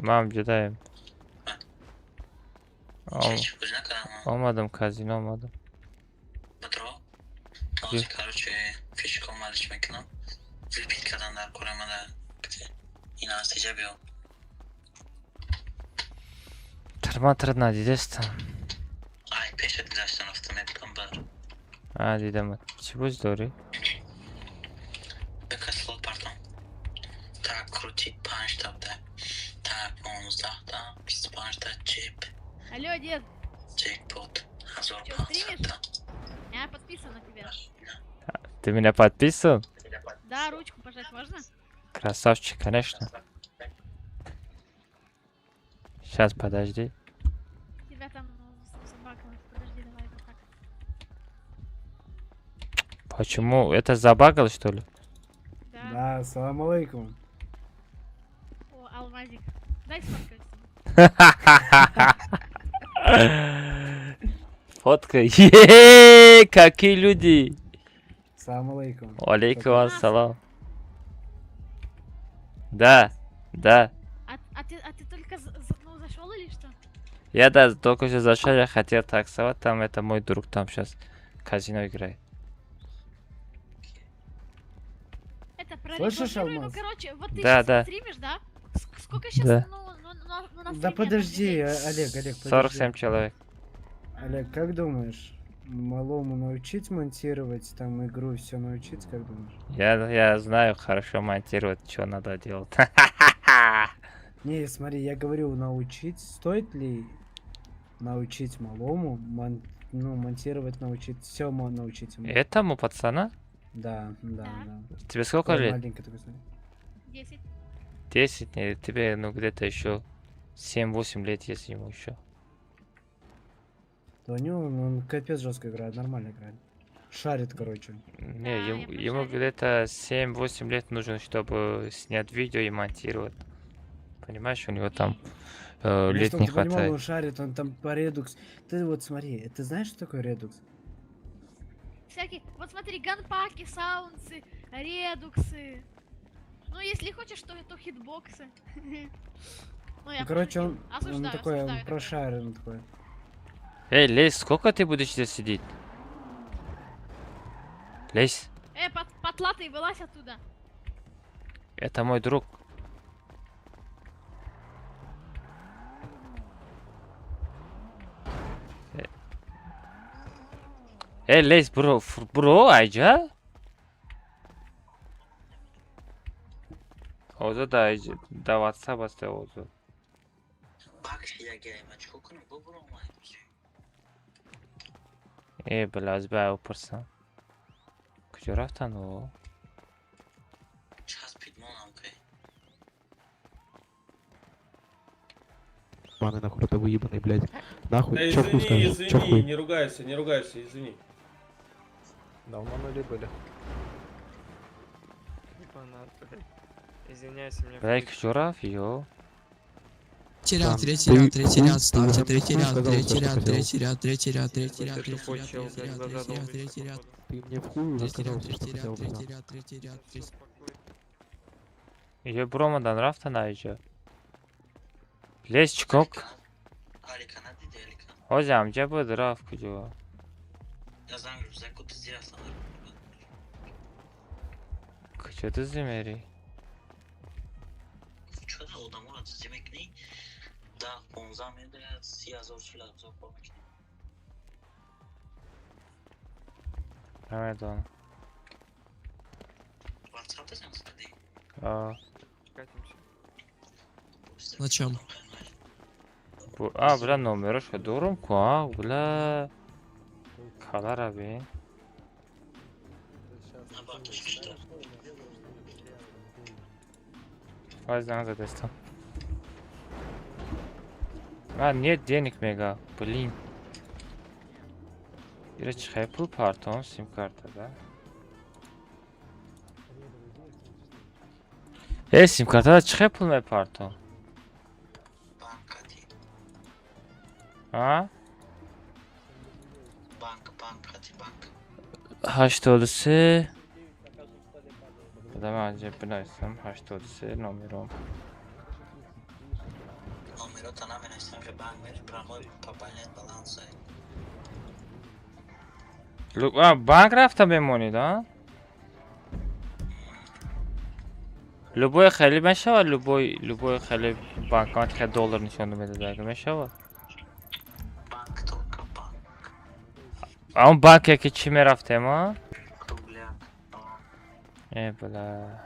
S1: Ман ҷудаем.
S7: Чӣ бозӣ накардам?
S1: Омадам казино омадам.
S7: Бадро? Ҳозир, короче, фишка омадиш мекунам. Выпить кардан дар кора мада. Ин аз теҷа биё.
S1: Тирман тират надидестам.
S7: Ай, пешат гузаштан афтам, мепикам бар.
S1: А, дидам. Чӣ бозӣ дорӣ?
S7: Бека слот партом. Так, крутить панҷта буда. Так, 15-та, 25-та, чип,
S3: Алло, дед,
S7: джекпот, ҳазору
S3: чё, стримишь?
S7: пансадта.
S3: Я подписан на тебя.
S1: Ты меня подписан?
S3: Да, ручку пожать можно?
S1: Красавчик, конечно. Сейчас, подожди.
S3: Тебя там, ну, забагалось. Подожди, давай вот так.
S1: Почему? Это забагал, что ли?
S3: Да.
S15: Да, салам алейкум.
S3: О, алмазик. Дай сфоткаю с тобой.
S1: Фотка. Е, какие люди!
S15: Салам алейкум.
S1: Алейкум ассалам. Да, да.
S3: А ты только ну, зашел или что?
S1: Я, да, только что зашел, я хотел таксовать, там это мой друг там сейчас казино играет.
S3: Это
S15: Слышишь,
S3: прорекламируй, ну,
S15: Алмаз?
S3: короче, вот ты
S1: Да,
S3: сейчас
S1: да.
S3: стримишь, да? Сколько сейчас,
S1: Да.
S3: ну, на
S15: Да
S3: стриме
S15: подожди,
S3: людей?
S15: Олег, Олег, подожди.
S1: 47 человек.
S15: Олег, как думаешь, малому научить монтировать там игру, все научить, как думаешь?
S1: Я знаю хорошо монтировать, что надо делать.
S15: Не, смотри, я говорю, научить, стоит ли научить малому, ну, монтировать научить, все научить ему.
S1: Этому пацана?
S15: Да.
S1: Тебе сколько
S15: Ой,
S1: лет?
S15: маленький такой, смотри.
S3: 10.
S1: 10? Нет, тебе, ну, где-то еще 7-8 лет есть ему еще.
S15: Да у него, он капец жестко играет, нормально играет. Шарит, короче.
S1: Не,
S3: Да, я
S1: ему
S3: пошарю.
S1: где-то 7-8 лет нужно, чтобы снять видео и монтировать. Понимаешь, у него там
S15: Ну,
S1: лет
S15: чтоб
S1: не
S15: ты понимал,
S1: хватает.
S15: он шарит, он там по Redux. Ты вот смотри, ты знаешь, что такое Redux?
S3: Всякие, вот смотри, ганпаки, саунсы, редуксы. Ну, если хочешь, то хитбоксы. Ну, я
S15: Ну, короче,
S3: пошутила.
S15: он
S3: Осуждаю,
S15: такой, он
S3: осуждаю такое.
S15: прошаренный такой.
S1: Эй, Лесь, сколько ты будешь здесь сидеть? Лесь,
S3: Потлатый, вылазь оттуда.
S1: Это мой друг. Э, лез, бро, бро, айҷа? Озод айҷа, да WhatsApp аст озод. Э, бля, аз ба упурсам. Куҷо рафтанд о?
S13: Маны нахуй, это выебанный, блядь. Нахуй,
S16: Да
S13: чё хуй
S16: извини,
S13: скажешь, чё
S16: извини,
S13: хуй.
S16: не ругайся, не ругайся, извини.
S13: Давно нули были.
S11: Ебанат, блядь. Извиняйся, мне
S1: Бля, куҷо рафт, ё?
S14: Ряд,
S13: Там,
S14: третий
S13: ты
S14: ряд, третий
S13: хуй,
S14: ряд,
S13: ты
S14: ставьте,
S13: уже
S14: третий
S13: хуй
S14: ряд,
S13: сказал
S14: третий
S13: всё, что
S14: ряд,
S13: хотел.
S14: третий ряд, третий ряд, третий
S11: Ты
S14: ряд, третий
S11: тупой
S14: ряд,
S11: чел,
S14: третий
S11: блядь,
S14: ряд,
S11: глаза
S14: третий ряд,
S11: долбишь,
S14: третий ряд,
S11: походу.
S13: Ты мне в хуй уже
S14: третий
S13: сказал
S14: ряд,
S13: всё, что
S14: третий ряд,
S13: хотел,
S14: третий
S13: братан.
S14: ряд, третий ряд, третий.
S1: Ё, бромадан рафтанд айҷа. Лез чикор? Ҳозир ҳамҷа буд, рафт куҷо? Куҷо дуздӣ мерӣ? Намедонам. А,
S11: Катимся.
S14: На чем?
S1: А, бля, номерошо дорум ку, а, бля. Калара бин. Вай занг задастам. А, нет денег мега, блин. Ира чихай пул партом сим-карта, да? Э, сим-карта да чихай пул мепартом? А? 83. Бада ман анҷа бинависам 83 номером. А, банк рафта мемонед, а? Любой хеле мешавад, любой хеле банкомат хеле доллар нишон медод, агар мешавад. А он банке ки чӣ мерафтем, а? Э, бля.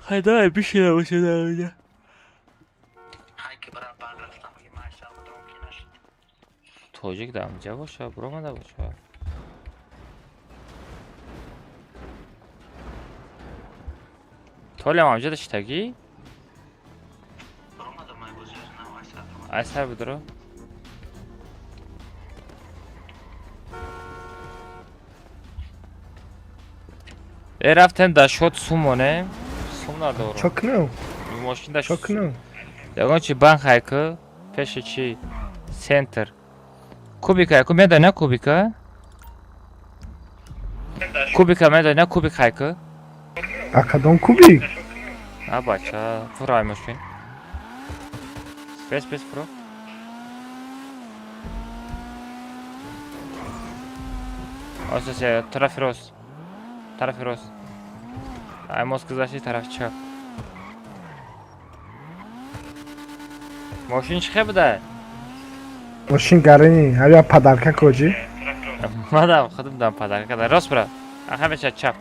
S1: Хай, давай, бишина бошад инҷа. Тоҷик дар инҷа бошад, биромада бошад. Толям ҳамҷа доштагӣ? Ай сар бидро. Э, рафтем дар шот сум монем. Сум надорам.
S15: Чо кунам?
S1: Мошин да
S15: Чо кунам?
S1: Ягон чи банк ҳайку, пеши чи центр. Кубика ҳайку медони кубика? Кубика медони кубик ҳайку?
S15: А кадом кубик?
S1: А бача, фурай мошин. Бес бес фуро. Оса тарафи рост. Тарафи рост. Ай мост гузашти тарафи чап. Мошин чӣ хел буда?
S15: Мошин гарини, ҳавя падарка коҷи?
S1: Мадам худам дам падарка карда. Рост бира. А ҳамеша чап.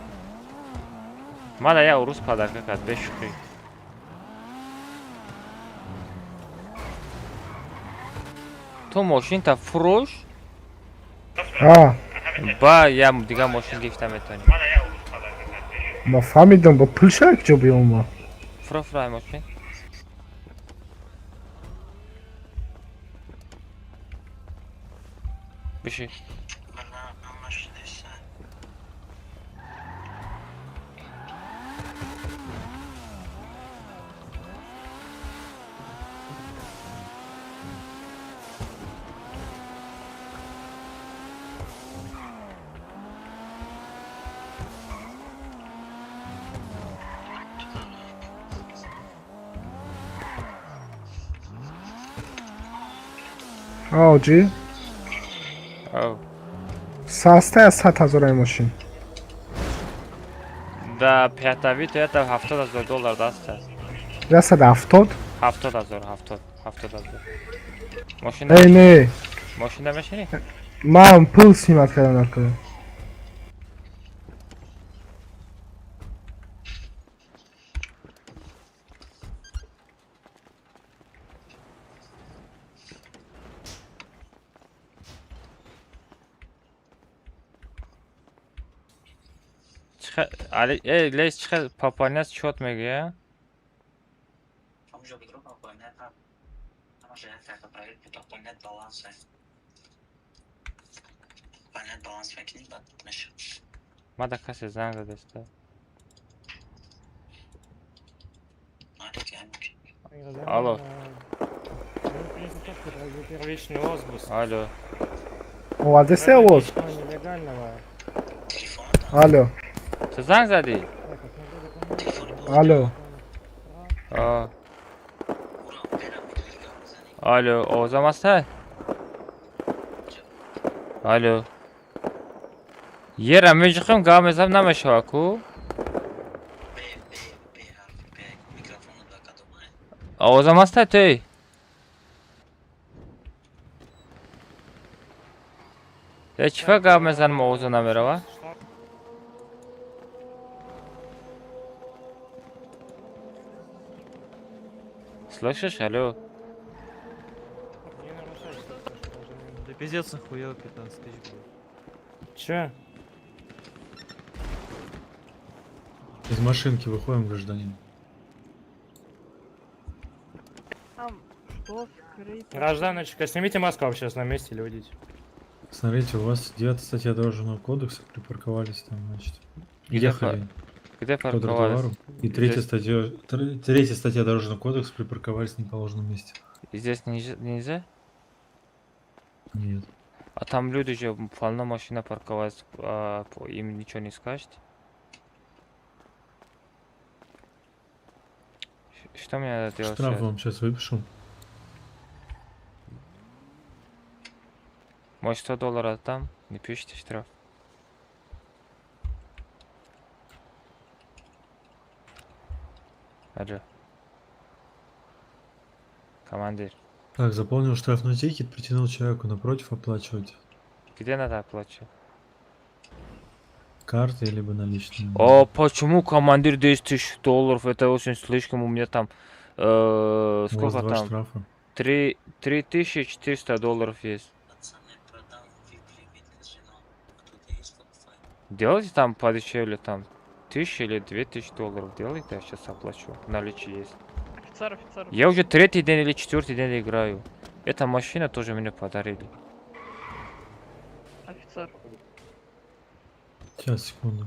S1: Мада я урус падарка кард, бешӯхӣ. Ту мошинта фурӯш,
S15: А,
S1: ба я дигар мошин гирифта метавонӣ.
S15: Ма фаҳмидам, бо пул шава куҷо биём ма?
S1: Фуро, фуро ай мошин. Биши.
S15: Оҷи?
S1: Ав.
S15: Саста аз 100 000 ай мошин.
S1: Да 5 Авито это 70 000 доллар даст.
S15: 170?
S1: 70 000, 70, 70 000. Мошина.
S15: Эй, не.
S1: Мошина мешини?
S15: Ман пул снимать кардам накунам.
S1: Али, эй, лес чихел пополнять счет мегӯя? Мада касе занг задаста. Алло. Алло.
S15: Овардеси овоз? Алло.
S1: Ту занг задӣ?
S15: Алло.
S1: Алло, овозам ҳаста? Алло. Ера меҷухем гап мезанам намешава ку? Овозам ҳаста ту? Э чифа гап мезанам овоза намерава? Слышишь, алло?
S11: Да пиздец, нахуя 15 тысяч будет. Че?
S13: Из машинки выходим, гражданин.
S11: Там что скрыто? Гражданочка, снимите маску вообще на месте или уйдите.
S13: Смотрите, у вас 9 статья дорожного кодекса, припарковались там, значит.
S1: Где
S13: Ехали
S1: где
S13: по
S1: парковались?
S13: тротуару. И третья
S1: Здесь-
S13: статья, третья статья дорожного кодекса, припарковались в неположенном месте.
S1: Здесь нельзя? Нельзя?
S13: Нет.
S1: А там люди же полно машина парковались, а, им ничего не скажете? Что мне надо делать
S13: Штраф
S1: сейчас?
S13: вам сейчас выпишу.
S1: Может $100 отдам? Не пишите штраф. Алло. Командир.
S13: Так, заполнил штрафной тикет, притянул человеку напротив оплачивать.
S1: Где надо оплачивать?
S13: Картой либо наличными.
S1: А почему командир 10 тысяч долларов? Это очень слишком. У меня там
S13: У вас
S1: сколько
S13: два
S1: там?
S13: штрафа.
S1: 3400 долларов есть. Делайте там подешевле, там 1000 или 2000 долларов делайте, я сейчас оплачу. Наличие есть.
S11: Офицер, офицер.
S1: Я уже третий день или четвертый день играю. Эта машина тоже мне подарили.
S11: Офицер.
S13: Сейчас, секунду.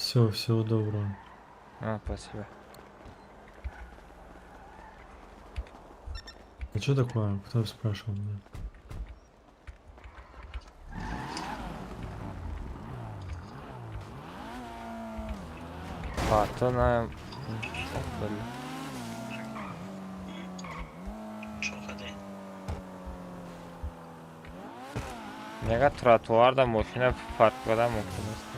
S13: Все, всего доброго.
S1: А, спасибо.
S13: А что такое? Кто спрашивал меня?
S1: А, то на... Блин. Мега тротуарда мошина парк кардан мумкин аст.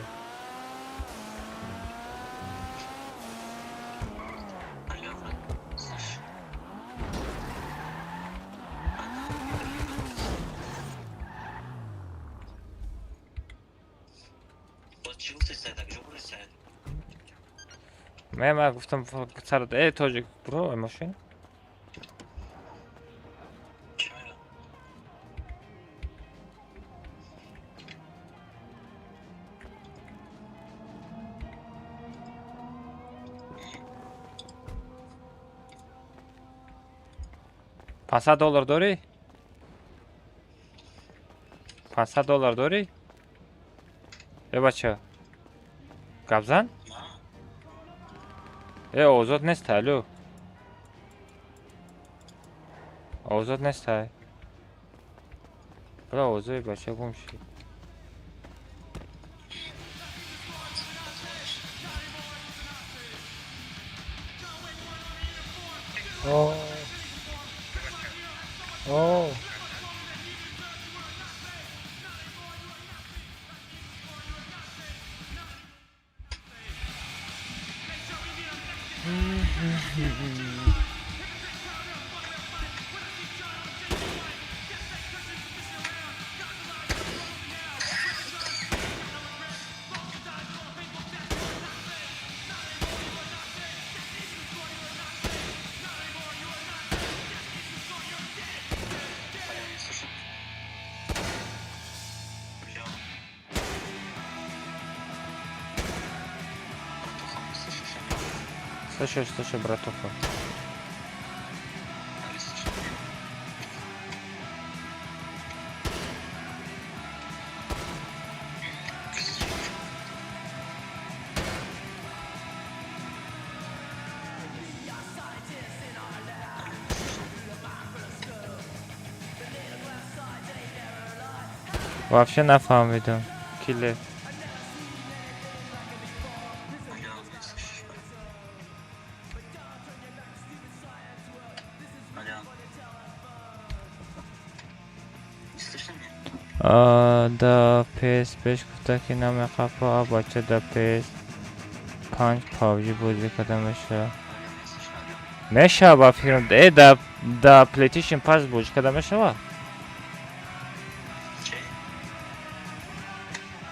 S1: Ман гуфтам сар э тоҷик бро мошин. $500 дорӣ? $500 дорӣ? Э бача. Гап зан? Э озод нест алло. Озод нест ай. Бля озои бача гум шид.
S15: О. О.
S1: Слушай, слушай, братуха. Вообще нафаҳмидум. Киле. Да PS5 гуфта ки намеқапа, бача да PS5 PUBG бозӣ карда мешава. Мешава ба фикрам. Э, да PlayStation 5 бозӣ карда мешава?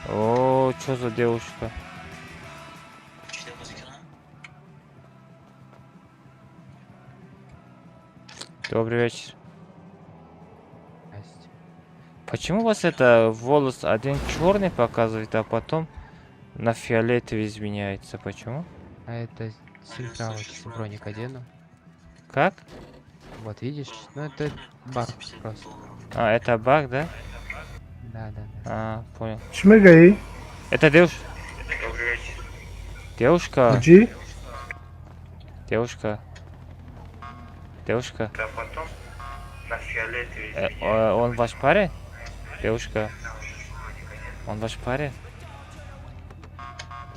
S1: О, чё за девушка? Добрый вечер. Почему у вас это волос один черный показывает, а потом на фиолетовый изменяется? Почему?
S17: А это с утра вот если броник одену.
S1: Как?
S17: Вот видишь? Ну это баг просто.
S1: А, это баг, да?
S17: Да.
S1: А, понял.
S15: Чӣ мегаӣ?
S1: Это девушка. Девушка.
S15: Ҷӣ?
S1: Девушка. Девушка. Он ваш парень? Девушка. Он ваш парень?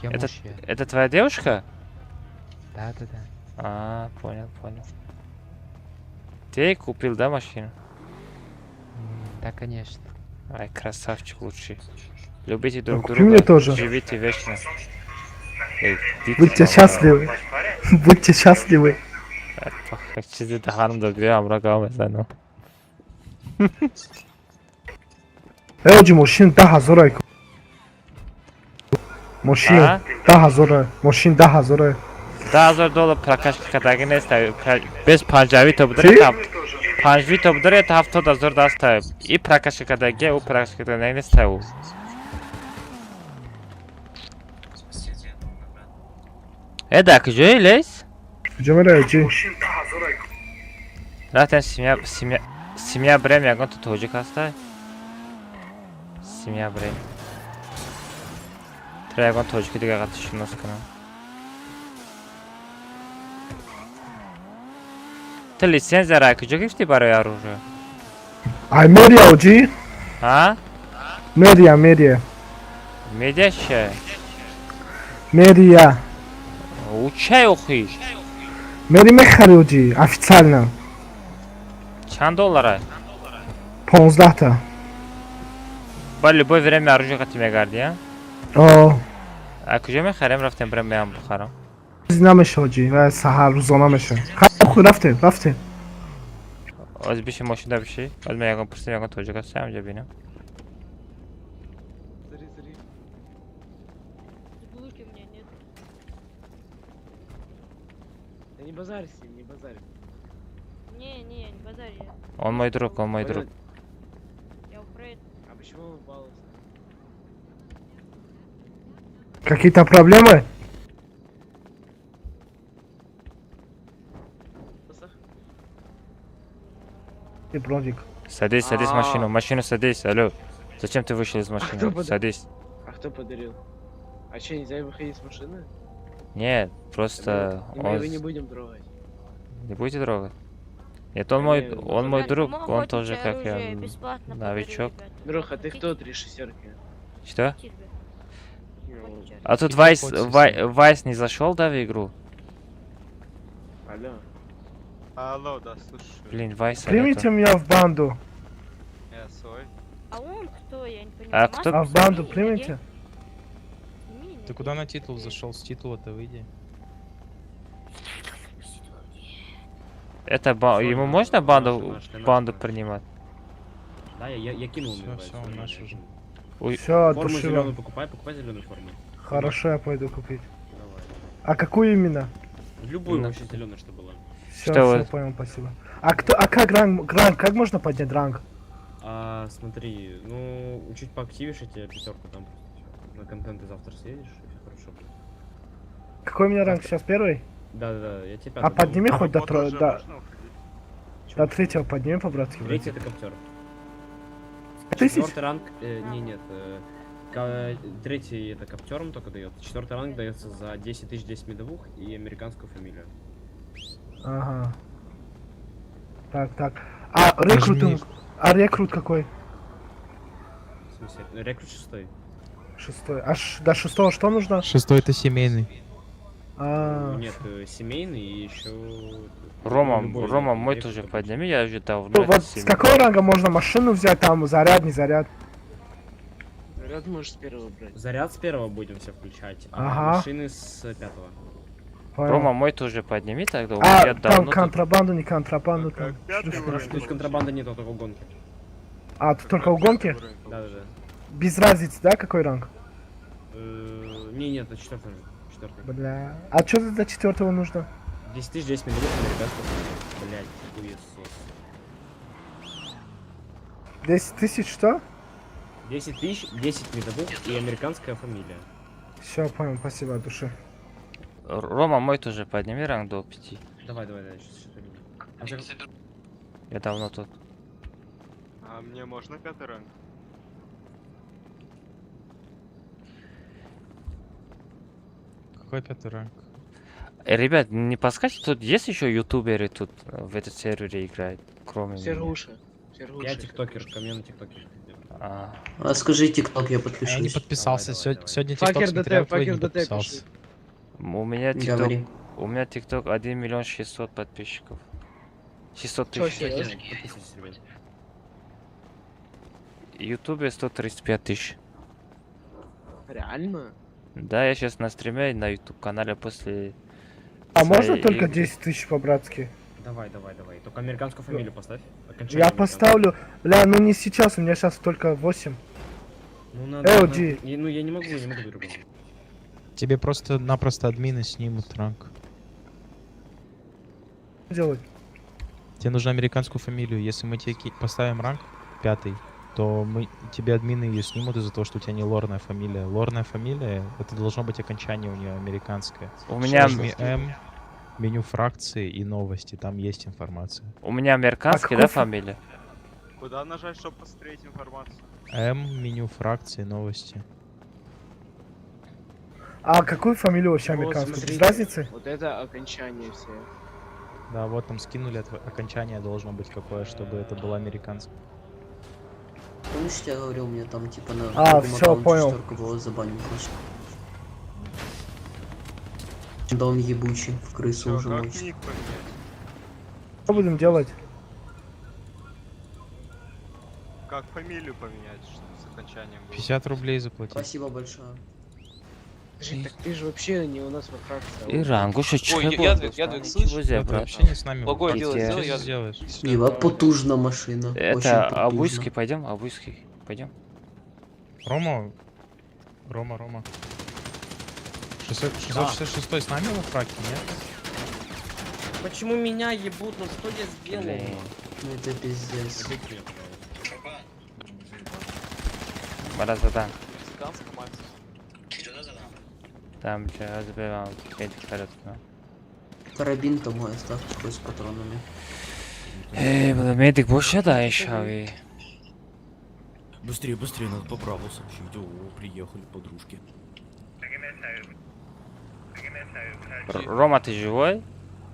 S17: Я
S1: Это,
S17: муж её.
S1: это твоя девушка?
S17: Да.
S1: А, понял, понял. Ты купил, да, машину?
S17: Да, конечно.
S1: Ай, красавчик лучший. Любите друг
S15: купи
S1: друга.
S15: мне тоже.
S1: Живите вечно. Эй, дите
S15: Будьте
S1: там,
S15: счастливы. Будьте счастливы.
S1: Як чизи даҳанам дод, биё ҳамроҳ гап мезанам.
S15: Э, оҷи, мошин 10 ҳазора. Мошин
S1: А?
S15: 10 ҳазора. Мошин 10 ҳазора.
S1: 10 000 доллар прокачка кардаги нест, без панҷави то
S15: Чӣ?
S1: будара, панҷви то будара, это 70 000 даста. И прокачка кардаги, ӯ прокачка кардаги нест ӯ. Э, да куҷои лес?
S15: Куҷо меравӣ, ҷи?
S1: Рафтем семья, семья, семья брем, ягон ту тоҷик ҳастай? Семья брем. Тра ягон тоҷики дига қати шинос кунам. Ту лицензияро аз куҷо гирифтӣ барои оружие?
S15: Ай мерия, оҷи.
S1: Ҳа?
S15: Мерия, мерия.
S1: Медиа чия?
S15: Мерия.
S1: Ӯ чай охи?
S15: Мери мехари, оҷи, официально.
S1: Чанд доллара?
S15: 15-та.
S1: Ба любое время оружие қати мегардӣ, а?
S15: О.
S1: А куҷо мехарем? Рафтем брем, меам бухарам.
S15: Чизи намеша, оҷи, ва саҳар рӯзона меша. Хай, рафтем, рафтем.
S1: Оз биши мошина, биши. Оз ман ягон пурсим, ягон тоҷик ҳаст ҳамҷа бинам.
S18: Булки у меня нет.
S11: Да не базарь с ним, не базарь.
S18: Не, не, не базарь я.
S1: Он мой друг, он мой друг.
S18: Я Украина.
S11: А почему он баловался?
S15: Какие-то проблемы? Ты броник.
S1: Садись, садись в машину,
S11: А.
S1: в машину садись, алло. Зачем ты вышел из
S11: А кто
S1: машины? Садись.
S11: А кто подарил? А что, нельзя выходить с машины?
S1: Нет, просто
S11: Мы
S1: он
S11: его не будем трогать.
S1: Не будете трогать? Нет, он мой,
S11: Не,
S1: он мой
S18: Ребят,
S1: друг,
S18: кому
S1: он
S18: охотничье
S1: тоже, как я,
S18: оружие бесплатно подарю,
S1: новичок.
S18: ребята.
S11: Друг, а ты кто три шестерки?
S1: Что?
S11: Ну,
S1: А тут Вайс, Вайс не зашел, да, в игру?
S11: Алло.
S13: Алло, да, слушаю.
S1: Блин, Вайса
S15: Примите
S1: нету.
S15: Меня в банду.
S13: Я свой.
S18: А он кто? Я не понимаю.
S1: А кто-
S15: А в банду примите?
S17: Ты куда на титул зашел? С титула-то выйди.
S1: Это ему можно банду, банду принимать?
S16: Да, я кинул.
S17: Все, все, он наш уже.
S1: Ой.
S15: Все, от
S16: Форму
S15: души
S16: зеленую
S15: вам.
S16: покупай, покупай зеленую форму.
S15: Хорошо, я пойду купить.
S16: Давай.
S15: А какую именно?
S16: Любую
S1: На.
S16: вообще зеленую, что было.
S15: Все,
S1: Что
S15: все,
S1: вот?
S15: понял, спасибо. А кто, а как ранг, как можно поднять ранг?
S16: А, смотри, ну, чуть поактивишь, я тебе пятерку дам просто. Всё. На контент ты завтра съедешь, и все хорошо будет.
S15: Какой у меня ранг сейчас, первый?
S16: Да-да-да, я тебе
S15: А
S16: пятый дам.
S15: подними хоть до,
S13: Работу уже можно уходить?
S15: до третьего подними по-братски.
S16: Третий это коптер.
S15: Тысяч?
S16: Четвертый ранг, не, нет, третий это коптером только дает. Четвертый ранг дается за 10 тысяч 10 медовух и американскую фамилию.
S15: Ага. Так, так. А рекрут,
S17: Нажми.
S15: а рекрут какой?
S16: В смысле, ну, рекрут шестой.
S15: Шестой. А до шестого что нужно?
S17: Шестой это семейный.
S15: А,
S16: Нет, семейный и еще.
S1: Рома,
S16: любой
S1: Рома, мой
S16: рекрут
S1: тоже
S16: обычный.
S1: подними, я уже давно
S15: ну,
S1: это
S15: вот с
S1: семь-
S15: какого ранга можно машину взять, там заряд, не заряд?
S11: Заряд можешь с первого брать.
S16: Заряд с первого будем все включать, а
S15: Ага.
S16: машины с пятого.
S15: Понял.
S1: Рома, мой тоже подними тогда, у
S15: А,
S1: меня
S15: там
S1: давно тут-
S15: контрабанду, не контрабанду, там.
S13: Пятый
S15: Что-
S13: уровень
S16: Тут контрабанда нет, только гонки.
S15: А, тут только угонки?
S16: Да-да-да.
S15: Без разницы, да, какой ранг?
S16: Не, нет, это четвертый. Четвертый.
S15: Бля. А что за четвертого нужно?
S16: 10 тысяч 10 медовух американскую фамилию. Блять, хуесос.
S15: 10 тысяч что?
S16: 10 тысяч, 10 медовух и американская фамилия.
S15: Все, понял, спасибо от души.
S1: Рома, мой тоже подними ранг до 5.
S16: Давай, давай, давай, сейчас, сейчас. А
S1: Я давно тут.
S13: А мне можно пятый ранг?
S17: Какой пятый ранг?
S1: Ребят, не подскажете, тут есть еще ютуберы тут в этом сервере играют, кроме меня?
S11: Сергуша. Сергуша.
S16: Я тиктокер, ко мне на тиктоке.
S1: А,
S10: А скажи тикток, я
S17: А я не
S10: подпишусь.
S17: подписался.
S16: Давай, давай,
S17: Сегодня тикток
S11: Факер
S17: смотрел,
S11: ДТ,
S17: твой не
S11: факер ДТ
S17: подписался.
S11: пиши.
S1: у меня тикток,
S10: Говори.
S1: у меня тикток 1 миллион 600 подписчиков. 600
S11: Чё,
S1: тысяч.
S11: серьезно?
S16: Подписывайтесь, ребят.
S1: Ютубе 135 тысяч.
S11: Реально?
S1: Да, я сейчас на стриме на ютуб канале после.
S15: А можно
S1: своей
S15: только
S1: игры.
S15: 10 тысяч по-братски?
S16: Давай, давай, давай. Только американскую фамилию поставь. Окончание
S15: Я
S16: американскую.
S15: поставлю. Бля, ну не сейчас, у меня сейчас только 8.
S16: Ну надо.
S15: LG.
S16: Ну я не могу по-другому.
S17: Тебе просто-напросто админы снимут ранг.
S15: Делать.
S17: Тебе нужно американскую фамилию. Если мы тебе поставим ранг пятый, то мы тебе админы ее снимут из-за того, что у тебя не лорная фамилия. Лорная фамилия, это должно быть окончание у нее американское.
S1: У меня,
S17: Нажми М, меню фракции и новости, там есть информация.
S1: у меня американский,
S15: А
S1: да,
S15: какой
S1: фамилия?
S13: Куда нажать, чтобы посмотреть информацию?
S17: М, меню фракции, новости.
S15: А какую фамилию вообще
S11: Вот,
S15: американскую? Без
S11: смотрите,
S15: разницы?
S11: Вот это окончание все.
S17: Да, вот там скинули, окончание должно быть какое, чтобы это было американское.
S10: Помнишь, я говорил, мне там типа на
S15: А,
S10: другом
S15: всё,
S10: аккаунте
S15: понял.
S10: шестерка была, забанил просто. Да он ебучий, в крысу
S13: Всё,
S10: уже
S13: как
S10: мочит.
S13: ник поменять?
S15: Что будем делать?
S13: Как фамилию поменять, чтобы с окончанием было?
S17: 50 рублей заплатить.
S10: Спасибо большое.
S11: Подожди, так ты же вообще не у нас во фракции.
S1: И рангу еще
S19: Ой,
S1: чё
S19: Ядвиг, Ядвиг, слышь?
S1: Возле,
S17: Это
S1: брат.
S17: вообще не с нами.
S19: Благое дело
S1: Где?
S19: сделай,
S17: Что
S19: Ядвиг.
S17: сделаешь?
S10: Еба потужна машина. Очень
S1: Это
S10: потужна.
S1: Абуйский, пойдем, Абуйский, пойдем.
S17: Рома, Рома, Рома. 666 с нами во фраке, нет?
S11: Почему меня ебут? Ну что я сделал?
S1: Блин.
S10: Ну это пиздец.
S1: Маразадан.
S19: Мексиканская мать.
S1: Там же
S10: Карабин-то мой оставьте хоть с патронами.
S1: Эй, бля, медик больше да, еще.
S4: Быстрее, быстрее, надо по праву сообщить. О, приехали подружки.
S1: Рома, ты живой?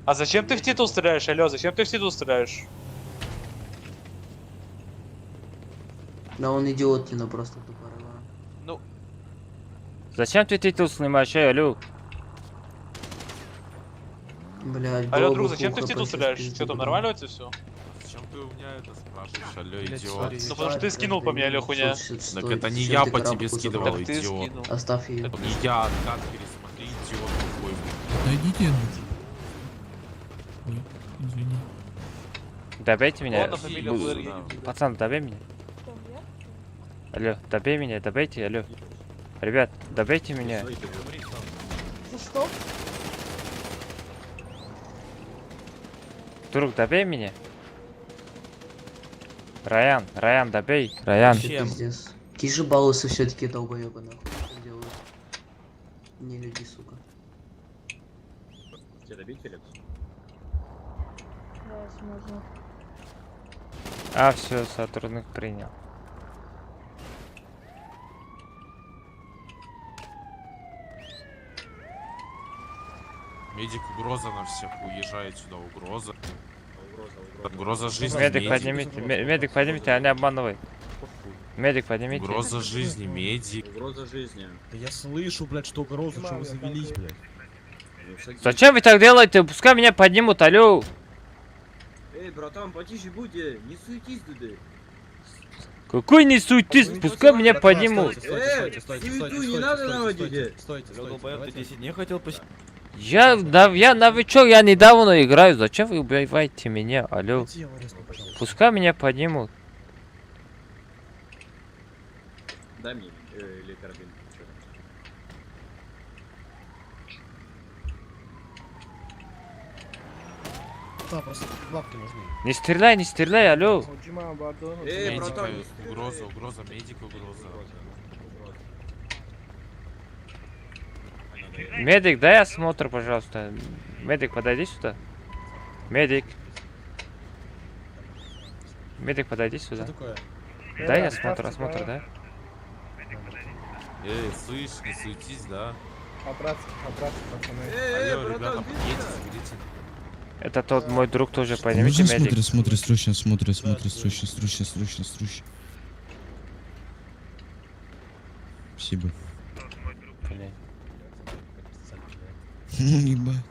S19: А зачем ты в титул стреляешь, алло, зачем ты в титул стреляешь?
S10: Да он идиотина просто тупорылая.
S19: Ну.
S1: Зачем ты титул снимаешь, эй, алло?
S14: Блядь,
S19: Алло, друг, зачем ты в титул стреляешь? Что там, нормально у тебя все?
S13: Зачем ты у меня это спрашиваешь, алло, идиот?
S19: Ну потому что ты скинул по мне, алло, хуйня.
S13: Так это не я по тебе скидывал,
S19: Так ты
S13: идиот.
S19: скинул.
S14: Оставь ее.
S13: Не я, откат пересмотри, идиот тупой.
S14: Отойдите. Ой, извини.
S1: Добейте меня.
S19: Ладно, фамилия Флэр едет.
S1: Пацан, добей меня. Алло, добей меня, добейте, алло. Ребят, добейте меня.
S15: За что?
S1: Друг, добей меня. Раян, Раян, добей. Раян.
S14: Пиздец. Какие же балусы все-таки долбоебы нахуй делают. Не люди, сука.
S16: Тебя добить, Феликс?
S18: Да, возможно.
S1: А, все, сотрудник принял.
S13: Медик угроза на всех, уезжает сюда, угроза. Угроза жизни,
S1: Медик,
S13: медик.
S1: поднимите, медик, поднимите, они обманывают. Медик, поднимите.
S13: Угроза жизни, медик.
S16: Угроза жизни.
S4: Да я слышу, блядь, что угроза, что вы завелись, блядь.
S1: Зачем вы так делаете? Пускай меня поднимут, алло.
S16: Эй, братан, потише будь, не суетись тут.
S1: Какой не суетись, пускай меня поднимут.
S16: Стойте, стойте, стойте, не надо наводить.
S4: Стойте, стойте, ты 10 не хотел посидеть?
S1: Я новичок, я недавно играю. Зачем вы убиваете меня, алло? Пускай меня поднимут.
S16: Дай мне или карабин.
S4: Да, просто бабки нужны.
S1: Не стреляй, не стреляй, алло.
S16: Эй,
S13: Медика,
S16: братан,
S13: угроза, угроза, медика, угроза.
S1: Медик, дай осмотр, пожалуйста. Медик, подойди сюда. Медик. Медик, подойди сюда.
S4: Что такое?
S1: Дай осмотр, осмотр, да?
S13: Эй, слышь, не суетись, да?
S15: По-братски, по-братски, пацаны.
S13: Алло, ребята, подъедьте, заберите.
S1: Это тот мой друг тоже, поднимите, медик.
S14: Смотри, смотри, срочно, смотри, смотри, срочно, срочно, срочно, срочно. Спасибо.
S1: Блин.
S14: Ну, ебать.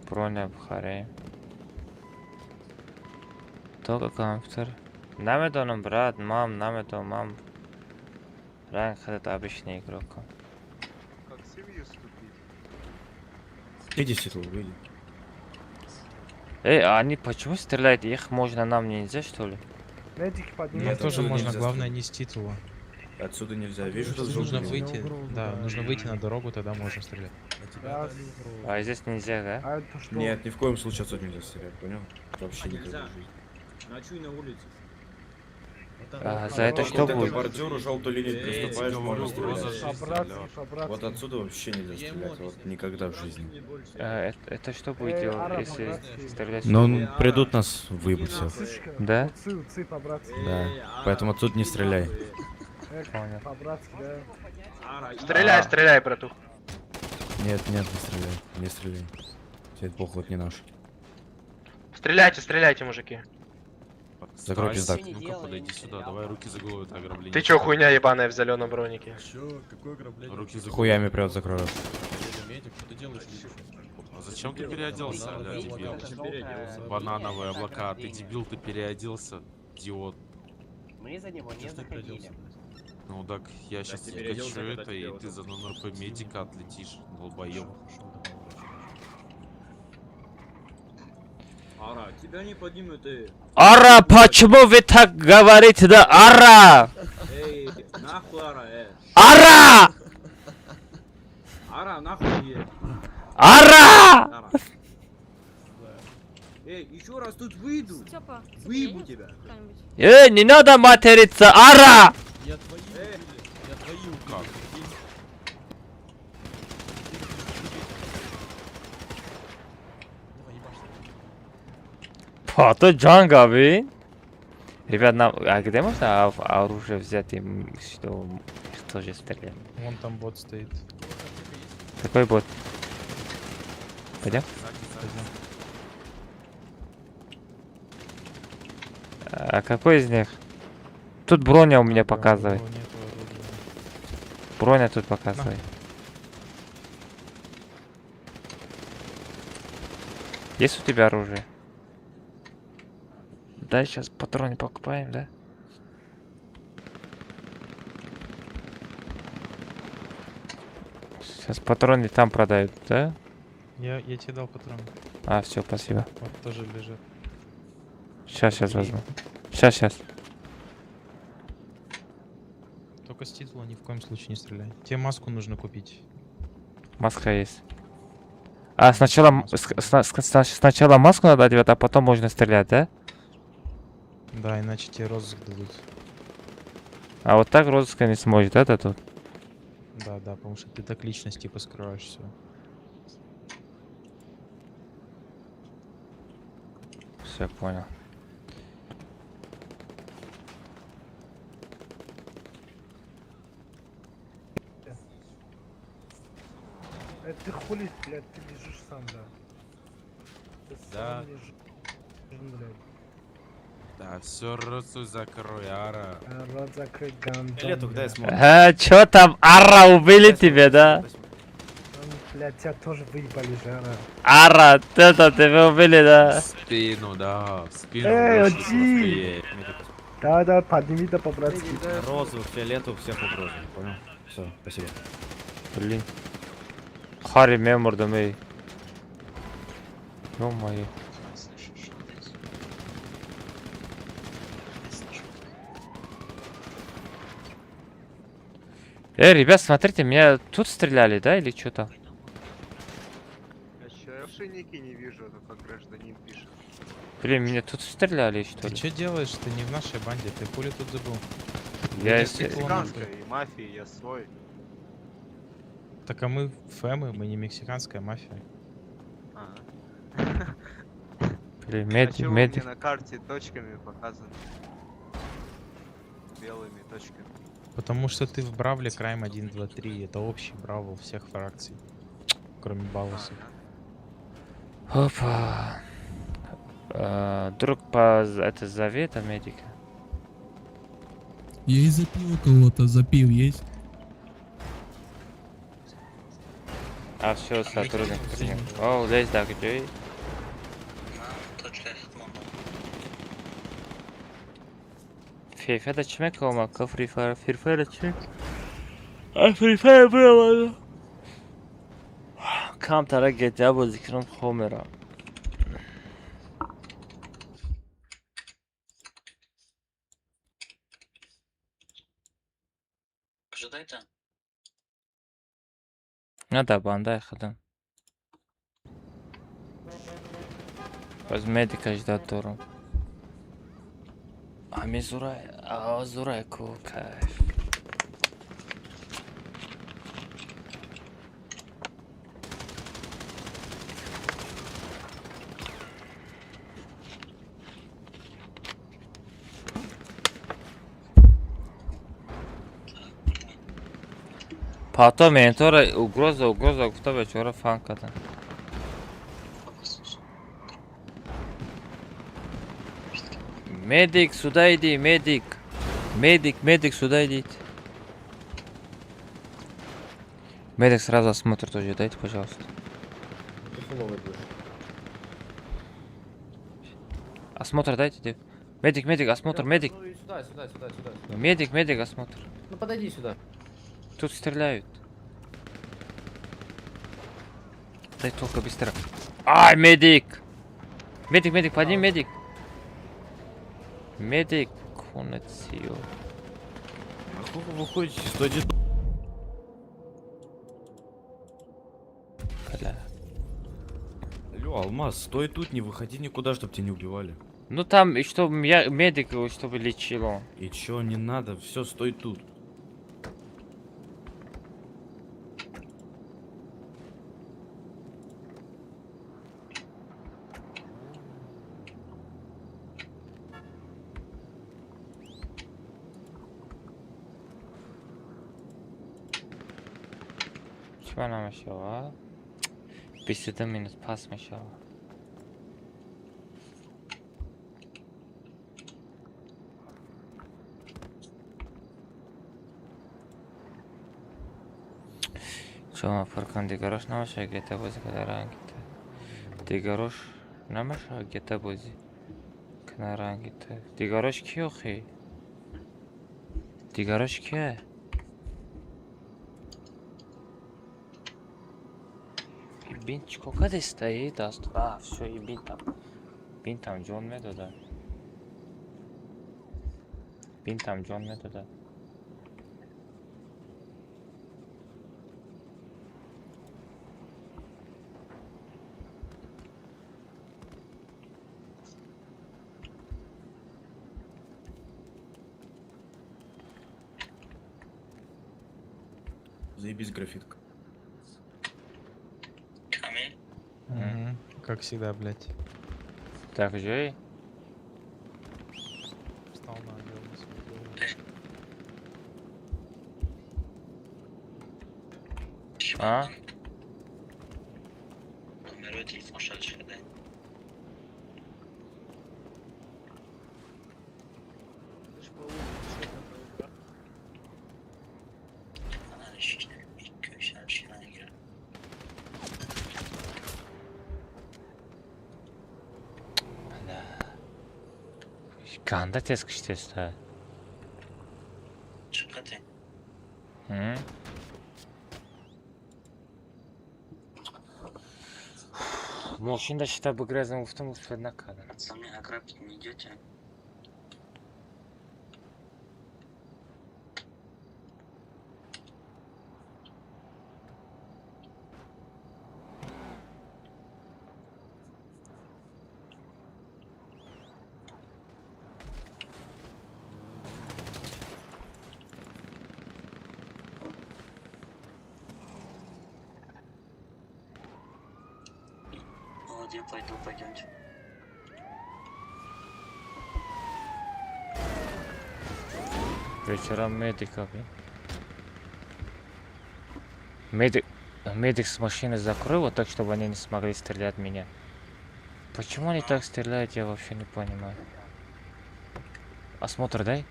S1: Броня бхаре. Только компьютер. Намедонам, брат, мам, намедон, мам. Ранг этот обычный игрок.
S13: Как семью ступить?
S4: Иди, Ситл, выйди.
S1: Эй, а они почему стреляют? Их можно, нам нельзя, что ли?
S15: Медики поднимут.
S17: Мне тоже
S4: отсюда
S17: можно,
S4: нельзя
S17: главное не с титула.
S4: Отсюда нельзя, вижу, тут
S17: Нужно
S4: желтый.
S17: выйти, да, нужно выйти на дорогу, тогда можно стрелять.
S15: Раз.
S1: А здесь нельзя, да?
S15: А это что?
S4: Нет, ни в коем случае отсюда нельзя стрелять, понял? Вообще никогда в жизни.
S16: Ночуй на улице.
S1: А за это что
S4: Вот это
S1: будет?
S4: бордюру, желтую линию приступаешь, можно стрелять.
S15: По-братски, по-братски.
S4: Вот отсюда вообще нельзя стрелять, вот никогда в жизни.
S1: Это что будет
S15: Эй,
S1: делать,
S15: ара,
S1: если
S15: по-братски.
S1: стрелять?
S4: Ну, придут нас, выебут всех.
S15: Сышка,
S1: Да?
S15: Уцы, уцы, по-братски.
S4: Да, поэтому отсюда не стреляй.
S1: Понял.
S15: По-братски, да.
S11: Стреляй, стреляй, братух.
S4: Нет, нет, не стреляй, не стреляй. Все, это похуй, это не наш.
S11: Стреляйте, стреляйте, мужики.
S4: Закрой пиздак.
S13: Ну-ка, подойди сюда, давай руки за голову, это ограбление.
S11: Ты чё, хуйня ебаная в зеленом бронике?
S13: Руки за голову.
S4: Хуями прет, закрой рот.
S13: А зачем ты переоделся, аля, дебил? Банановые облака, ты дебил, ты переоделся, идиот.
S10: Мы за него не заходили.
S13: Ну так, я сейчас
S16: ты переоделся,
S13: откачу
S16: когда
S13: это,
S16: тебе
S13: и
S16: вот
S13: ты за нон-РП медика отлетишь, долбоёб.
S16: Ара, тебя не поднимут, эй.
S1: Ара, почему вы так говорите, да? Ара!
S16: Эй, нахуй, ара, эй.
S1: Ара!
S16: Ара, нахуй, эй.
S1: Ара!
S16: Ара. Эй, еще раз тут выйду.
S18: Степа,
S16: Выебу тебя.
S1: Эй, не надо материться, ара!
S4: Я твои убили, я твои убили.
S13: Как?
S1: Пато Джанга, блин. Ребят, нам, а где можно оружие взять и что их тоже стрелять?
S17: Вон там бот стоит.
S1: Какой бот? Пойдем? А какой из них? Тут броня у меня показывает.
S17: Нет.
S1: Броня тут показывай. Есть у тебя оружие? Да, сейчас патроны покупаем, да? Сейчас патроны там продают, да?
S17: Я тебе дал патроны.
S1: А, все, спасибо.
S17: Вот тоже лежит.
S1: Сейчас, сейчас возьму. Сейчас, сейчас.
S17: Только с титула ни в коем случае не стреляй. Тебе маску нужно купить.
S1: Маска есть. А, сначала, сначала маску надо одевать, а потом можно стрелять, да?
S17: Да, иначе тебе розыск дадут.
S1: А вот так розыска не сможет, да, дадут?
S17: Да, да, потому что ты так личность типа скрываешь все.
S1: Все, понял.
S15: Ты хули, блядь, ты лежишь сам, да. Ты
S13: Да.
S15: сам лежишь, блядь.
S13: Да, все, рот свой закрой, ара.
S15: А, рот закрой, гандон,
S4: Лету, дай
S15: блядь.
S4: смотрим.
S1: А, чё там, ара, убили тебя, да?
S15: Блядь, тебя тоже выебали же, ара.
S1: Ара, это тебя убили, да?
S13: В спину, да, в спину.
S15: Эй,
S13: вышли
S15: отди!
S13: просто.
S15: Да, да, подними да по-братски.
S4: Розовых, фиолетовых, всех угрозы, понял? Все, спасибо.
S1: Блин. Хари мемордом, эй. Ё-моё. Эй, ребят, смотрите, меня тут стреляли, да, или что там?
S20: Ошейники не вижу, это как гражданин пишет.
S1: Блин, меня тут стреляли, что
S17: Ты
S1: ли?
S17: что делаешь? Ты не в нашей банде, ты хули тут забыл?
S1: Я
S17: Ты
S1: если-
S17: титула нахуй.
S20: Мексиканская и мафии, я свой.
S17: Так а мы фэмы, мы не мексиканская мафия.
S20: А.
S1: Блин,
S20: А
S1: медик,
S20: чё вы
S1: медик.
S20: мне на карте точками показаны? Белыми точками.
S17: Потому что ты в Бравле Крайм 1, 2, 3. Это общий Бравл всех фракций. Кроме Балусов.
S1: Опа. Друг, по это зови это медика.
S21: Я и запил кого-то, запил есть.
S1: А все, сотрудник принял. О, лезь, да, где? FIFA da чӣ мекунам, Free Fire, Free Fire чӣ? А Free Fire бироваду. Камтара GTA бозӣ кунам, хоб мерам. На дар бандаи худам. Боз медика ждать дорам. Ҳами зурай, а зурай ку кайф. Потом ментора угроза, угроза гуфта бечора фан кардам. Медик, сюда иди, медик. Медик, медик, сюда идите. Медик сразу осмотр тоже дайте, пожалуйста. Осмотр дайте, Медик, медик, осмотр, медик.
S16: Ну, сюда, сюда, сюда, сюда, сюда.
S1: Медик, медик, осмотр.
S16: Ну подойди сюда.
S1: Тут стреляют. Дай только быстро. Ай, медик! Медик, медик, подними, медик. Медик, конец её.
S4: А сколько вы ходите? 101.
S1: Бля.
S4: Алло, Алмаз, стой тут, не выходи никуда, чтоб тебя не убивали.
S1: Ну там, и чтобы я медик, чтобы лечил он.
S4: И чё, не надо, все, стой тут.
S1: Чего нам еще, а? 52 минут пас мешава. Ҷома пур кун, дигарош намешавад гета бозӣ када ранги та. Дигарош намешавад гета бозӣ кана ранги та. Дигарош ки охи? Дигарош кие? Бин чикор кардеста и даст? А, всё, и бинтам. Бинтам ҷон медода. Бинтам ҷон медода.
S4: Заебись графитка.
S7: Камил?
S17: Мгм. Как всегда, блядь.
S1: Так, ҷои?
S17: Встал на ёбаный свой голову.
S1: А?
S7: Номерои телефонша чӣ кадай?
S1: Ганда тез киштеста.
S7: Чӣ кадай?
S1: М? Мошинда шита бигрезам гуфтам, успед накардам.
S7: Пацаны, ограбить не идете? Вот я пойду, пойдемте.
S1: Бечора медика, блин. Медик, медик с машины закрыл, вот так, чтобы они не смогли стрелять в меня. Почему они так стреляют, я вообще не понимаю. Осмотр дай.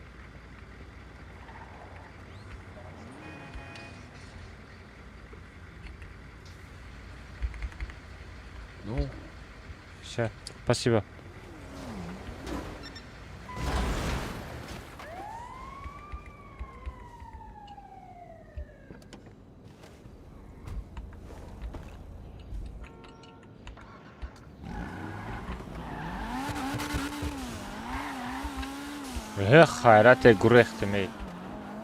S4: Ну?
S1: Все, спасибо. Э, хайрате гурехтем, эй.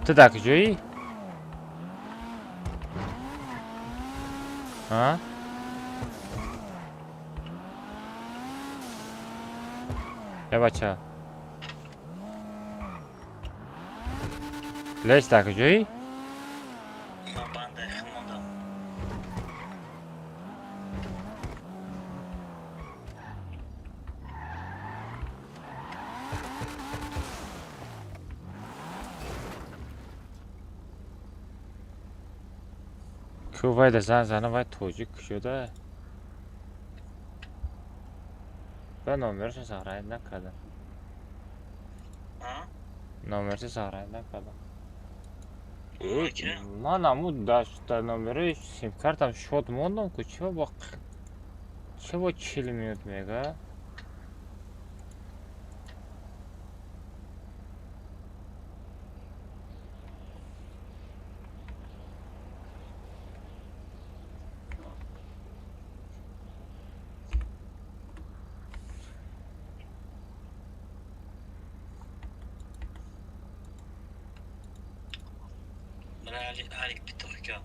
S1: Ту дар куҷоӣ? А? Э, бача. Лес дар куҷоӣ?
S7: Ман бандаи хел мондам.
S1: Ку вайда зан зана вай тоҷик шуда. Ба номерашо сохранить накардам.
S7: А?
S1: Номерашо сохранить накардам. Э, ман аму дар номерои симкартам шод мондам ку чиба бо чиба 40 минут мега?
S7: Бля, Алик, Алик Петухка.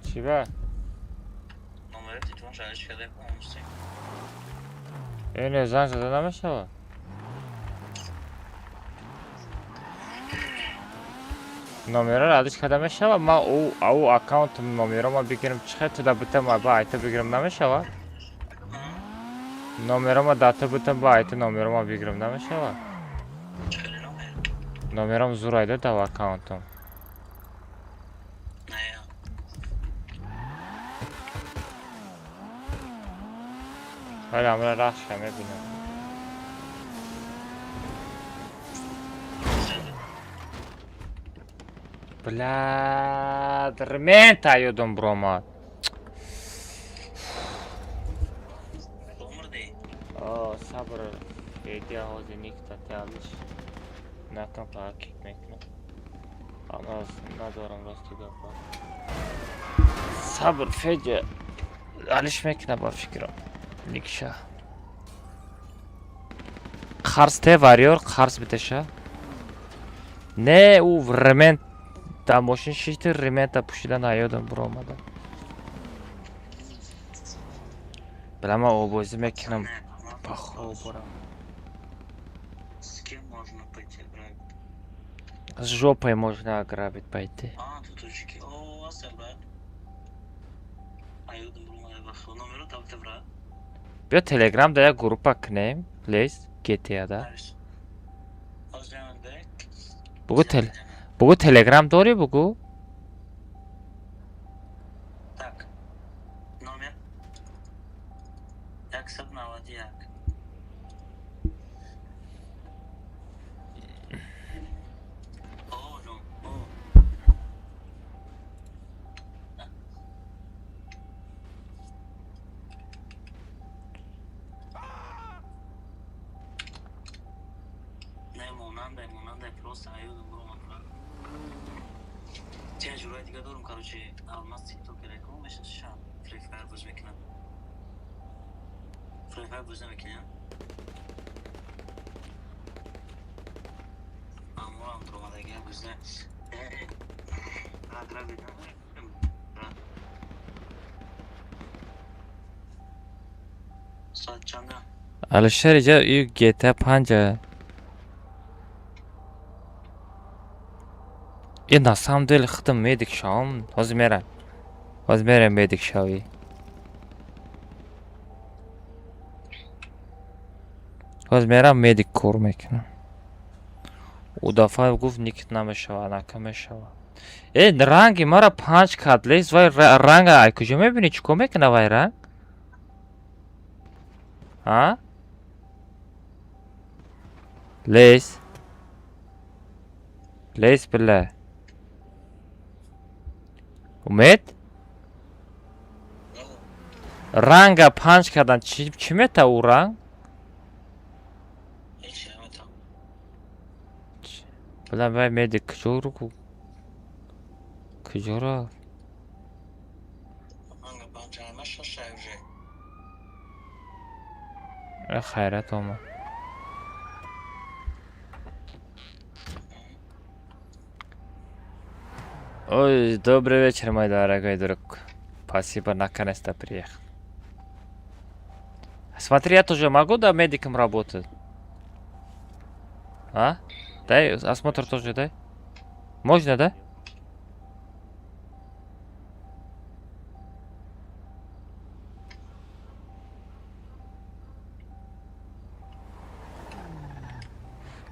S1: Чиба?
S7: Номерои телефонша чӣ кадай полностью?
S1: Э, не, занг зада намешава? Номеро радиш карда мешава? Ман ӯ ау аккаунт номеро ма бигирам, чӣ хел туда битам, ба айта бигирам намешава? Номеро ма дата битам, ба айта номеро ма бигирам намешава?
S7: Чӣ номер?
S1: Номерам зурайда дав аккаунтам.
S7: Не,
S1: Вале амра рахша мебинам. Бля, ремента ёдам биромад. О, сабр, эдия ҳозир никта теалиш. Накам кик мекунам. Ама надорам рости гапа. Сабр, Федя. Алиш мекуна ба фикрам. Никша. Қарз те варьёр, қарз битеша. Не, ӯ ремент дар мошин шишти, ремента пӯшида наёдам биромада. Бля, ман обозӣ мекунам. Пахо борам.
S7: С кем можно пойти ограбить?
S1: С жопой можно ограбить пойти.
S7: А, тут очки. О, асер, брат. Аюдам брумада бахо. Номеру там ты, брат.
S1: Биё Телеграм да як группа кунем, лез GTA да. Бугу тел бугу Телеграм дорӣ бугу?
S7: Так. Номер. 191. О, ҷон, о. Не, монандай, монандай, просто аюдам бромад, брат. Чанд ҷурай дига дорум, короче, алмаз тиктокер якум мешашам. Free Fire боз мекунам. Free Fire боз намекунам. Аморам дромадаги боз не. Аграбит, брат. Соат чанда?
S1: Алишер иҷа и GTA 5. И на самом деле худам медик шавам, ҳозир мерам. Ҳозир мерам медик шавӣ. Ҳозир мерам медик кор мекунам. Ӯ дафъа гуфт никит намешава, анака мешава. Э, ранги мара панҷ кард, лез вай ранга ай куҷо мебинӣ, чӣ кор мекуна вай ранг? А? Лез. Лез, бля. Умед? Ранга панҷ кардан чӣ мета ӯ ранг? Бля, вай медик куҷо куҷо рафт? Э, хайрат омад. Ой, добрый вечер, мой дорогой друг. Спасибо, наконец-то приехал. Смотри, я тоже могу, да, медиком работать? А? Дай, осмотр тоже дай. Можно, да?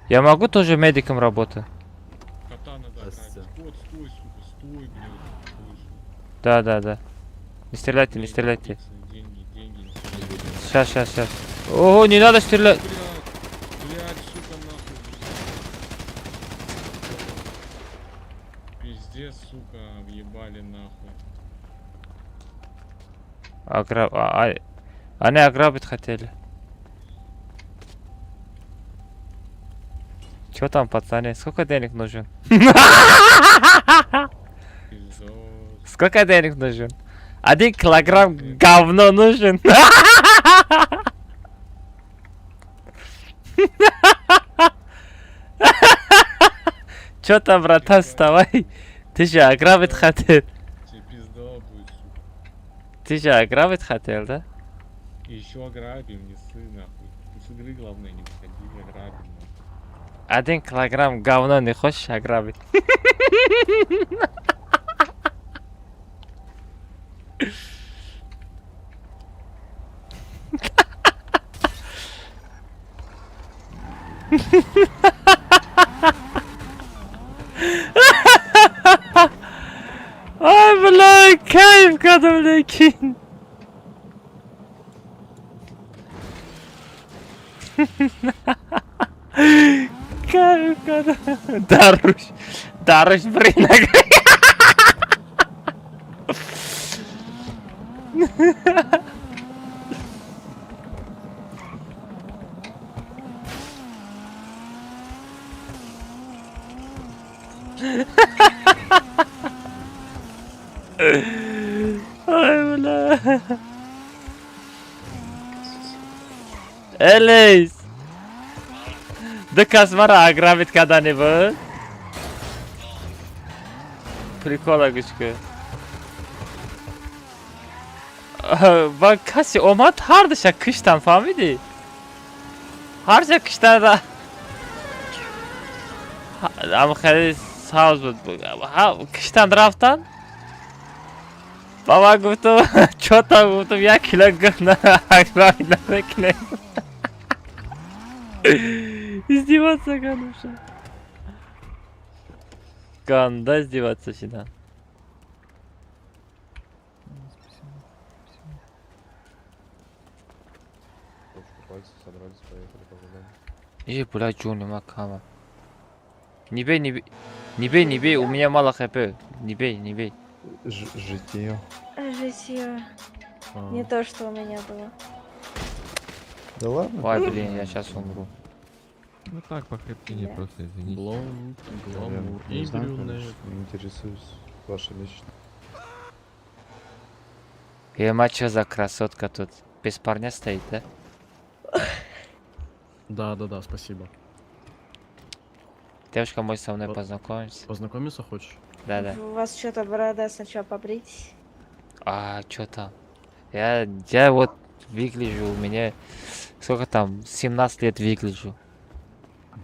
S1: Я могу тоже медиком работать?
S2: Кота надо ограбить. Вот, стой, сука, стой, блядь.
S1: Да, да, да. Не стреляйте, не стреляйте.
S2: Деньги, деньги.
S1: Сейчас, сейчас, сейчас. Ого, не надо стрелять.
S2: Блядь, сука, нахуй. Пиздец, сука, въебали нахуй.
S1: Они ограбить хотели. Чё там, пацаны? Сколько денег нужен? Сколько денег нужен? 1 килограмм говно нужен. Чё там, братан, вставай. Ты же ограбить хотел.
S2: Тебе пизда будет, сука.
S1: Ты же ограбить хотел, да?
S2: Еще ограбим, не ссы, нахуй. Ты с игры, главное, не выходи, ограбим, нахуй.
S1: 1 килограмм говно не хочешь ограбить? Ай, бля, кайф кардам, лекин. Кайф кардам. Даруш, Дараш биринаг. Ой, бля. Элис! Ду кас мара ограбить кардани буд? Прикола гӯш кун. Ба касе омад, ҳардуша киштам, фаҳмидӣ? Ҳарча киштада ам хеле савз буд. Киштанд, рафтанд. Ба ман гуфтум, чо там, гуфтум, 1 кило гӯшт ограбить намекунем. Издеваться кардам. Ганда издеваться шидан.
S4: Собрались, поехали погуляем.
S1: Эй, бля, ҷони ма кама. Не бей, не бей. Не бей, не бей, у меня мало хп. Не бей, не бей.
S4: Житие.
S18: Житье. Не то, что у меня было.
S4: Да ладно?
S1: Ой, блин, я сейчас умру.
S2: Ну так, по хребтине просто, извините.
S16: Блонд, гламур
S4: Я не
S16: и
S4: знаю,
S16: брюнет.
S4: конечно, не интересуюсь вашей лично.
S1: Ема, чё за красотка тут? Без парня стоит, да?
S16: Да, спасибо.
S1: Девушка, может, со мной познакомимся?
S16: Познакомиться хочешь?
S1: Да-да.
S18: У вас что-то борода, сначала побритесь.
S1: А, чё там? Я вот выгляжу, у меня сколько там, 17 лет выгляжу.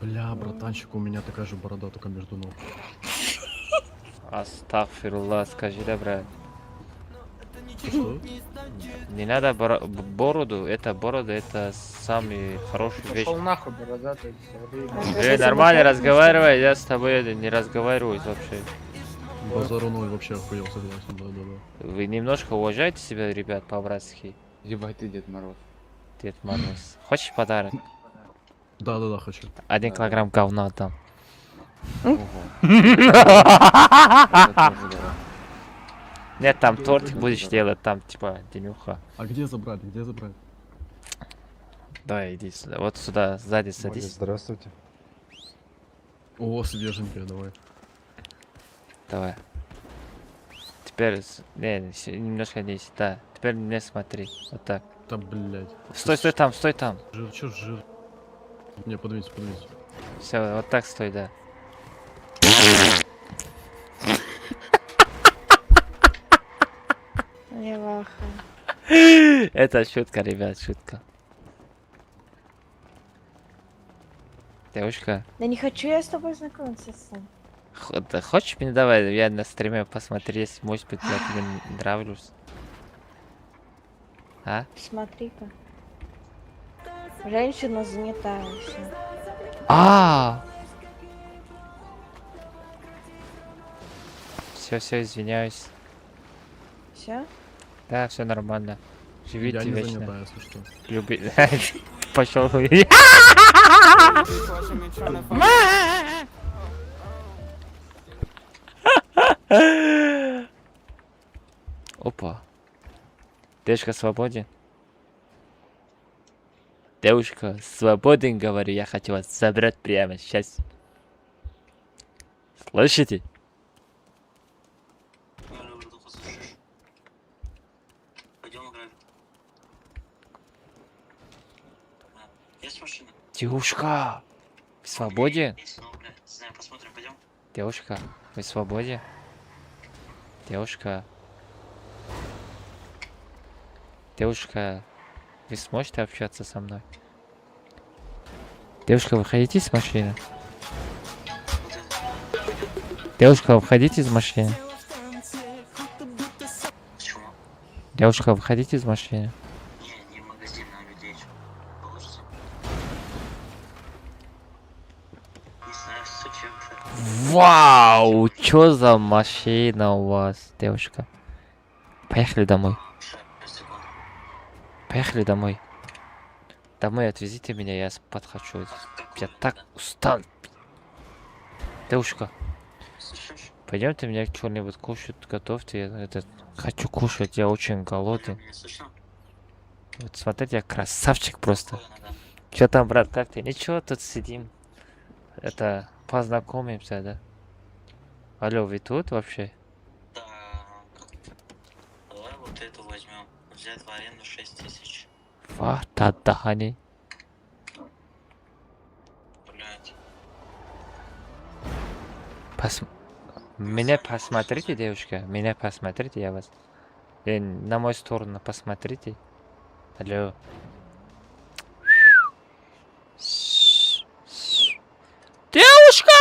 S16: Бля, братанчик, у меня такая же борода, только между ног.
S1: Астагфируллах, скажи, да, брат.
S16: Что?
S1: Не надо бороду, это борода, это самый хороший вещь.
S11: Пошел нахуй, бородатый.
S1: Эй, нормально разговаривай, я с тобой не разговариваю вообще.
S16: Базару ноль, вообще охуел, согласен, да-да-да.
S1: Вы немножко уважаете себя, ребят, по-братски.
S2: Ебать ты, Дед Мороз.
S1: Дед Мороз. Хочешь подарок?
S16: Да-да-да, хочу.
S1: 1 килограмм говна отдам.
S2: Ого. Это тоже да.
S1: Нет, там тортик будешь делать, там типа денюха.
S16: А где забрать, где забрать?
S1: Давай, иди сюда. Вот сюда, сзади садись.
S4: Здравствуйте.
S16: О, свеженькая, давай.
S1: Давай. Теперь, не, немножко не сюда. Теперь не смотри. Вот так.
S16: Да, блядь.
S1: Стой, стой там, стой там.
S16: Жир, чё жир? Не, подвинься, подвинься.
S1: Все, вот так стой, да.
S18: Не ваха.
S1: Это шутка, ребят, шутка. Девушка,
S18: Да не хочу я с тобой знакомиться, сын.
S1: Да хочешь мне давай, я на стриме посмотри, если, может быть, я тебе нравлюсь. А?
S18: Смотри-ка. Женщина занята вообще.
S1: А! Все, все, извиняюсь.
S18: Все?
S1: Да, все нормально. Живите
S16: Я не
S1: вечно.
S16: занята, если что.
S1: Люби. Пошел. Опа. Девушка свободен. Девушка, свободен, говорю, я хочу вас забрать прямо сейчас. Слышите?
S7: Пойдем играть. Есть машина?
S1: Девушка, вы свободен?
S7: Есть, ну, бля, не знаю, посмотрим, пойдем.
S1: Девушка, вы свободен? Девушка. Девушка, вы сможете общаться со мной? Девушка, выходите из машины. Девушка, выходите из машины.
S7: Почему?
S1: Девушка, выходите из машины.
S7: Не, не в магазин, а людей. Получится? Не знаю, зачем.
S1: Вау, чё за машина у вас, девушка? Поехали домой. Поехали домой. Домой отвезите меня, я спать хочу. Я так устал. Девушка.
S7: Слышишь?
S1: Пойдемте мне что-нибудь кушать готовьте. Я этот, хочу кушать, я очень голоден.
S7: Меня слышно?
S1: Вот смотрите, я красавчик просто. Че там, брат, как ты? Ничего, тут сидим. Это, познакомимся, да? Алло, вы тут вообще?
S7: Так. Давай вот эту возьмем. Взять в аренду 6000.
S1: Ва, тадахани.
S7: Блять.
S1: Пос... Меня посмотрите, девушка. Меня посмотрите, я вас. На мою сторону посмотрите. Алло. Девушка!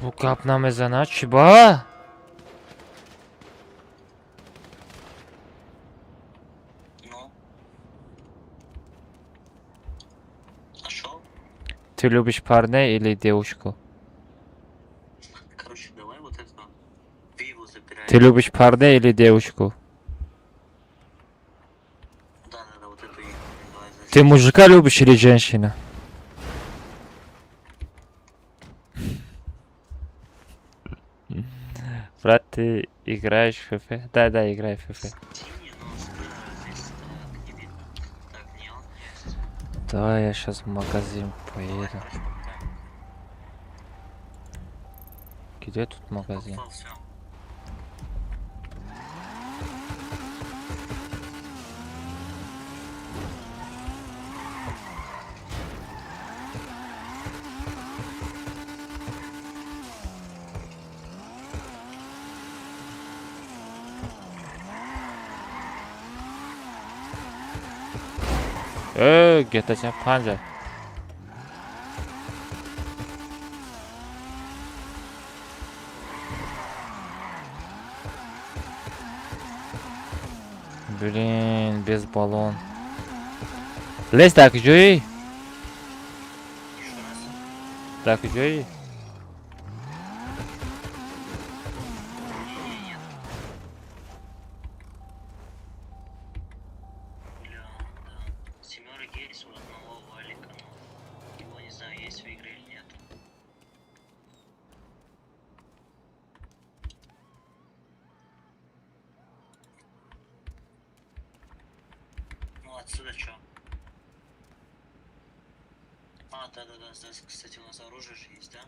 S1: Бу гап намезанад чӣ ба?
S7: Ну? Нашел?
S1: Ты любишь парня или девушку?
S7: Короче, давай вот это. Виву забираем.
S1: Ты любишь парня или девушку?
S7: Да, да, да, вот эту и давай за
S1: Ты мужика любишь или женщину? Брат, ты играешь в ФФ? Да, да, играю в ФФ.
S7: Синий, но здесь так не видно. Так, неон есть.
S1: Да, я сейчас в магазин поеду. Где тут магазин?
S7: Попал, всё.
S1: GTA 5. Блин, без баллон. Лезь так, ҷӯй. Так, ҷӯй.
S7: Бля, да. Семерок есть у одного валика, но его не знаю, есть в игре или нет. Ну отсюда чё? А, да-да-да, здесь, кстати, у нас оружие же есть, да?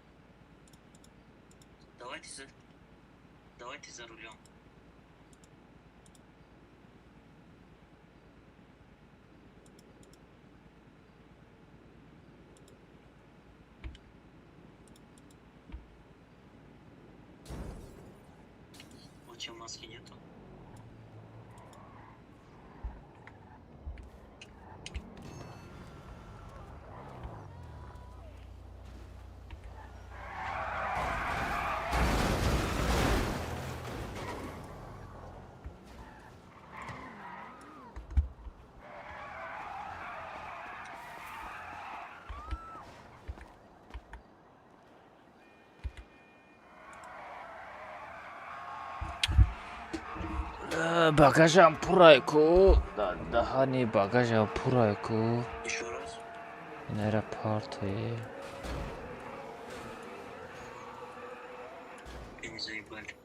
S7: Давайте за... Давайте за рулем. У тебя маски нету?
S1: Багажам пурай ку. Даҳани багажам пурай ку.
S7: Еще раз.
S1: Ин аэропорте.
S7: И не заебали.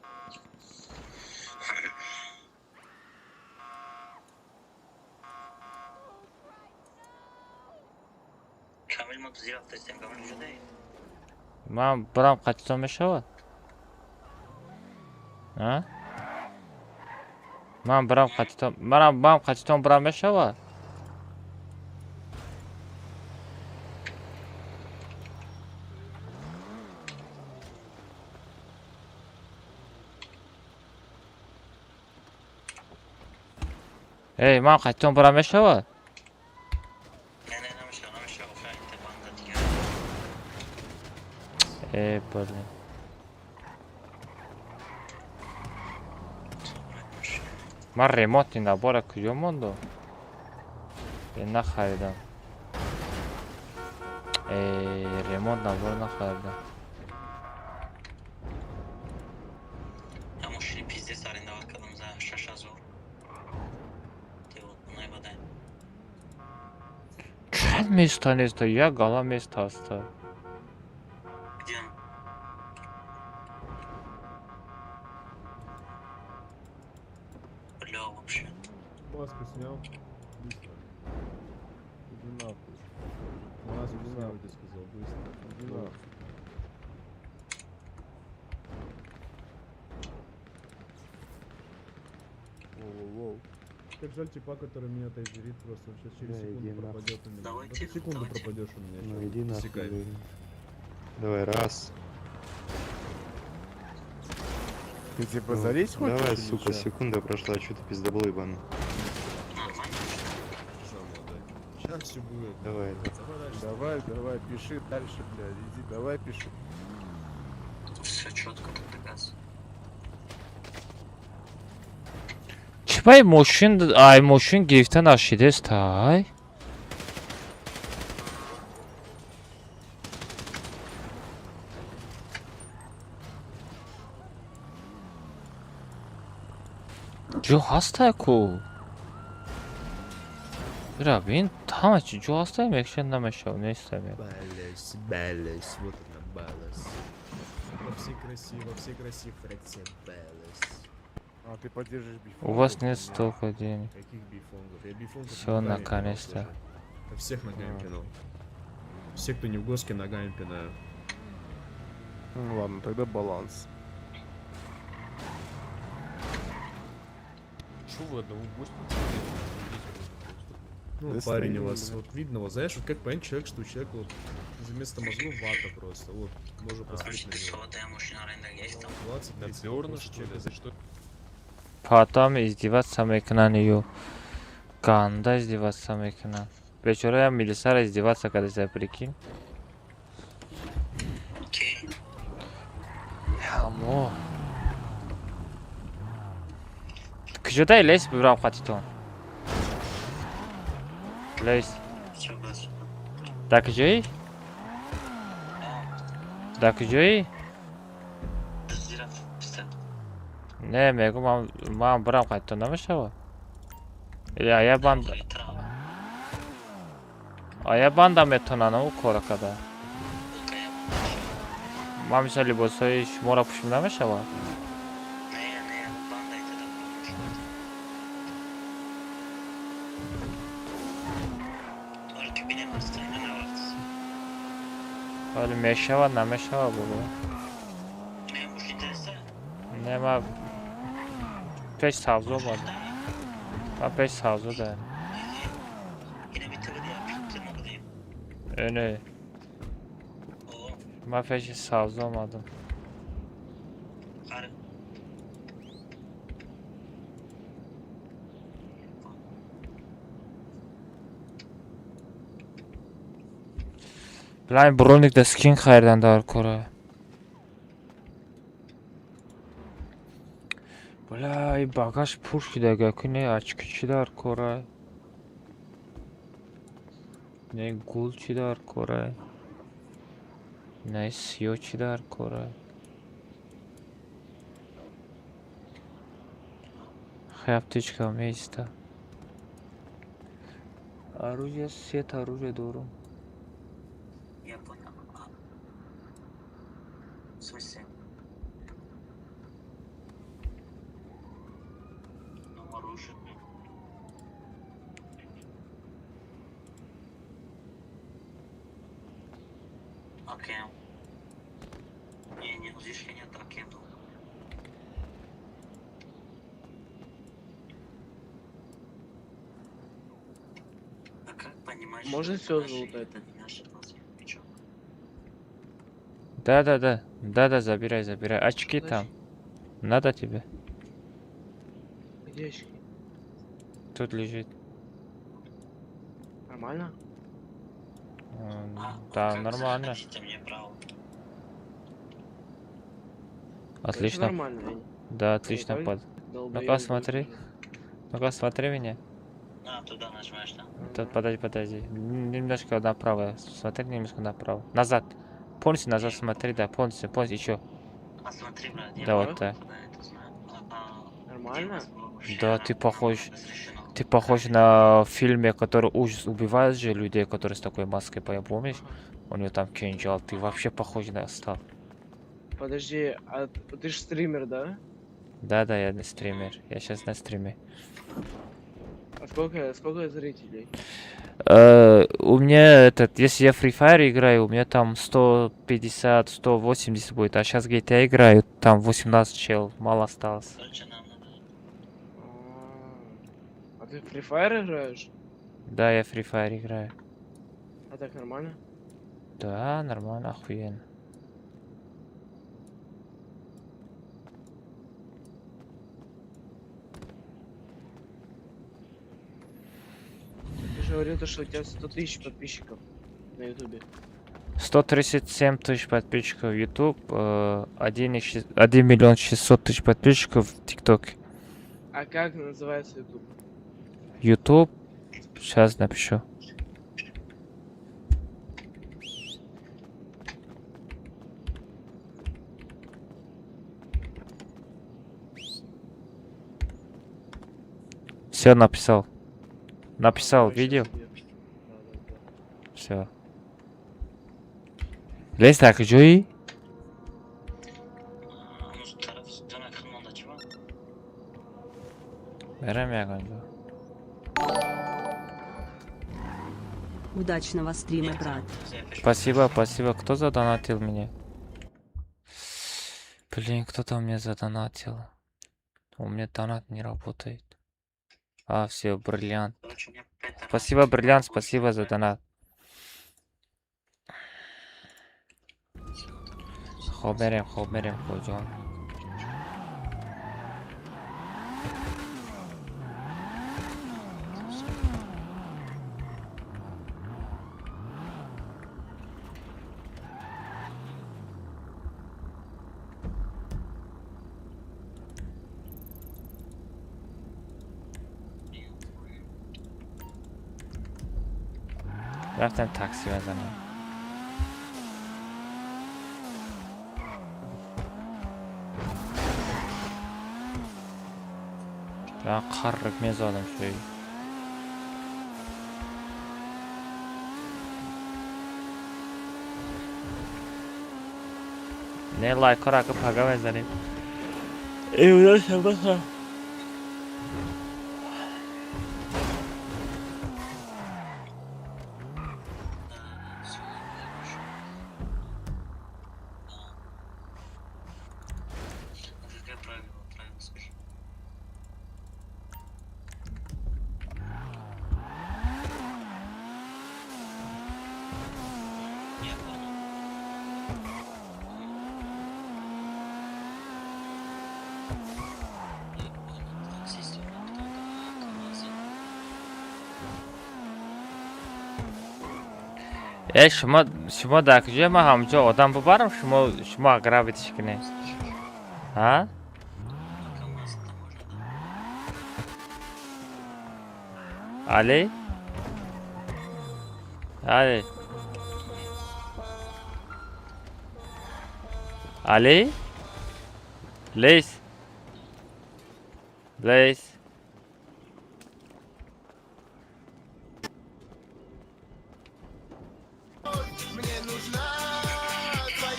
S7: Камил мо зира рафтастем, Камил ҷудай?
S1: Ман барам қатитон мешавад? А? Ман барам қатитон, манам ман қатитон барам мешавад? Эй, ман қатитон барам мешавад?
S7: Не, не, намешава, намешава, офа, инта банда дигар.
S1: Э, блин. Ман ремонтни набора куҷо мондум? Э, нахаридам. Э, ремонт набор нахаридам.
S7: Я машини пиздец арендовать кардам за 6000.
S1: Чанд места неста? Як гала места ҳаста.
S7: Где? Бля, вообще.
S2: Маску снял. Быстро. Иди нахуй. Маску снял, я тебе сказал, быстро. Иди нахуй. Воу-воу-воу. Как жаль типа, который меня тайзерит, просто он сейчас через
S20: Да, иди
S2: секунду
S20: нахуй.
S2: пропадет у меня.
S7: Давайте,
S2: Да ты секунду
S7: давайте.
S2: пропадешь у меня.
S20: Ну
S2: щас.
S20: иди нахуй.
S2: Засекай.
S20: говорю. Давай, раз.
S6: Ты типа
S20: Ну,
S6: залезть хочешь?
S20: Давай,
S6: или
S20: сука,
S6: чё?
S20: секунда прошла, что ты пиздобол ебаный.
S2: Сейчас все будет.
S20: Давай.
S6: Давай, давай, пиши дальше, блядь. Иди, давай, пиши.
S7: Все четко тогда газ.
S1: Чӣ бай мошин, ай мошин гирифта нашидест, ай? Ҷо ҳастай ку? Бира бин, ҳама чи ҷо ҳастай, мекша намешав, нестай.
S16: Балес, балес, вот она, балес. Во всей красе, во всей красе фракция балес.
S6: А ты поддержишь бифонгов?
S1: У вас нет столько денег.
S16: Каких бифонгов? Я бифонгов
S1: Всё,
S16: ногами пинал
S1: наконец-то.
S16: тоже. Я всех ногами пинал. Все, кто не в госке, ногами пинаю.
S6: Ну ладно, тогда баланс.
S13: Чё вы одного гостя?
S16: Ну,
S6: Да
S16: парень у
S6: стоим,
S16: вас,
S6: блядь.
S16: вот видно, вот знаешь, вот как понять человек, что у человека вот вместо мозгов вата просто, вот, можно посмотреть на него. 20,
S13: На
S16: 30,
S13: Бёрна,
S16: просто
S13: что ли?
S16: человека
S13: За что?
S1: Потом издеваться мекунанд ю. Ганда издеваться мекунанд. Бечора милисара издеваться кардаса, прикинь. Ҳамо. Куҷодай лес бибирам қатитон? Лес. Дар куҷоӣ? Дар куҷоӣ? Не, мегӯ ман бирам қатитон намешавад? Или ая банд ая банда метонам ӯ кора када? Ман мисал либосҳои шуморо пӯшим намешавад? Вале мешавад, намешавад бобо? Не, ман пеш сабзо омадам. Ман пеш сабзо даем. Не. Ман пеши сабзо омадам. Блайн броник да скин харидан дар кора. Бля, и багаж пур шуда ки не очки чӣ дар кора? Не гул чӣ дар кора? Не сиё чӣ дар кора? Хай аптечка меиста. Оружие, сет оружие дорум.
S7: Я понял. В смысле? Ну, оружие. Окей. Не, не, здесь я не так, я думаю. А как понимать,
S11: Можно
S7: что
S11: всё
S7: это наши,
S11: залутать?
S7: это не наши глаза? Чё?
S1: Да, да, да. Да, да, забирай, забирай. Очки там. Надо тебе?
S11: Где очки?
S1: Тут лежит.
S11: Нормально?
S1: Да,
S7: Как
S1: нормально.
S7: заходить-то мне право?
S1: Отлично.
S11: Нормально, я не-
S1: Да,
S11: я
S1: отлично
S11: не
S1: под.
S11: долбоёб
S1: Ну-ка, смотри. Ну-ка, смотри меня.
S7: А, туда нажимаешь, да?
S1: Тут, подожди, подожди. Немножко направо. Смотри, немножко направо. Назад. Полностью назад смотри, да, полностью, полностью, еще.
S7: А смотри, брат, я
S1: Да, вот так.
S7: куда это знаю. А,
S11: Нормально?
S1: Да, ты похож. Ты похож на фильме, который ужас убивает же людей, которые с такой маской, помнишь? У него там кинжал. Ты вообще похож на стал.
S11: Подожди, а ты же стример, да?
S1: Да, я не стример. Я сейчас на стриме.
S11: А сколько зрителей?
S1: У меня этот, если я Free Fire играю, у меня там 150, 180 будет, а сейчас GTA играю, там 18 чел, мало осталось.
S11: А ты в Free Fire играешь?
S1: Да, я Free Fire играю.
S11: А так нормально?
S1: Да, нормально, охуенно.
S11: Ты же говорил, то, что у тебя 100 тысяч подписчиков на ютубе.
S1: 137 тысяч подписчиков в YouTube, 1 600 000 подписчиков в TikTok.
S11: А как называется YouTube?
S1: YouTube, сейчас напишу. Все написал. Написал, видел? Все. Лезь так, ҷои? Мерам ягон ҷо.
S9: Удачного стрима, брат.
S1: Спасибо, спасибо. Кто задонатил мне? Блин, кто-то мне задонатил. У меня донат не работает. А, все, бриллиант. Спасибо, бриллиант, спасибо за донат. Хоб мерем, хоҷон. Рафтем такси бизанем. Ман қариб мезадам шуи. Не лайкҳоро ака пага мезанем. Эвдашам баса. Э, шумо дар куҷое? Ман ҳамҷо одам бубарам, шумо ограбитиш кунед. Ҳа? Али? Али? Али? Лейс? Лейс?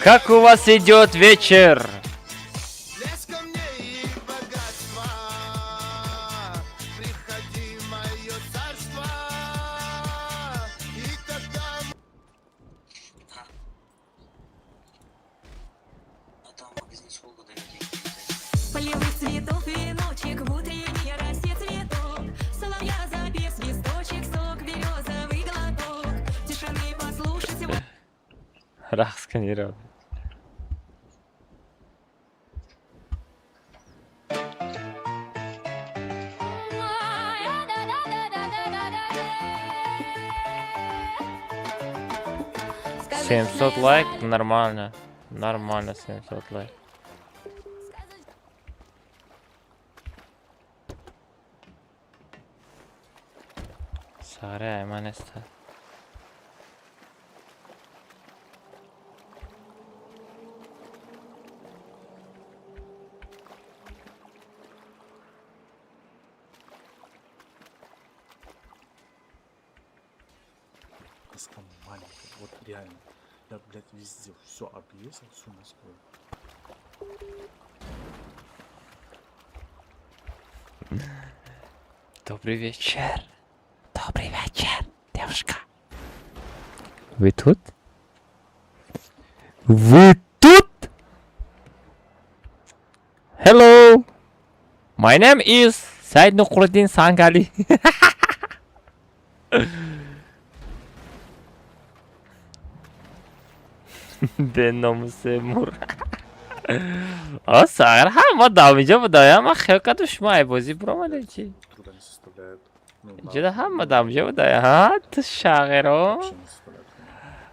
S1: Как у вас идет вечер?
S3: Полевых цветов веночек, в утренней росе цветок, соловья запев, свисточек, сок, березовый глоток, тишины послушать.
S1: Рақс кунира. Семьсот лайк нормально. Нормально 700 лайк. Саре айман аста.
S8: Маленькая, вот реально. Я, блядь, везде все объездил, всю Москву.
S1: Добрый вечер. Добрый вечер, девушка. Вы тут? Вы тут? Hello. My name is Said Nukhruddin Sangali. Бе номусе мур. А сагар ҳама дам инҷо будаям, ман хел кардам, шумо ай бозӣ буромадем чӣ?
S8: Труда не составляет. Ну,
S1: Инҷода ҳама дам инҷо будая, ҳа? Ту шағиро.
S8: вообще не составляет.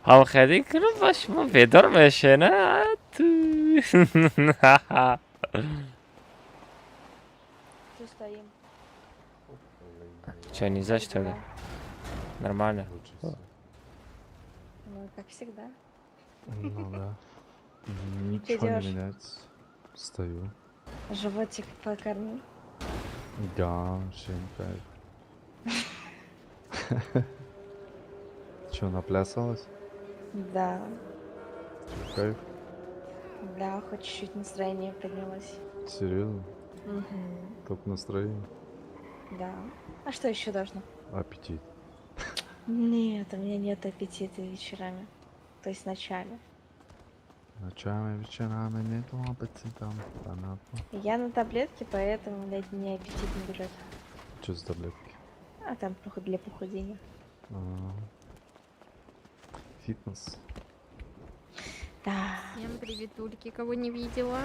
S1: Ҳамхелӣ кунам ба шумо бедор мешена, ту.
S18: Что стоим?
S1: Чё, нельзя, что ли? Нормально.
S18: Ну, как всегда.
S20: Ну да. Ничего не
S18: Идёшь?
S20: меняется. Стою.
S18: Животик покорми.
S20: Да, вообще не кайф. Че, наплясалась?
S18: Да.
S20: Чё, кайф?
S18: Да, хоть чуть-чуть настроение поднялось.
S20: Серьезно?
S18: Мгм.
S20: Топ настроение?
S18: Да. А что еще должно?
S20: Аппетит.
S18: Нет, у меня нет аппетита вечерами. То есть ночами.
S20: Ночами, вечерами нету аппетита. Понятно.
S18: Я на таблетке, поэтому, блядь, мне аппетит не берет.
S20: Что за таблетки?
S18: А там для похудения.
S20: А, фитнес.
S18: Да.
S3: Всем приветульки, кого не видела.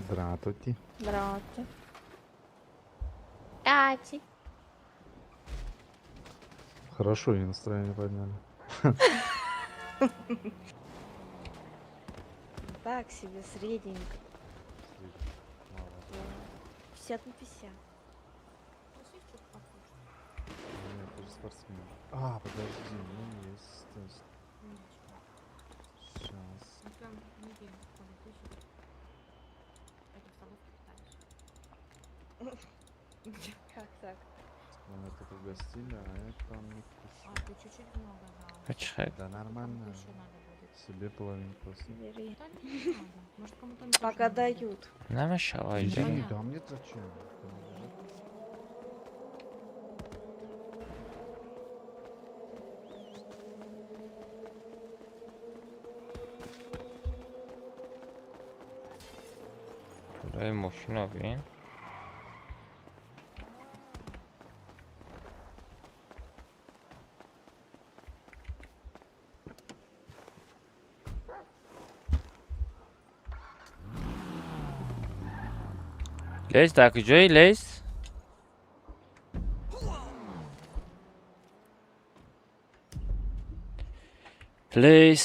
S20: Здравствуйте.
S18: Здравствуйте.
S3: Тати.
S20: Хорошо, и настроение подняли.
S18: Так себе, средненько. 50 на 50.
S20: Нет, ты же спортсмен. А, подожди, у меня есть тест. Сейчас.
S18: Как так?
S20: Ну, это угостили, а это не вкусно.
S3: А, ты чуть-чуть много дал.
S1: Чё?
S20: Да нормально. Себе половинку оставь.
S18: Бери.
S3: Да не надо. Может, кому-то не
S18: Пока
S3: нужно будет.
S18: дают.
S1: Намешавай,
S20: Иди,
S1: ҷари.
S20: да мне зачем?
S1: Пулаи мошина бин. Лейс, дар куҷои Лейс? Плейс.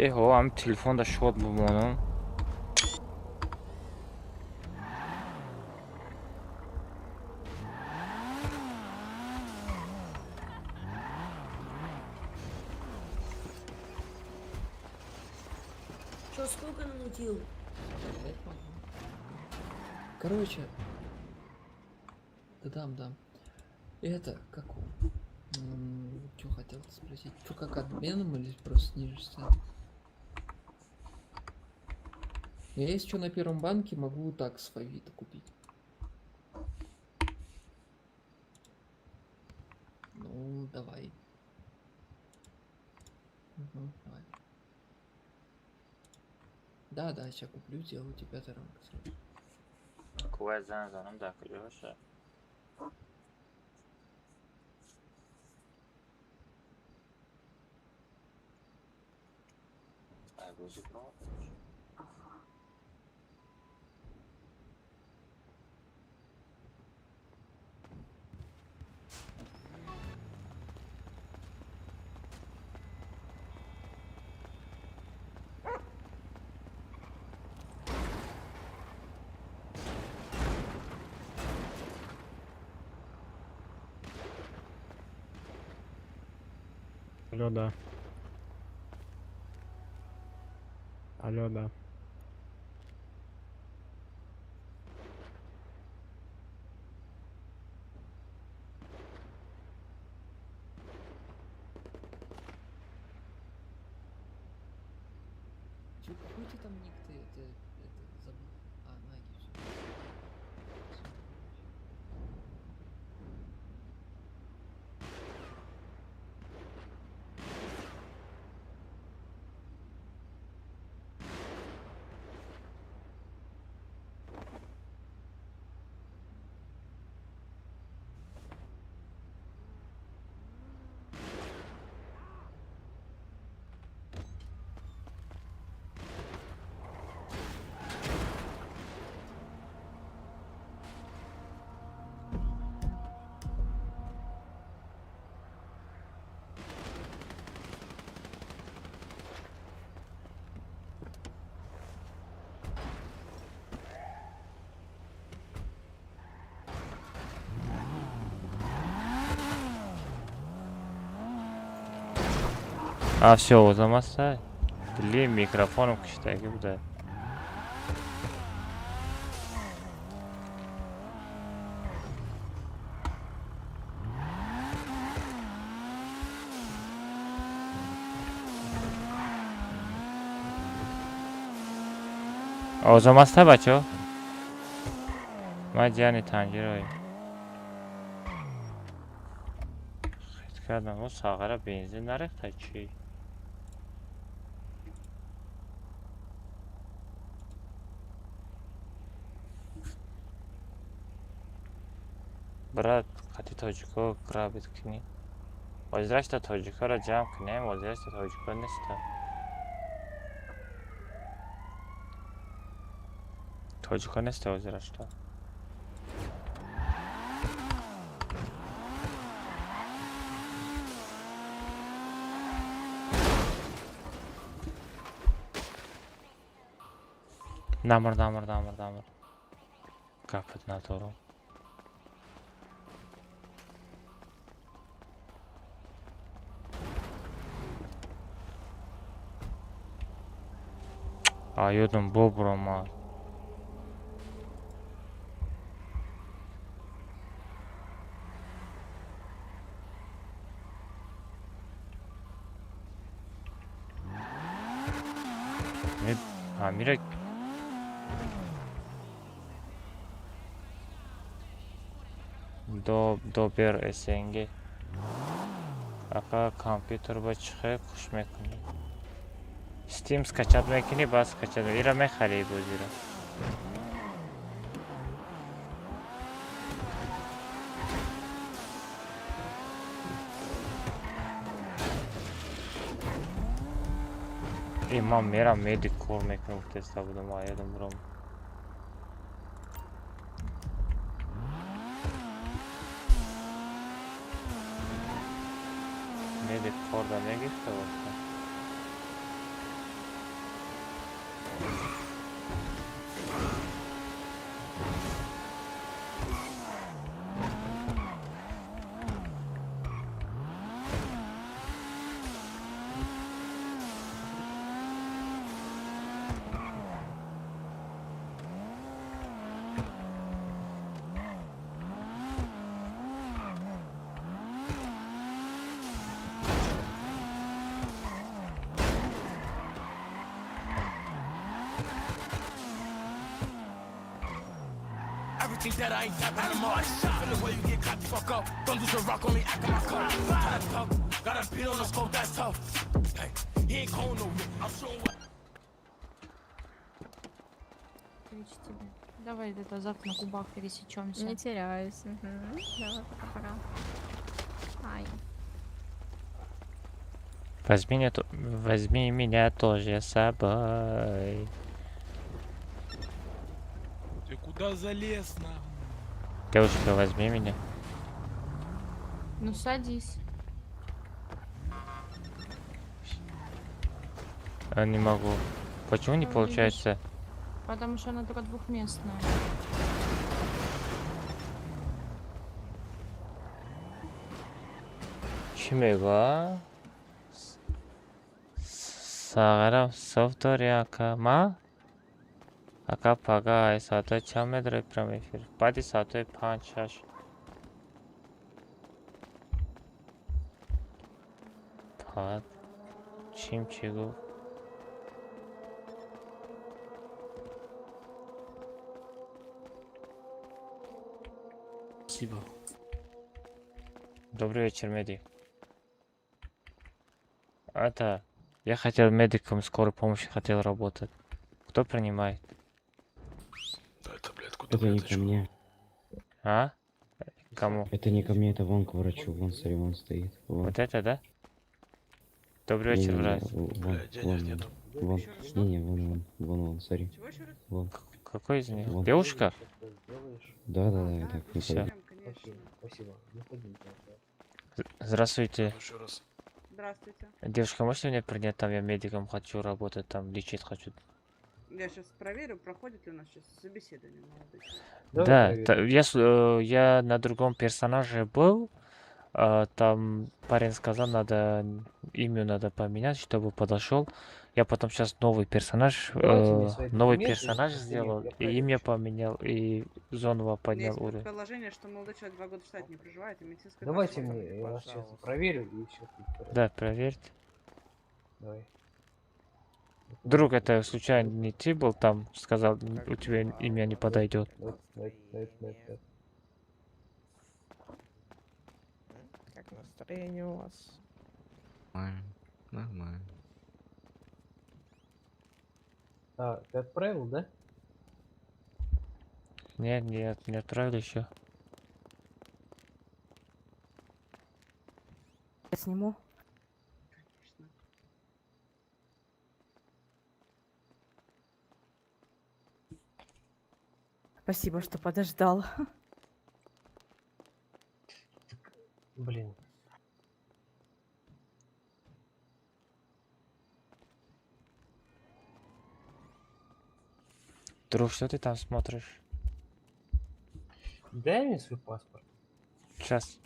S1: Эҳо, ҳам телефонда шод бимонам.
S12: Чё, сколько намутил?
S14: Короче, да дам, дам. Это, как Чё хотел спросить? Чё, как обменом или просто ниже цены? Я если что на первом банке могу так с Авито купить. Ну, давай. Угу, давай. Да, да, сейчас куплю, сделаю тебе ранг сразу.
S1: Кувай занг занам, дар куҷо бошад? Ай, бозӣ кунам.
S11: Алло, да. Алло, да.
S14: Чё, какой у тебя там ник ты это забыл? А, Наги, всё.
S1: А, всё, овозам ҳаста? Дили микрофоном киштагӣ буда. Овозам ҳаста, бачаҳо? Ман ҷияни танҷирои. Хит кардам, о сағара бензин нарехта чӣ? Брат, қати тоҷико грабить кунӣ. Ҳозирашта тоҷикоро ҷамъ кунем, ҳозирашта тоҷико неста. Тоҷико неста ҳозирашта. Намр, намр, намр, намр. Гапат надорам. А ёдам бобуромад. Амира Добер СНГ. Ака, компютер ба чӣ хел куш мекунӣ? Steam скачать мекунӣ, баъд скачать ира мехарӣ бозиро. Э, ман мерам медик кор мекунам, гуфтеста будам, а ёдам буром. Медик корда мегирифта боша.
S5: Everything that I ain't tapping them all. Feel the way you get clapped the fuck up. Don't lose a rock, only act on my cup. Tap talk, got a beat on the scope, that's tough. Hey, he ain't cold no I'm showing what.
S19: встречи тебе. Давай это завтра на кубах пересечемся.
S22: Не теряюсь. Угу. Давай, пока-пока. Ай.
S1: Возьми меня тоже с собой.
S5: Ты куда залез, нахуй?
S1: Девушка, возьми меня.
S19: Ну садись.
S1: А, не могу. Почему не
S19: Ну,
S1: получается?
S19: видишь, потому что она только двухместная.
S1: Чӣ мегӯ? Сағарам соф дорӣ, ака? Ма? Ака, пага ай соатҳои чанд медарои прямой эфир? Баъди соатҳои 5-6. Баъд чим чӣ гуфт?
S8: Спасибо.
S1: Добрый вечер, медик. Это, я хотел медиком скорой помощи хотел работать. Кто принимает?
S8: Да это, блядь, куда,
S4: Это не ко мне.
S1: А? Кому?
S4: Это не ко мне, это вон к врачу. Вон, смотри, вон стоит. Вон.
S1: Вот это, да? Добрый вечер,
S4: Не-не-не,
S1: врач.
S4: Вон,
S8: Блядь, денег
S4: вон,
S8: нету.
S4: вон. Не-не, вон, вон, вон, вон, смотри. Вон.
S1: Какой из них?
S4: Вон.
S1: Девушка?
S4: Да, я так не
S1: Всё.
S4: пойду.
S10: Спасибо.
S1: Здравствуйте.
S8: Еще раз.
S23: Здравствуйте.
S1: Девушка, можете меня принять? Там я медиком хочу работать, там лечить хочу.
S23: Я сейчас проверю, проходит ли у нас сейчас собеседование, молодой человек.
S1: Да, я на другом персонаже был. Там парень сказал, надо имя надо поменять, чтобы подошел. Я потом сейчас новый персонаж,
S10: Давайте мне свои
S1: новый
S10: документы,
S1: персонаж
S10: если
S1: сделал,
S10: нет, я
S1: и
S10: проверю.
S1: имя поменял, и заново
S23: У меня
S1: поднял
S23: есть
S1: уровень.
S23: предположение, что молодой человек 2 года в штате не проживает, и медицинская
S10: Давайте
S23: карточка
S10: мне, я вас сейчас проверю и все.
S1: Да, проверьте.
S10: Давай.
S1: Друг, это случайно не ты был там, сказал, у тебя имя не подойдет.
S10: Давай.
S11: Как настроение у вас?
S24: Нормально. Нормально.
S10: А, ты отправил, да?
S1: Нет, нет, не отправили еще.
S9: Я сниму.
S23: Конечно.
S9: Спасибо, что подождал.
S10: Блин.
S1: Друг, что ты там смотришь?
S10: Дай мне свой паспорт.
S1: Сейчас.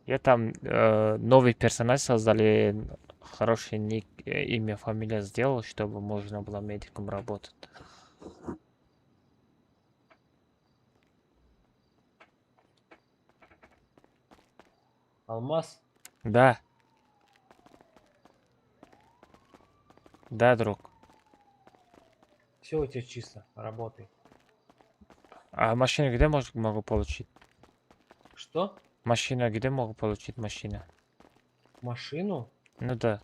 S1: Я там новый персонаж создали, хороший ник, имя, фамилия сделал, чтобы можно было медиком работать.
S10: Алмаз?
S1: Да. Да, друг.
S10: Все у тебя чисто, работай.
S1: А машину где могу получить?
S10: Что?
S1: Машина где могу получить машина?
S10: Машину?
S1: Ну да.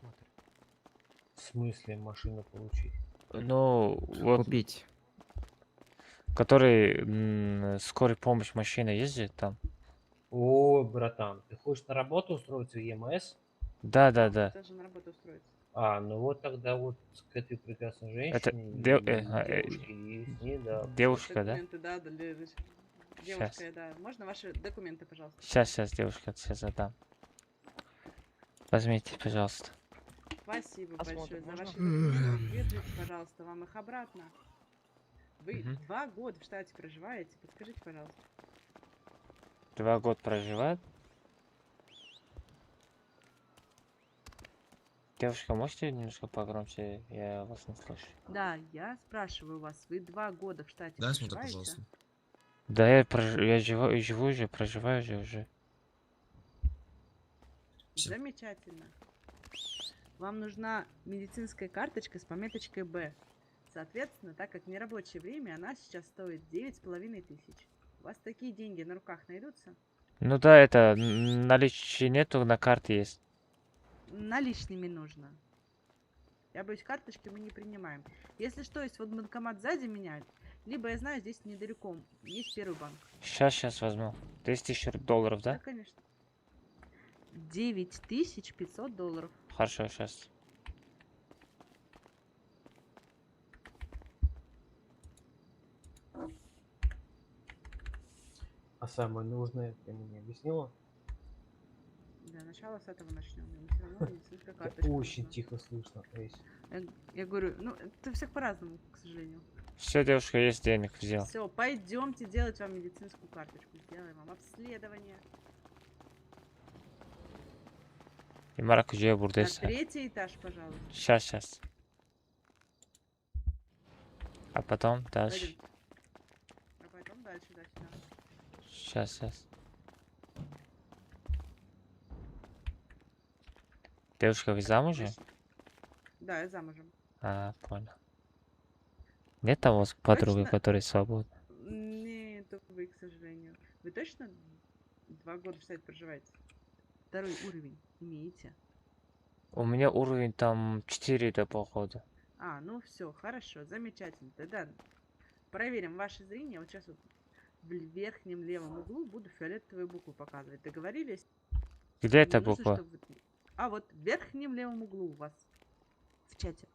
S10: В смысле машину получить?
S1: Ну, вот.
S24: Купить.
S1: Который скорой помощь машина ездит там.
S10: О, братан, ты хочешь на работу устроиться в ЕМС?
S1: Да, да, да.
S23: Даже на работу устроиться.
S10: А, ну вот тогда вот к этой прекрасной
S1: Это
S10: женщине и девушке, и с ней, да.
S1: девушка, да?
S23: Документы, да, для девушка, да. Можно ваши документы, пожалуйста?
S1: Сейчас, сейчас, девушка, сейчас задам. Возьмите, пожалуйста.
S23: Спасибо
S11: Осмотр
S23: большое за
S11: можно?
S23: ваши документы. Верните, пожалуйста, вам их обратно. Вы
S1: Мгм.
S23: 2 года в штате проживаете, подскажите, пожалуйста.
S1: 2 года проживает? Девушка, можете немножко погромче? Я вас не слышу.
S23: Да, я спрашиваю вас, вы 2 года в штате
S16: Дай смотр,
S23: проживаете?
S16: пожалуйста.
S1: Да, я живу уже, проживаю же уже.
S23: Замечательно. Вам нужна медицинская карточка с пометочкой «Б». Соответственно, так как нерабочее время, она сейчас стоит 9500. У вас такие деньги на руках найдутся?
S1: Ну да, это наличия нету, на карте есть.
S23: Наличными нужно. Я боюсь, карточки мы не принимаем. Если что, есть вот банкомат сзади меня, либо, я знаю, здесь недалеко есть первый банк.
S1: Сейчас, сейчас возьму. 10 тысяч долларов, да?
S23: Да, конечно. 9500 долларов.
S1: Хорошо, сейчас.
S11: А самое нужное ты мне не объяснила?
S23: Для начала с этого начнем. Ему всё равно медицинская карточка
S11: Очень
S23: нужна.
S11: тихо слышно, Эйс.
S23: Я говорю, ну, это всех по-разному, к сожалению.
S1: Все, девушка, есть денег, взял.
S23: Все, пойдемте делать вам медицинскую карточку. Сделаем вам обследование.
S1: И маракуджия
S23: На
S1: бурдеса.
S23: третий этаж, пожалуйста.
S1: Сейчас, сейчас. А потом дальше.
S23: Пойдемте. А потом дальше, да, сюда.
S1: Сейчас, сейчас. Девушка, вы замужем?
S23: Да, я замужем.
S1: А, понял. Нет там у вас подруги,
S23: Точно?
S1: которая свободна?
S23: Нет, только вы, к сожалению. Вы точно 2 года в штате проживаете? Второй уровень имеете?
S1: У меня уровень там 4, да, походу.
S23: А, ну все, хорошо, замечательно. Тогда проверим ваше зрение. Вот сейчас вот в верхнем левом углу буду фиолетовые буквы показывать. Договорились?
S1: Где эта
S23: Мне нужно,
S1: буква?
S23: чтобы вы... А, вот в верхнем левом углу у вас. В чате.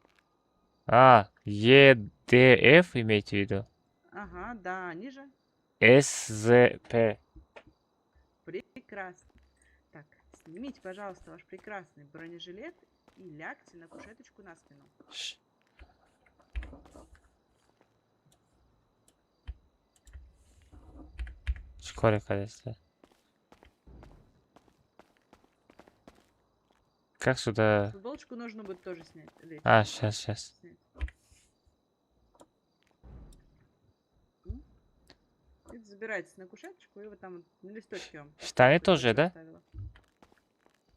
S1: А, Е, Д, Ф имеете в виду?
S23: Ага, да, ниже.
S1: С, З, П.
S23: Прекрасно. Так, снимите, пожалуйста, ваш прекрасный бронежилет и лягте на кушеточку на спину.
S1: Скоро, конечно. Как сюда?
S23: Футболочку нужно будет тоже снять. Лечь.
S1: А, щас, щас.
S23: Снять. И забирайтесь на кушеточку, и вот там вот на листочке вам
S1: Штаны
S23: кушеточку
S1: тоже, да?
S23: оставила.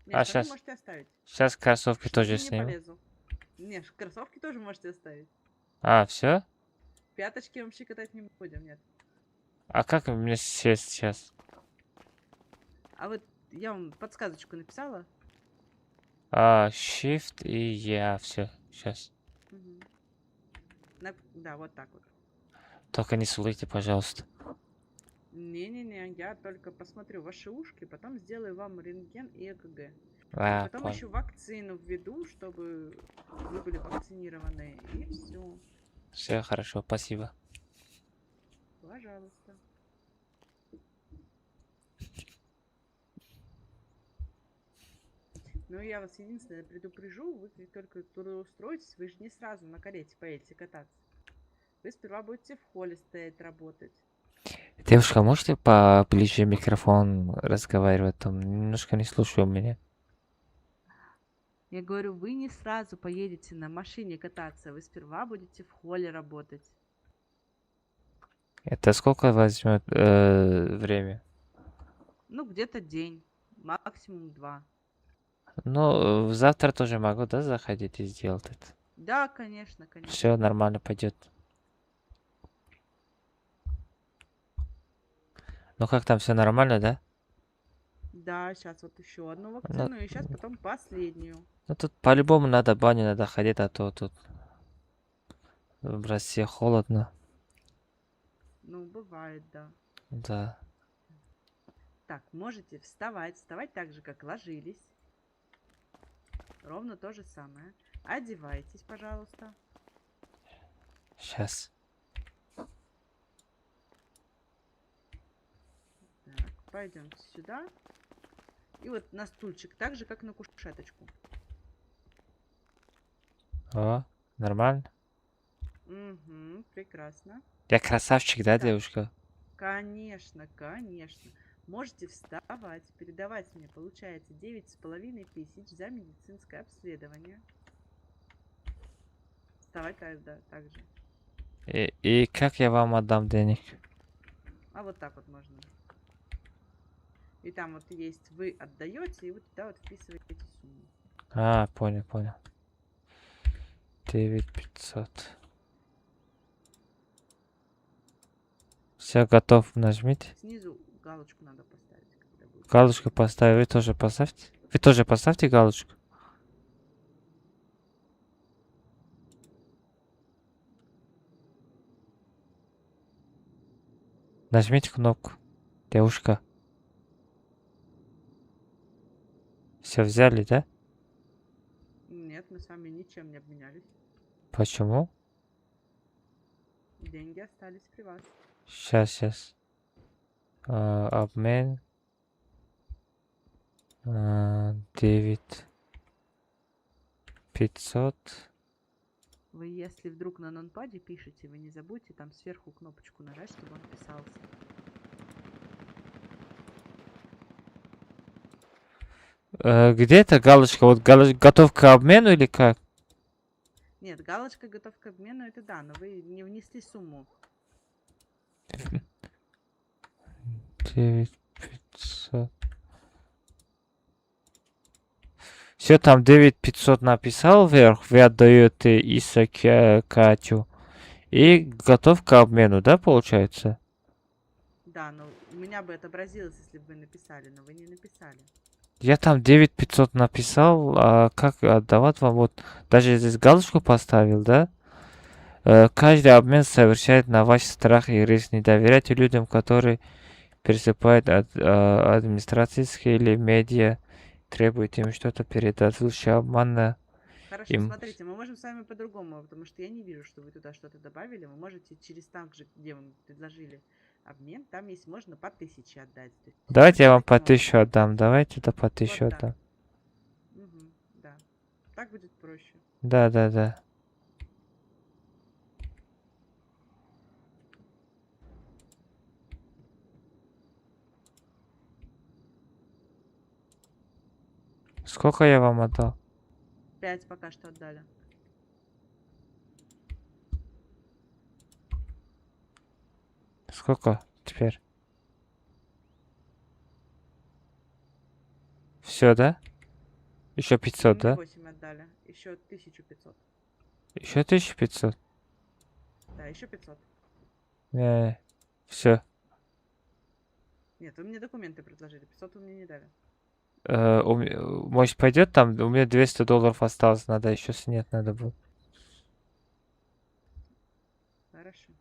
S23: Нет,
S1: А,
S23: штаны
S1: щас.
S23: можете оставить.
S1: Щас кроссовки
S23: Штаны
S1: тоже
S23: не
S1: сниму.
S23: полезу. Не, кроссовки тоже можете оставить.
S1: А, все?
S23: Пяточки вам щекотать не будем, нет.
S1: А как у меня сесть сейчас?
S23: А вот я вам подсказочку написала.
S1: А, Shift и я, все, сейчас.
S23: Мгм. Да, вот так вот.
S1: Только не сулите, пожалуйста.
S23: Не-не-не, я только посмотрю ваши ушки, потом сделаю вам рентген и ЭКГ.
S1: А,
S23: потом
S1: понял.
S23: еще вакцину введу, чтобы вы были вакцинированы. И все.
S1: Все хорошо, спасибо.
S23: Пожалуйста. Ну, я вас единственное предупрежу, вы как только трудоустроитесь, вы же не сразу на карете поедете кататься. Вы сперва будете в холле стоять, работать.
S1: Девушка, можете поближе микрофон разговаривать? Там немножко не слушаю меня.
S23: Я говорю, вы не сразу поедете на машине кататься, вы сперва будете в холле работать.
S1: Это сколько возьмет время?
S23: Ну, где-то день, максимум 2.
S1: Ну, завтра тоже могу, да, заходить и сделать это?
S23: Да, конечно, конечно.
S1: Все нормально пойдет. Ну как там, все нормально, да?
S23: Да, щас вот еще одну вакцину, и щас потом последнюю.
S1: Ну тут по-любому надо баню надо ходить, а то тут в России холодно.
S23: Ну, бывает, да.
S1: Да.
S23: Так, можете вставать, вставать так же, как ложились. Ровно то же самое. Одевайтесь, пожалуйста.
S1: Щас.
S23: Так, пойдемте сюда. И вот на стульчик, так же, как на кушеточку.
S1: О, нормально?
S23: Угу, прекрасно.
S1: Я красавчик, да,
S23: Так.
S1: девушка?
S23: Конечно, конечно. Можете вставать, передавать мне, получается, 9500 за медицинское обследование. Вставать так, да, так же.
S1: И как я вам отдам денег?
S23: А вот так вот можно. И там вот есть, вы отдаете, и вот туда вот вписываете сумму.
S1: А, понял, понял. 9500. Все, готов, нажмите.
S23: Снизу галочку надо поставить, когда будет.
S1: Галочку поставил, вы тоже поставьте. Вы тоже поставьте галочку. Нажмите кнопку. Девушка. Все взяли, да?
S23: Нет, мы с вами ничем не обменялись.
S1: Почему?
S23: Деньги остались при вас.
S1: Сейчас, сейчас. Обмен. 9500.
S23: Вы, если вдруг на нонпаде пишете, вы не забудьте там сверху кнопочку нажать, чтобы он писался.
S1: Где эта галочка? Вот галочка готов к обмену или как?
S23: Нет, галочка готов к обмену, это да, но вы не внесли сумму.
S1: 9500. Все, там 9500 написал вверх, вы отдаете Иса Катю. И готов к обмену, да, получается?
S23: Да, но у меня бы отобразилось, если бы вы написали, но вы не написали.
S1: Я там 9500 написал, а как отдавать вам? Вот даже здесь галочку поставил, да? Каждый обмен совершает на ваш страх и риск. Не доверяйте людям, которые пересыпают от администрации или медиа, требуют им что-то передать. Лучше обмана
S23: Хорошо,
S1: им.
S23: смотрите, мы можем с вами по-другому, потому что я не вижу, что вы туда что-то добавили. Вы можете через там же, где вам предложили обмен, там есть можно по 1000 отдать. То есть
S1: Давайте я вам по
S23: таким образом.
S1: 1000 отдам. Давайте, да, по 1000
S23: Вот да.
S1: отдам.
S23: Мгм, да. Так будет проще.
S1: Да, да, да. Сколько я вам отдал?
S23: 5 пока что отдали.
S1: Сколько теперь? Все, да? Еще 500, да?
S23: 8 отдали. Еще 1500.
S1: Еще 1500?
S23: Да, еще 500.
S1: Не, все.
S23: Нет, вы мне документы предложили. 500 вы мне не дали.
S1: Может, пойдет там? У меня $200 осталось, надо еще снять надо будет.
S23: Хорошо.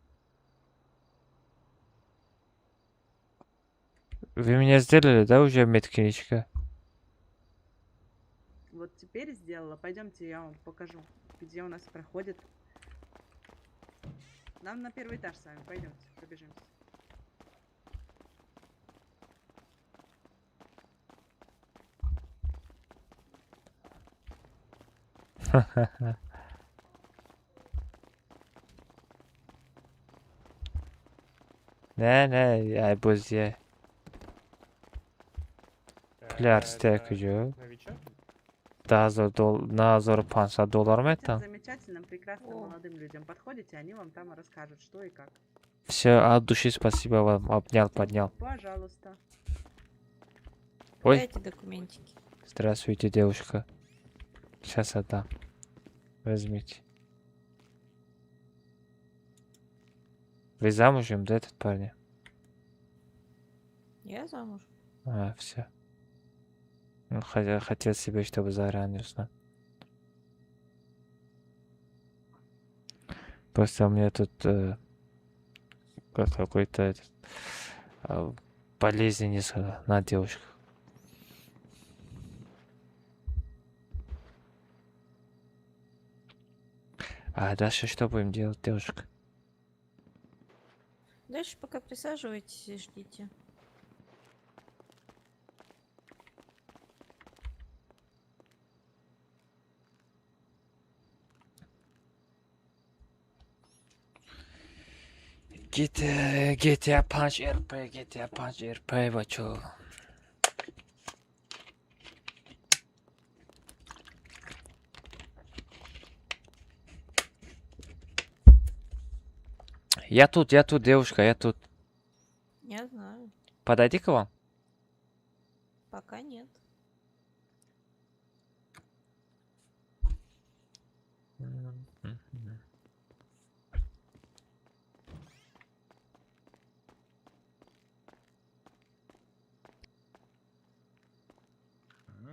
S1: Вы меня сделали, да, уже медклиничка?
S23: Вот теперь сделала. Пойдемте, я вам покажу, где у нас проходит. Нам на первый этаж с вами. Пойдемте, пробежимся.
S1: Не, не, ай бозия. Пули арсте куҷо? $1500 метам.
S23: Замечательным, прекрасным молодым людям подходите, они вам там расскажут, что и как.
S1: Все, от души спасибо вам, обнял, поднял.
S23: Пожалуйста.
S1: Ой.
S19: Дайте документики.
S1: Здравствуйте, девушка. Сейчас отдам. Возьмите. Вы замужем, да, этот парень?
S19: Я замуж.
S1: А, все. Ну, хотя хотел себе, чтобы заранее узнать. Просто у меня тут какой-то этот, болезнь несколько на девушках. А дальше что будем делать, девушка?
S19: Дальше пока присаживайтесь и ждите.
S1: GTA 5 RP, GTA 5 RP, бачо. Я тут, девушка, я тут.
S19: Я знаю.
S1: Подойди к вам.
S19: Пока нет.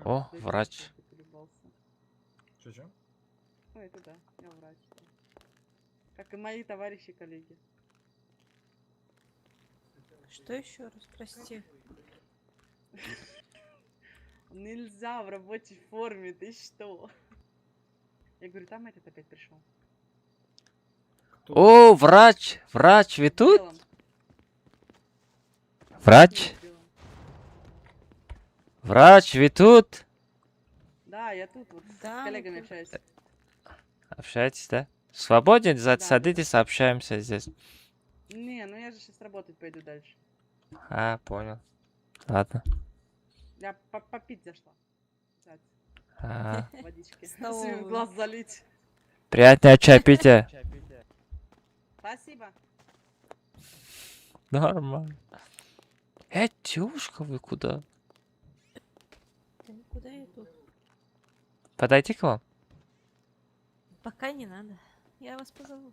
S1: О,
S23: Да,
S1: врач.
S23: ты колебался.
S8: Чё-чё?
S23: Ну, это да, я врач. Да. Как и мои товарищи коллеги.
S19: Что еще раз, прости?
S23: Нельзя в рабочей форме, ты что? Я говорю, там этот опять пришел.
S1: О, врач! Врач, вы тут? Врач? Врач, вы тут?
S23: Да, я тут вот
S19: Да,
S23: с
S19: мы
S23: коллегами
S19: тут.
S23: общаюсь.
S1: Общаетесь, да? Свободен? Садитесь, общаемся здесь.
S23: Не, ну я же сейчас работать пойду дальше.
S1: А, понял. Ладно.
S23: Я попить зашла. Взять
S1: А.
S23: водички.
S19: В
S23: Себе в
S19: столовую.
S23: глаз залить.
S1: Приятного чаепития.
S23: Спасибо.
S1: Нормально. Девушка, вы куда?
S19: Да никуда я тут.
S1: Подойти к вам?
S19: Пока не надо. Я вас позову.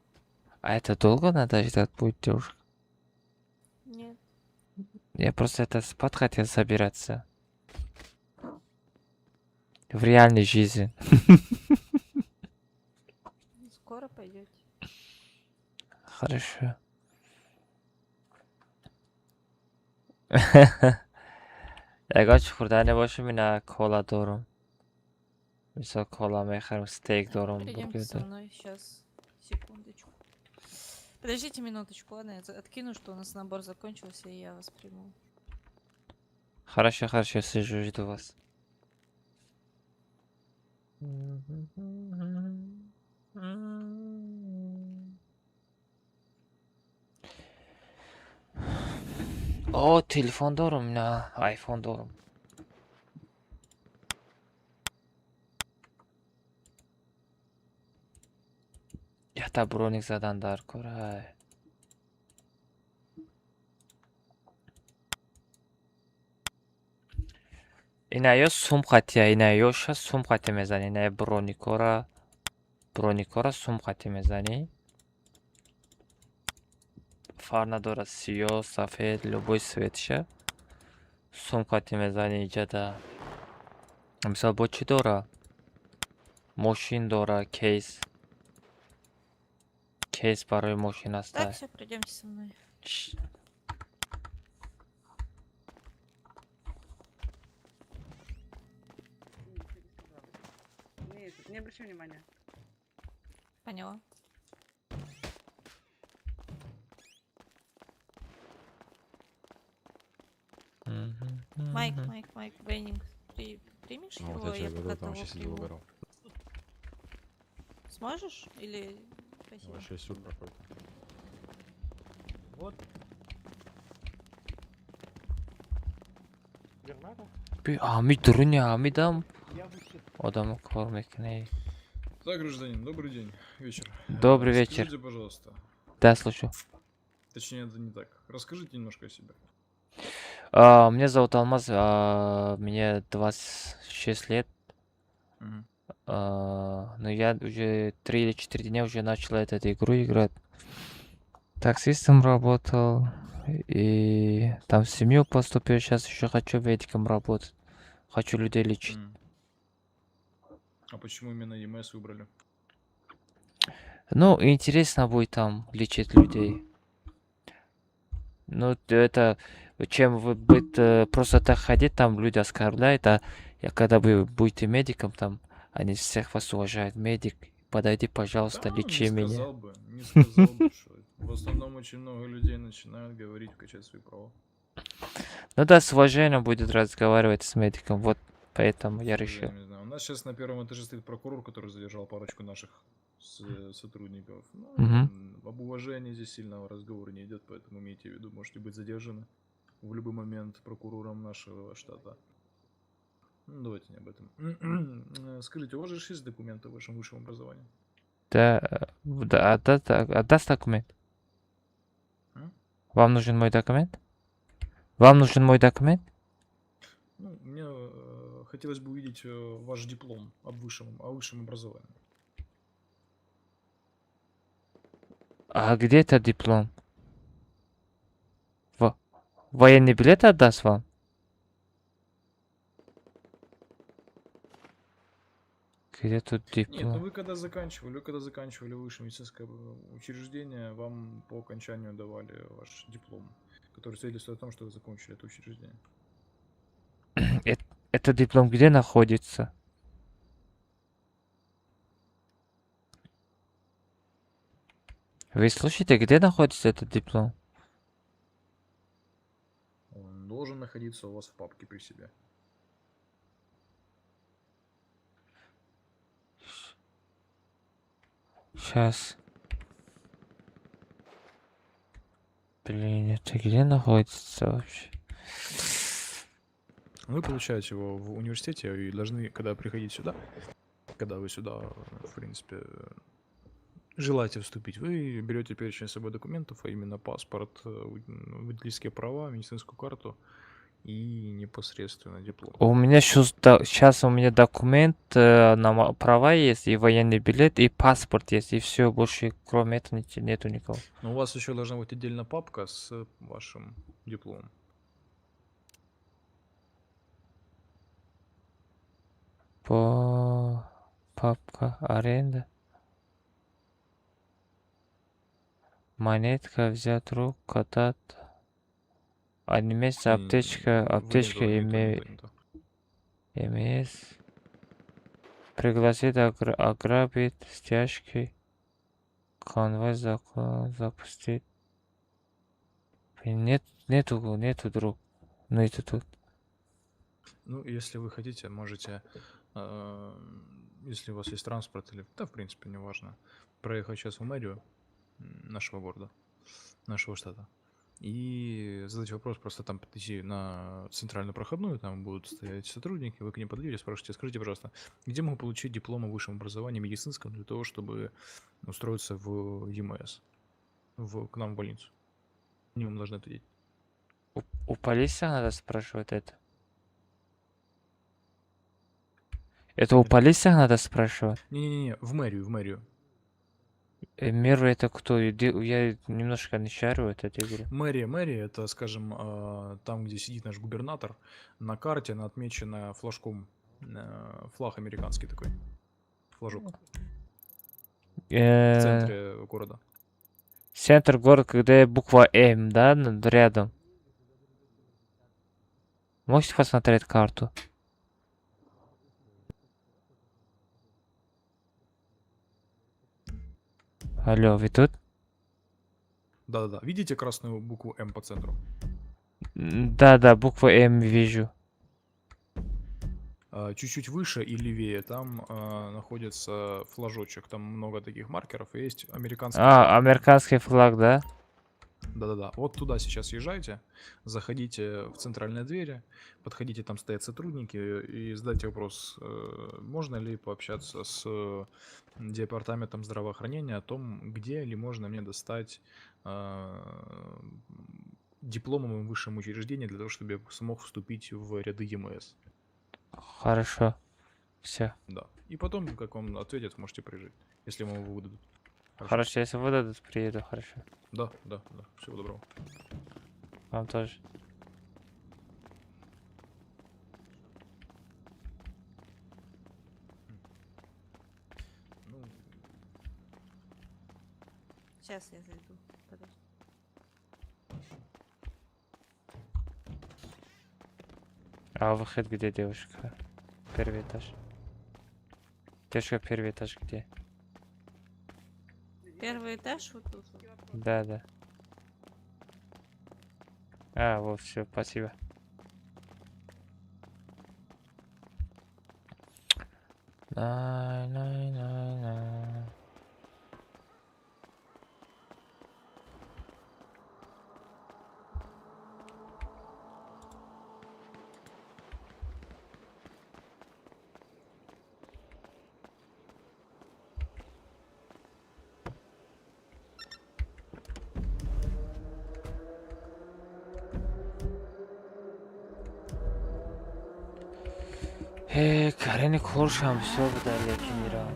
S1: А это долго надо ждать будет, девушка?
S19: Нет.
S1: Я просто это спать хотел собираться. В реальной жизни.
S19: Скоро пойдете.
S1: Хорошо. Ягон чӣ хӯрдане бошем, ина кола дорум. Мисол, кола мехарам, стейк дорум,
S19: Придемте
S1: бургер
S19: со
S1: дорум.
S19: мной сейчас. Секундочку. Подождите минуточку, ладно, я откину, что у нас набор закончился, и я вас приму.
S1: Хорошо, хорошо, сижу, жду вас. О, телефон дорум, на, айфон дорум. Якта броник задан дар кор, ай. Ина ё сум қатия, ина ёша сум қатӣ мезанӣ, ина броникора, броникора сум қатӣ мезанӣ. Фарқ надорад, сиёҳ, сафед, любой цветша. Сум қатӣ мезанӣ иҷада. Мисол, бо чӣ дора? Мошин дора, кейс. Кейс барои мошин
S19: Так,
S1: аста.
S19: все, пройдемте со мной.
S23: Нет, не обращай внимания.
S19: Поняла. Майк, Майк, Майк, Беннинг, примешь
S20: Ну, вот
S19: его?
S20: я тебе
S19: Я
S20: говорю,
S19: пока
S20: там
S19: того
S20: вообще сидел,
S19: приму.
S20: угорал.
S19: Сможешь? Или... Спасибо.
S20: Вообще сюр какой-то.
S8: Вот.
S1: Би ами дуруни ҳамидам одамо кор мекунӣ.
S16: Так, гражданин, добрый день, вечер.
S1: Добрый вечер.
S16: Скажите, пожалуйста.
S1: Да, слушаю.
S16: Точнее, это не так. Расскажите немножко о себе.
S1: Меня зовут Алмаз, мне 26 лет.
S16: Мгм.
S1: Но я уже 3 или 4 дня уже начал эту игру играть. Таксистом работал и там в семью поступил. Сейчас еще хочу медиком работать. Хочу людей лечить.
S16: А почему именно ЕМС выбрали?
S1: Ну, интересно будет там лечить людей. Ну, это, чем вы будет просто так ходить, там люди оскорбляют, а я когда вы будете медиком, там они всех вас уважают. Медик, подойди, пожалуйста,
S16: Да,
S1: лечи
S16: не
S1: меня.
S16: сказал бы, не сказал бы, что в основном очень много людей начинают говорить, качать свои права.
S1: Ну да, с уважением будет разговаривать с медиком, вот поэтому я
S16: К
S1: решил.
S16: сожалению, не знаю. У нас сейчас на первом этаже стоит прокурор, который задержал парочку наших сотрудников. Ну,
S1: Мгм.
S16: об уважении здесь сильного разговора не идет, поэтому имейте в виду, можете быть задержаны в любой момент прокурором нашего штата. Ну, давайте не об этом. Скажите, у вас же есть документы о вашем высшем образовании?
S1: Да, да, отдаст документ?
S16: М?
S1: Вам нужен мой документ? Вам нужен мой документ?
S16: Ну, мне хотелось бы увидеть ваш диплом о высшем образовании.
S1: А где этот диплом? Военный билет отдаст вам? Где тут
S16: Нет, ну
S1: диплом?
S16: вы когда заканчивали высшее медицинское учреждение, вам по окончанию давали ваш диплом, который свидетельствует о том, что вы закончили это учреждение.
S1: Этот диплом где находится? Вы слушаете, где находится этот диплом?
S16: Он должен находиться у вас в папке при себе.
S1: Сейчас. Блин, это где находится вообще?
S16: Вы получаете его в университете и должны, когда приходить сюда, когда вы сюда, в принципе, желаете вступить, вы берете перечень с собой документов, а именно паспорт, водительские права, медицинскую карту и непосредственно диплом.
S1: У меня сейчас у меня документ на права есть, и военный билет, и паспорт есть, и все, больше кроме этого нету никого.
S16: Но у вас еще должна быть отдельно папка с вашим дипломом.
S1: По папка аренда. Монетка взять рук, катать. Анимация, аптечка,
S16: Вы не
S1: аптечка,
S16: то, не то, не то, не то.
S1: МС. Пригласить, ограбить, стяжки. Конвой закон запустить. Блин, нет, нету, нету, друг. Ну это тут.
S16: Ну, если вы хотите, можете, если у вас есть транспорт или, да, в принципе, неважно, проехать сейчас в мэрию нашего города, нашего штата, и задать вопрос, просто там подойти на центральную проходную, там будут стоять сотрудники, вы к ним подойдете, спрашиваете: скажите, пожалуйста, где могу получить диплом о высшем образовании медицинском для того, чтобы устроиться в ЕМС, к нам в больницу. Они вам должны ответить.
S1: У полиции надо спрашивать это? Это у полиции надо спрашивать?
S16: Не-не-не, в мэрию, в мэрию.
S1: Мэр это кто? Я немножко не шарю эту игру.
S16: Мэрия, мэрия, это, скажем, там, где сидит наш губернатор, на карте она отмечена флажком, флаг американский такой, флажок. В центре города.
S1: Центр города, когда буква М, да, рядом. Можете посмотреть карту? Алло, вы тут?
S16: Да-да-да. Видите красную букву М по центру?
S1: Да-да, букву М вижу.
S16: Чуть-чуть выше и левее там находится флажочек. Там много таких маркеров. И есть американский
S1: А,
S16: флаг.
S1: американский флаг, да?
S16: Да-да-да. Вот туда сейчас езжайте, заходите в центральные двери, подходите, там стоят сотрудники, и задайте вопрос, можно ли пообщаться с департаментом здравоохранения о том, где ли можно мне достать диплом о моем высшем учреждении для того, чтобы я смог вступить в ряды ЕМС.
S1: Хорошо. Все.
S16: Да. И потом, как вам ответят, можете приезжать, если вам его выдадут. Хорошо.
S1: Хорошо, если выдадут, приеду, хорошо.
S16: Да, да, да. Всего доброго.
S1: Вам тоже.
S19: Сейчас я зайду. Подожди.
S1: А выход где, девушка? Первый этаж. Девушка, первый этаж где?
S19: Первый этаж вот тут вот.
S1: Да, да. А, вот, все, спасибо. На-на-на-на. Карени коршам бисёр буда, лекин Ирон.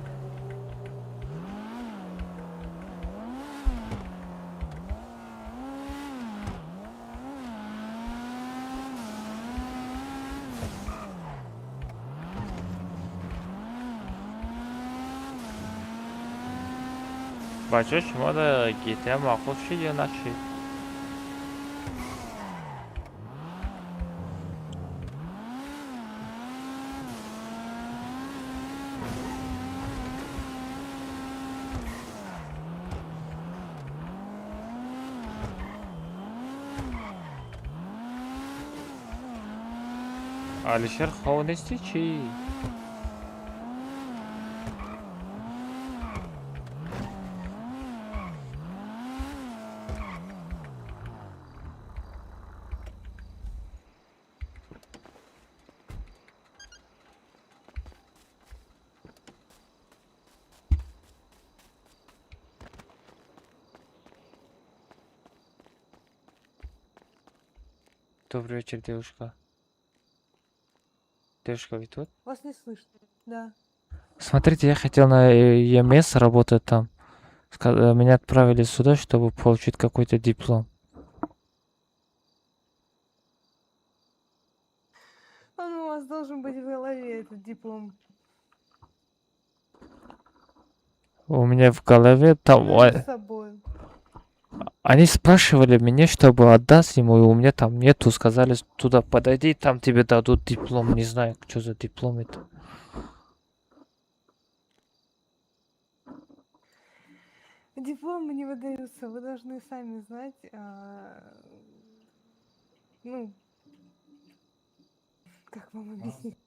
S1: Бачаҳо, шумо да GTA маъқул шид ё нашид? Алишер, хов нестӣ чӣ? Добрый вечер, девушка. Девушка, вы тут?
S23: Вас не слышно. Да.
S1: Смотрите, я хотел на ЕМС работать там. Меня отправили сюда, чтобы получить какой-то диплом.
S23: Он у вас должен быть в голове, этот диплом.
S1: У меня в голове там...
S23: Ну, с собой.
S1: Они спрашивали меня, чтобы отдать ему, и у меня там нету. Сказали, туда подойди, там тебе дадут диплом. Не знаю, что за диплом это.
S23: Дипломы не выдаются, вы должны сами знать. Ну, как вам объяснить?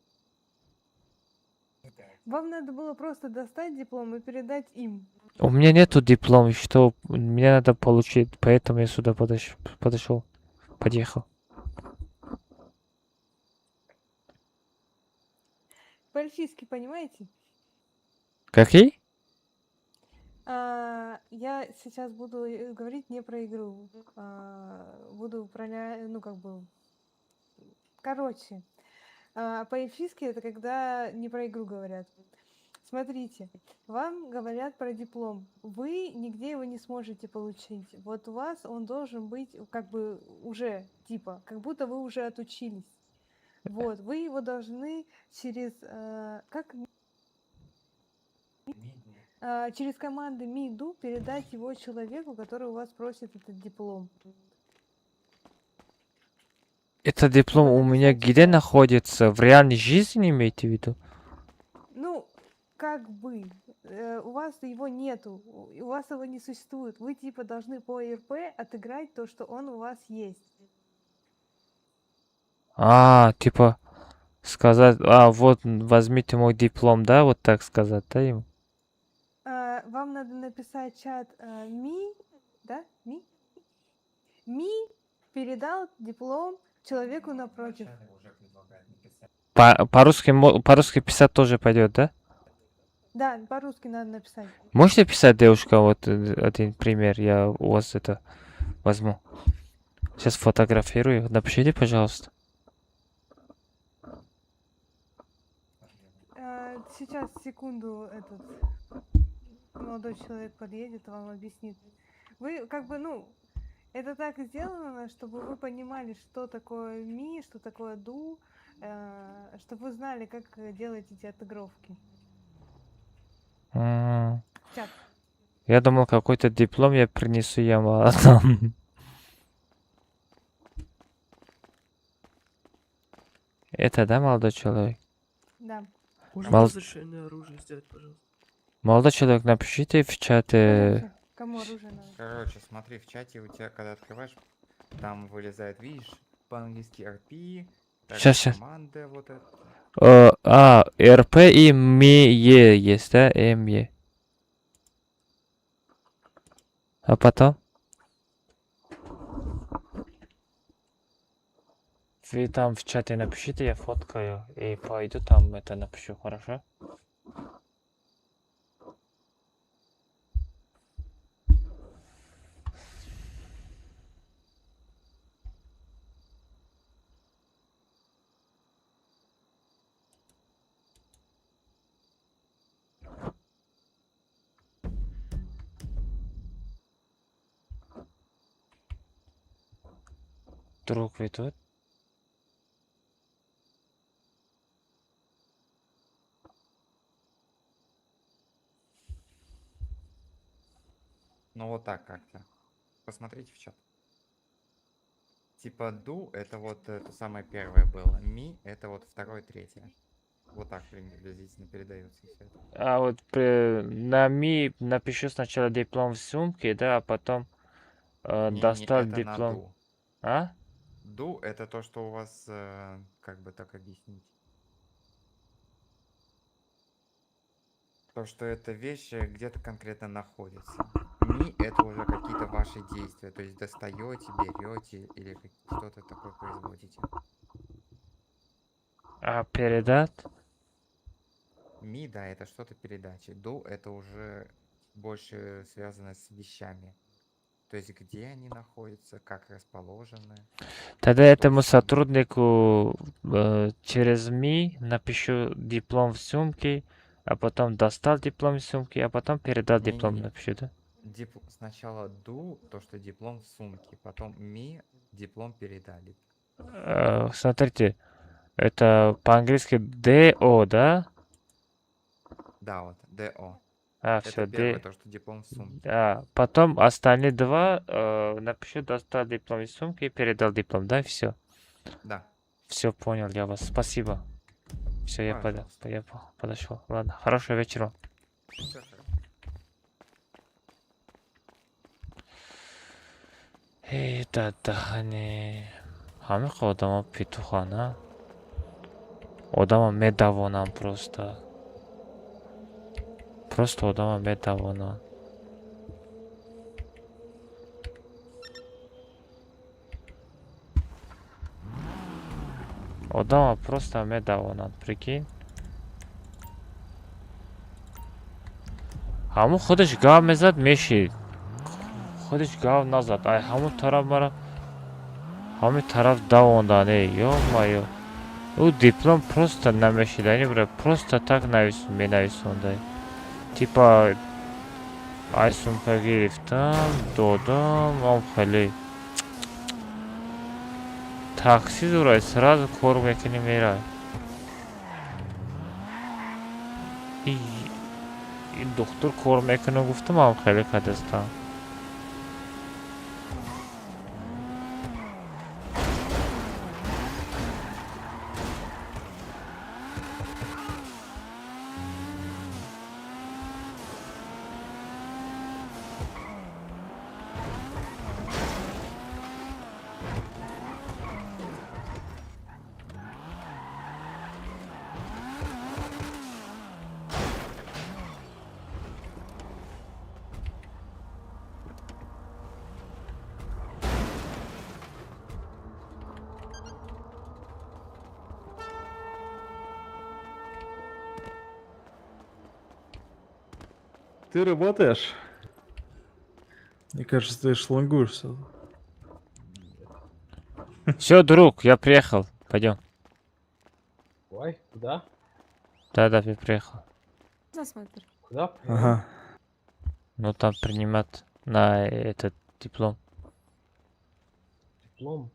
S23: Вам надо было просто достать диплом и передать им.
S1: У меня нету диплома, что мне надо получить, поэтому я сюда подошел, подъехал.
S23: По-эльфийски понимаете?
S1: Какие?
S23: Я сейчас буду говорить не про игру, буду про, ну как бы, короче, по-эльфийски это когда не про игру говорят. Смотрите, вам говорят про диплом, вы нигде его не сможете получить. Вот у вас он должен быть как бы уже, типа, как будто вы уже отучились. Вот, вы его должны через, как? Через команды МИДУ передать его человеку, который у вас просит этот диплом.
S1: Этот диплом у меня где находится? В реальной жизни имеете в виду?
S23: Ну, как бы. У вас его нету, у вас его не существует. Вы типа должны по РП отыграть то, что он у вас есть.
S1: А, типа сказать, вот, возьмите мой диплом, да, вот так сказать, да, ему?
S23: Вам надо написать чат Ми, да, Ми? Ми передал диплом человеку напротив.
S1: По-русски писать тоже пойдет, да?
S23: Да, по-русски надо написать.
S1: Можете писать, девушка, вот один пример, я у вас это возьму. Сейчас фотографирую, напишите, пожалуйста.
S23: Сейчас, секунду, этот молодой человек подъедет, вам объяснит. Вы как бы, ну, это так сделано, чтобы вы понимали, что такое ми, что такое ду, чтобы вы знали, как делать эти отыгровки. Чат.
S1: Я думал, какой-то диплом я принесу, я вам отдам. Это, да, молодой человек?
S23: Да.
S14: Можно разрешение оружие сделать, пожалуйста?
S1: Молодой человек, напишите в чате.
S23: Кому оружие надо?
S24: Короче, смотри, в чате у тебя, когда открываешь, там вылезает, видишь, по-английски RP,
S1: Сейчас, сейчас.
S24: команда вот эта.
S1: РП и МЕ есть, да? МЕ. А потом? Вы там в чате напишите, я фоткаю и пойду там это напишу, хорошо? Друг, вы тут?
S24: Ну вот так как-то. Посмотрите в чат. Типа ду это вот это самое первое было. Ми это вот второе, третье. Вот так приблизительно передается все это.
S1: А вот на ми напишу сначала диплом в сумке, да, а потом
S24: Не, не,
S1: достал
S24: это на
S1: диплом.
S24: ду.
S1: А?
S24: Ду это то, что у вас, как бы так объяснить. То, что эта вещь где-то конкретно находится. Ми это уже какие-то ваши действия, то есть достаете, берете или что-то такое производите.
S1: А передать?
S24: Ми, да, это что-то передачи. Ду это уже больше связано с вещами. То есть где они находятся, как расположены.
S1: Тогда этому сотруднику через МИ напишу диплом в сумке, а потом достал диплом из сумки, а потом передал диплом,
S24: Не-не-не.
S1: напишу, да?
S24: Сначала ду, то, что диплом в сумке, потом ми, диплом передали.
S1: Смотрите, это по-английски ДО, да?
S24: Да, вот, ДО.
S1: А,
S24: Это
S1: все,
S24: первое,
S1: Д.
S24: то, что диплом в сумке.
S1: Да, потом остальные два напишу, достал диплом из сумки и передал диплом, да, все.
S24: Да.
S1: Все понял я вас, спасибо. Все, я,
S24: Пожалуйста.
S1: я подошел. Ладно, хорошего вечера.
S24: Всё хорошо.
S1: Эй, да, даҳани ҳамин одамо петухана, одама медавонам, просто одама медавонам. Одама просто медавонанд, прикинь. Ҳамун худаш гав мезад, мешид, худаш гав назад. Ай, ҳамун тараф мара ҳамин тараф давондан. Эй, ё-моё, ӯ диплом просто намешидани бра, просто так менависондай, типа ай сумка гирифтам, додам. Ам хеле такси зурай, сразу кор мекунӣ, мерай. Ин духтур кор мекунам гуфтам, ам хеле кадастам.
S6: Ты работаешь?
S16: Мне кажется, ты шлангуешься.
S1: Все, друг, я приехал. Пойдем.
S11: Ой, куда?
S1: Да, я приехал.
S23: Засмотр.
S11: Куда?
S16: Ага.
S1: Ну там принимать на этот диплом.
S11: Диплом.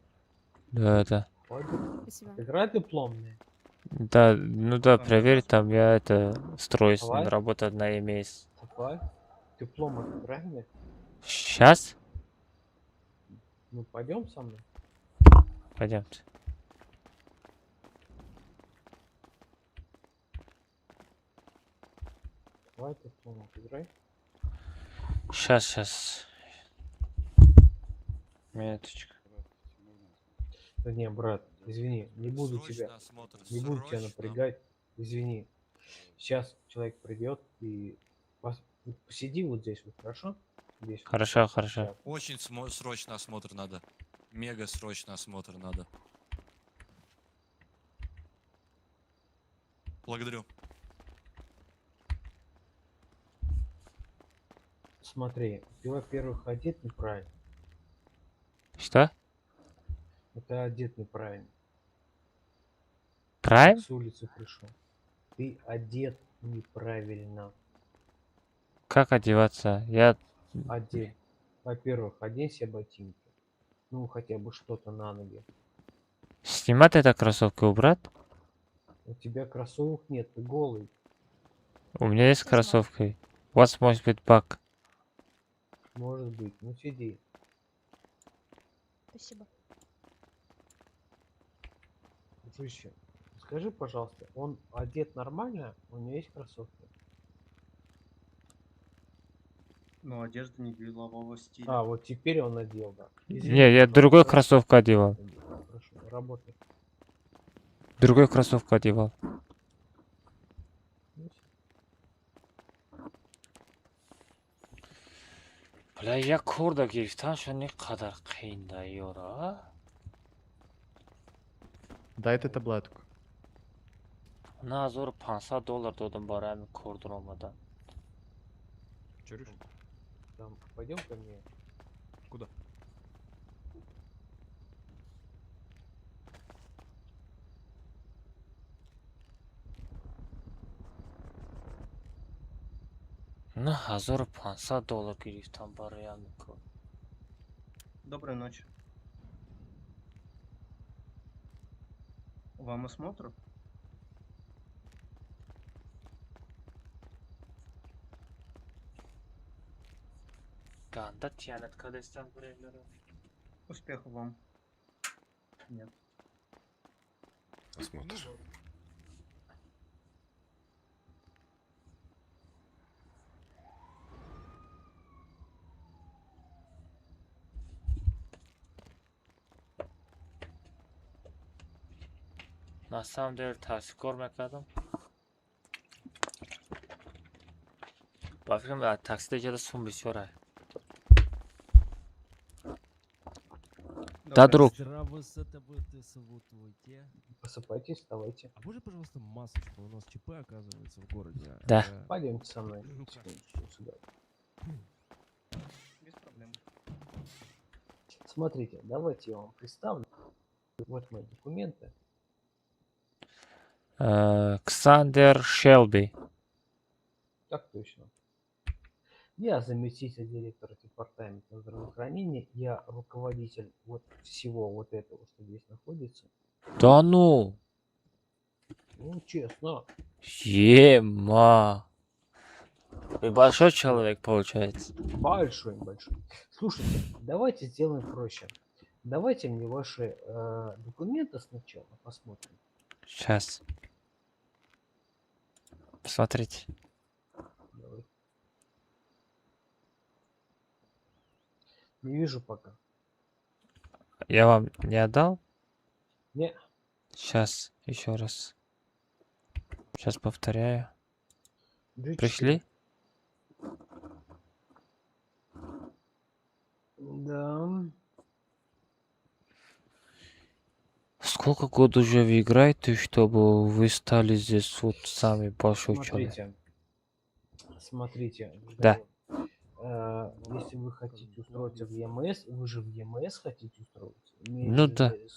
S1: Да.
S23: Спасибо.
S11: Игра дипломная.
S1: Да, ну да, проверь, там я это строюсь,
S11: Давай.
S1: работа на МС.
S11: Давай. Диплом это правильно?
S1: Сейчас?
S11: Ну пойдем со мной.
S1: Пойдемте.
S11: Давай диплом отыграй.
S1: Сейчас, сейчас. Минуточку.
S11: Да не, брат, извини, не буду тебя, не буду тебя напрягать, извини. Сейчас человек придет и посиди вот здесь вот, хорошо? Здесь вот.
S1: Хорошо, хорошо.
S5: Очень срочно осмотр надо. Мега срочно осмотр надо. Благодарю.
S11: Смотри, ты, во-первых, одет неправильно.
S1: Что?
S11: Это одет неправильно.
S1: Прайм?
S11: С улицы пришел. Ты одет неправильно.
S1: Как одеваться? Я...
S11: Одень. Во-первых, одень себе ботинки. Ну, хотя бы что-то на ноги.
S1: Снимать это кроссовки убрать?
S11: У тебя кроссовок нет, ты голый.
S1: У меня есть кроссовки. У вас может быть баг.
S11: Может быть. Ну сиди.
S18: Спасибо.
S11: Дружище, скажи, пожалуйста, он одет нормально? У него есть кроссовки?
S8: Ну, одежда не делового стиля.
S11: А, вот теперь он надел, да. Извини,
S1: Не, я
S11: пожалуйста,
S1: другой кроссовку одевал.
S11: Хорошо, работай.
S1: Другой кроссовку одевал. Бля, я корда гирифтан шо не қадар қиин ёра.
S20: Дай ты таблетку.
S1: 9500 доллар додам барои ҳамин кор дуромадан.
S11: Там, пойдем ко мне.
S16: Куда?
S1: На 1500 доллар гирифтам барои ҳамин кор.
S8: Доброй ночи. Вам осмотр?
S1: Ганда тиянат кардастам барои.
S8: Успехов вам. Нет.
S6: Осмотр.
S1: На самом деле такси кор мекардам. Ба фикрам такси деҷада сум бисёр. Да, друг.
S11: Просыпайтесь, вставайте.
S2: А можно, пожалуйста, масочку? У нас ЧП оказывается в городе.
S1: Да.
S11: Пойдемте со мной. Секундочку, сюда.
S8: Без проблем.
S11: Смотрите, давайте я вам представлю. Вот мои документы.
S1: Ксандер Шелби.
S11: Так точно. Я заместитель директора департамента здравоохранения. Я руководитель вот всего вот этого, что здесь находится.
S1: Да ну!
S11: Ну, честно.
S1: Ема! Вы большой человек, получается?
S11: Большой, большой. Слушайте, давайте сделаем проще. Давайте мне ваши документы сначала посмотрим.
S1: Сейчас. Посмотрите.
S11: Давай. Не вижу пока.
S1: Я вам не отдал?
S11: Не.
S1: Сейчас, еще раз. Сейчас повторяю.
S11: G4.
S1: Пришли?
S11: Да.
S1: Сколько год уже вы играете, чтобы вы стали здесь вот самый большой человек?
S11: Смотрите. Смотрите.
S1: Да.
S11: Если вы хотите устроиться в ЕМС, вы же в ЕМС хотите устроиться?
S1: Ну
S11: Имеете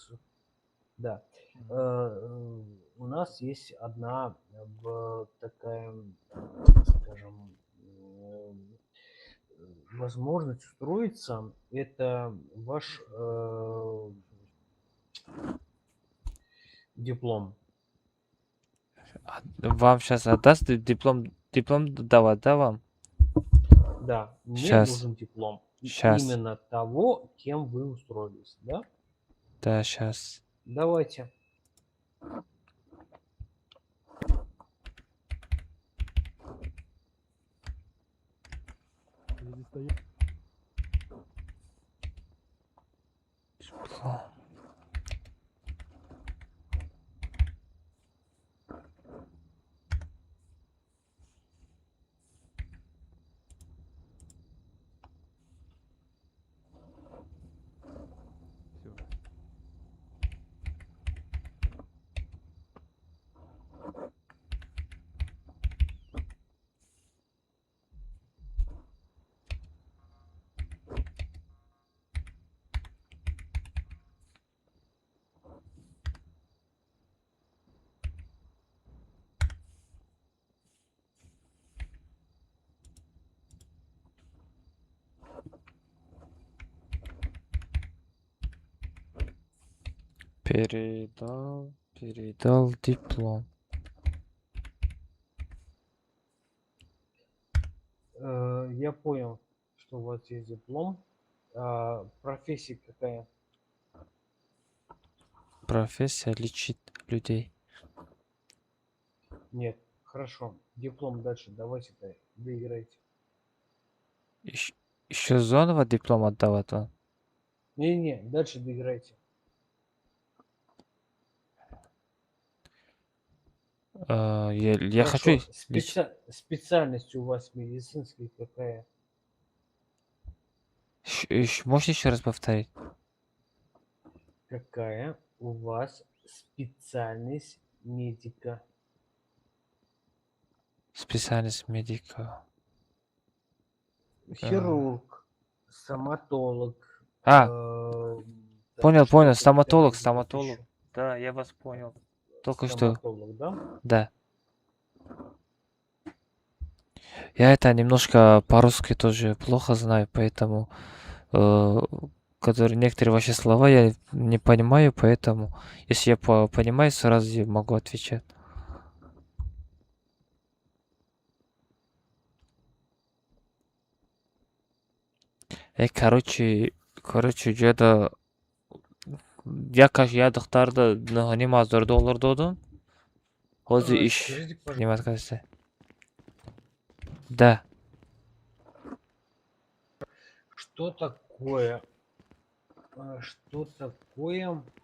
S1: да.
S11: Да. У нас есть одна такая, скажем, возможность устроиться. Это ваш диплом.
S1: Вам сейчас отдаст диплом, диплом давать, да, вам?
S11: Да, мне
S1: Щас.
S11: нужен диплом.
S1: Щас.
S11: Именно того, кем вы устроились, да?
S1: Да, сейчас.
S11: Давайте.
S1: Диплом. Передал, передал диплом.
S11: Я понял, что что у вас есть диплом. А, профессия какая?
S1: Профессия лечит людей.
S11: Нет, хорошо. Диплом дальше давайте доиграйте.
S1: Еще заново диплом отдавать вам?
S11: Не-не, дальше доиграйте.
S1: Я
S11: Хорошо.
S1: хочу лечить.
S11: Специальность у вас медицинская какая?
S1: Можете еще раз повторить?
S11: Какая у вас специальность медика?
S1: Специальность медика.
S11: Хирург, стоматолог.
S1: А,
S11: так,
S1: понял, понял,
S11: что-то
S1: стоматолог,
S11: там
S1: стоматолог.
S11: ещё.
S1: Да, я вас понял. Только что.
S11: Стоматолог, да?
S1: Да. Я это немножко по-русски тоже плохо знаю, поэтому которые некоторые ваши слова я не понимаю, поэтому если я понимаю, сразу я могу отвечать. Короче, где-то я, я духтарда 9,5 ҳазор доллар додум. Ҳозир иш
S11: Скажите, пожалуйста,
S1: нимат касе. Да.
S11: Что такое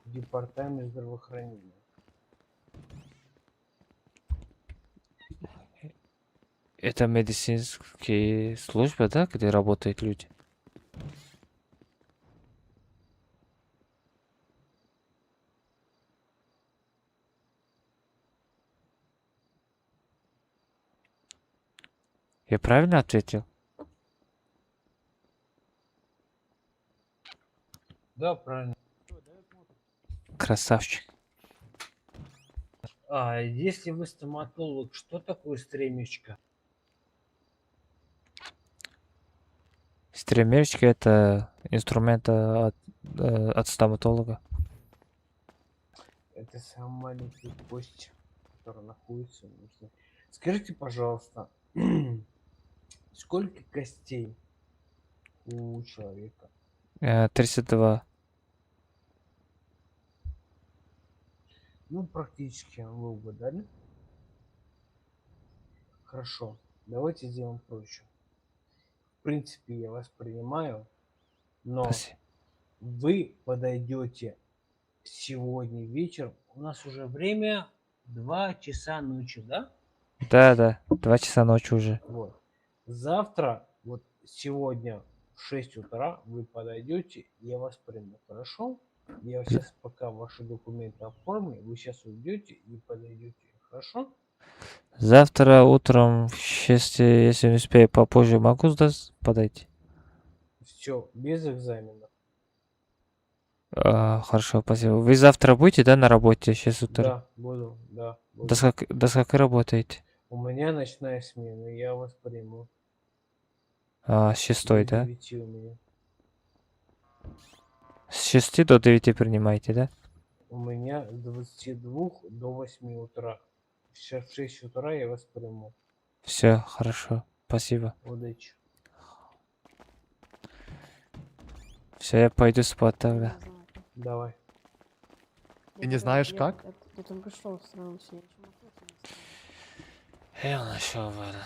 S11: департамент здравоохранения?
S1: Это медицинские службы, да, где работают люди? Я правильно ответил?
S11: Да, правильно.
S1: Красавчик.
S11: А если вы стоматолог, что такое стремечко?
S1: Стремечка — это инструмент от стоматолога.
S11: Это самая маленькая кость, которая находится. Скажите, пожалуйста, сколько костей у человека?
S1: 32.
S11: Ну, практически вы угадали. Хорошо, давайте сделаем проще. В принципе, я вас принимаю, но
S1: Спасибо.
S11: Вы подойдете сегодня вечером. У нас уже время 2 часа ночи, да?
S1: Да, 2 часа ночи уже.
S11: Вот. Завтра, вот сегодня в 6 утра вы подойдете, я вас приму, хорошо? Я сейчас пока ваши документы оформлю, вы сейчас уйдете и подойдете, хорошо?
S1: Завтра утром в 6, если не успею попозже, могу сдать, подойти?
S11: Все, без экзаменов.
S1: А, хорошо, спасибо. Вы завтра будете, да, на работе в 6 утра?
S11: Да, буду, да, буду.
S1: До скольки работаете?
S11: У меня ночная смена, я вас приму.
S1: А, с 6,
S11: До
S1: да?
S11: 9 у меня.
S1: С 6 до 9 принимаете, да?
S11: У меня с 22 до 8 утра. Сейчас в 6 утра я вас приму.
S1: Все, хорошо, спасибо.
S11: Удачи.
S1: Все, я пойду спать тогда.
S11: Давай.
S20: Ты не знаешь как?
S12: Я только что устроился.
S1: Я нашел вода.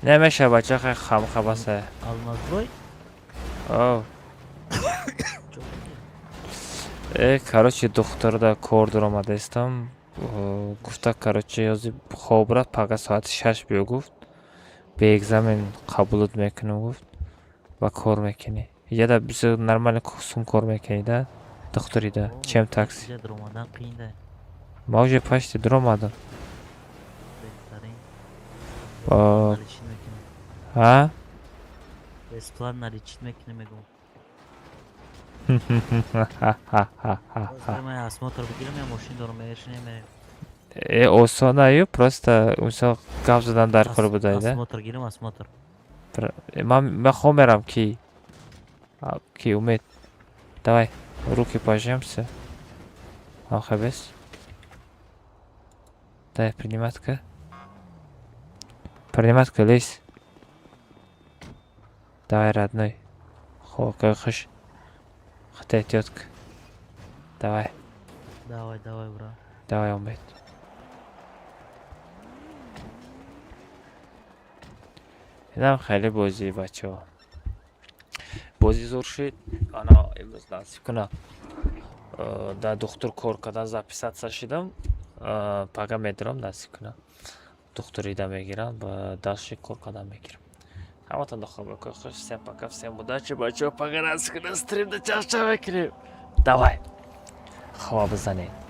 S1: Намеша, бача, хай хам хабаса.
S13: Алмазбой?
S1: Оу. Короче, духтарда кор дуромадаистам. Гуфта, короче, ёзи хоб рафт, пага соати 6 биё, гуфт. Бе экзамен қабулот мекунам, гуфт. Ва кор мекунӣ. Яда бисёр нормально сум кор мекунӣ, да? Духтарида, чем такси.
S13: Инҷа дуромадан қиин.
S1: Ма уже почти дуромадам.
S13: Беҳтарин.
S1: А,
S13: Лечить мекунем.
S1: А?
S13: Бесплатно лечить мекунем, мегум. Ман осмотр бигирам, я мошин дорам, мешинем, мерем.
S1: Осон аю, просто мисол гап задан дар кор будай, да?
S13: Осмотр гирам, осмотр.
S1: Ман хом мерам ки. Ки Умед. Давай. Руки пожмемся. Алхабес. Дай приниматка. Приниматка, лезь. Давай, родной. Хо, как хуш. Хитай, тетка. Давай.
S13: Давай, давай, брат.
S1: Давай, Умед. Инам хеле бозӣ, бачаҳо. Бозӣ зур шид. Ана имрӯз насиб кунам. Дар духтур кор кардан записаться шидам. Пага медорам, насиб кунам. Духтурида мегирам ва дальше кор кардан мегирам. Ҳаматон дохобакои хуш. Всем пока, всем удачи, бачаҳо. Пага насиб кунам, стримда чахча мекунем. Давай. Хова бизанед.